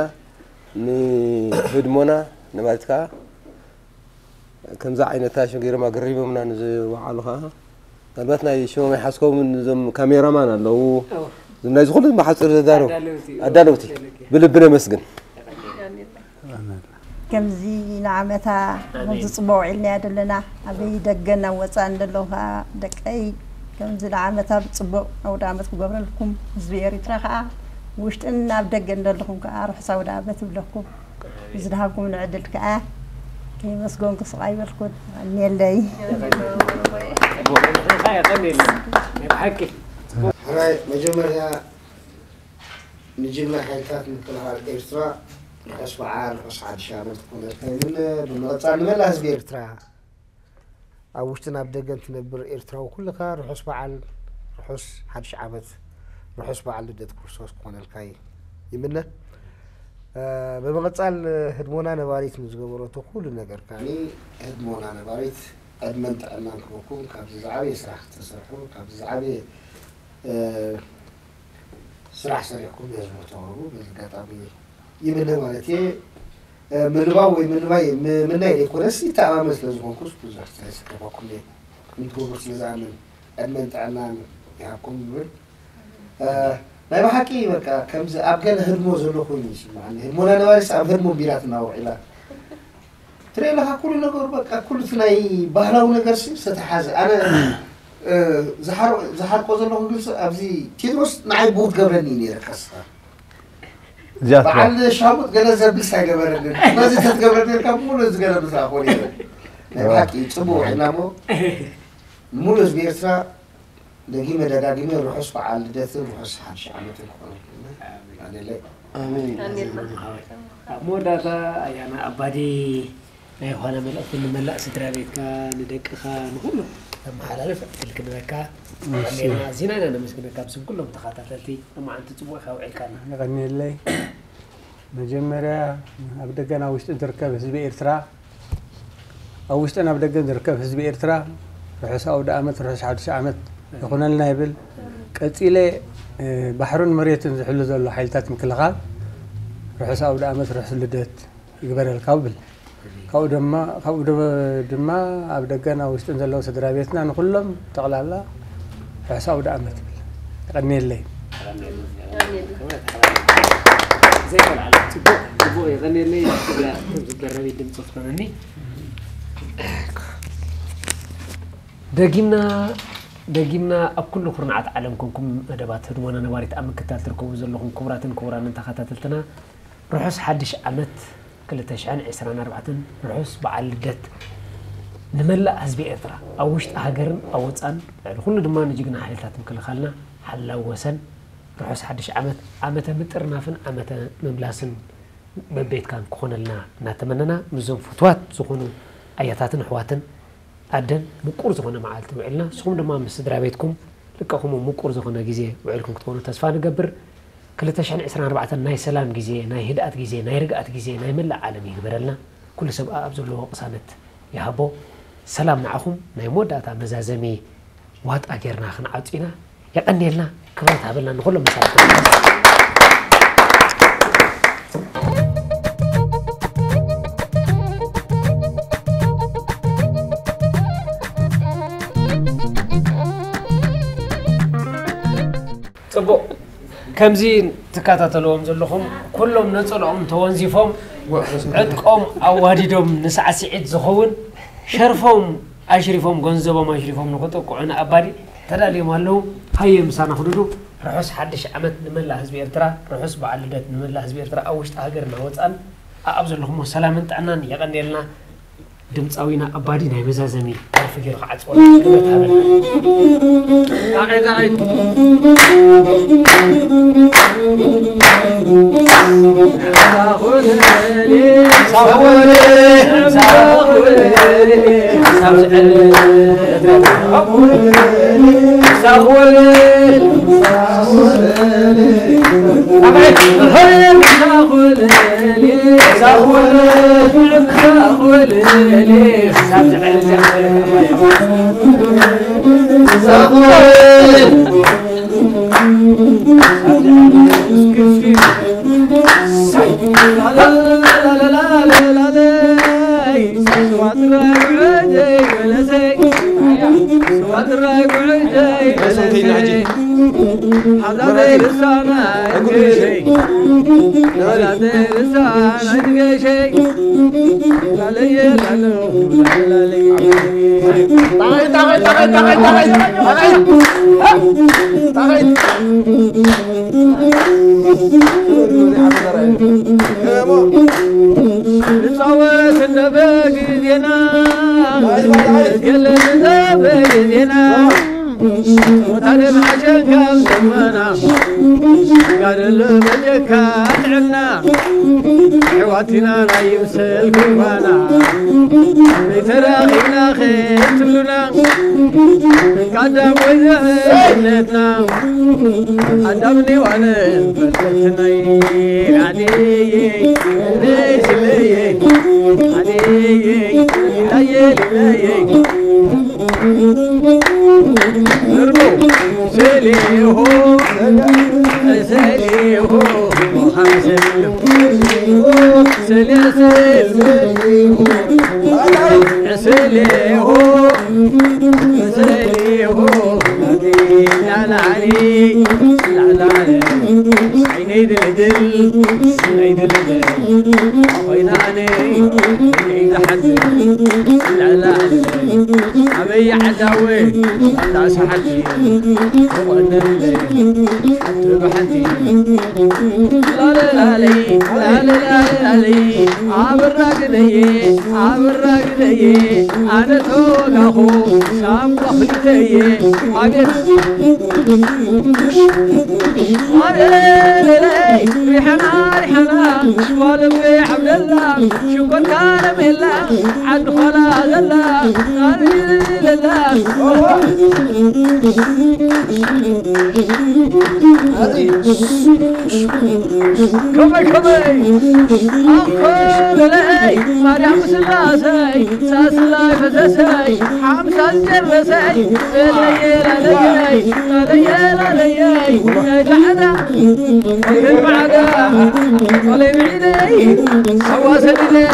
ንህድሞና ነባሪት ከኣ ከምዛ ዓይነታ ሽግርማ ገሪቦምና ንዝወዓሉ ከኣ ምናልባት ናይ ሽሞም ኣይሓስቦምን እዞም ካሜራማን ኣለዉ። እዞም ናይዚ ኩሉ ብሓፂር ዘዳለዉ ኣዳለውቲ። ኣዳለውቲ። ብልቢ ነመስግን። ከምዚ ንዓመታ ኣሜን። ከምዚ ጽቡቕ ውዒልናያ ዘለና፣ ኣበይ ደገን ኣብ ወጻእን ዘለኹም ከኣ ደቀይ ከምዚ ንዓመታ ብጽቡቕ ኣውደ ኣመት ክገብረልኩም፣ ህዝቢ ኤሪትራ ከኣ ውሽጥን ኣብ ደገን ዘለኹም ከኣ ርሑስ ኣውደ ኣመት እብለኩም። ዝድሃብኩም ንዕድል ከኣ ከይመስገንኩ ስቕ ኣይበልኩን። የቐንየለይ። ጽቡቕ። የቐንየልና። ናይ ብሓቂ። ሕራይ መጀመርያ ንጅግና ሓይልታት ምክልኻል ኤርትራ ርሑስ በዓል፣ ርሑስ ሓድሽ ዓመት ክኾነልካ ይብል። ብምቕጻል ንመላእ ህዝቢ ኤርትራ፣ ኣብ ውሽጥን ኣብ ደገን ትነብር ኤርትራዊ ኩልኻ ርሑስ በዓል፣ ርሑስ ሓድሽ ዓመት፣ ርሑስ በዓል ልደት ክርስቶስ ክኾነልካ ይምነ። እ፣ ብምቕጻል ህድሞና ነባሪት ንዝገበረቶ ኩሉ ነገር ከኣ ህድሞና ነባሪት ዕድመን ጥዕናን ክህበኩም፣ ካብዚ ዝዓበየ ስራሕ ክትሰርሑ፣ ካብዚ ዝዓበየ፣ እ፣ ስራሕ ሰሪሕኩም ነዚ ተቕርቡ በዚ ኣጋጣሚ ይምነ ማለት እየ። እ፣ ምንባብ ወይ ምንባይ ም-፣ ምናይ ዘይኮነስ ይተኣማመን ስለ ዝኾንኩስ ብዙሕ ስለ ዝስከፈኩም እየ። ከምትገብሩ ስለ ዝኣምን ዕድመን ጥዕናን ይሃብኩም ይብል። እ፣ ናይ ብሓቂ በቃ ከምዚ ኣብ ገለ ህድሞ ዘሎ ኮይኑ ይስምዓኒ። ህድሞና ነባሪስ ኣብ ህድሞ ቢላ ትናውዕ ኢላ። ትርኢ ኣለኻ፣ ኩሉ ነገሩ በቃ፣ ኩሉ እቲ ናይ ባህላዊ ነገር ሲ ዝተተሓዘ። ኣነ፣ እ፣ ዝሓር-፣ ዝሓርቆ ዘለኹ ግልፂ፣ ኣብዚ ቴድሮስ ንዓይ ብኡ ትገብረኒ እዩ ነይረ፣ ከስኻ። እዚኣ ትበሃል። በዓል ሻሙጥ ገለ ዘብልስ ኣይገበረንን። ስለዚ ተትገብረ ነርካ፣ ሙሉ እዚ ገለ ምስራቕ ኮነ ነይረ። ናይ ብሓቂ እዩ፣ ጽቡቕ ውዒልና እሞ፣ ሙሉ ህዝቢ ኤርትራ ደጊመ ደጋጊመ ርሑስ በዓል ልደትን ርሑስ ሓድሽ ዓመትን ክኾነልኩም። ኣሜን። ኣሌለይ። ኣሜን። ኣሜን። ኣብ መወዳእታ ኣያና ኣባዲ ናይ ዮሃና መልእኽቲ ንመላእ ስድራ ቤትካ፣ ንደቅኻ፣ ንኹሉ ተመሓላልፍ ዕድል ክንበካ እሺ። ኣሜን። ኣዚና ኢና ነመስግነካ ብስም ኩሎም ተኸታተልቲ። ሎማዓንቲ ጽቡቕ ኢኻ ውዒልካና። የቐንየለይ። መጀመርያ ኣብ ደገን ኣብ ውሽጥን ዝርከብ ህዝቢ ኤርትራ፣ ኣብ ውሽጥን ኣብ ደገን ዝርከብ ህዝቢ ኤርትራ ርሑስ ኣውደ ኣመት፣ ርሑስ ሓድሽ ዓመት ይኹነልና ይብል። ቀጺለ፣ እ፣ ባሕሩን መሬቱን ዝሕሉ ዘሎ ሓይልታት ምክልኻል ርሑስ ኣውደ ኣመት፣ ርሑስ ልደት ይግበረልካ ብል። ካብኡ ድማ፣ ካብኡ ድ-፣ ድማ ኣብ ደገን ኣብ ውሽጥን ዘለዉ ስድራ ቤትና ንኹሎም ጠቕላላ ርሑስ ኣውደ ኣመት ብል። የቐንየለይ። ዘይከልዓለ ጽቡቕ፣ ጽቡቕ የቐንየለይ። እዚኣ ከም ዝደረበ ድምፂ ትኾነኒ። ደጊምና፣ ደጊምና ኣብ ኩሉ ኩርናዓት ዓለም ኮንኩም መደባት ህድሞና ነባሪት ኣብ ምክትታል ትርከቡ ዘለኹም ክቡራትን ክቡራንን ተኸታተልትና፣ ርሑስ ሓድሽ ዓመት ክልተ ሽሕን ዕስራን ኣርባዕተን፣ ርሑስ በዓል ልደት ንመላእ ህዝቢ ኤርትራ፣ ኣብ ውሽጢ ሃገርን ኣብ ወጻን፣ ልዕሊ ኩሉ ድማ ንጅግና ሓይልታት ምክልኻልና ሓላው ወሰን። ርሑስ ሓድሽ ዓመት፣ ዓመተ ምጥርናፍን ዓመተ ምምላስን በቤትካን ክኾነልና እናተመነና፣ ምስዞም ፍትዋት ዝኾኑ ኣያታትን ኣሕዋትን ኣደን ምቁር ዝኾነ መዓልቲ ውዒልና፣ ንስኹም ድማ ምስ ስድራ ቤትኩም ልክዕኹም ምቁር ዝኾነ ግዜ ውዒልኩም ክትኮኑ ተስፋ ንገብር። ክልተ ሽሕን ዕስራን ኣርባዕተን ናይ ሰላም ግዜ፣ ናይ ህድኣት ግዜ፣ ናይ ርግኣት ግዜ ናይ መላእ ዓለም ይግበረልና። ኩሉ ሰብ ኣብ ዘለዎ ቅሳነት ይሃቦ። ሰላም ንዓኹም። ናይ መወዳእታ መዛዘሚ ዋጣ ጌርና ክንዓጹ ኢና። የቐንየልና፣ ክብረት ሃበልና ንኹሎም መሳርሕትና። ጽቡቕ። ከምዚ ትከታተልዎም ዘለኹም ኩሎም ነጸልኦም ተወንዚፎም፣ ዕጥቆም ኣዋዲዶም ንሳዕስዒት ዝኸውን ሸርፎም ኣሽሪፎም፣ ገንዘቦም ኣሽሪፎም ንኽጥቅዑ ንኣባዲ ተዳልዮም ኣለዉ። ሃየ ምሳና ክዱዱ። ርሑስ ሓድሽ ዓመት ንመላእ ህዝቢ ኤርትራ፣ ርሑስ በዓል ልደት ንመላእ ህዝቢ ኤርትራ ኣብ ውሽጢ ሃገርና ወጻን። ኣብ ዘለኹሞ ሰላምን ጥዕናን የቐንየልና። ድምጻዊና ኣባዲ ናይ መዛዘሚ ደርፊ ገይሩ ክዓጽወና ክብረት ሃበልና። ንጻወት እንደ በግ ዜና፣ ገለ እንደ በግ ዜና፣ ወታደር ሓሸን ካብ ዘመና፣ ጋደሎ በጀካ ጥዕና፣ ኣሕዋትና ናይ ይምሰል ክዋና፣ ዘይተራኺብና ከትብሉና፣ ቀዳም ወይ ዘመነትና፣ ኣዳም ኔዋነ በልበትናይ፣ ኣዴየ፣ ነይ ስለየ፣ ኣዴየ፣ ኣየ ልበየ። እርሞ፣ ሰሌሆ፣ ሰሌሆ፣ ሃምሰ፣ ሰሌ፣ ሰሌ፣ ሰሌሆ፣ ሰሌሆ፣ ላላሊ፣ ላላሊ፣ ዓይነይ ድልድል፣ ዓይነይ ድልድል፣ ኮይናኒ፣ ዓይነይ ዝሓዝን፣ ላላሊ፣ ኣበይ ዓዳወ፣ ኣንዳ ሰሓቲ፣ ተቆነለይ፣ ሓንቲ ብሓንቲ፣ ላለላለይ፣ ላለላለይ፣ ኣበራ ግደየ፣ ኣበራ ግደየ፣ ኣነ ተወጋኹ፣ ሳምባ ክልተየ፣ ኣቤት። ኣለለለይ፣ ሪሓና፣ ሪሓና፣ ጓል እምበይ ዓብደላ፣ ሽኮር ካረሜላ፣ ዓዲ ዃላ ዘላ፣ ኣለለላ። ከመይ ከመይ ኣኾለለይ ማርያም ስላሰይ ሳስላይ ፈሰሰይ ሓምሳ ዝጨረሰይ ለለየ ላለየይ ላለየ ላለየይ ዳዕዳ ወገን ማዕዳ ቆለይ ብዒደይ ሓዋሰድለይ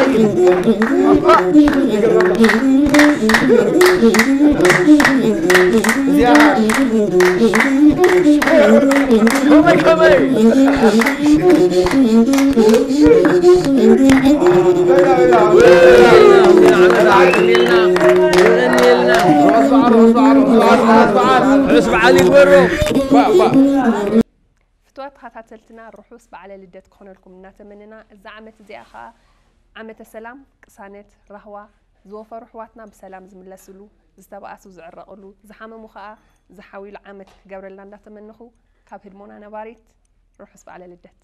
ርሑስ በዓል ይግበሮ። ፍትዋት ተኸታተልትና ርሑስ በዓለ ልደት ክኾነልኩም እናተመነና፣ እዛ ዓመት እዚኣ ኸኣ ዓመተ ሰላም፣ ቅሳነት፣ ራህዋ፣ ዝወፈሩ ኣሕዋትና ብሰላም ዝምለስሉ፣ ዝተባእሱ ዝዕረቕሉ፣ ዝሓመሙ ኸኣ ዝሓውይሉ ዓመት ክገብረልና እንዳተመነኹ፣ ካብ ህድሞና ነባሪት ርሑስ በዓለ ልደት።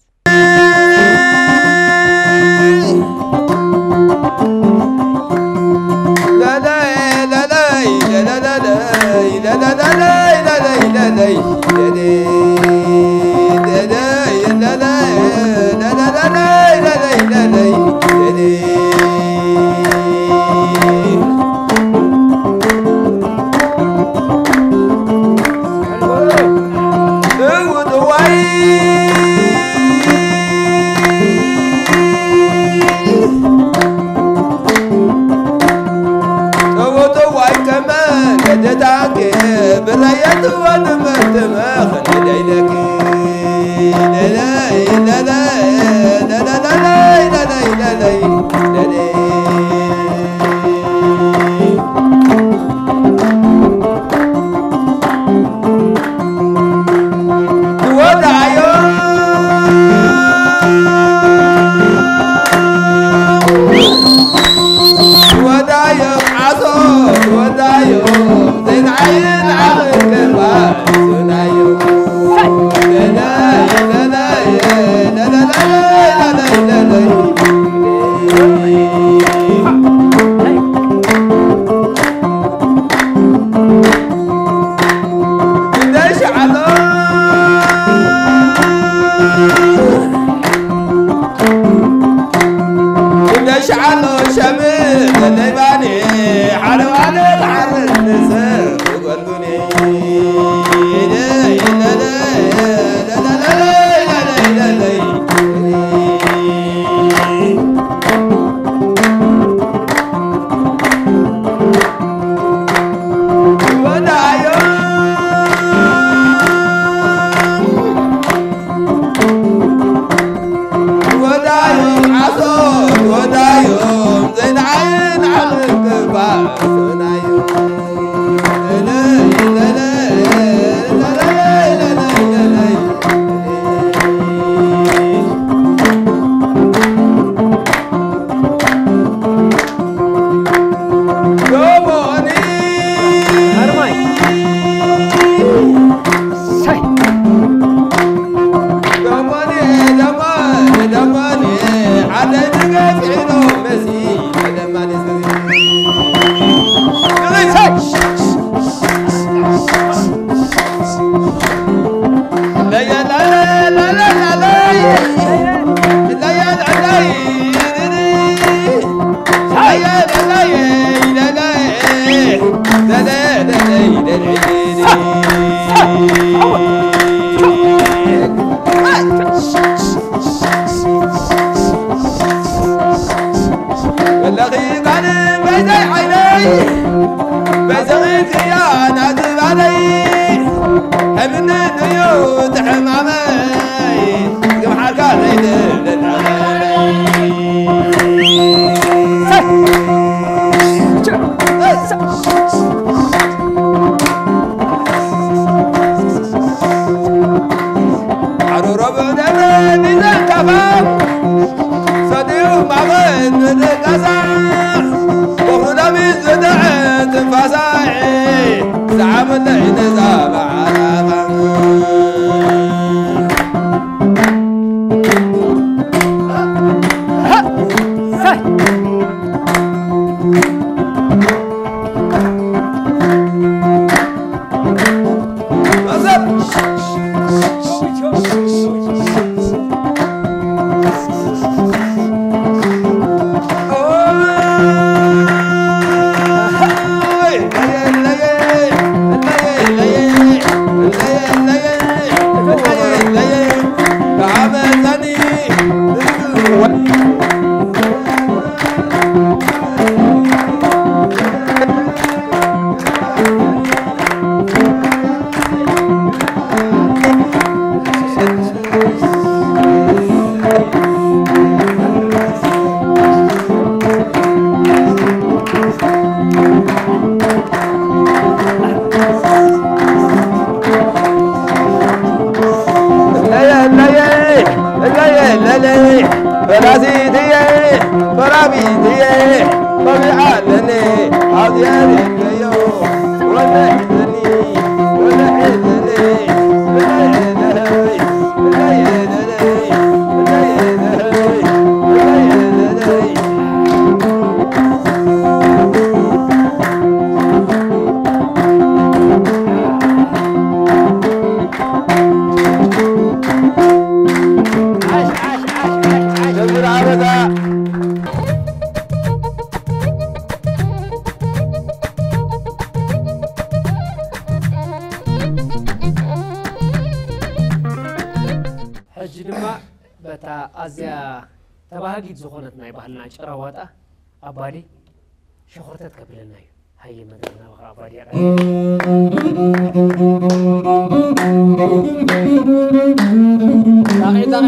ዓሎ ደሽ ዓሎ ሸም ለለይባኒ ሓደ ዋለ ተዓርር ንሰ ወልዱኒ ሕጂ ድማ በታ ኣዝያ ተባሃጊት ዝኾነት ናይ ባህልና ጭራ ዋጣ ኣባዲ ሸኾርተት ከብለና እዩ። ሃየ መድረኽ ናባኻ ኣባዲ ኣቐ- ጣቒ ጣቒ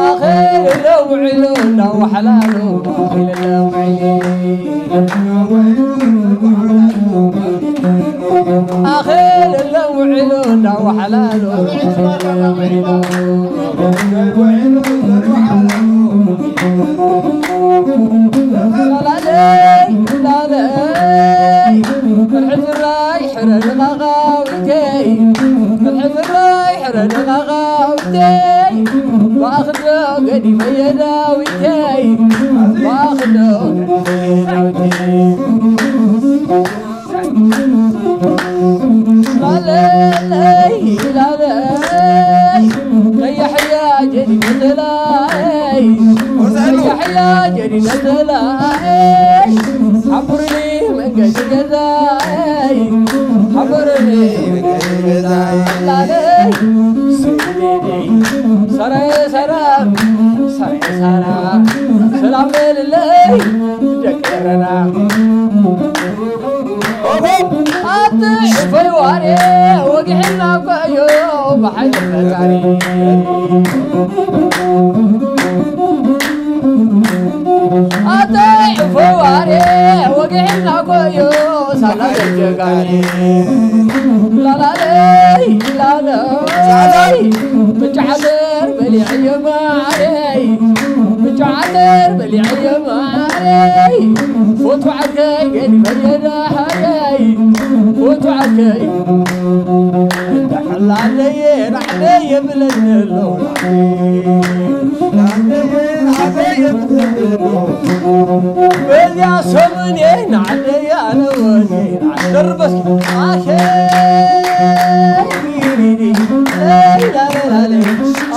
ኣኸለ ውዒሉ እንዳወሓላሉ ኣኸለ ውዒሉ ኣኸለ ውዒሉ እንዳወሓላሉ ኣኸለ ውዒሉ ላለለይ ላለይ ቀያሕያ ጀዲደተላይ ቀያሕያ ጀዲደተላይ ሓቡርኒ መንገዲ ገዛይ ሓቡርኒ መንገዲ ገዛይ ላለይ ሰራየ ሰራ ሰራየ ሰራ ሰላም በልለይ ደቂ ኤረና ኣጥዕፈይ ዋሬ ወጊሕና እኮ እዩ ብሓይሊ ፈጣሪ ኣጥዕፈይ ዋሬ ወጊሕና እኮ እዩ ሳላ ደጀጋኒ ላላለይ ላላለይ ብጫ ዓተር በሊዐዮ ማዓረይ ብጫ ዓተር በሊዐዮ ማዓረይ ፎቶ ዓርከይ ገዲፈዮ ዳሃረይ ፎቶ ዓርከይ ላዕለየ ላዕለየ ብለኒ ኣሎ በዚያ ሰሙን ናዕለየ ኣለወኒ ደርበስ ኣሸ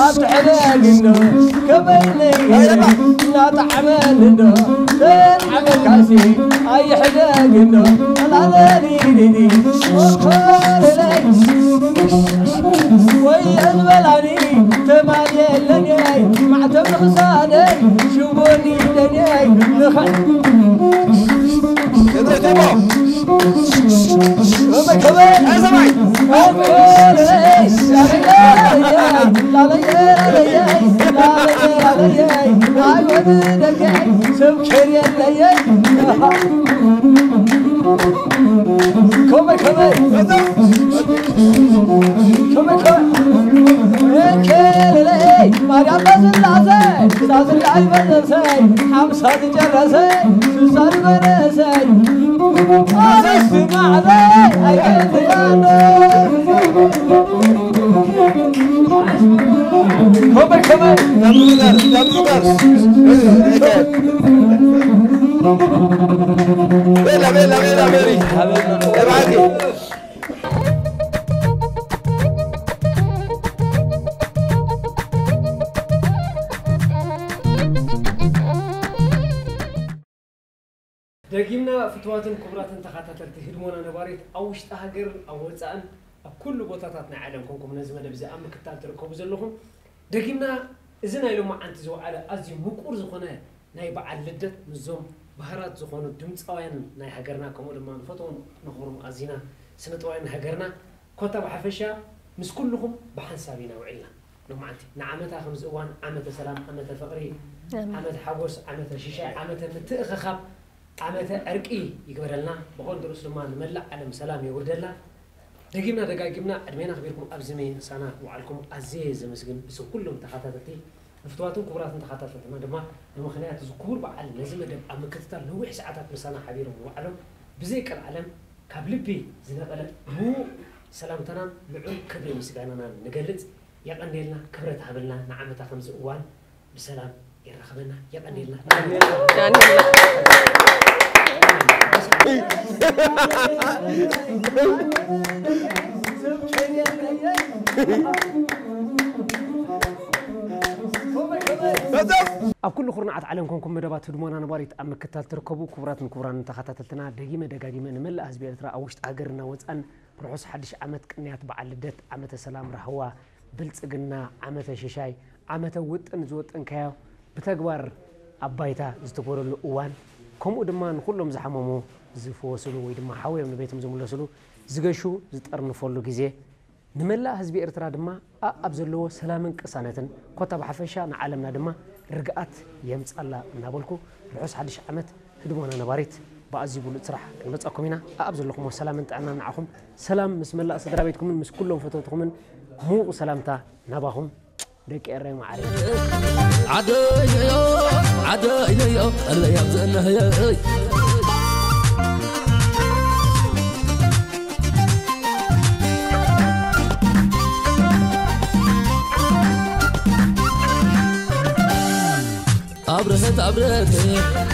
ኣብ ትሕደግኖ ከመይለይ እናጣዕመንዶ ተጣዕመካሲ ኣይሕደግኖ ላለኒ ኦኮለለይ ወይ ዝበላኒ ተማን የለኒ ማዕተብ ንኽሳደይ ሽቦኒ ደኒ ንኸ Bella, bella, bella, bella. ደጊምና ፍትዋትን ክቡራትን ተኸታተልቲ ህድሞና ነባሪት ኣብ ውሽጢ ሃገርን ኣብ ወፃእን ኣብ ኩሉ ቦታታት ናይ ዓለም ኮንኩም ነዚ መደብ እዚ ኣብ ምክታል ትርከቡ ዘለኹም ደጊምና እዚ ናይ ሎማዓንቲ ዝወዓለ ኣዝዩ ምቁር ዝኾነ ናይ በዓል ልደት ምስዞም ባህራት ዝኾኑ ድምፃውያን ናይ ሃገርና ከምኡ ድማ ንፈትዎም ነኽብሮም ኣዚና ስነጥበባውያን ሃገርና ኮታ ብሓፈሻ ምስ ኩልኹም ብሓንሳብ ኢና ውዒልና ሎማዓንቲ ንዓመታ ከምዚ እዋን ዓመተ ሰላም ዓመተ ፍቕሪ ዓመተ ሓጎስ ዓመተ ሽሻይ ዓመተ ምትእኽኻብ ዓመተ ዕርቂ ይግበረልና ብቐንዱ ርእሱ ድማ ንመላእ ዓለም ሰላም የውርደልና ደጊምና ደጋጊምና ዕድሜና ኣኽቢርኩም ኣብዚ ምሳና ምውዓልኩም ኣዝየ ዘመስግን ብስም ኩሎም ተኸታተልቲ ንፍትዋትን ክቡራትን ተኸታተልትና ድማ ብምኽንያት እዚ ክቡር በዓል ነዚ መደብ ኣብ ምክትታል ነዊሕ ሰዓታት ምሳና ሓቢሮም ምውዓሎም ብዘይ ቀልዓለም ካብ ልቢ ዝነቐለ ምዉቕ ሰላምታናን ልዑል ክብሪ ምስጋናናን ንገልጽ የቐንየልና ክብረት ሃበልና ንዓመታ ከምዚ እዋን ብሰላም የራኽበና የቐንየልና ኣብ ኩሉ ኩርናዓት ዓለም ኮንኩም መደባት ህድሞና ነባሪት ኣብ ምክታል ትርከቡ ክቡራትን ክቡራን ተኸታተልትና ደጊመ ደጋጊመ ንመላእ ህዝቢ ኤርትራ ኣብ ውሽጢ ሃገርና ወፃን ርሑስ ሓድሽ ዓመት ቅንያት በዓል ልደት ዓመተ ሰላም ራህዋ ብልፅግና ዓመተ ሽሻይ ዓመተ ውጥን ዝወጠንካዮ ብተግባር ኣብ ባይታ ዝትግበረሉ እዋን ከምኡ ድማ ንኩሎም ዝሓመሙ ዝፍወስሉ ወይ ድማ ሓውዮም ንቤቶም ዝምለስሉ ዝገሹ ዝጠርንፈሉ ግዜ ንመላእ ህዝቢ ኤርትራ ድማ ኣኣብ ዘለዎ ሰላምን ቅሳነትን ኮታ ብሓፈሻ ንዓለምና ድማ ርግኣት የምጻላ እናበልኩ ርሑስ ሓድሽ ዓመት ህድሞና ነባሪት ብኣዝዩ ብሉጽ ስራሕ ክንመጸኩም ኢና ኣኣብ ዘለኹሞ ሰላምን ጥዕናን ንዓኹም ሰላም ምስ መላእ ስድራ ቤትኩምን ምስ ኩሎም ፈተውትኹምን ምዉቕ ሰላምታ ናባኹም ደቂ ኤረይ መዓረይ ዓደይነዮ ዓደይነዮ ቀለያብ ዘነህየይ ኣብረሀት ኣብረሀት